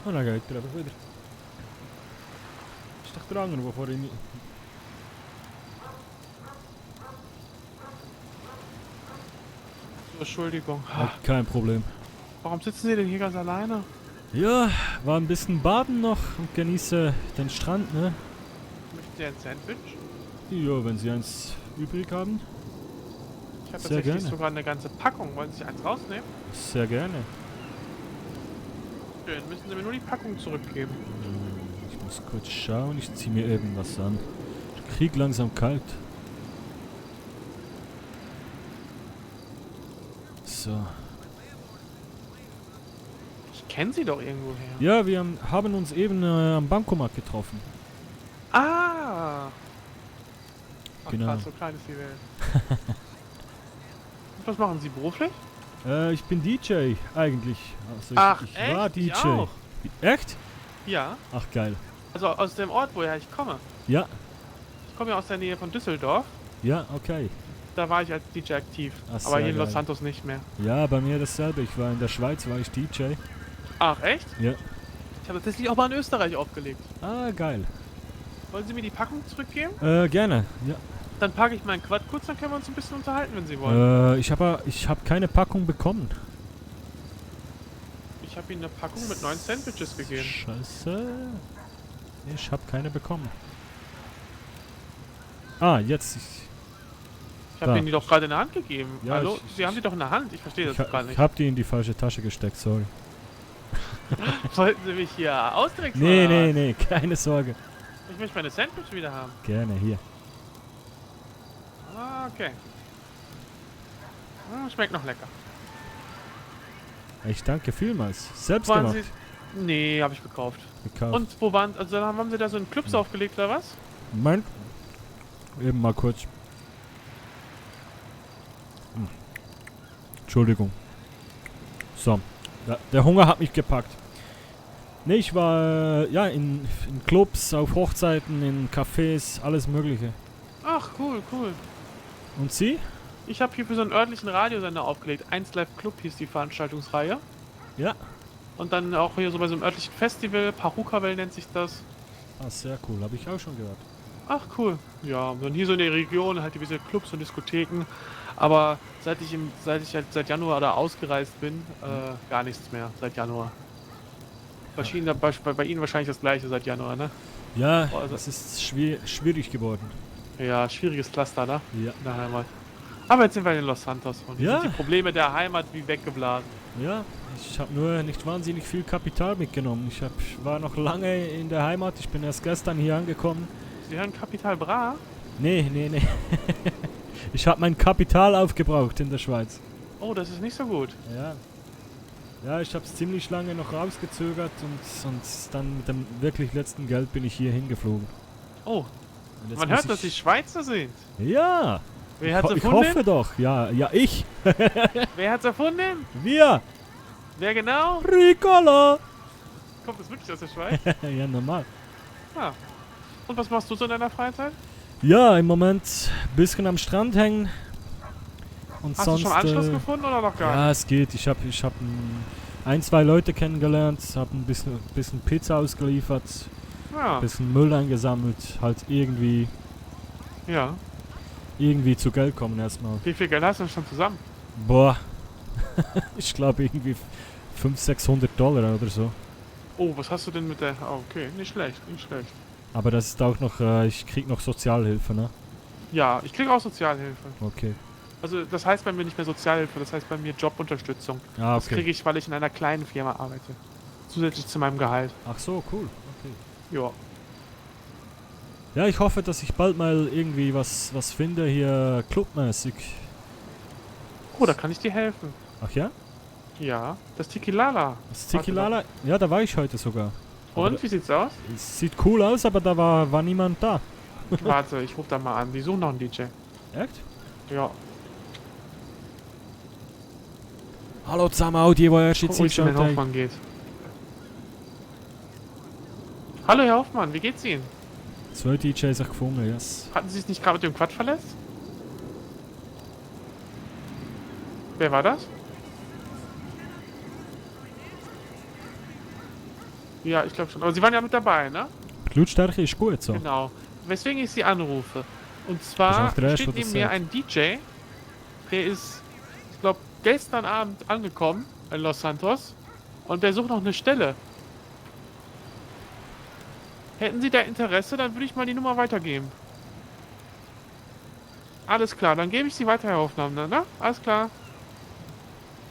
Und dann geht er einfach wieder. Ist doch der andere, der vorhin... Entschuldigung. Kein Problem. Warum sitzen Sie denn hier ganz alleine? Ja, war ein bisschen baden noch und genieße den Strand, ne? Möchten Sie ein Sandwich? Ja, wenn Sie eins übrig haben. Ich habe Sehr tatsächlich gerne. sogar eine ganze Packung. Wollen Sie eins rausnehmen? Sehr gerne. Schön, müssen Sie mir nur die Packung zurückgeben. Ich muss kurz schauen, ich ziehe mir eben was an. Ich krieg langsam kalt. So. Ich kenne Sie doch irgendwo her. Ja, wir haben uns eben am Bankomat getroffen. Ah! Ach, Genau. krass, so klein ist die Welt. Und was machen Sie beruflich? Ich bin DJ eigentlich. Also Ach, ich echt? war DJ. Ich auch. Echt? Ja. Ach geil. Also aus dem Ort, woher ich komme. Ja, Ich komme ja aus der Nähe von Düsseldorf. ja, okay. Da war ich als DJ aktiv. Ach, Aber sehr hier in Los geil. Santos nicht mehr. Ja, bei mir dasselbe. Ich war in der Schweiz, war ich DJ. Ach, echt? Ja. Ich habe tatsächlich auch mal in Österreich aufgelegt. Ah, geil. Wollen Sie mir die Packung zurückgeben? Gerne. Ja. Dann packe ich meinen Quad kurz, dann können wir uns ein bisschen unterhalten, wenn Sie wollen. Ich hab keine Packung bekommen. Ich habe Ihnen eine Packung mit 9 Sandwiches gegeben. Scheiße. Ich habe keine bekommen. Ah, jetzt. Ich habe Da. Ihnen die doch gerade in der Hand gegeben. Ja, Hallo? ich- Sie haben die doch in der Hand. Ich verstehe das gar Ich nicht. hab die in die falsche Tasche gesteckt, sorry. Wollten Sie mich hier austricksen? Nee, oder nee, was? nee, keine Sorge. Ich möchte meine Sandwich wieder haben. Gerne, hier. Ah, okay. Schmeckt noch lecker. Ich danke vielmals. Selbst Waren gemacht. Sie... Nee, habe ich gekauft. Gekauft. Und wo waren... Also haben Sie da so in Clubs aufgelegt oder was? Moment. Eben mal kurz. Entschuldigung. So. Der Hunger hat mich gepackt. Nee, ich war ja in Clubs, auf Hochzeiten, in Cafés, alles mögliche. Ach, cool, cool. Und Sie? Ich habe hier für so einen örtlichen Radiosender aufgelegt. 1 Live Club hieß die Veranstaltungsreihe. Ja. Und dann auch hier so bei so einem örtlichen Festival, Parukaville nennt sich das. Ah, sehr cool. Habe ich auch schon gehört. Ach, cool. Ja, und hier so in der Region halt diese Clubs und Diskotheken. Aber seit ich halt seit Januar da ausgereist bin, gar nichts mehr seit Januar. Bei Ihnen wahrscheinlich das gleiche seit Januar, ne? Ja, Also- das ist schwierig geworden. Ja, schwieriges Pflaster, ne? Ja. In der Heimat. Aber jetzt sind wir in Los Santos und hier Ja. sind die Probleme der Heimat wie weggeblasen. Ja, ich habe nur nicht wahnsinnig viel Kapital mitgenommen. Ich war noch lange in der Heimat. Ich bin erst gestern hier angekommen. Sie hören Kapital Bra? Nee. Ich habe mein Kapital aufgebraucht in der Schweiz. Oh, das ist nicht so gut. Ja. Ja, ich habe es ziemlich lange noch rausgezögert und dann mit dem wirklich letzten Geld bin ich hier hingeflogen. Oh, Und jetzt man muss hört, dass Sie Schweizer sind. Ja! Wer hat's Ich erfunden? hoffe doch. Ja, ich. Wer hat's erfunden? Wir. Wer genau? Ricola. Kommt das wirklich aus der Schweiz? Ja, normal. Ah. Und was machst du so in deiner Freizeit? Ja, im Moment ein bisschen am Strand hängen. Und Hast sonst, du schon Anschluss gefunden oder noch gar Ja, nicht? es geht. Ich hab ein, zwei Leute kennengelernt, habe ein bisschen Pizza ausgeliefert, Ja. ein bisschen Müll eingesammelt, halt irgendwie zu Geld kommen erstmal. Wie viel Geld hast du denn schon zusammen? Boah, ich glaube irgendwie 500-600 $ oder so. Oh, was hast du denn mit der... Oh, okay, nicht schlecht, nicht schlecht. Aber das ist auch noch, ich krieg noch Sozialhilfe, ne? Ja, ich kriege auch Sozialhilfe. Okay. Also das heißt bei mir nicht mehr Sozialhilfe, das heißt bei mir Jobunterstützung. Ah, Das okay. kriege ich, weil ich in einer kleinen Firma arbeite. Zusätzlich zu meinem Gehalt. Ach so, cool. Okay. Ja. Ja, ich hoffe, dass ich bald mal irgendwie was finde hier clubmäßig. Oh, da kann ich dir helfen. Ach ja? Ja, das Tikilala. Das Tikilala? Ja, da war ich heute sogar. Und, wie sieht's aus? Es sieht cool aus, aber da war niemand da. Warte, ich rufe da mal an. Die suchen noch einen DJ. Echt? Ja. Hallo zusammen, Audi, wo er Guck, wie es dem Herrn Hoffmann geht. Hallo, Herr Hoffmann, wie geht's Ihnen? 2 DJs auch gefunden, yes. Hatten Sie sich nicht gerade mit dem Quad verletzt? Wer war das? Ja, ich glaube schon. Aber Sie waren ja mit dabei, ne? Die Lautstärke ist gut so. Genau. Weswegen ich Sie anrufe. Und Das ist zwar auch der Erste, steht der das neben mir sagt. ein DJ. Der ist, ich glaube, gestern Abend angekommen in Los Santos. Und der sucht noch eine Stelle. Hätten Sie da Interesse, dann würde ich mal die Nummer weitergeben. Alles klar, dann gebe ich Sie weiter, Herr Hoffmann, ne? Alles klar.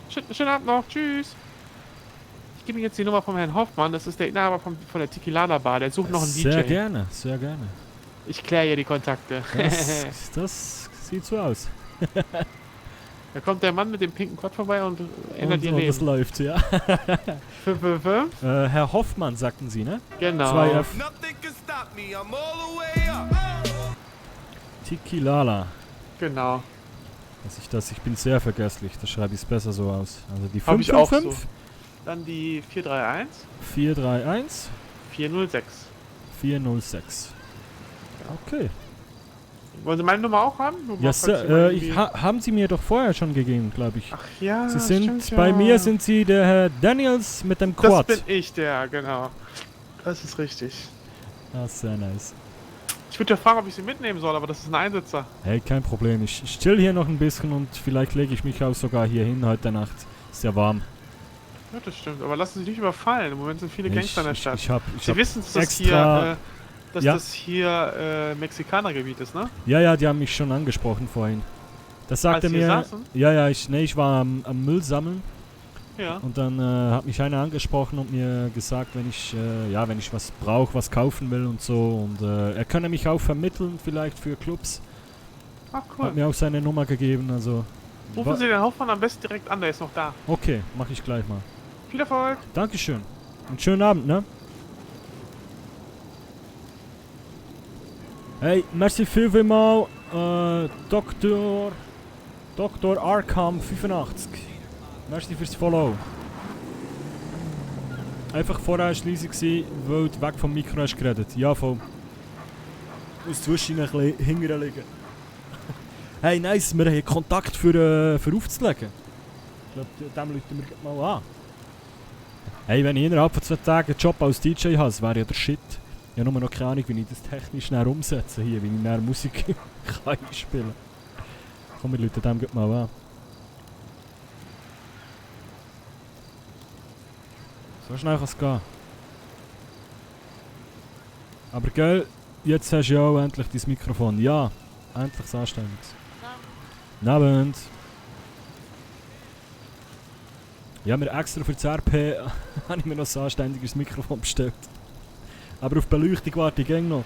Schönen Abend noch, tschüss. Ich gebe Ihnen jetzt die Nummer von Herrn Hoffmann, das ist der Inhaber von der Tequilada Bar, der sucht noch einen DJ. Sehr gerne, sehr gerne. Ich kläre hier die Kontakte. Das sieht so aus. Da kommt der Mann mit dem pinken Quad vorbei und ändert die Und das Leben. läuft, ja. 555? Herr Hoffmann, sagten Sie, ne? Genau. 2F. Nothing can stop me. I'm all the way up. Tequilala. Genau. Ich bin sehr vergesslich, da schreibe ich es besser so aus. Also die Hab ich auch 555, Dann die 431 431 406. 406. Okay. Wollen Sie meine Nummer auch haben? Ja, Sir, haben Sie mir doch vorher schon gegeben, glaube ich. Ach ja, Sie sind, stimmt, bei ja. mir sind Sie der Herr Daniels mit dem Quad. Das bin ich, der, genau. Das ist richtig. Ah, sehr nice. Ich würde ja fragen, ob ich sie mitnehmen soll, aber das ist ein Einsitzer. Hey, kein Problem. Ich chill hier noch ein bisschen und vielleicht lege ich mich auch sogar hier hin heute Nacht. Ist ja warm. Ja, das stimmt. Aber lassen Sie sich nicht überfallen. Im Moment sind viele Gangster in der Stadt. Sie wissen, dass das hier Mexikanergebiet ist, ne? Ja, die haben mich schon angesprochen vorhin. Das sagte Als Sie mir. saßen? Ja, ich war am Müll sammeln. Ja. Und dann hat mich einer angesprochen und mir gesagt, wenn ich was brauche, was kaufen will und so. Und er könne mich auch vermitteln, vielleicht für Clubs. Ach, cool. Hat mir auch seine Nummer gegeben, also. Rufen Sie den Hoffmann am besten direkt an, der ist noch da. Okay, mache ich gleich mal. Viel Erfolg. Dankeschön. Und schönen Abend, ne? Hey, merci vielmals, Dr. Arkham 85. Merci fürs Follow. Einfach vorher Schliessung gewesen, weil du weg vom Mikro hast geredet. Ja, voll. Ich muss zwischen ein bisschen hinterher liegen. Hey, nice, wir haben Kontakt für aufzulegen. Ich glaube, dem rufen wir mal an. Hey, wenn ich innerhalb von 2 Tagen einen Job als DJ habe, wäre ja der Shit. Ich habe nur noch keine Ahnung, wie ich das technisch schnell umsetze hier, wie ich mehr Musik kann einspielen. Komm, wir rufen dem mal an. So schnell kann es gehen. Aber gell, jetzt hast du ja auch endlich dein Mikrofon. Ja, endlich das Anständiges. Guten Abend. Ja, mir extra für das RP habe ich mir noch ein anständiges Mikrofon bestellt. Aber auf Beleuchtung warte ich gäng noch.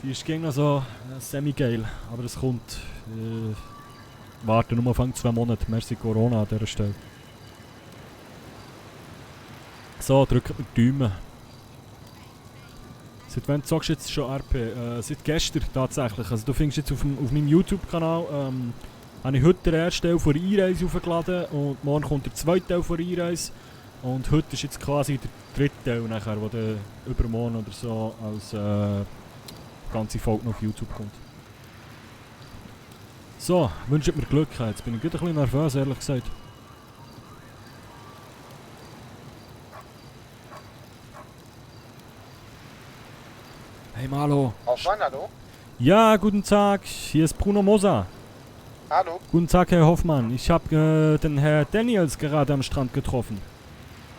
Die ist gäng noch so semi-geil. Aber es kommt. Warte nur Anfang 2 Monate. Merci Corona an dieser Stelle. So, drückt mir die Daumen. Seit wann zockst du jetzt schon RP? Seit gestern tatsächlich. Also du findest jetzt auf meinem YouTube-Kanal habe ich heute den ersten Teil von der Einreise aufgeladen und morgen kommt der zweite Teil von der Einreise. Und heute ist jetzt quasi der dritte Teil nachher, der dann übermorgen oder so als ganze Folge noch auf YouTube kommt. So, wünscht mir Glück. Jetzt bin ich ein bisschen nervös, ehrlich gesagt. Hey Malo. Hoffmann, hallo? Ja, guten Tag. Hier ist Bruno Moser. Hallo? Guten Tag, Herr Hoffmann. Ich habe den Herr Daniels gerade am Strand getroffen.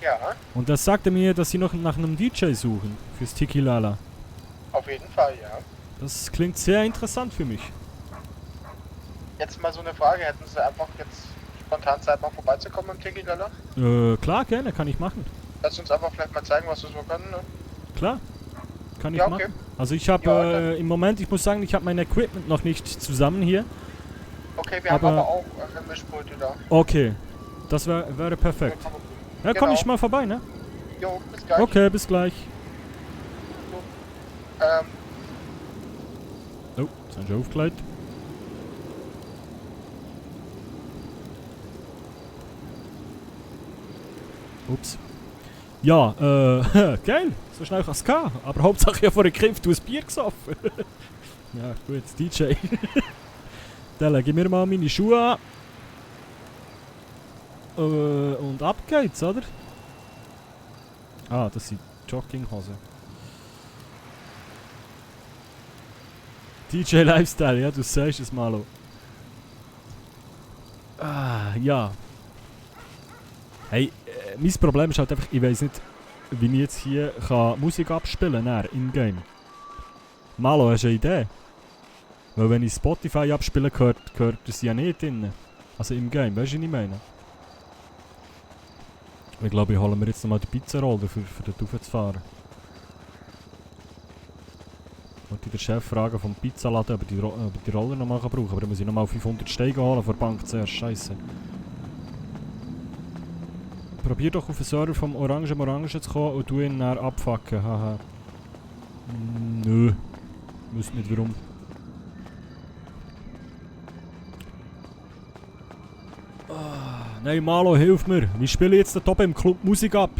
Ja, Und er sagte mir, dass Sie noch nach einem DJ suchen fürs Tequilala. auf jeden Fall, ja. Das klingt sehr interessant für mich. Jetzt mal so eine Frage, hätten Sie einfach jetzt spontan Zeit, mal vorbeizukommen im Tequilala? Klar, gerne, kann ich machen. Lass uns einfach vielleicht mal zeigen, was wir so können, ne? Klar, kann ich Ja, okay. machen. Also ich habe Ja, im Moment, ich muss sagen, ich habe mein Equipment noch nicht zusammen hier. Okay, wir haben aber auch Mischpulte da. Okay, das wäre perfekt. Ja, komm Genau. ich mal vorbei, ne? Jo, bis gleich. Okay, bis gleich. Oh, sind schon aufgelegt. Ups. Ja, geil. So schnell kann es gehen. Aber Hauptsache ja vor dem Griff, du hast Bier gesoffen. Ja, gut, DJ. Dann lege ich mir mal meine Schuhe an. Und ab geht's, oder? Ah, das sind Jogginghosen. DJ Lifestyle, ja, du sagst es mal. Ah, ja. Hey, mein Problem ist halt einfach, ich weiß nicht, wie ich jetzt hier kann Musik abspielen kann, im Game. Malo, hast du eine Idee? Weil wenn ich Spotify abspiele, gehört das ja nicht drin. Also im Game, weißt du, was ich meine? Ich glaube, ich hole mir jetzt nochmal die Pizzarolle, für dort raufzufahren. Und den Chef fragen vom Pizzaladen, ob ich die Roller nochmal brauchen kann. Aber dann muss ich nochmal 500 Steine holen vor der Bank zuerst. Scheiße. Probier doch auf den Server vom Orange zu kommen und du ihn dann abfucken. Haha. Nö. Ich wüsste nicht warum. Nein, Malo, hilf mir. Wie spiele ich jetzt da oben im Club Musik ab?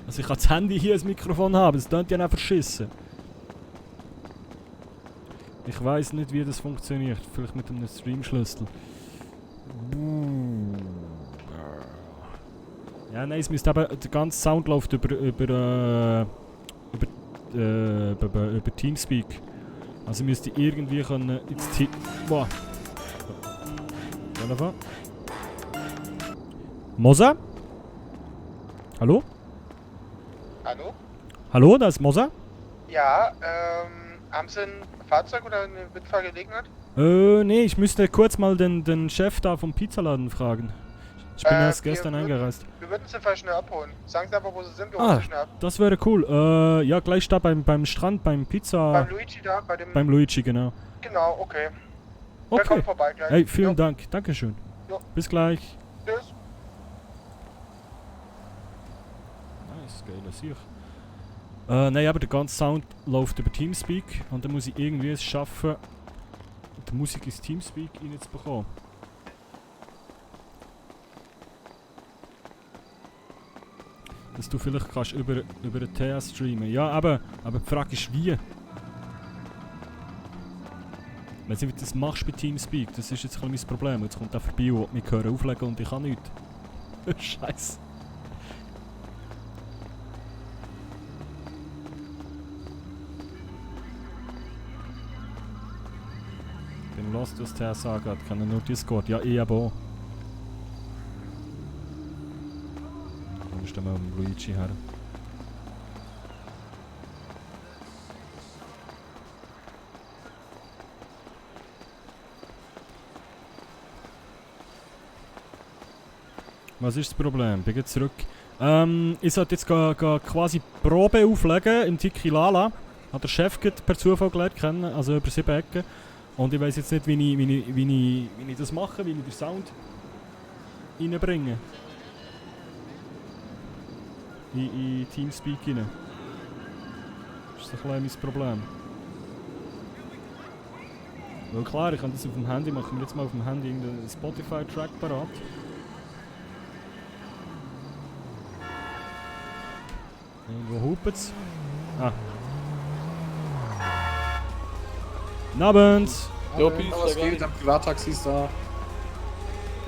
Also ich kann das Handy hier als Mikrofon haben, das könnt ihr ja verschissen. Ich weiß nicht, wie das funktioniert. Vielleicht mit einem Stream-Schlüssel. Ja, nein, es müsste eben, der ganze Sound läuft über Teamspeak. Also müsste ich irgendwie können ins Team... Boah. Telefon. Moza? Hallo? Hallo? Hallo, da ist Moza? Ja, haben Sie ein Fahrzeug oder eine Mitfahrgelegenheit? Nee, ich müsste kurz mal den Chef da vom Pizzaladen fragen. Ich bin erst gestern eingereist. Wir würden Sie vielleicht schnell abholen. Sagen Sie einfach, wo Sie sind, wir holen Sie schnell ab. Das wäre cool. Ja, gleich da beim Strand, beim Pizza... Beim Luigi da, bei dem... Beim Luigi, genau. Genau, okay. Okay. Wir kommen vorbei gleich. Hey, vielen Dank. Dankeschön. Jo. Bis gleich. Tschüss. Nice, geiler Sieg. Nein, aber der ganze Sound läuft über Teamspeak und dann muss ich irgendwie es schaffen, die Musik ins Teamspeak reinzubekommen. Dass du vielleicht kannst über den TH streamen. Ja, aber die Frage ist wie. Ich weiß nicht, wie du das machst bei Teamspeak, das ist jetzt ein bisschen mein Problem. Jetzt kommt der vorbei und mich hören auflegen und ich kann nichts. Scheiße. Bin lost, was der sagt, kann er nur Discord. Ja, ich aber auch. Dann ist dann mal um Luigi her. Was ist das Problem? Bin jetzt zurück. Ich sollte jetzt quasi Probe auflegen im Tiki Lala. Hat der Chef per Zufall gelernt kennen, also über 7 Ecken. Und ich weiß jetzt nicht, wie ich das mache, wie ich den Sound reinbringe. In Teamspeak rein. Das ist ein kleines Problem. Weil klar, ich kann das auf dem Handy machen. Wir jetzt mal auf dem Handy irgendeinen Spotify-Track parat. Irgendwo hupet's. Ah. Guten Abend! Jo, Peace, was geht? Am Privattaxi ist da.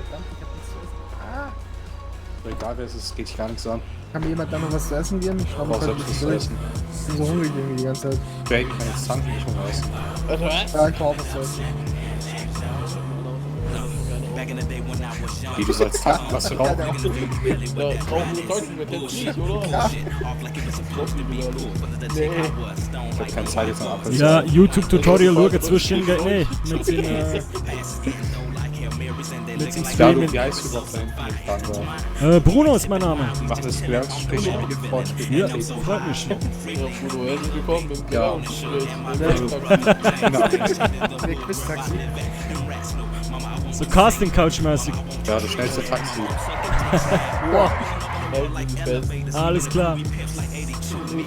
Verdammt, ich hab nichts zu essen. Egal wer es ist, geht dich gar nichts an. Kann mir jemand da noch was zu essen geben? Ich glaube, ich essen. bin so hungrig irgendwie die ganze Zeit. Baby kann jetzt tanken, ich Hunger essen. Ja, ich brauche was zu essen. Wie, du sollst tanken? Was für Rauchen? Ja, Rauchen wir nicht, oder? Ja. Nee. Ich hab keine Zeit jetzt noch ab. Ja, YouTube-Tutorial schauen zwischen geht nicht. Mit seinem Streamen. Wie heißt du überhaupt da hinten? Bruno ist mein Name. Macht das Bewerbungsgespräch schon? Ja, freut mich. Ja, Bruno, herzlich willkommen im Ja. Der Quiz-Taxi. So Casting-Couch-mäßig. Ja, das schnellste Taxi. Boah. Alles klar. Ich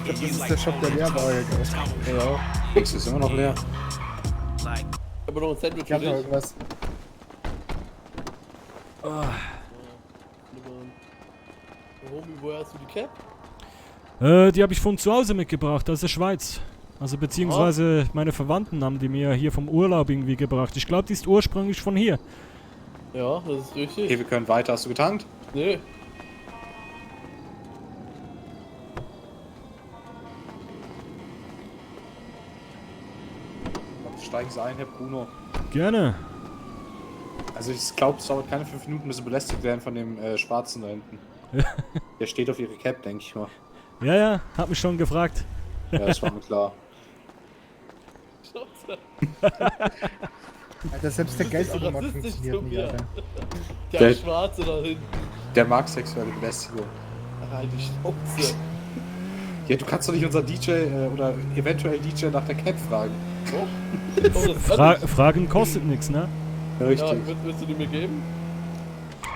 glaube, das ist der Shop, der leer war. Ja. X ist immer noch leer. Aber noch ein Sandwich Ich hab noch irgendwas. Homie, woher hast du die Cap? Die habe ich von zu Hause mitgebracht, aus der Schweiz. Also beziehungsweise meine Verwandten haben die mir hier vom Urlaub irgendwie gebracht. Ich glaube, die ist ursprünglich von hier. Ja, das ist richtig. Okay, wir können weiter. Hast du getankt? Nee. steigen Sie ein, Herr Bruno. Gerne. Also ich glaube, es dauert keine 5 Minuten, bis Sie belästigt werden von dem Schwarzen da hinten. Der steht auf Ihre Cap, denke ich mal. Ja, ja, hab mich schon gefragt. Ja, das war mir klar. Alter, selbst der Geldautomat funktioniert nicht, Alter. Der Schwarze da hinten. Der mag sexuelle Belästigung. Halt die Schnauze. Ja, du kannst doch nicht unser DJ oder eventuell DJ nach der Cap fragen. Fragen kostet nichts, ne? Richtig. Ja, willst du die mir geben?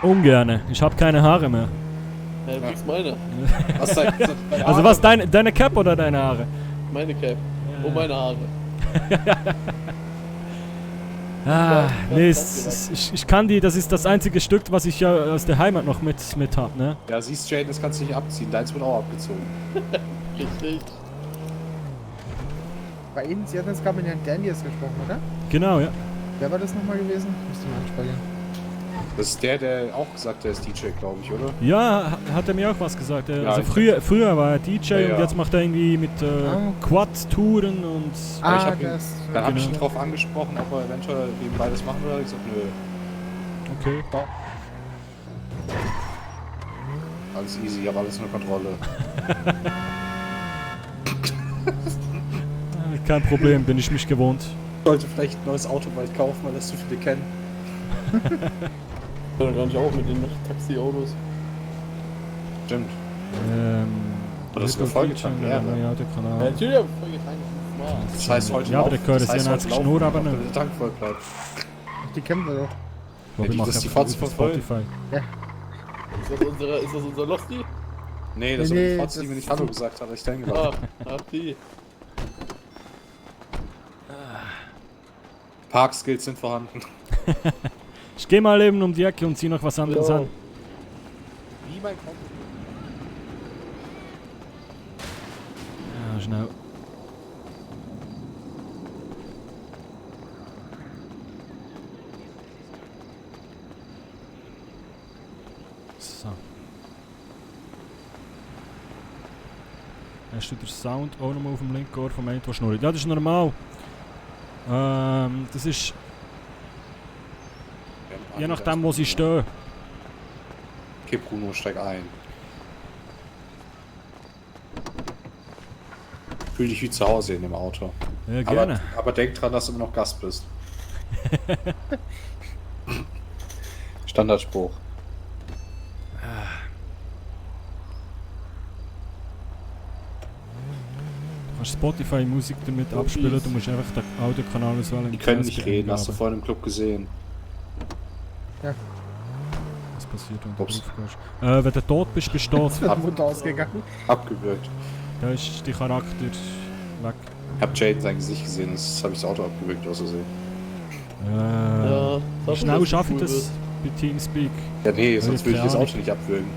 Ungerne. Ich habe keine Haare mehr. Ja, du bist meine. Was Also was, deine Cap oder deine Haare? Meine Cap. Und meine Haare. Nee, ich kann die, das ist das einzige Stück, was ich ja aus der Heimat noch mit hab, ne? Ja, siehst Jaden, das kannst du nicht abziehen. Deins wird auch abgezogen. Richtig. Bei Ihnen, Sie hatten jetzt gerade mit Herrn Daniels gesprochen, oder? Genau, ja. Wer war das nochmal gewesen? Müsste mal ansprechen. Das ist der auch gesagt hat, der ist DJ, glaube ich, oder? Ja, hat er mir auch was gesagt. Ja, Also früher war er DJ Ja, ja. und jetzt macht er irgendwie mit Quad-Touren und... Aber dann habe ich ihn drauf angesprochen, ob er eventuell nebenbei das machen würde. Ich gesagt, nö. Okay. Alles easy, ich habe alles unter Kontrolle. Kein Problem, bin ich mich gewohnt. Ich sollte vielleicht ein neues Auto bald kaufen, weil das zu viele kennen. Oder gar nicht auch mit den Taxi-Autos. Stimmt. Aber das ist eine Folgetank, ja. Ja, der Kanal. Ja, natürlich habe ich Folgetank. Das heißt heute Ja, aber der gehört das heißt, ja heute nicht Schnur, aber laufen, ne. ob der Tank voll bleibt. Die kennen wir doch. Ja, wir machen das ist die einfach Fotze über voll. Spotify. Ja. Ist das unser Losty? Nee, das Nee, ist die Fotze, die mir nicht Hallo gesagt hat, als ich da hingelaufen bin. Die. Parkskills sind vorhanden. Ich geh mal eben um die Ecke und zieh noch was anderes an. Wie mein Konto. Ja, schnell. So. Hast du den Sound auch nochmal auf dem linken Ohr vom einen, der schnurrt? Ja, das ist normal. Das ist... Je nachdem, wo sie stehen. Okay, Bruno, steig ein. Fühl dich wie zu Hause in dem Auto. Ja, gerne. Aber denk dran, dass du immer noch Gast bist. Standardspruch. Du kannst Spotify-Musik damit abspielen, du musst einfach den Audiokanal auswählen. Die können nicht reden, hast du vorhin im Club gesehen. Ja. Was passiert, wenn du draufgehst? Wenn du tot bist, bist du tot. Das wird munter ausgegangen. Abgewürgt. Da ist die Charakter weg. Ich hab Jaden sein Gesicht gesehen, das habe ich das Auto abgewürgt aus Versehen. Ja, wie schnell schaffe ich das bei Teamspeak? Ja, nee, sonst würde ich das Auto nicht abwürgen.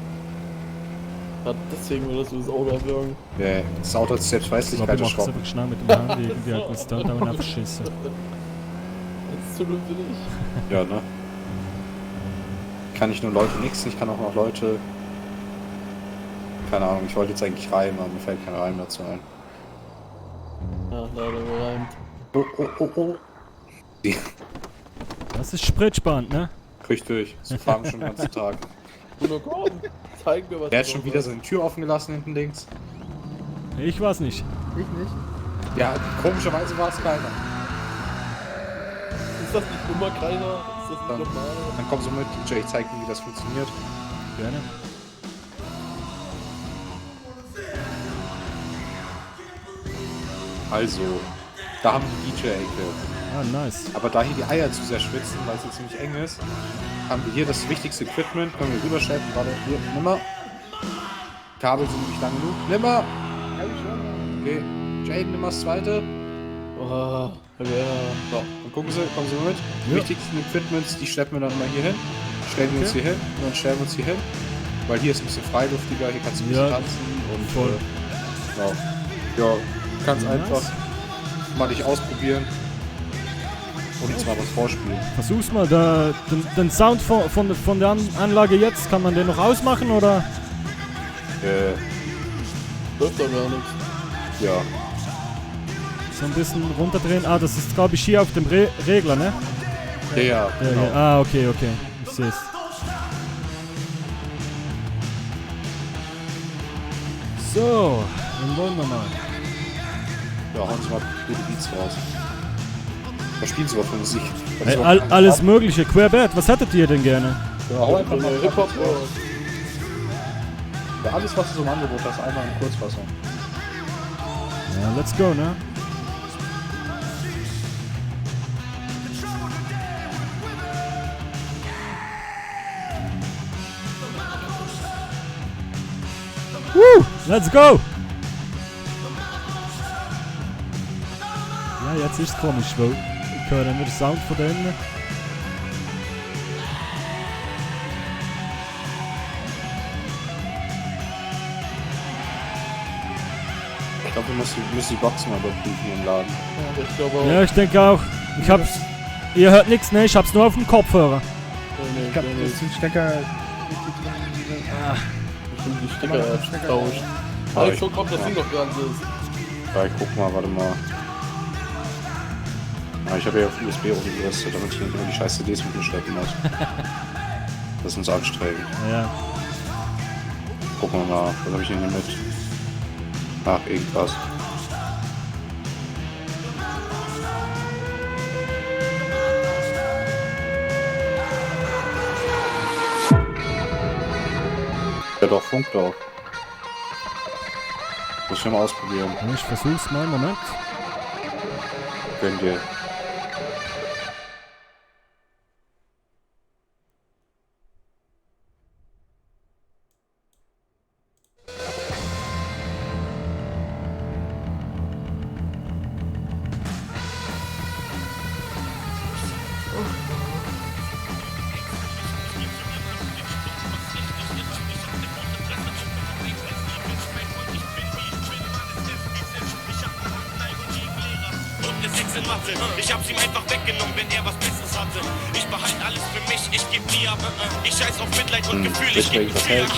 Ja, deswegen würdest du das Auto abwürgen. Ja, das Auto hat Selbstverständlichkeit Ich mach das einfach schnell mit dem Handy irgendwie, hat das da und einfach schissen. Das ist zu dumm für dich. Ja, ne? Kann ich nur Leute nixen, ich kann auch noch Leute... Keine Ahnung, ich wollte jetzt eigentlich reimen, aber mir fällt kein Reim dazu ein. Ja, leider gereimt. Oh. Das ist Spritsband, ne? Richtig, so fahren wir schon den ganzen Tag. Bruno, komm, zeig mir was. Der hat schon wieder seine Tür offen gelassen hinten links. Ich weiß nicht. Ich nicht. Ja, komischerweise war es keiner. Ist das nicht immer keiner? Ist das nicht normal? Dann komm so mit, DJ, ich zeig dir, wie das funktioniert. Gerne. Also, da haben wir die DJ-Ecke. Ah, nice. Aber da hier die Eier zu sehr schwitzen, weil es hier ziemlich eng ist, haben wir hier das wichtigste Equipment. Können wir rüberschleppen. Warte, hier, nimmer. Kabel sind nicht lang genug. Nimmer! Okay, Jaden, nimm mal das zweite. Oh, ja. So, dann gucken Sie, kommen Sie mal mit. Die Ja. wichtigsten Equipments, die schleppen wir dann mal hier hin. Stellen wir uns hier hin und dann stellen wir uns hier hin. Weil hier ist ein bisschen freiluftiger, hier kannst du ein bisschen tanzen und voll. Genau. Ja, ganz einfach mal dich ausprobieren und uns mal was vorspielen. Versuch's mal, den Sound von der Anlage jetzt, kann man den noch ausmachen oder? Läuft doch gar nichts. Ja. So ein bisschen runterdrehen. Ah, das ist, glaube ich, hier auf dem Regler, ne? Ja, genau. Ja. Ah, okay. Ich sehe es. So, dann wollen wir mal. Ja, hauen Sie mal gute Beats raus. Was spielen Sie überhaupt für Musik? Hey, alles mögliche. Querbeet, was hättet ihr denn gerne? Ja, hau einfach mal Hip-Hop raus. Ja, alles, was du so im Angebot hast, einmal in Kurzfassung. Ja, let's go, ne? Woo! Let's go! Ja, jetzt ist es komisch, weil ich höre nur den Sound von denen. Ich glaube, wir müssen die Boxen mal überprüfen im Laden. Ja, ich glaube auch. Ja, ich denke auch. Ich hab's. Ihr hört nichts, ne? Ich hab's nur auf dem Kopfhörer. Ich glaube, das ist ein Stecker. Die Stecker tauscht. Ja, schon kommt das Ding doch ganz ist. Ja, ich guck mal, warte mal. Ja, ich habe ja auf USB auch gerüstet, damit ich nicht immer die scheiß CDs mit mir schleppen muss. Das ist uns anstrengend. Ja. Gucken wir mal, was habe ich denn hier mit? Ach, irgendwas. Ja doch, Funk doch. Muss ich mal ausprobieren. Ich versuch's mal, Moment. Gönn dir. Ich hab's ihm einfach weggenommen, wenn er was Besseres hatte. Ich behalte alles für mich, ich geb nie ab. Ich scheiß auf Mitleid und Gefühl, ich geb nie ab.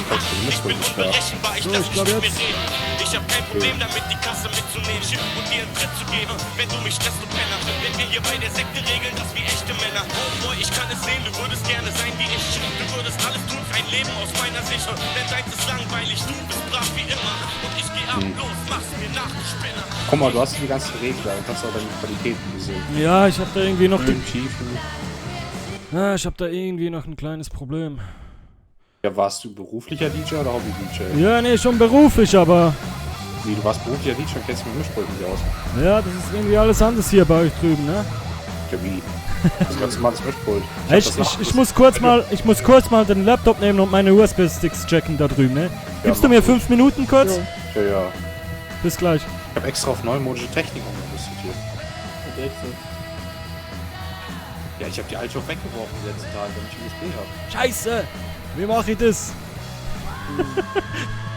Ich bin unberechenbar, ich lass mich nicht mehr reden. Ich hab kein Problem damit, die Kasse mitzunehmen und dir einen Tritt zu geben. Wenn du mich stresst, du Penner. Wenn wir hier bei der Sekte regeln, das wie echte Männer. Oh boy, ich kann es sehen, du würdest gerne sein wie ich. Du würdest alles tun für ein Leben aus meiner Sicht. Denn deins ist langweilig, du bist brav wie immer. Und ich geh ab, los, mach's mir nach, du Spinner. Guck mal, du hast die ganzen Regler und kannst auch deine Qualitäten sehen. Ja, ich hab da irgendwie noch. Tiefen. Ja, ich hab da irgendwie noch ein kleines Problem. Ja, warst du beruflicher DJ oder Hobby-DJ? Ja, nee, schon beruflich, aber. Wie, du warst beruflicher DJ und kennst dich mit Mischpult nicht aus? Ja, das ist irgendwie alles anders hier bei euch drüben, ne? Ja, wie? Das ist ganz normales Mischpult. Ich muss kurz mal den Laptop nehmen und meine USB-Sticks checken da drüben, ne? Gibst du mir 5 Minuten kurz? Ja, ja. Bis gleich. Ich hab extra auf neumodische Technik umgerüstet hier. Ja, ich hab die alte auch weggeworfen die letzten Tage, wenn ich USB hab. Scheiße! Wie mache ich das?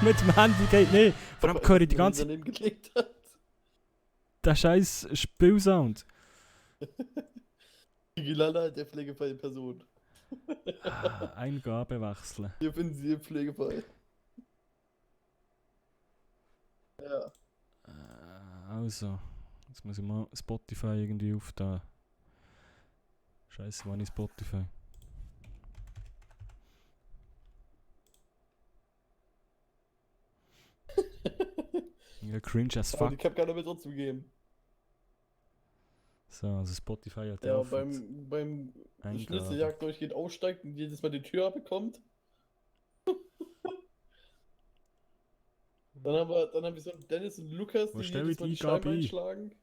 Mit dem Handy geht nicht. Vor allem höre ich die ganze. Der scheiß Spielsound. Gilala, der pflegefreie Person. Eingabe wechseln. Hier finden Sie pflegefrei. Ja. Also, jetzt muss ich mal Spotify irgendwie auf da. Scheiße, wann ist Spotify? Ja, cringe as fuck. Ich hab keiner mehr trotzdem gegeben. So, also Spotify hat ja beim Schnitzeljagd durchgeht, aussteigt und jedes Mal die Tür abbekommt. Dann haben wir so einen Dennis und Lukas, die jedes Mal die Scheibe einschlagen.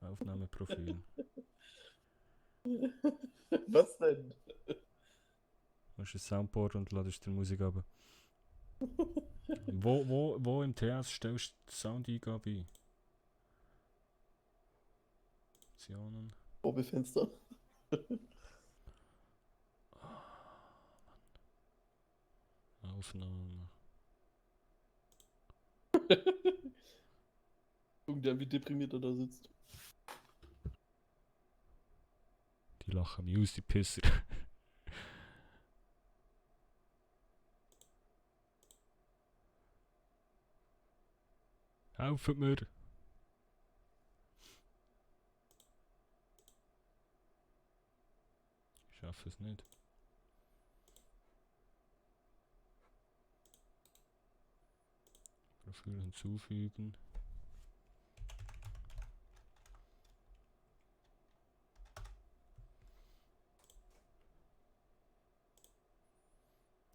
Aufnahmeprofil. Was denn? Du hast ein Soundboard und ladest die Musik ab. wo im TS stellst du die Soundeingabe ein? Optionen. Fenster. Aufnahme. Guck dir, wie deprimiert er da sitzt. Die lachen mich aus, die Pisser. Helft mir! Ich schaffe es nicht. Profil hinzufügen.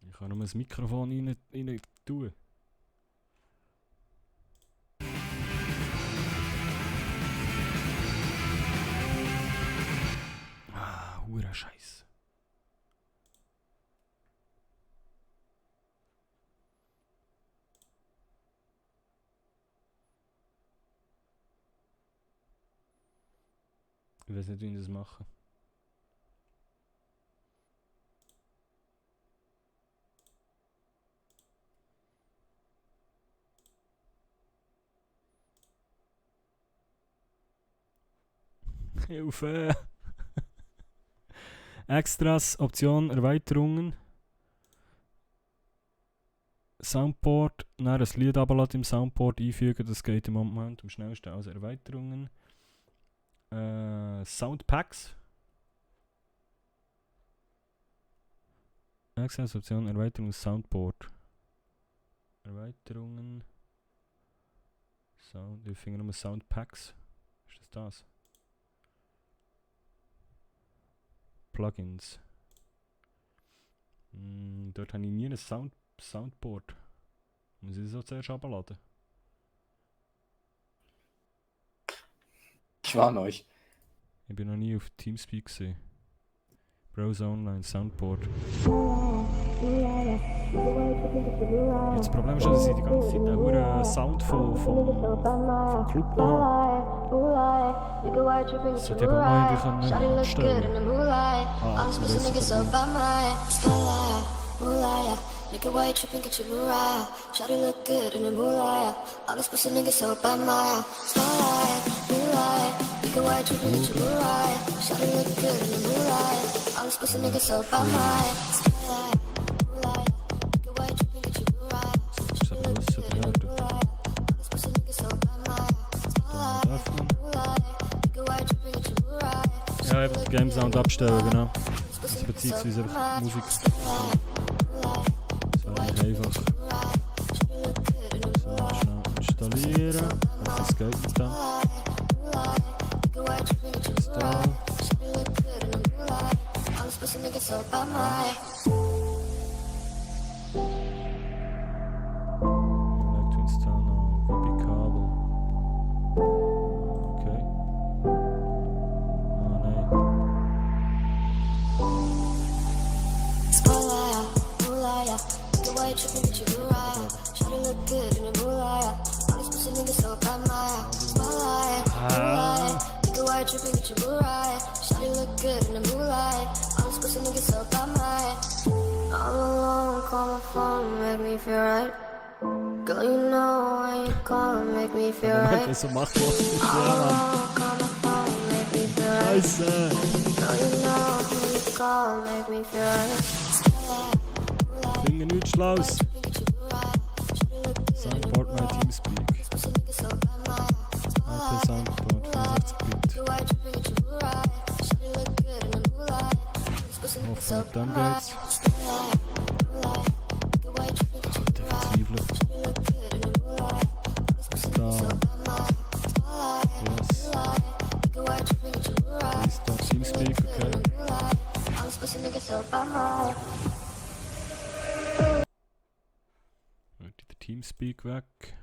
Ich kann nur das Mikrofon rein tun. Hure Scheiß. Ich weiß nicht, wie ich das mache. Hilfe! Extras, Option, Erweiterungen. Soundboard, dann ein Lied abladen im Soundboard einfügen, das geht im Moment am schnellsten. Also Erweiterungen. Soundpacks. Extras, Option, Erweiterung, Soundboard. Erweiterungen. Sound, ich finde nur Soundpacks. Ist das? Plugins. Dort habe ich nie ein Soundboard. Muss ich das auch zuerst abladen? Ich warne euch. Ich bin noch nie auf Teamspeak gesehen. Browser Online, Soundboard. Jetzt das Problem ist, dass ich die ganze Zeit einen Sound vom Club noch habe. Das hätte ich aber auch eigentlich anstellen. Das ist Nigga, why you tripping, get your Mariah? Shawty look good in the moonlight. All these pussy niggas so by my spotlight, moonlight. Nigga, why you tripping, get your Mariah? Shawty look good in the moonlight. All these pussy niggas so by my spotlight, moonlight. Nigga, why you tripping, get your Mariah? Shawty look good in the moonlight. All these pussy niggas so by my spotlight, moonlight. Nigga, why you tripping, get your Mariah? Ja, einfach Game Sound abstellen, genau. Also beziehungsweise einfach Musik. Einfach so schnell installieren. Das geht nicht dann. Install. Like to install now VB-Kabel. Okay. Ah nein. Why you tripping with your Mariah? Shawty look good in the moonlight. All these pussy niggas so by my spotlight, moonlight. Nigga, why you tripping with your Mariah? Shawty look good in the moonlight. All these pussy niggas so by my. All alone, call my phone, make me feel right. Girl, you know when you call, make me feel right. Das so machtlos. All alone, call my phone, make me feel right. Scheiße. Girl, you know when you call, make me feel right. Finde nichts Schlaues. Soundboard my Teamspeak. Apple Soundboard 64-Bit. Hoffentlich dann geht's. Der verzweifelt. Da. Yes. Restart Teamspeak, okay. Der Teamspeak weg.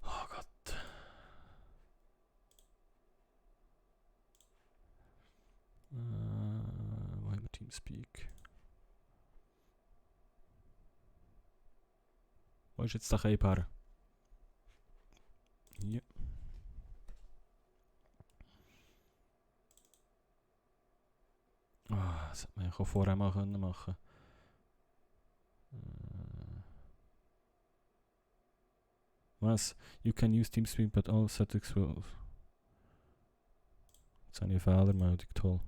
Oh Gott. Wo haben wir Teamspeak? Wo ist jetzt der Keibar? Hier. Das hätte man ja auch vorher mal machen können. Was? You can use TeamSpeak, but all settings will... Jetzt habe ich eine Fehlermeldung, toll.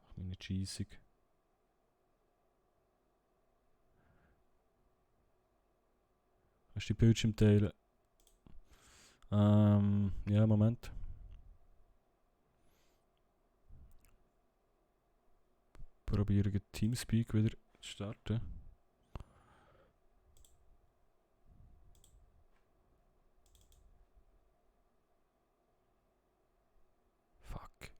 Ich bin nicht scheissig. Kannst du die Bildschirm teilen? Ja, Moment. Probieren Teamspeak wieder zu starten. Fuck.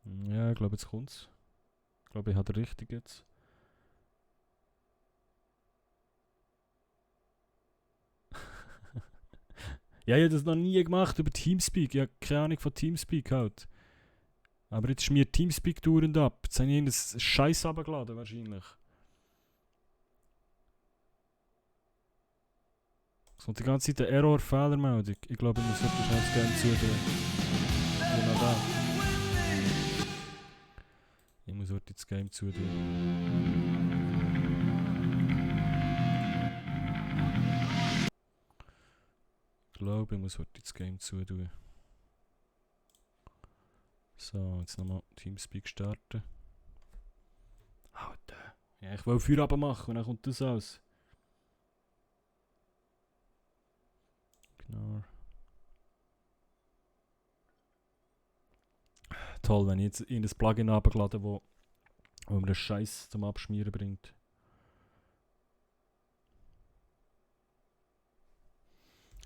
Ja, ich glaube, jetzt kommt's. Ich glaube, ich habe den richtig jetzt. Ja, ich habe das noch nie gemacht über Teamspeak. Ich habe keine Ahnung von Teamspeak halt. Aber jetzt schmiert Teamspeak dauernd ab. Jetzt habe ich irgendeinen Scheiß runtergeladen wahrscheinlich. Es kommt die ganze Zeit eine Error-Fehlermeldung. Ich glaube, ich muss wirklich schnell das Game zutun. Genau da. Ich muss heute das Game zutun. Ich glaube, ich muss heute das Game zutun. So, jetzt nochmal Teamspeak starten. Alter. Ja, ich will Feierabend machen und dann kommt das aus. Genau. Toll, wenn ich jetzt in das Plugin runtergeladen wo mir den Scheiß zum Abschmieren bringt.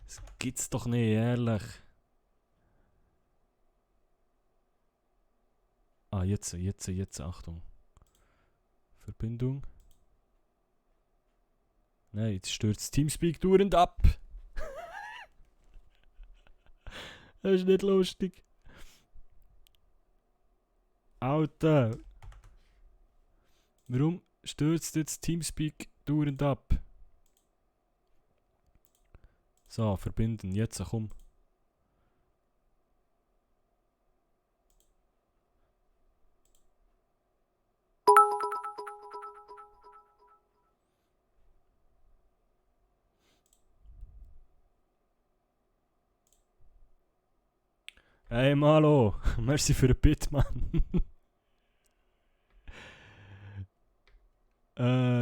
Das gibt's doch nicht, ehrlich. Ah, jetzt, Achtung. Verbindung. Nein, jetzt stürzt Teamspeak dauernd ab. Das ist nicht lustig. Alter. Warum stürzt jetzt Teamspeak dauernd ab? So, verbinden. Jetzt, komm. Hey Malo, merci für den Bit, Mann.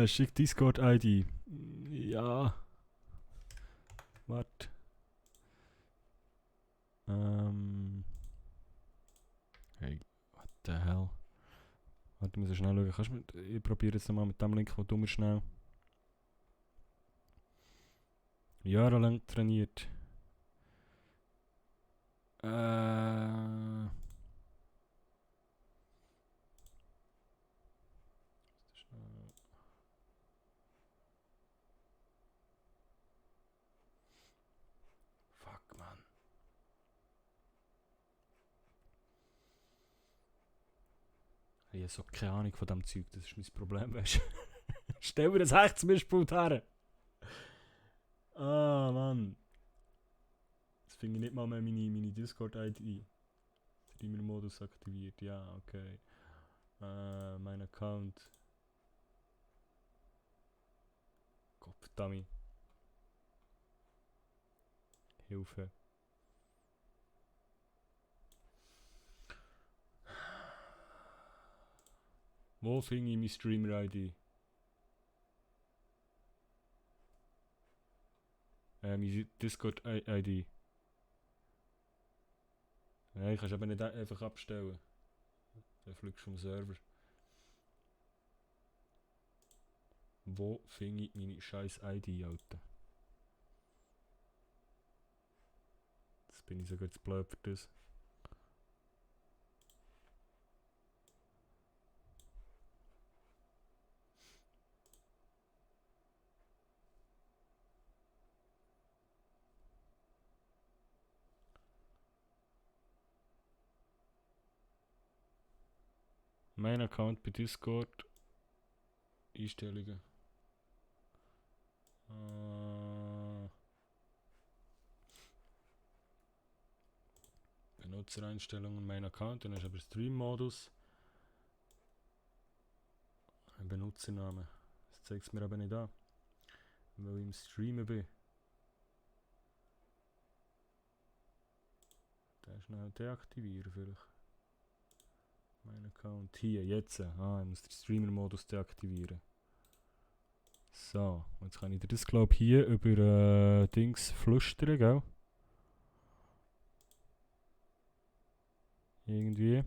Schick Discord-ID. Ja. Warte. Hey, what the hell? Warte, ich muss schnell schauen. Ich probiere jetzt nochmal mit dem Link, den du mir schnell. Jahrelang trainiert. Fuck, man. Ich habe so keine Ahnung von dem Zeug, das ist mein Problem, weißt du? Stell mir das echt zum Beispiel her. Ah, Mann. Jetzt finde ich nicht mal mehr meine Discord-ID. Streamer-Modus aktiviert, ja, okay. Mein Account. Gottverdammt. Hilfe. Wo finde ich meine Streamer-ID? Meine Discord-ID. Nein, ich kann es aber nicht einfach abstellen. Dann fliegst du vom Server. Wo finde ich meine scheiß ID, Alter? Jetzt bin ich sogar zu blöd für das. Mein Account bei Discord. Einstellungen. Benutzereinstellungen, mein Account, dann hast du aber Stream-Modus. Ein Benutzername. Das zeigt es mir aber nicht an. Weil ich im Streamen bin. Den schnell deaktivieren vielleicht. Mein Account hier, jetzt. Ah, ich muss den Streamer-Modus deaktivieren. So, jetzt kann ich dir das, glaube ich, hier über Dings flüstern, gell? Irgendwie.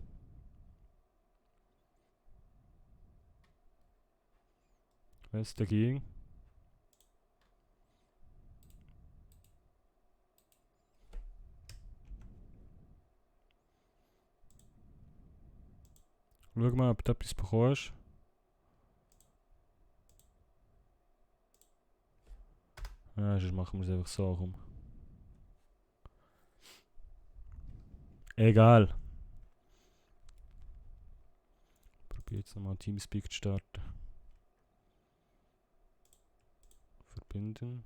Was dagegen? Schau mal, ob du etwas bekommst. Ja, sonst machen wir es einfach so rum. Egal. Probier jetzt nochmal Teamspeak zu starten. Verbinden.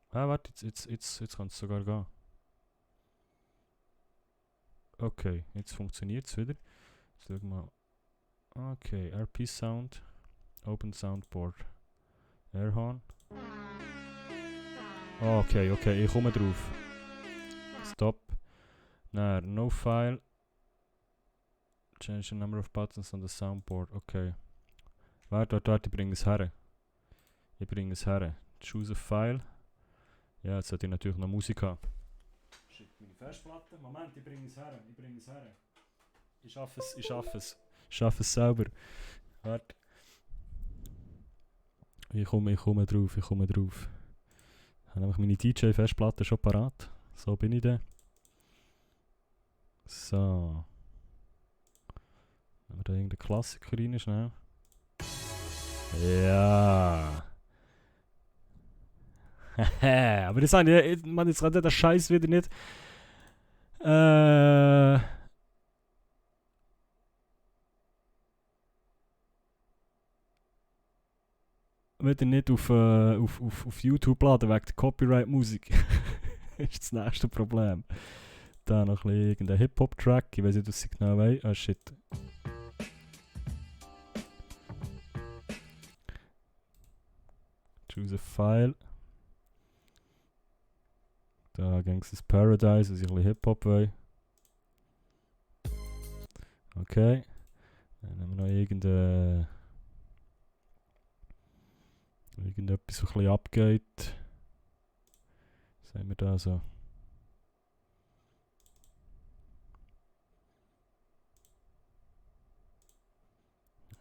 Ah, warte, jetzt kann es sogar gehen. Okay, jetzt funktioniert es wieder. Jetzt schauen wir mal. Okay, RP Sound. Open Soundboard. Airhorn. Okay, ich komme drauf. Stop. No file. Change the number of buttons on the soundboard. Okay. Warte, ich bringe es her. Choose a file. Ja, jetzt sollte ich natürlich noch Musik haben. Shit, meine Festplatte. Moment, ich bringe es her. Ich schaffe es selber. Warte. Ich komme drauf. Ich habe nämlich meine DJ-Festplatte schon parat. So bin ich da. So. Nehmen wir da irgendeinen Klassiker rein, schnell. Ja. Aber das habe ich, man, jetzt kann der Scheiß wieder nicht. Wieder nicht auf YouTube laden wegen der Copyright-Musik. Das ist das nächste Problem. Da noch irgendein Hip-Hop-Track. Ich weiß nicht, was sie genau wollen. Ah, shit. Choose a file. Da Gangsters Paradise, was ich ein bisschen Hip-Hop will. Okay. Dann haben wir noch irgendetwas, was ein bisschen abgeht. Was haben wir da so?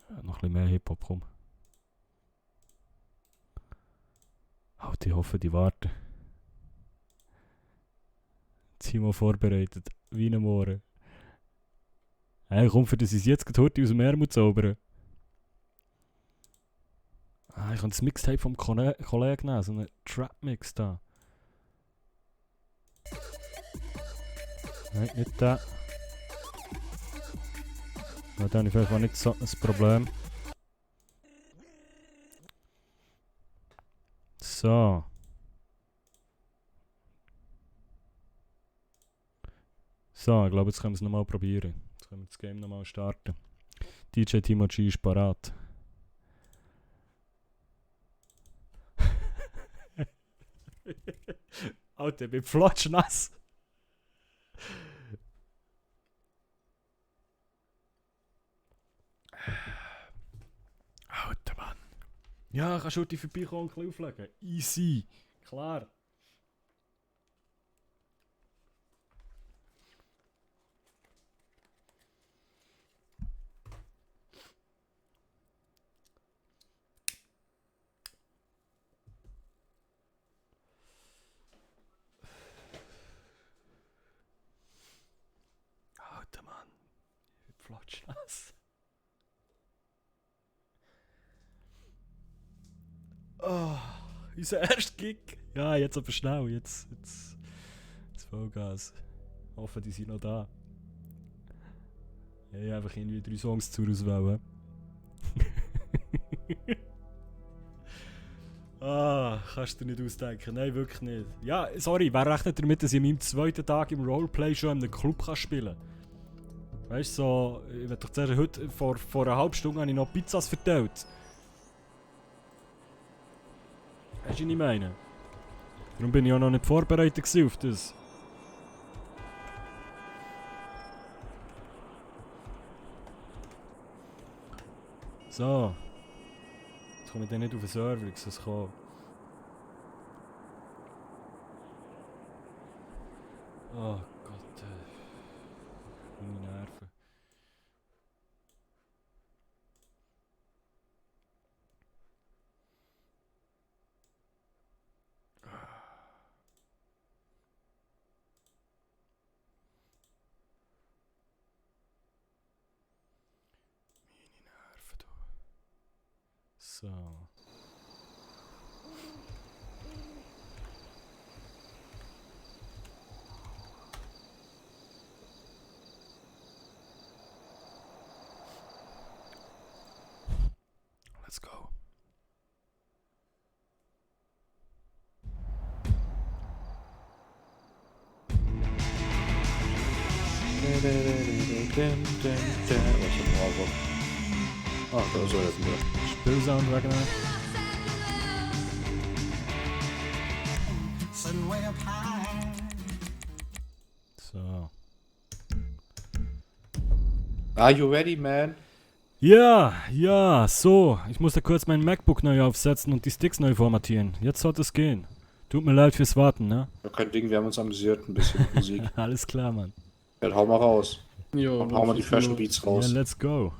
Ja, noch ein bisschen mehr Hip-Hop, komm. Halt, ich hoffe, die warten. Timo vorbereitet, wie ein Mohren. Hey, komm, für das ist jetzt gerade aus dem Ärmel zaubern. Ah, ich kann das Mixtape vom Kollegen nehmen, so einen Trap-Mix da. Nein, nicht der. Ja, dann habe ich vielleicht auch nicht so ein Problem. So. So, ich glaube, jetzt können wir es nochmal probieren. Jetzt können wir das Game nochmal starten. DJ Timo G ist parat. Alter, ich bin flotschnass. Alter Mann. Ja, kannst du die vorbeikommen und ein bisschen auflegen? Easy. Klar. Alter Mann. Ich bin flotschnass. Oh, unser erster Gig. Ja, jetzt aber schnell. Jetzt Vollgas. Ich hoffe, die sind noch da. Ich habe einfach irgendwie 3 Songs zur Auswahl. Kannst du dir nicht ausdenken. Nein, wirklich nicht. Ja, sorry, wer rechnet damit, dass ich an meinem 2. Tag im Roleplay schon in einem Club spielen kann? Weißt du, so, ich will doch sagen, heute vor einer halben Stunde habe ich noch Pizzas verteilt. Weißt du, was ich meine? Darum bin ich auch noch nicht vorbereitet auf das. So. Jetzt komme ich dann nicht auf den Server, ich soll es kommen. Oh Gott. Meine Nerven. So. Let's go. Ah, da soll jetzt wieder. Spillsound Wagner. So. Are you ready, man? Ja, so. Ich musste kurz mein MacBook neu aufsetzen und die Sticks neu formatieren. Jetzt sollte es gehen. Tut mir leid fürs Warten, ne? Ja, kein Ding, wir haben uns amüsiert, ein bisschen mit Musik. Alles klar, Mann. Ja, hau mal raus. Ja, und hau mal die Fashion Beats raus. Ja, let's go.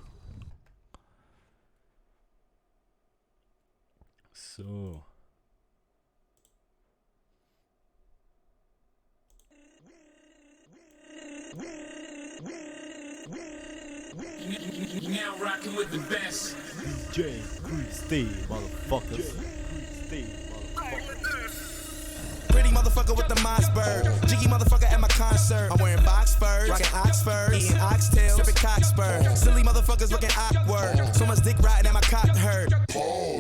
So. Now rocking with the best. DJ Steve, motherfuckers. Pretty motherfucker with the Mossberg. Jiggy motherfucker at my concert. I'm wearing box furs, rocking Oxfords, eating oxtails, sipping Cockspur. Silly motherfuckers looking awkward. So much dick riding at my cock hurt.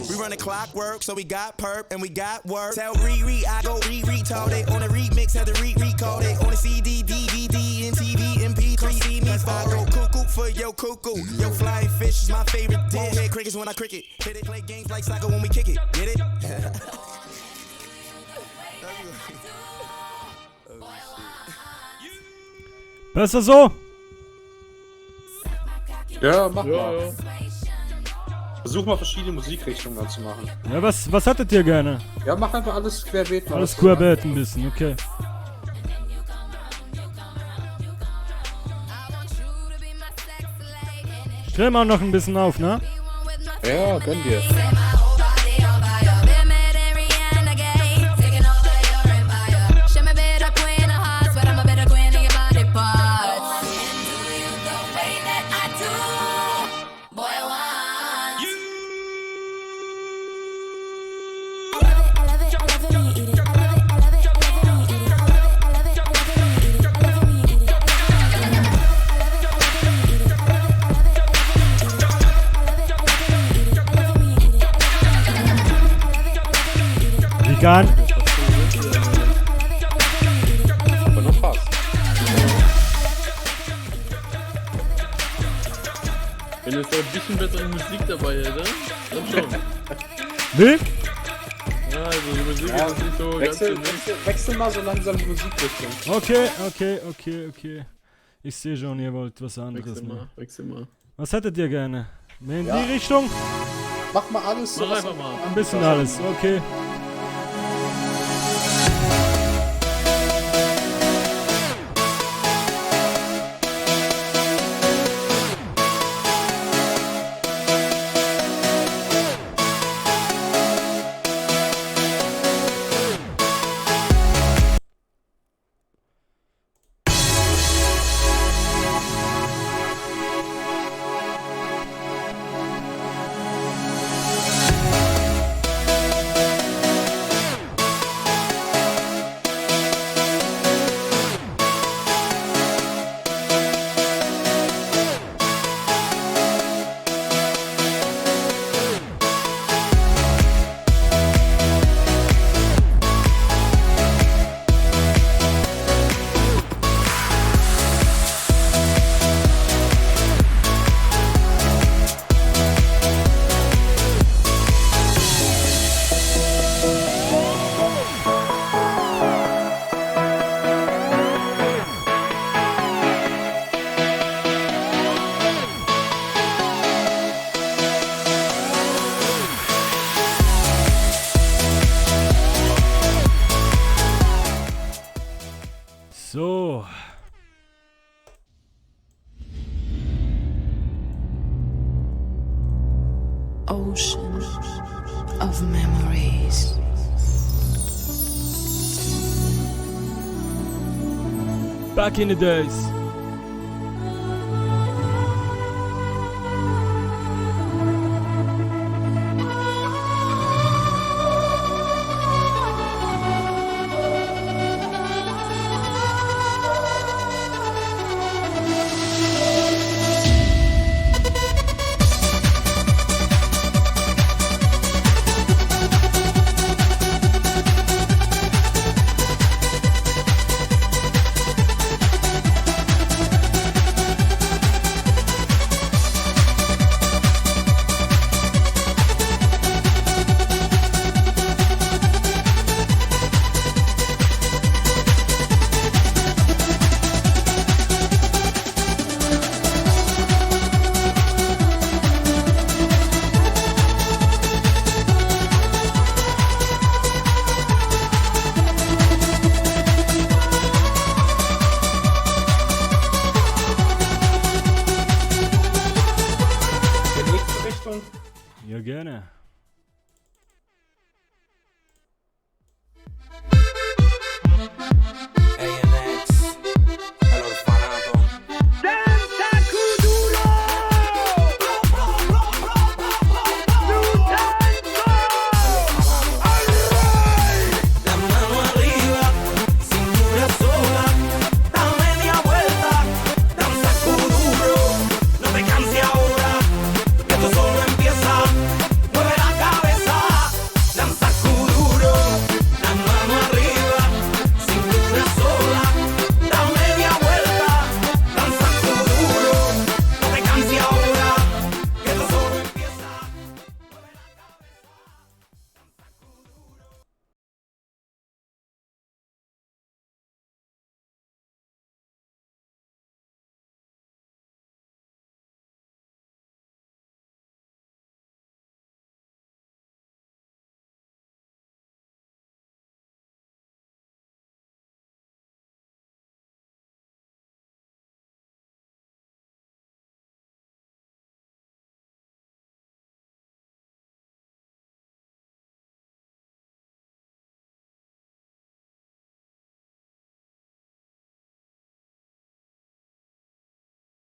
We running clockwork, so we got perp and we got work. Tell Riri I go retarded on a remix, had to recall it on a CD, DVD, and TV, MP3. See me I go cuckoo for yo cuckoo. Yo flying fish is my favorite dish. Head crickets when I cricket. Hit it, play games like soccer when we kick it. Get it? Besser so? Ja, mach mal. Versuch mal verschiedene Musikrichtungen dann zu machen. Ja, was hattet ihr gerne? Ja, mach einfach alles querbeet. Alles querbeet ein bisschen, okay. Dreh mal noch ein bisschen auf, ne? Ja, gönn dir. Vegan. Aber noch fast. Wenn jetzt auch ein bisschen bessere Musik dabei hätte, dann schon. Wie? Ja, also die Musik ist nicht so wechsel mal so langsam die Musikrichtung. Okay. Ich sehe schon, ihr wollt was anderes. Wechsel mal. Was hättet ihr gerne? Mehr in die Richtung? Mach mal alles. Mach einfach mal. Ein bisschen alles, okay. So. Ocean of memories. Back in the days. Ja, gerne.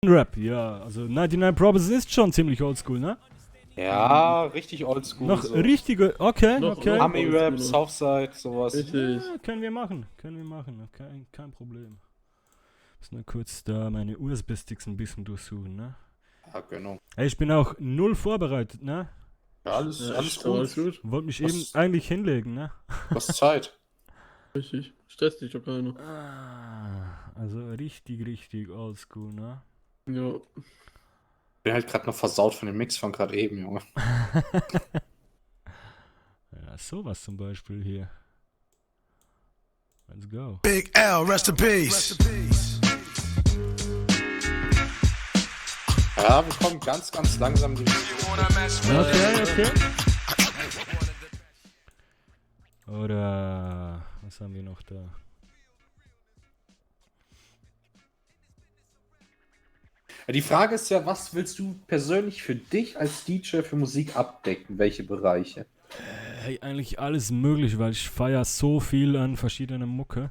Rap, ja, also 99 Problems ist schon ziemlich oldschool, ne? Ja, richtig oldschool. Noch so. richtige, okay, okay. Army-Rap, Southside, sowas. Ja, können wir machen, kein Problem. Muss nur kurz da meine USB-Sticks ein bisschen durchsuchen, ne? Ja, genau. Hey, ich bin auch null vorbereitet, ne? Ja, alles gut. Wollte mich eben eigentlich hinlegen, ne? Was Zeit? Richtig, stress dich doch keiner. Also richtig oldschool, ne? Ja. Bin halt gerade noch versaut von dem Mix von gerade eben, Junge. Ja, sowas zum Beispiel hier. Let's go. Big L, rest in peace. Ja, wir kommen ganz langsam durch. Okay. Oder was haben wir noch da? Ja, die Frage ist ja, was willst du persönlich für dich als DJ für Musik abdecken? Welche Bereiche? Hey, eigentlich alles möglich, weil ich feiere so viel an verschiedenen Mucke.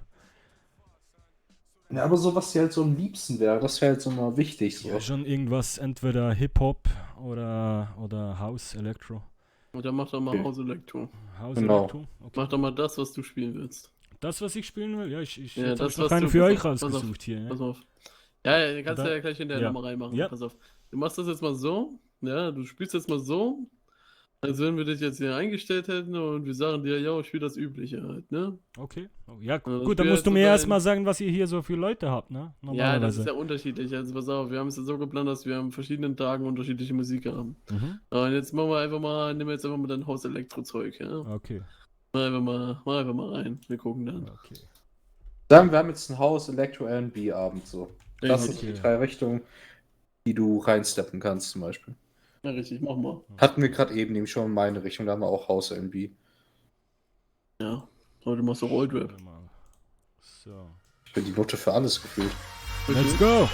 Ja, aber so, was dir halt so am liebsten wäre, das wäre halt so mal wichtig. So. Ja, schon irgendwas, entweder Hip-Hop oder House, Elektro. Und dann mach doch mal House Elektro. House Elektro? Okay. Mach doch mal das, was du spielen willst. Das, was ich spielen will? Ja, ich ja, habe noch keinen für euch rausgesucht hier. Ja. Pass auf. Ja, du kannst ja gleich hinterher nochmal reinmachen. Ja. Pass auf. Du machst das jetzt mal so, ja, du spielst jetzt mal so, als wenn wir dich jetzt hier eingestellt hätten und wir sagen dir, ja, ich spiele das Übliche halt, ne? Okay. Ja, gut, dann musst du mir erstmal sagen, was ihr hier so für Leute habt, ne? Ja, das ist ja unterschiedlich. Also pass auf, wir haben es ja so geplant, dass wir an verschiedenen Tagen unterschiedliche Musik haben. Und jetzt nehmen wir jetzt einfach mal dein Haus-Elektro-Zeug, ja? Okay. Mach einfach mal rein, wir gucken dann. Okay. Sagen wir haben jetzt ein Haus Elektro R&B Abend so. Das Okay. sind die 3 Richtungen, die du reinsteppen kannst zum Beispiel. Ja, richtig, mach mal. Hatten wir gerade eben nämlich schon in meine Richtung, da haben wir auch Haus R&B. Ja, aber du machst auch Old Rap. So. Ich bin die Note für alles gefühlt. Let's go!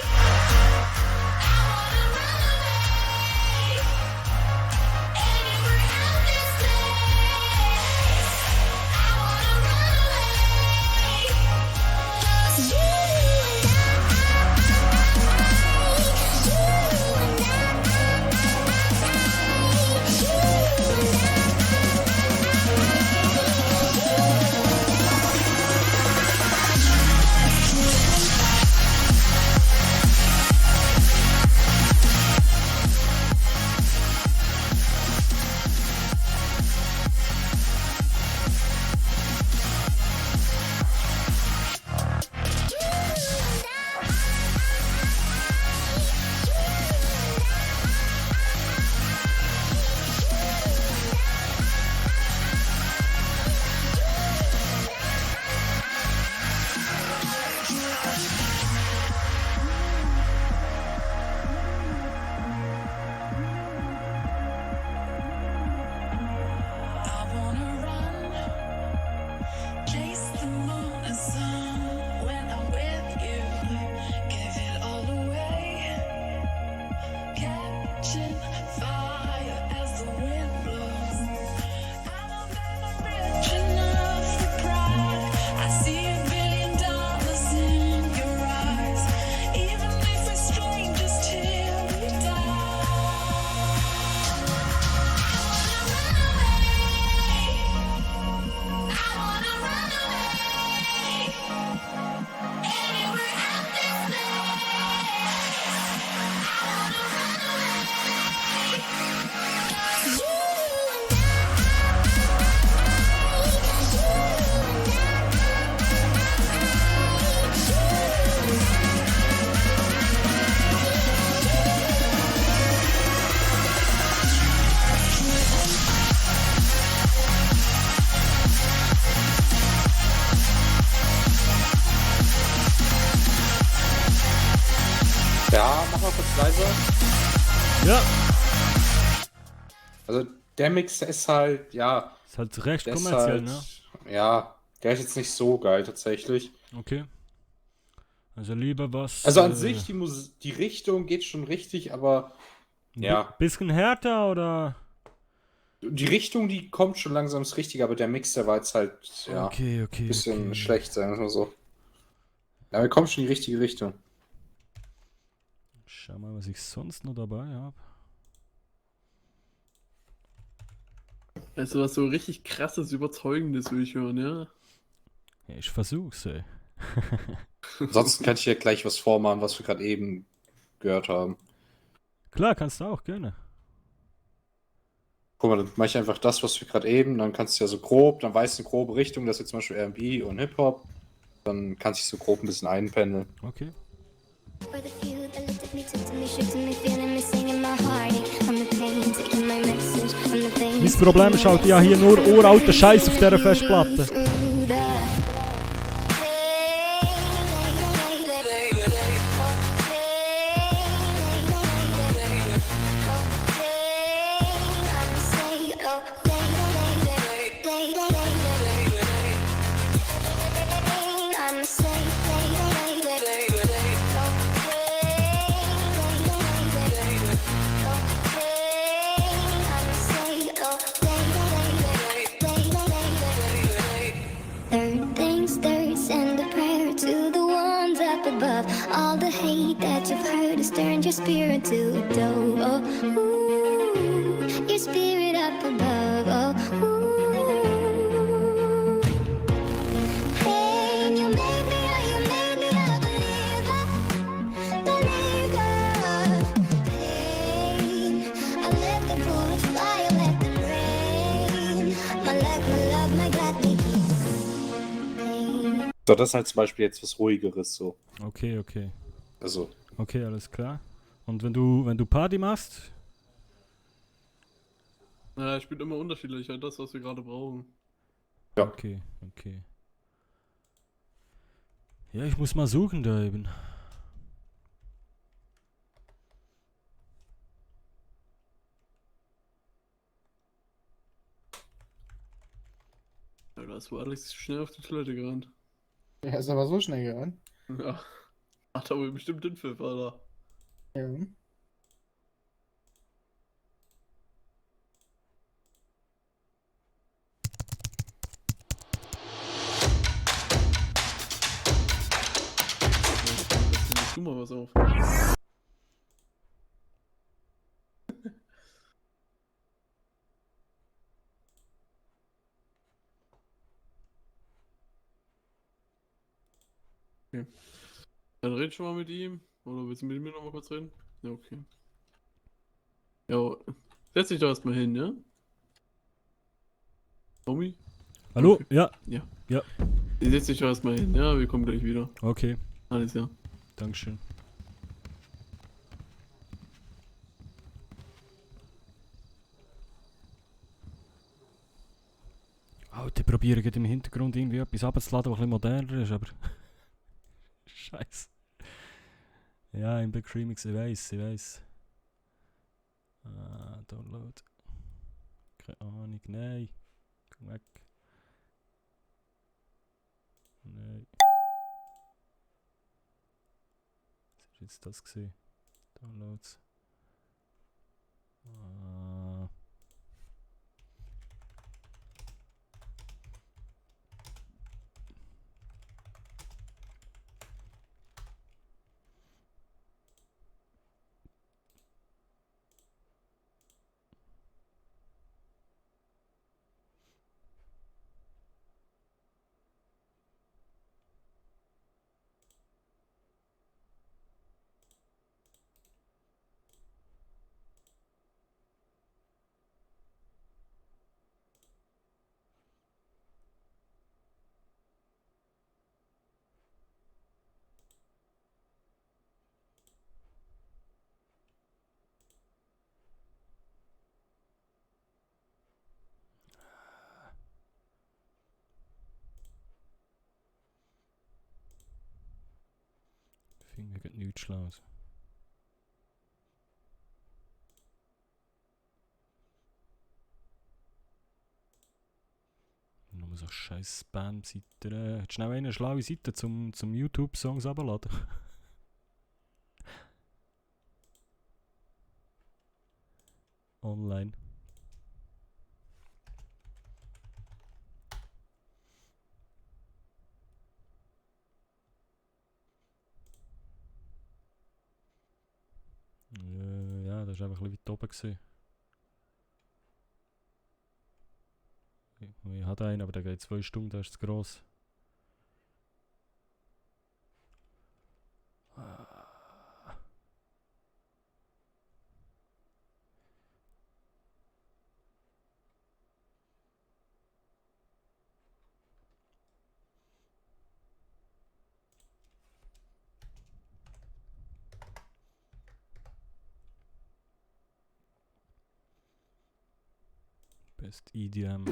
Ja, mach mal kurz leiser. Ja. Also der Mix, der ist halt, ja. Ist halt recht der kommerziell, ist halt, ne? Ja, der ist jetzt nicht so geil tatsächlich. Okay. Also lieber was. Also an sich, die Richtung geht schon richtig, aber ja. Bisschen härter oder? Die Richtung, die kommt schon langsam ins Richtige, aber der Mix, der war jetzt halt, ja, okay, bisschen schlecht, sagen wir mal so. Ja, wir kommen schon in die richtige Richtung. Schau mal, was ich sonst noch dabei habe. Also was so richtig krasses, überzeugendes will ich hören, ja? Ja, ich versuch's, ey. Ansonsten kann ich dir gleich was vormachen, was wir gerade eben gehört haben. Klar, kannst du auch, gerne. Guck mal, dann mache ich einfach das, was wir gerade eben, dann kannst du ja so grob, dann weißt du eine grobe Richtung, das ist jetzt zum Beispiel R&B und Hip-Hop. Dann kannst du dich so grob ein bisschen einpendeln. Okay. Mein Problem ist halt, ja hier nur uralter Scheiß auf dieser Festplatte. All the hate that you've heard has turned your spirit to a dove. Oh, ooh, your spirit up above. Oh, ooh. Hey, you made me a believer. Hey, I let the bullets fly, I let them rain. My life, my love, my gladly. So, das ist halt zum Beispiel jetzt was Ruhigeres so. Okay, okay. Also. Okay, alles klar. Und wenn du Party machst? Ja, ich bin immer unterschiedlich, halt das, was wir gerade brauchen. Ja. Okay, okay. Ja, ich muss mal suchen da eben. Ja, da ist wo Alex schnell auf die Toilette gerannt. Ja, ist aber so schnell gerannt. Ja. Hat aber bestimmt den Pfiff, Alter. Ja. Tu mal was auf. Okay. Dann red schon mal mit ihm. Oder willst du mit mir noch mal kurz reden? Ja, okay. Ja, setz dich doch erstmal hin, ja? Tommy? Hallo? Okay. Ja. Ja. Ja. Setz dich doch erstmal hin, ja? Wir kommen gleich wieder. Okay. Alles klar. Dankeschön. Alter, ich probiere gerade im Hintergrund irgendwie etwas abzuladen, was ein bisschen moderner ist, aber... Scheiße. Ja, im Big Remix, ich weiss. Download. Keine Ahnung, nein. Komm weg. Nein. Was ist jetzt das gewesen? Downloads. Ich finde gerade nichts Schlaues. Nur so scheiß Spam-Seiten. Hat schnell eine schlaue Seite zum YouTube-Songs abladen. Online. Ja, das war einfach ein bisschen weit oben gewesen. Ich hatte einen, aber der geht 2 Stunden, der ist zu gross. Best EDM.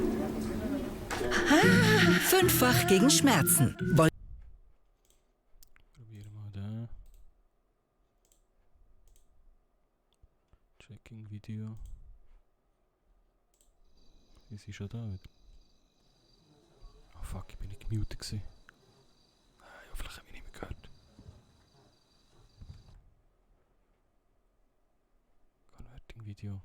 Fünffach gegen Schmerzen. Probieren wir da. Checking Video. Ist sie schon da wieder? Oh fuck, ich bin nicht gemutet gewesen. Ja, vielleicht habe ich nicht mehr gehört. Converting Video.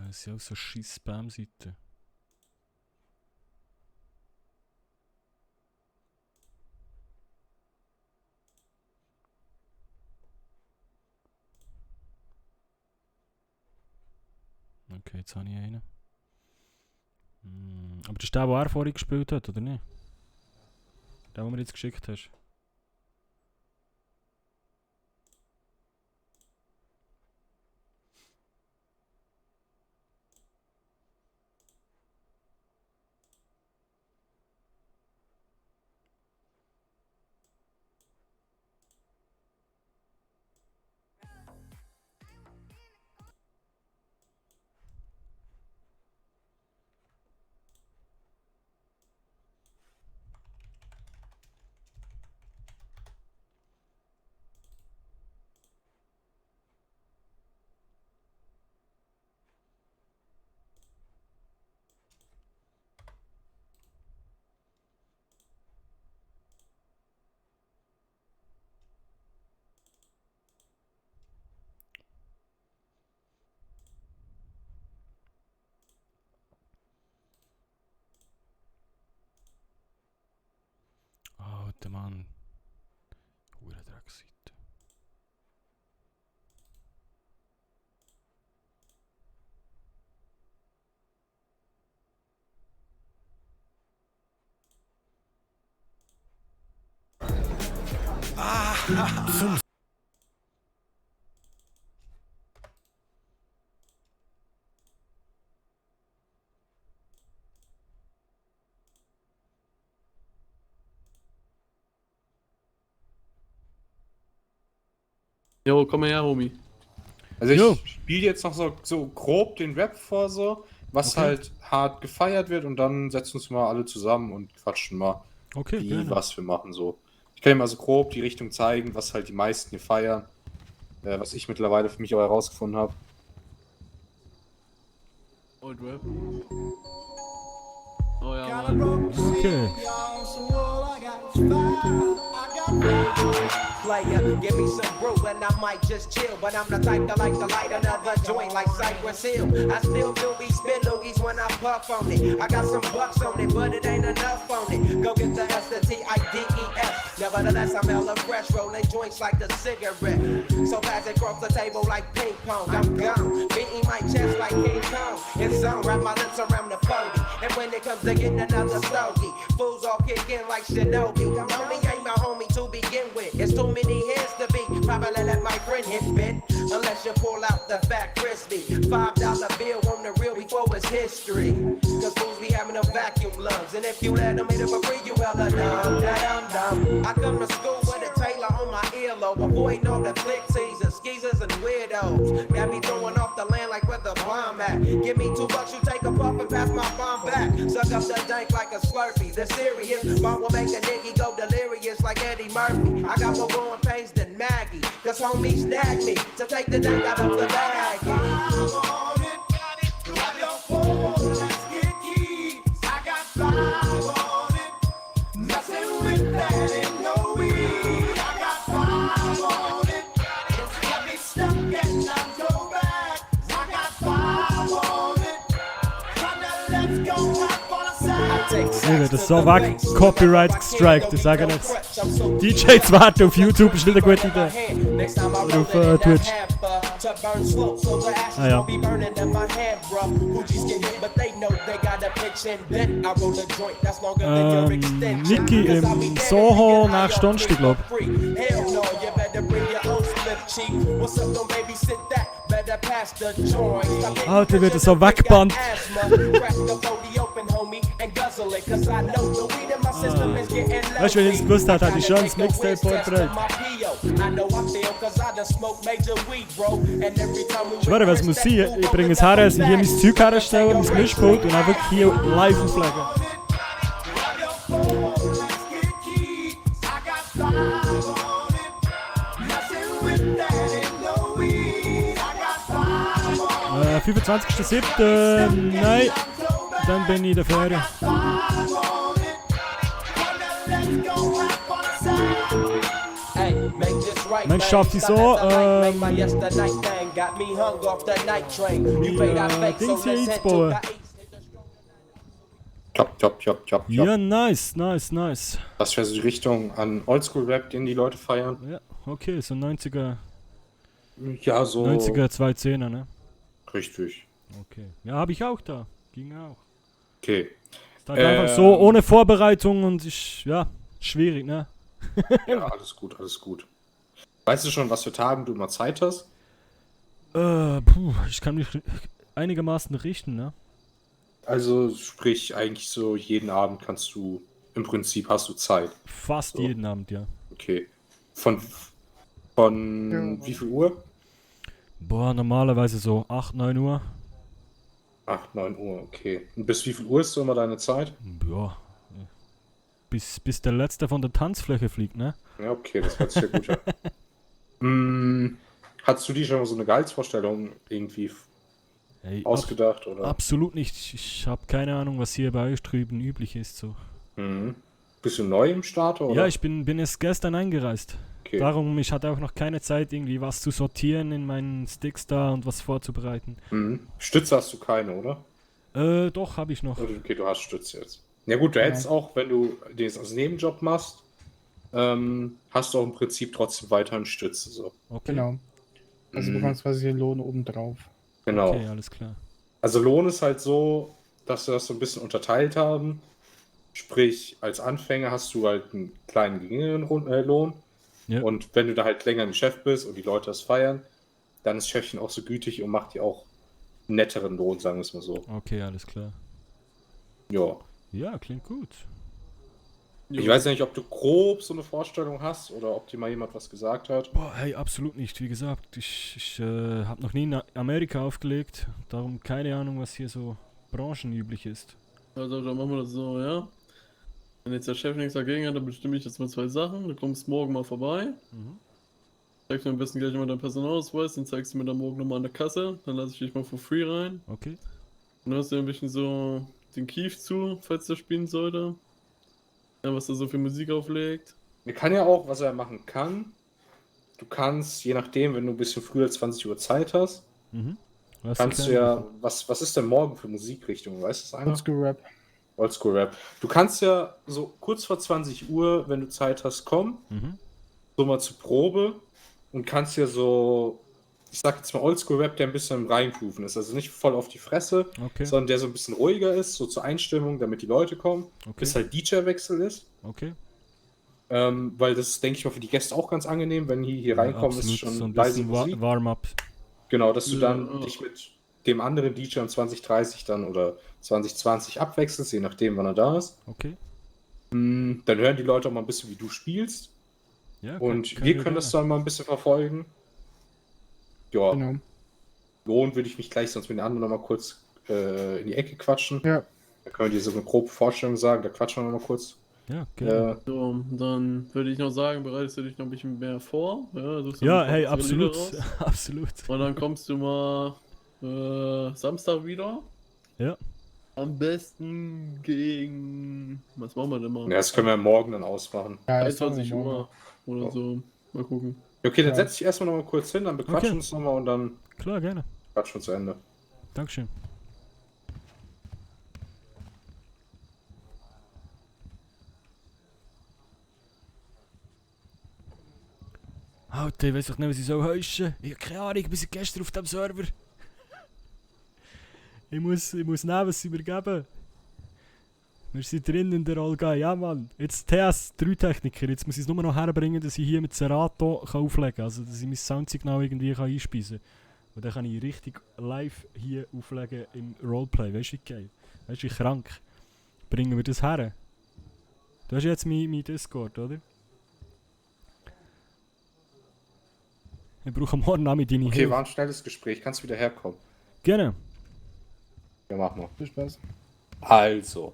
Das ist ja auch so scheiß Spam-Seite. Okay, jetzt habe ich einen. Aber das ist der er vorhin gespielt hat, oder nicht? Der, den du mir jetzt geschickt hast. Oh, der Mann. Hure Dreckseite. Fünf. Jo, komm mal her, Homie. Also ich spiele jetzt noch so grob den Rap vor, so, was halt hart gefeiert wird und dann setzen wir uns mal alle zusammen und quatschen mal, was wir machen so. Ich kann dir mal so grob die Richtung zeigen, was halt die meisten hier feiern, was ich mittlerweile für mich auch herausgefunden habe. Old Rap. Oh ja, Okay. Player, give me some brew and I might just chill. But I'm the type that like to light another joint like Cypress Hill. I still do be spit loogies when I puff on it. I got some bucks on it, but it ain't enough on it. Go get the S-T-I-D-E-S. Nevertheless, I'm hella fresh, rolling joints like a cigarette. So fast across the table like ping pong. I'm gone, beating my chest like King Kong. It's on, wrap my lips around the 40. And when it comes to getting another stogie, fools all kick in like Shinobi. Homie ain't my homie to begin with. It's too many heads to be. Probably let my friend hit bit. Unless you pull out the fat crispy. $5 bill on the real before it's history. Cause fools be having them vacuum lungs. And if you let them hit it for free, you hella dumb. I come to school with a Taylor on my earlobe. Avoiding all the flick teasers, skeezers, and weirdos. Got me throwing off the land like where the bomb at. Give me $2, you take a puff and pass my bomb back. Suck up the dank like a Slurpee. The serious bomb will make a nigga go delirious like Eddie Murphy. I got more growing pains than Maggie. Cause homies snagged me to take the dank out of the bag. Junge, das ist so weg Copyright gestrikt, ich sage nichts. DJ zu warten auf YouTube ist nicht eine gute Idee. Oder auf Twitch. Ah ja. Niki im Soho nach Donnerstag, glaube ich. Alter, wird so weggebannt. Weißt du, wenn ich es gewusst hätte, hätte ich schon das Mixtape vorbereitet. Ich schwöre, was muss sein, ich bringe es her, dass ich hier mein Zeug herstelle, mein Mischpult und dann wirklich hier live auflegen. Äh, 25.07. Nein, dann bin ich in der Ferien. Mensch, schafft sie so, Dings hier einzubauen. Chop. Ja, nice, nice, nice. Das wäre so die Richtung an Oldschool-Rap, den die Leute feiern. Ja, okay, so 90er. Ja, so. 90er, 210er, ne? Richtig. Okay. Ja, habe ich auch da. Ging auch. Okay. Ist halt einfach so ohne Vorbereitung und schwierig, ne? Ja, alles gut, alles gut. Weißt du schon, was für Tagen du immer Zeit hast? Ich kann mich einigermaßen richten, ne? Also sprich, eigentlich so jeden Abend im Prinzip hast du Zeit. Fast jeden Abend, ja. Okay. Von wie viel Uhr? Boah, normalerweise so 8, 9 Uhr. 8, 9 Uhr, okay. Und bis wie viel Uhr ist so immer deine Zeit? Ja. Bis der Letzte von der Tanzfläche fliegt, ne? Ja, okay, das hört sich ja gut an. Hattest du dir schon mal so eine Gehaltsvorstellung irgendwie ausgedacht? Oder? Absolut nicht. Ich habe keine Ahnung, was hier bei euch drüben üblich ist. So. Bist du neu im Starter? Oder? Ja, ich bin erst gestern eingereist. Okay. Darum, ich hatte auch noch keine Zeit, irgendwie was zu sortieren in meinen Sticks da und was vorzubereiten. Stütze hast du keine, oder? Doch, habe ich noch. Okay, du hast Stütze jetzt. Ja gut, du hättest auch, wenn du das als Nebenjob machst, hast du auch im Prinzip trotzdem weiterhin Stütze. So. Okay. Genau. Also du bekommst quasi den Lohn obendrauf. Genau. Okay, alles klar. Also Lohn ist halt so, dass wir das so ein bisschen unterteilt haben. Sprich, als Anfänger hast du halt einen kleinen geringeren Lohn. Ja. Und wenn du da halt länger im Geschäft bist und die Leute das feiern, dann ist Chefchen auch so gütig und macht dir auch einen netteren Lohn, sagen wir es mal so. Okay, alles klar. Ja. Ja, klingt gut. Ich weiß nicht, ob du grob so eine Vorstellung hast oder ob dir mal jemand was gesagt hat. Boah, hey, absolut nicht. Wie gesagt, ich habe noch nie in Amerika aufgelegt. Darum keine Ahnung, was hier so branchenüblich ist. Also, dann machen wir das so, ja? Wenn jetzt der Chef nichts dagegen hat, dann bestimme ich jetzt mal 2 Sachen. Du kommst morgen mal vorbei. Zeigst mir am besten gleich mal deinen Personalausweis, dann zeigst du mir dann morgen nochmal an der Kasse. Dann lasse ich dich mal for free rein. Okay. Und dann hast du ein bisschen so den Kief zu, falls der spielen sollte. Ja, was er so für Musik auflegt. Er kann ja auch, was er machen kann. Du kannst, je nachdem, wenn du ein bisschen früher als 20 Uhr Zeit hast, kannst du ja, was ist denn morgen für Musikrichtung? Weißt du das einer? Oldschool Rap. Oldschool Rap. Du kannst ja so kurz vor 20 Uhr, wenn du Zeit hast, kommen, so mal zur Probe und kannst ja so, ich sag jetzt mal Oldschool Rap, der ein bisschen im Reingrooven ist. Also nicht voll auf die Fresse, sondern der so ein bisschen ruhiger ist, so zur Einstimmung, damit die Leute kommen. Bis halt DJ-Wechsel ist. Okay. Weil das, denke ich mal, für die Gäste auch ganz angenehm, wenn die hier reinkommen, ist schon so ein leise bisschen Musik. Warm-up. Genau, dass du dann dich mit dem anderen DJ um 20:30 dann oder 20:20 abwechselst, je nachdem, wann er da ist. Okay. Dann hören die Leute auch mal ein bisschen, wie du spielst. Ja, und wir können das dann mal ein bisschen verfolgen. Ja. Genau. Lohn würde ich mich gleich sonst mit den anderen noch mal kurz in die Ecke quatschen. Ja. Da können wir dir so eine grobe Vorstellung sagen, da quatschen wir noch mal kurz. Ja, gerne. So, dann würde ich noch sagen, bereitest du dich noch ein bisschen mehr vor. Ja, hey, absolut. Absolut. Und dann kommst du mal Samstag wieder. Ja. Am besten gegen. Was machen wir denn mal? Ja, das können wir morgen dann ausmachen. Ja, 23 Uhr oder so. Mal gucken. Okay, dann setz dich erstmal noch mal kurz hin, dann bequatschen wir uns noch mal und dann. Klar, gerne. Quatschen wir zu Ende. Dankeschön. Alter, ich weiß doch nicht, was ich so heischen. Ich habe keine Ahnung, ich bin seit gestern auf dem Server. Ich muss nehmen, was sie mir geben. Wir sind drin in der Allgäu. Ja, Mann. Jetzt TS3-Techniker. Jetzt muss ich es nur noch herbringen, dass ich hier mit Serato auflegen kann. Also, dass ich mein Soundsignal irgendwie einspeisen kann. Und dann kann ich richtig live hier auflegen im Roleplay. Weißt du, wie geil? Weißt du, wie krank? Bringen wir das her? Du hast jetzt mein Discord, oder? Ich brauche morgen auch mit deine Okay, Hilfe. war ein schnelles Gespräch. Kannst du wieder herkommen? Gerne. Ja, mach mal. Viel Spaß. Also,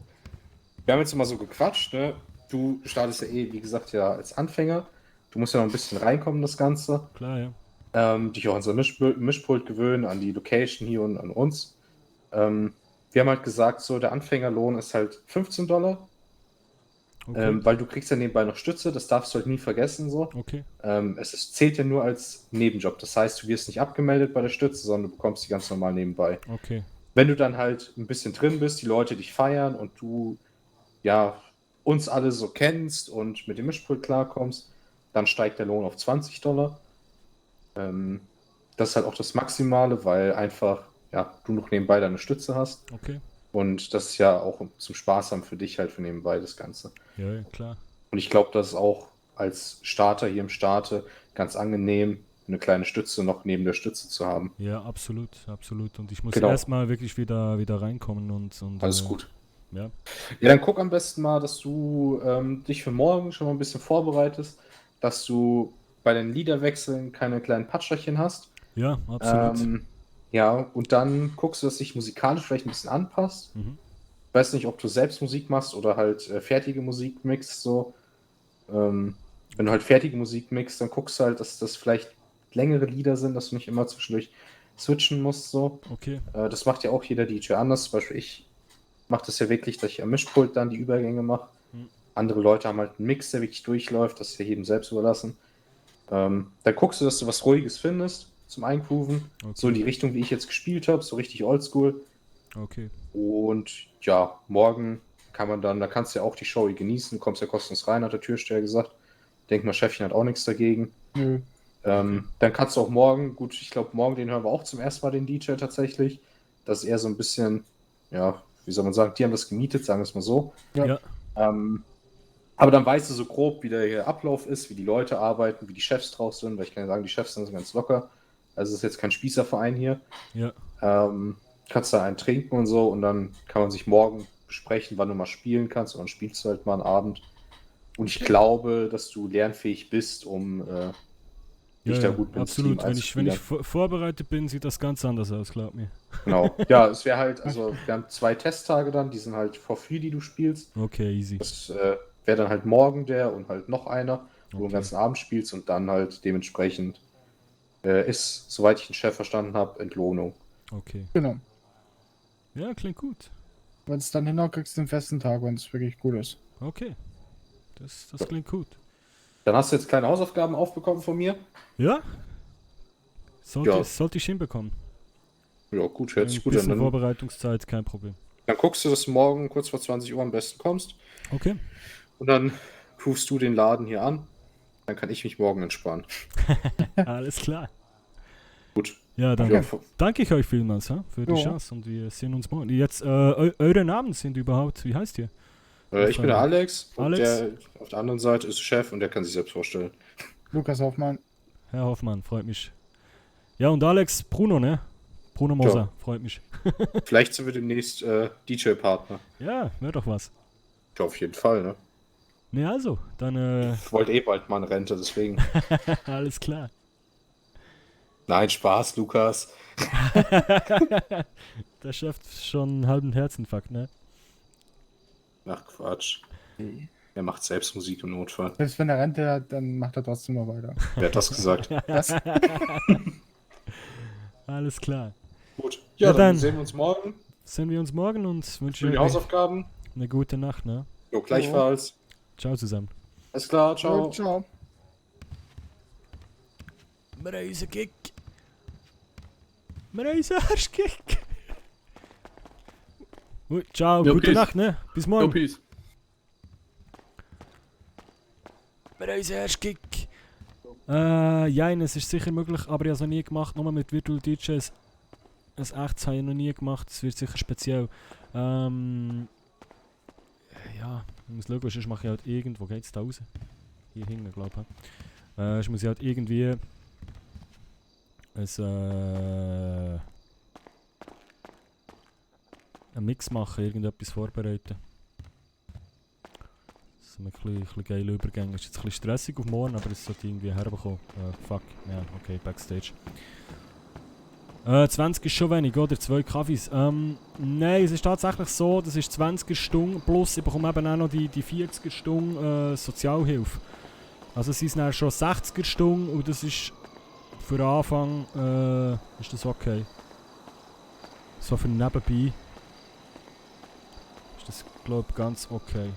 wir haben jetzt immer so gequatscht, ne? Du startest ja wie gesagt, ja als Anfänger. Du musst ja noch ein bisschen reinkommen in das Ganze. Klar, ja. Dich auch an unser Mischpult gewöhnen, an die Location hier und an uns. Wir haben halt gesagt, so der Anfängerlohn ist halt $15. Okay. Weil du kriegst ja nebenbei noch Stütze, das darfst du halt nie vergessen. So. Okay. Zählt ja nur als Nebenjob. Das heißt, du wirst nicht abgemeldet bei der Stütze, sondern du bekommst die ganz normal nebenbei. Okay. Wenn du dann halt ein bisschen drin bist, die Leute dich feiern und du ja uns alle so kennst und mit dem Mischpult klarkommst, dann steigt der Lohn auf $20. Das ist halt auch das Maximale, weil einfach ja, du noch nebenbei deine Stütze hast. Okay. Und das ist ja auch zum Spaß haben für dich halt für nebenbei das Ganze. Ja, klar. Und ich glaube, das ist auch als Starter hier im Starte ganz angenehm, eine kleine Stütze noch neben der Stütze zu haben. Ja, absolut, absolut. Und ich muss Genau. erstmal wirklich wieder reinkommen und Alles gut. Ja. Ja, dann guck am besten mal, dass du dich für morgen schon mal ein bisschen vorbereitest, dass du bei den Liederwechseln keine kleinen Patscherchen hast. Ja, absolut. Ja, und dann guckst du, dass dich musikalisch vielleicht ein bisschen anpasst. Ich weiß nicht, ob du selbst Musik machst oder halt fertige Musik mixt, so. Wenn du halt fertige Musik mixt, dann guckst du halt, dass das vielleicht längere Lieder sind, dass du nicht immer zwischendurch switchen musst, so. Okay. Das macht ja auch jeder DJ anders. Zum Beispiel ich mache das ja wirklich, dass ich am Mischpult dann die Übergänge mache. Andere Leute haben halt einen Mix, der wirklich durchläuft, das ist ja jedem selbst überlassen. Dann guckst du, dass du was Ruhiges findest zum Eingrooven. Okay. So in die Richtung, wie ich jetzt gespielt habe, so richtig oldschool. Okay. Und ja, morgen kann man dann, da kannst du ja auch die Show genießen, du kommst ja kostenlos rein, hat der Türsteher gesagt. Denk mal, Chefchen hat auch nichts dagegen. Nö. Dann kannst du auch morgen, gut, ich glaube, morgen den hören wir auch zum ersten Mal, den DJ tatsächlich. Das ist eher so ein bisschen, ja, wie soll man sagen, die haben das gemietet, sagen wir es mal so. Ja. Aber dann weißt du so grob, wie der Ablauf ist, wie die Leute arbeiten, wie die Chefs drauf sind, weil ich kann ja sagen, die Chefs sind ganz locker. Also es ist jetzt kein Spießerverein hier. Ja. Kannst da einen trinken und so und dann kann man sich morgen besprechen, wann du mal spielen kannst und dann spielst du halt mal einen Abend. Und ich glaube, dass du lernfähig bist, um dich da gut mit absolut. Team Wenn ich vorbereitet bin, sieht das ganz anders aus, glaub mir. Genau. Ja, es wäre halt, also wir haben 2 Testtage dann, die sind halt for free, die du spielst. Okay, easy. Das wäre dann halt morgen der und halt noch einer, wo du den ganzen Abend spielst und dann halt dementsprechend ist, soweit ich den Chef verstanden habe, Entlohnung. Okay. Genau. Ja, klingt gut. Wenn es dann hinhaut, kriegst du den festen Tag, wenn es wirklich gut ist. Okay. Das klingt gut. Dann hast du jetzt kleine Hausaufgaben aufbekommen von mir. Ja? Sollte ich hinbekommen. Ja, gut, hört sich gut an. an. Dann Vorbereitungszeit, kein Problem. Dann guckst du, dass du morgen kurz vor 20 Uhr am besten kommst. Okay. Und dann rufst du den Laden hier an. Dann kann ich mich morgen entspannen. Alles klar. Gut. Ja, dann danke ich euch vielmals für die Chance und wir sehen uns morgen. Jetzt, eure Namen sind überhaupt, wie heißt ihr? Ich bin der Alex. Und Alex? der auf der anderen Seite ist Chef und der kann sich selbst vorstellen. Lukas Hoffmann. Herr Hoffmann, freut mich. Ja, und Alex, Bruno, ne? Bruno Moser, Ja. freut mich. Vielleicht sind wir demnächst DJ-Partner. Ja, wäre doch was. Ja, auf jeden Fall, ne? Ne, also, dann Ich wollte bald mal eine Rente, deswegen. alles klar. Nein, Spaß, Lukas. Der Chef ist schon einen halben Herzinfarkt, ne? Ach, Quatsch. Er macht selbst Musik im Notfall. Selbst wenn er Rente hat, dann macht er trotzdem noch weiter. Wer hat das gesagt? Was? Alles klar. Gut. Ja, dann sehen wir uns morgen. Sehen wir uns morgen und wünsche Für die Hausaufgaben. eine gute Nacht, ne? Jo, gleichfalls. Ciao zusammen. Alles klar, ciao. Ciao. Mreisekick. Mreisekick. Ciao, Jo, gute peace. Nacht, ne? Bis Jo, morgen. peace. Mreisekick. Ja, es ist sicher möglich, aber ich habe es noch nie gemacht, nur mit Virtual DJs. Ein echtes habe ich noch nie gemacht, es wird sicher speziell. Ja, ich muss schauen, sonst mache ich halt irgendwo, geht's da raus? Hier hinten, glaube ich. Ich muss halt irgendwie einen Mix machen, irgendetwas vorbereiten. Das sind ein bisschen geile Übergänge. Ist jetzt ein bisschen stressig auf morgen, aber es sollte irgendwie herbekommen. Fuck, ja, okay, Backstage. 20 ist schon wenig, oder? 2 Kaffees. Nein, es ist tatsächlich so, das ist 20er Stunde plus ich bekomme eben auch noch die 40er Stunde Sozialhilfe. Also es sind dann schon 60er Stunde und das ist für den Anfang ist das okay. So für nebenbei ist das, glaube ich, ganz okay.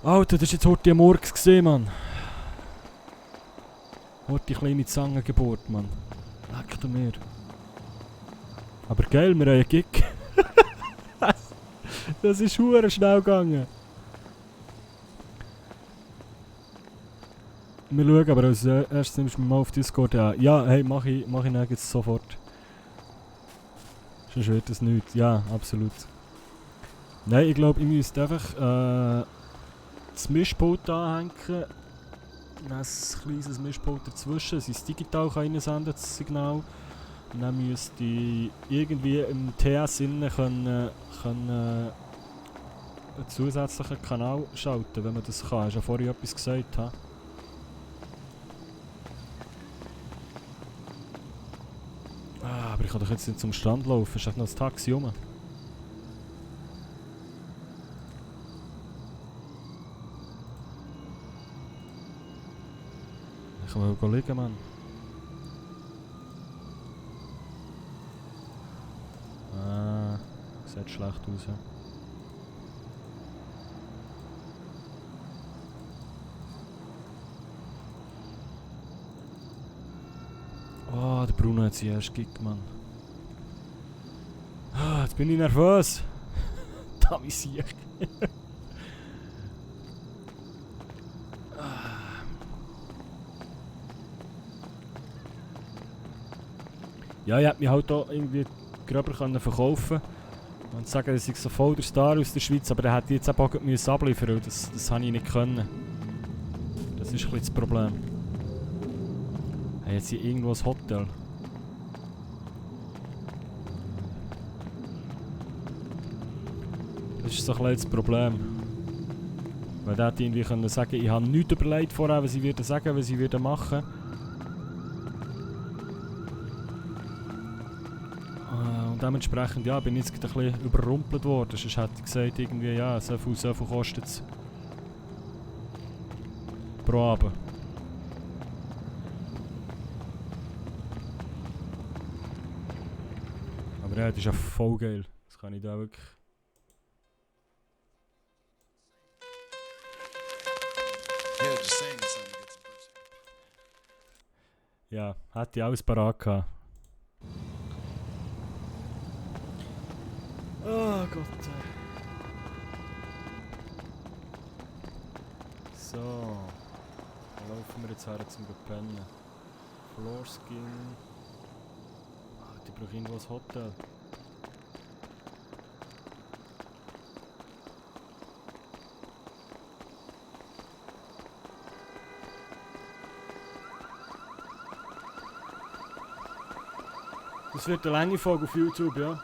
Alter, das ist jetzt heute am Morgen gesehen, Mann. Heute die kleine Zangengeburt, Mann. Leck du mir. Aber geil, wir haben einen Gig. Das ist verdammt schnell gegangen. Wir schauen aber als erstes nimmst du mich mal auf Discord an. Ja, hey, mach ich jetzt sofort. Sonst wird das nichts. Ja, absolut. Nein, ich glaube, ich müsste einfach das Mischpult anhängen. Ein kleines Mischpult dazwischen, dass ich es digital reinsenden, das Signal. Und dann müsste ich irgendwie im TS innen können einen zusätzlichen Kanal schalten, wenn man das kann. Hast du ja vorhin etwas gesagt, ha? Ah, aber ich kann doch jetzt nicht zum Strand laufen, ist echt noch das Taxi rum. Ich kann mal liegen, Mann. Ah, sieht schlecht aus, ja. Oh, der Bruno hat sich erst gekickt, Mann. Ah, jetzt bin ich nervös. Da wie sicher. Ja, ich hätte mich halt auch irgendwie gröber verkaufen und sagen, dass ich so voll der Star aus der Schweiz, aber der hätte jetzt auch abliefern müssen, weil das habe ich nicht können. Das ist ein bisschen das Problem. Hey, jetzt hier irgendwo ein Hotel. Das ist so ein bisschen das Problem. Weil der hätte irgendwie können sagen, ich habe nichts überlegt vorher, was sie würden sagen, was sie würden machen. Und dementsprechend, ja, bin ich jetzt ein bisschen überrumpelt worden. Sonst hätte ich gesagt, irgendwie, ja, so viel kostet es pro Abend. Aber ja, das ist ja voll geil. Das kann ich da wirklich... Ja, hätte ich alles parat gehabt. Oh Gott. So. Wo laufen wir jetzt her zum Pennen? Floorskin. Ah, die brauchen irgendwo ein Hotel. Das wird eine lange Folge auf YouTube, ja.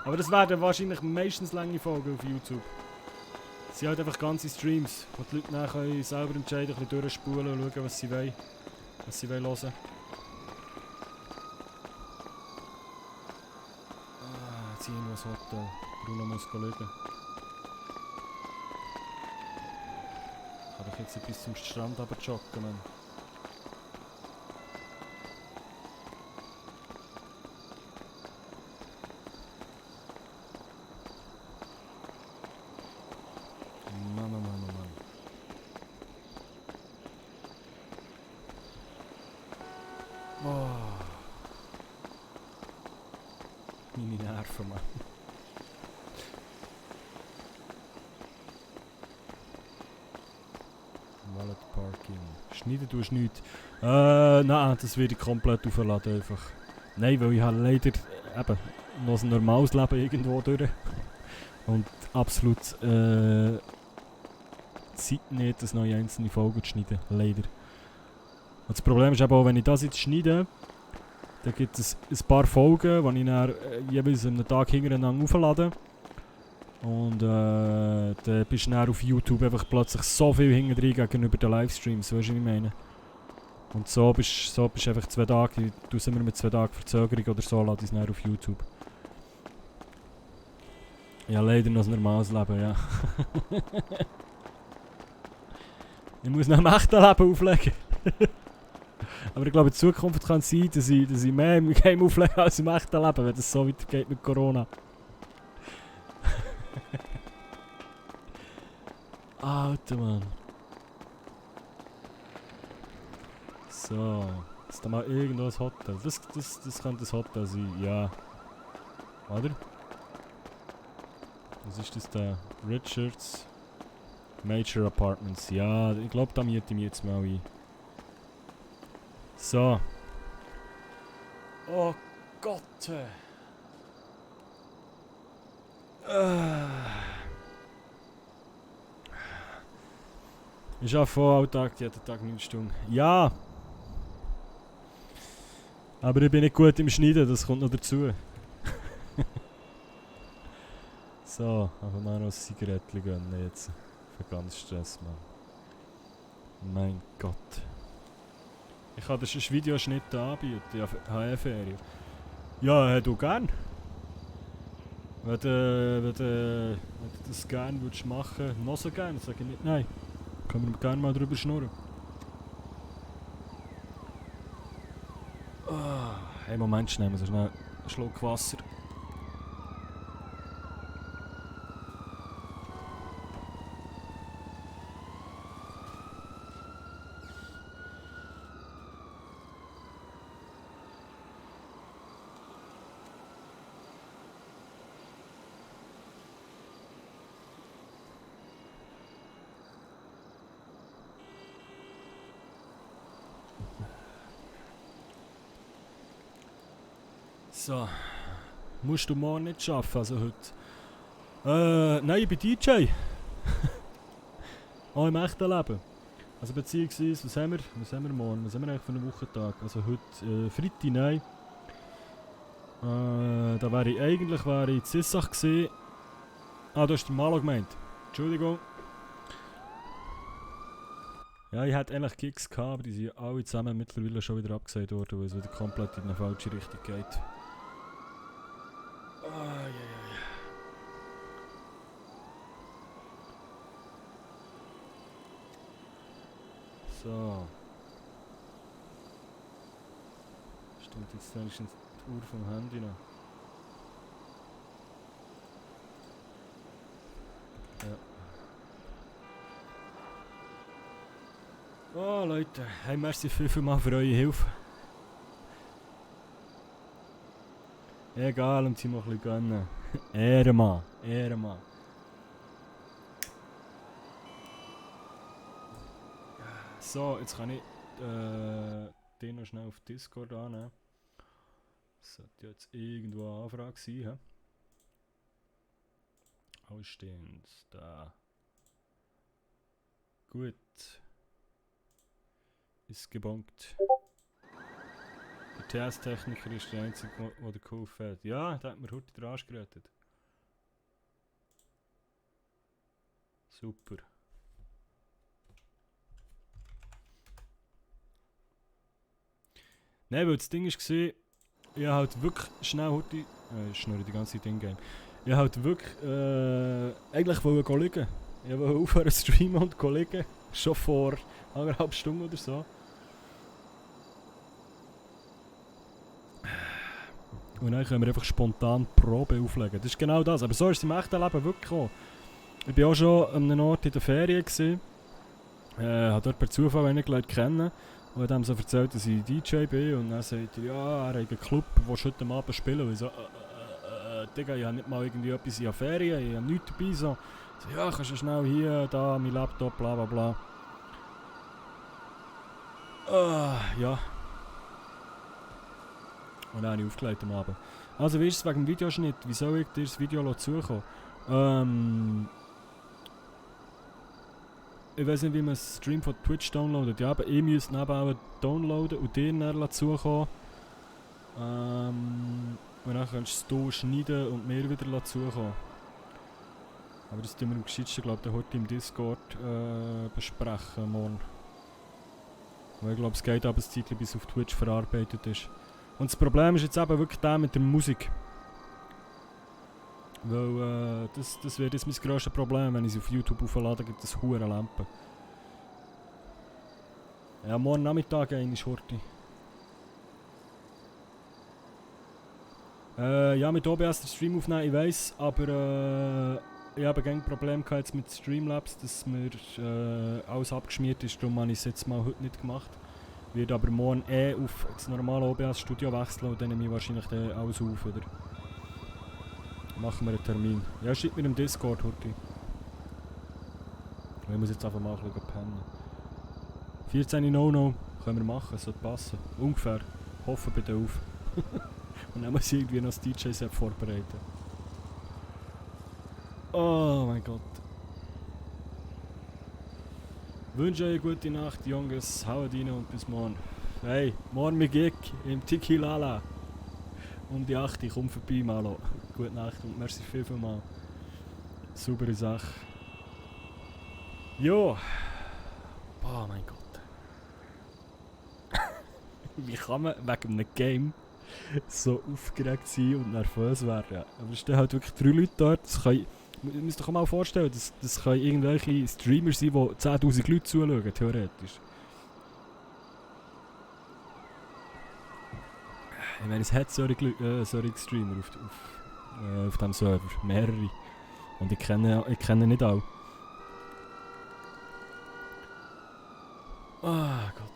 Aber das werden wahrscheinlich meistens lange Folgen auf YouTube. Es sind halt einfach ganze Streams, wo die Leute nachher selber entscheiden, ein bisschen durchspulen und schauen, was sie wollen. Was sie hören wollen. Ah, jetzt irgendwo ein Hotel. Bruno muss schauen. Ich kann doch jetzt bis zum Strand aber joggen, Mann. Meine Nerven, Mann. Wallet Parking. Schneiden tust du nichts. Nein, das werde ich komplett aufladen einfach. Nein, weil ich habe leider eben noch ein normales Leben irgendwo durch. Und absolut Zeit nicht, das neue einzelne Folgen zu schneiden. Leider. Und das Problem ist eben auch, wenn ich das jetzt schneide, dann gibt es ein paar Folgen, die ich dann jeweils einen Tag hintereinander auflade. Und dann bist du dann auf YouTube einfach plötzlich so viel hinten drin gegenüber den Livestreams, weißt du, was ich meine? Und so bist du einfach 2 Tage, du sind wir mit 2 Tagen Verzögerung oder so, lade ich es dann auf YouTube. Ja, leider noch ein normales Leben, ja. Ich muss noch im echten Leben auflegen. Aber ich glaube, in Zukunft kann es sein, dass ich mehr im Game auflege als im echten Leben, wenn das so weitergeht mit Corona. Alter Mann. So. Ist da mal irgendwo ein Hotel? Das könnte ein Hotel sein, ja. Oder? Was ist das da? Richards Major Apartments. Ja, ich glaube, da miete ich mich jetzt mal ein. So. Oh Gott. Ich arbeite voll Alltag, jeden Tag 9 Stunden. Ja! Aber ich bin nicht gut im Schneiden, das kommt noch dazu. So, einfach mal noch ein Zigarettchen gönnen jetzt. Für ganz Stress, Mann. Mein Gott. Ich kann dir schon Videoschnitte anbieten, ja, HF-Ferien. Ja, du gern. Wenn du das gerne würdest machen, noch so gerne, sage ich nicht nein. Können wir gerne mal drüber schnurren. Hey, Moment, schnell, so schnell einen Schluck Wasser. So, musst du morgen nicht arbeiten, also heute? Nein, ich bin DJ. Auch im echten Leben. Also beziehungsweise, was haben wir morgen? Was haben wir eigentlich für einen Wochentag? Also heute, Freitag, nein. Da wäre ich in Zissach gewesen. Ah, du hast den Malo gemeint. Entschuldigung. Ja, ich hatte eigentlich Gigs gehabt, aber die sind alle zusammen mittlerweile schon wieder abgesagt worden, weil es wieder komplett in eine falsche Richtung geht. So. Stimmt jetzt wenigstens die Uhr vom Handy noch. Ja. Oh Leute, hey, merci vielmal für eure Hilfe. Egal, um sie mal ein bisschen gönnen. Ehrenmann, Ehrenmann. So, jetzt kann ich den noch schnell auf Discord annehmen. Das sollte jetzt irgendwo eine Anfrage sein. Ausstehend, da. Gut. Ist gebonkt. Der TS-Techniker ist der einzige, der geholfen hat. Ja, der hat mir heute den Arsch gerettet. Super. Nein, weil das Ding war, ich habe halt wirklich schnell heute... ich schnurre die ganze Zeit in-game. Ich habe halt wirklich... eigentlich wollte ich liegen. Ich wollte aufhören zu streamen und liegen. Schon vor 1,5 Stunden oder so. Und dann können wir einfach spontan Probe auflegen. Das ist genau das. Aber so ist es im echten Leben wirklich gekommen. Ich war auch schon an einem Ort in der Ferien. Habe dort per Zufall einen Leute kennen. Und hat ihm so erzählt, dass ich DJ bin. Und dann sagt er, ja, er hat einen Club, wo ich heute Abend spielen. Und ich so, Digga, ich habe nicht mal irgendwie etwas in der Ferien, ich habe nichts dabei. So, ja, kannst du schnell hier, da, mein Laptop, bla bla bla. Ja. Und dann habe ich aufgelegt am Abend. Also wie ist es wegen dem Videoschnitt? Wie soll ich dir das Video zukommen? Ich weiß nicht, wie man einen Stream von Twitch downloadet. Ja, aber ich müsste ihn auch downloaden und dir dann zukommen. Und dann kannst du es schneiden und mir wieder zukommen. Aber das tun wir am gescheitsten, glaube ich, heute im Discord besprechen morgen. Weil ich glaube, es geht aber ein Zeitchen, bis auf Twitch verarbeitet ist. Und das Problem ist jetzt eben wirklich der mit der Musik. Weil das wird jetzt mein grösstes Problem, wenn ich sie auf YouTube auflade, gibt es hure Lampen. Ja, morgen Nachmittag ist Horti. Ja, mit OBS den Stream aufnehmen, ich weiss, aber ich habe kein Problem jetzt mit Streamlabs, dass mir alles abgeschmiert ist, darum habe ich es jetzt mal heute nicht gemacht. Wird aber morgen auf das normale OBS-Studio wechseln und dann nehme ich wahrscheinlich alles auf, oder? Machen wir einen Termin. Ja, schreibt mir im Discord heute. Ich muss jetzt einfach mal ein bisschen pennen. 14 No-No können wir machen, sollte passen. Ungefähr. Hoffen bitte auf. Und dann muss ich irgendwie noch das DJ-Set vorbereiten. Oh mein Gott. Wünsche eine gute Nacht, Jungs. Haut rein und bis morgen. Hey, morgen mit Gig im Tiki Lala. Um die 8 Uhr, komm vorbei, Malo. Gute Nacht und merci vielmals. Saubere Sache. Jo. Oh mein Gott. Wie kann man wegen einem Game so aufgeregt sein und nervös werden? Aber es stehen halt wirklich 3 Leute dort. Das können, ihr müsst euch mal vorstellen, das können irgendwelche Streamer sein, die 10'000 Leute zuschauen, theoretisch. Ich meine, es hat solche Streamer auf diesem Server. Mehrere. Und ich kenne nicht alle. Ah Gott.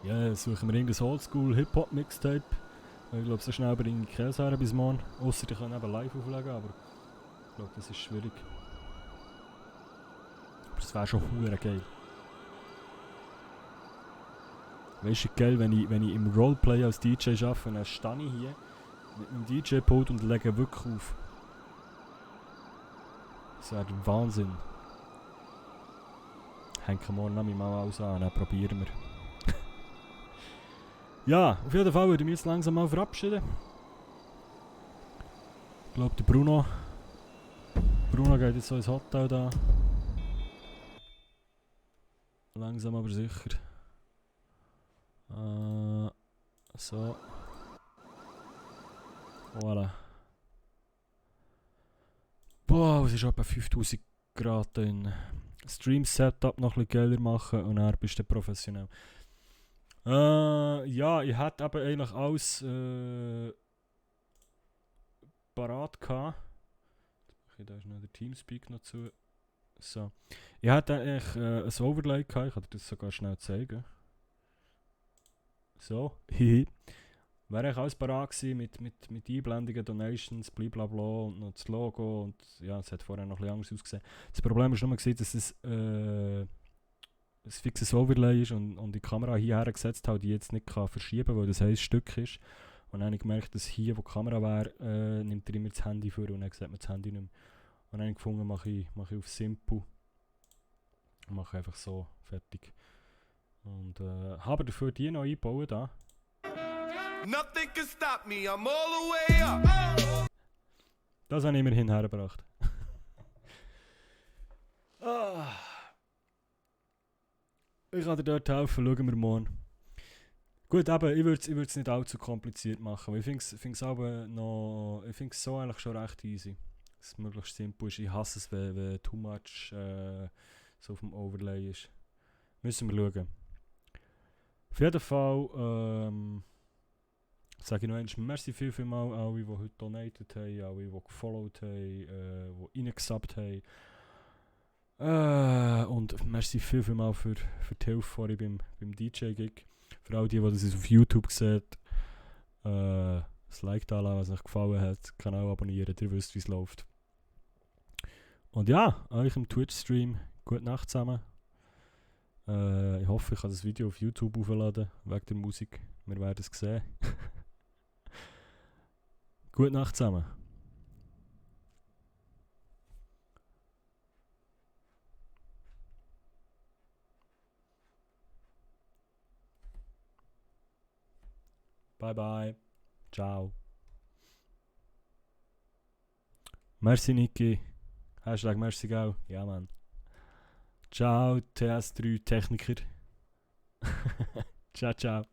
Ja, suchen wir irgendein Oldschool-Hip-Hop-Mixtape. Ich glaube, so schnell bringe ich Käse her bis morgen. Ausser ich kann eben live auflegen, aber ich glaube, das ist schwierig. Aber es wäre schon verdammt geil. Weißt du, geil, wenn ich im Roleplay als DJ arbeite, dann stehe ich hier mit meinem DJ-Pult und lege wirklich auf. Das wäre der Wahnsinn. Hängen morgen noch mal alles an, dann probieren wir. Ja, auf jeden Fall würde ich mich jetzt langsam mal verabschieden. Ich glaube, der Bruno geht jetzt so ins Hotel da. Langsam aber sicher. So. Voilà. Boah, es ist etwa 5000 Grad drin. Stream-Setup noch ein bisschen geiler machen und dann bist du professionell. Ja, ich hätte eben eigentlich alles parat gehabt. Da ist noch der Teamspeak noch zu. So. Ich hätte eigentlich ein Overlay gehabt, ich kann dir das sogar schnell zeigen. So, hihi. Wäre eigentlich alles parat gewesen mit Einblendungen, Donations, blablabla und noch das Logo und ja, es hat vorher noch ein bisschen anders ausgesehen. Das Problem ist nur, dass es ein fixes Overlay ist und die Kamera hierher gesetzt habe, die jetzt nicht kann verschieben kann, weil das ein Stück ist. Und dann habe ich gemerkt, dass hier, wo die Kamera wäre, nimmt er immer das Handy vor und dann sieht man das Handy nicht mehr. Und dann habe ich gefunden, mache ich auf Simple und mache einfach so fertig. Und habe dafür die noch einbauen da. Nothing can stop me, I'm all the way up. Das habe ich immerhin hergebracht. Ich kann dir dort helfen, schauen wir morgen. Gut, aber ich würde es nicht allzu kompliziert machen, weil ich finde es so eigentlich schon recht easy. Dass es möglichst simpel ist. Ich hasse es, wenn too much so auf dem Overlay ist. Müssen wir schauen. Auf jeden Fall sage ich noch einmal merci vielmals alle, die heute donated haben, alle, die gefollowt haben, die reingesubbt haben. Und merci vielmals für die Hilfe vorhin beim DJ-Gig. Für all die das auf YouTube sehen, das Like da lassen, was euch gefallen hat. Kanal abonnieren, ihr wisst, wie es läuft. Und ja, euch im Twitch-Stream, gute Nacht zusammen. Ich hoffe, ich kann das Video auf YouTube aufladen, wegen der Musik. Wir werden es sehen. Gute Nacht zusammen. Bye bye. Ciao. Merci Niki. Hashtag merci gau. Ja Mann. Ciao TS3 Techniker. Ciao ciao.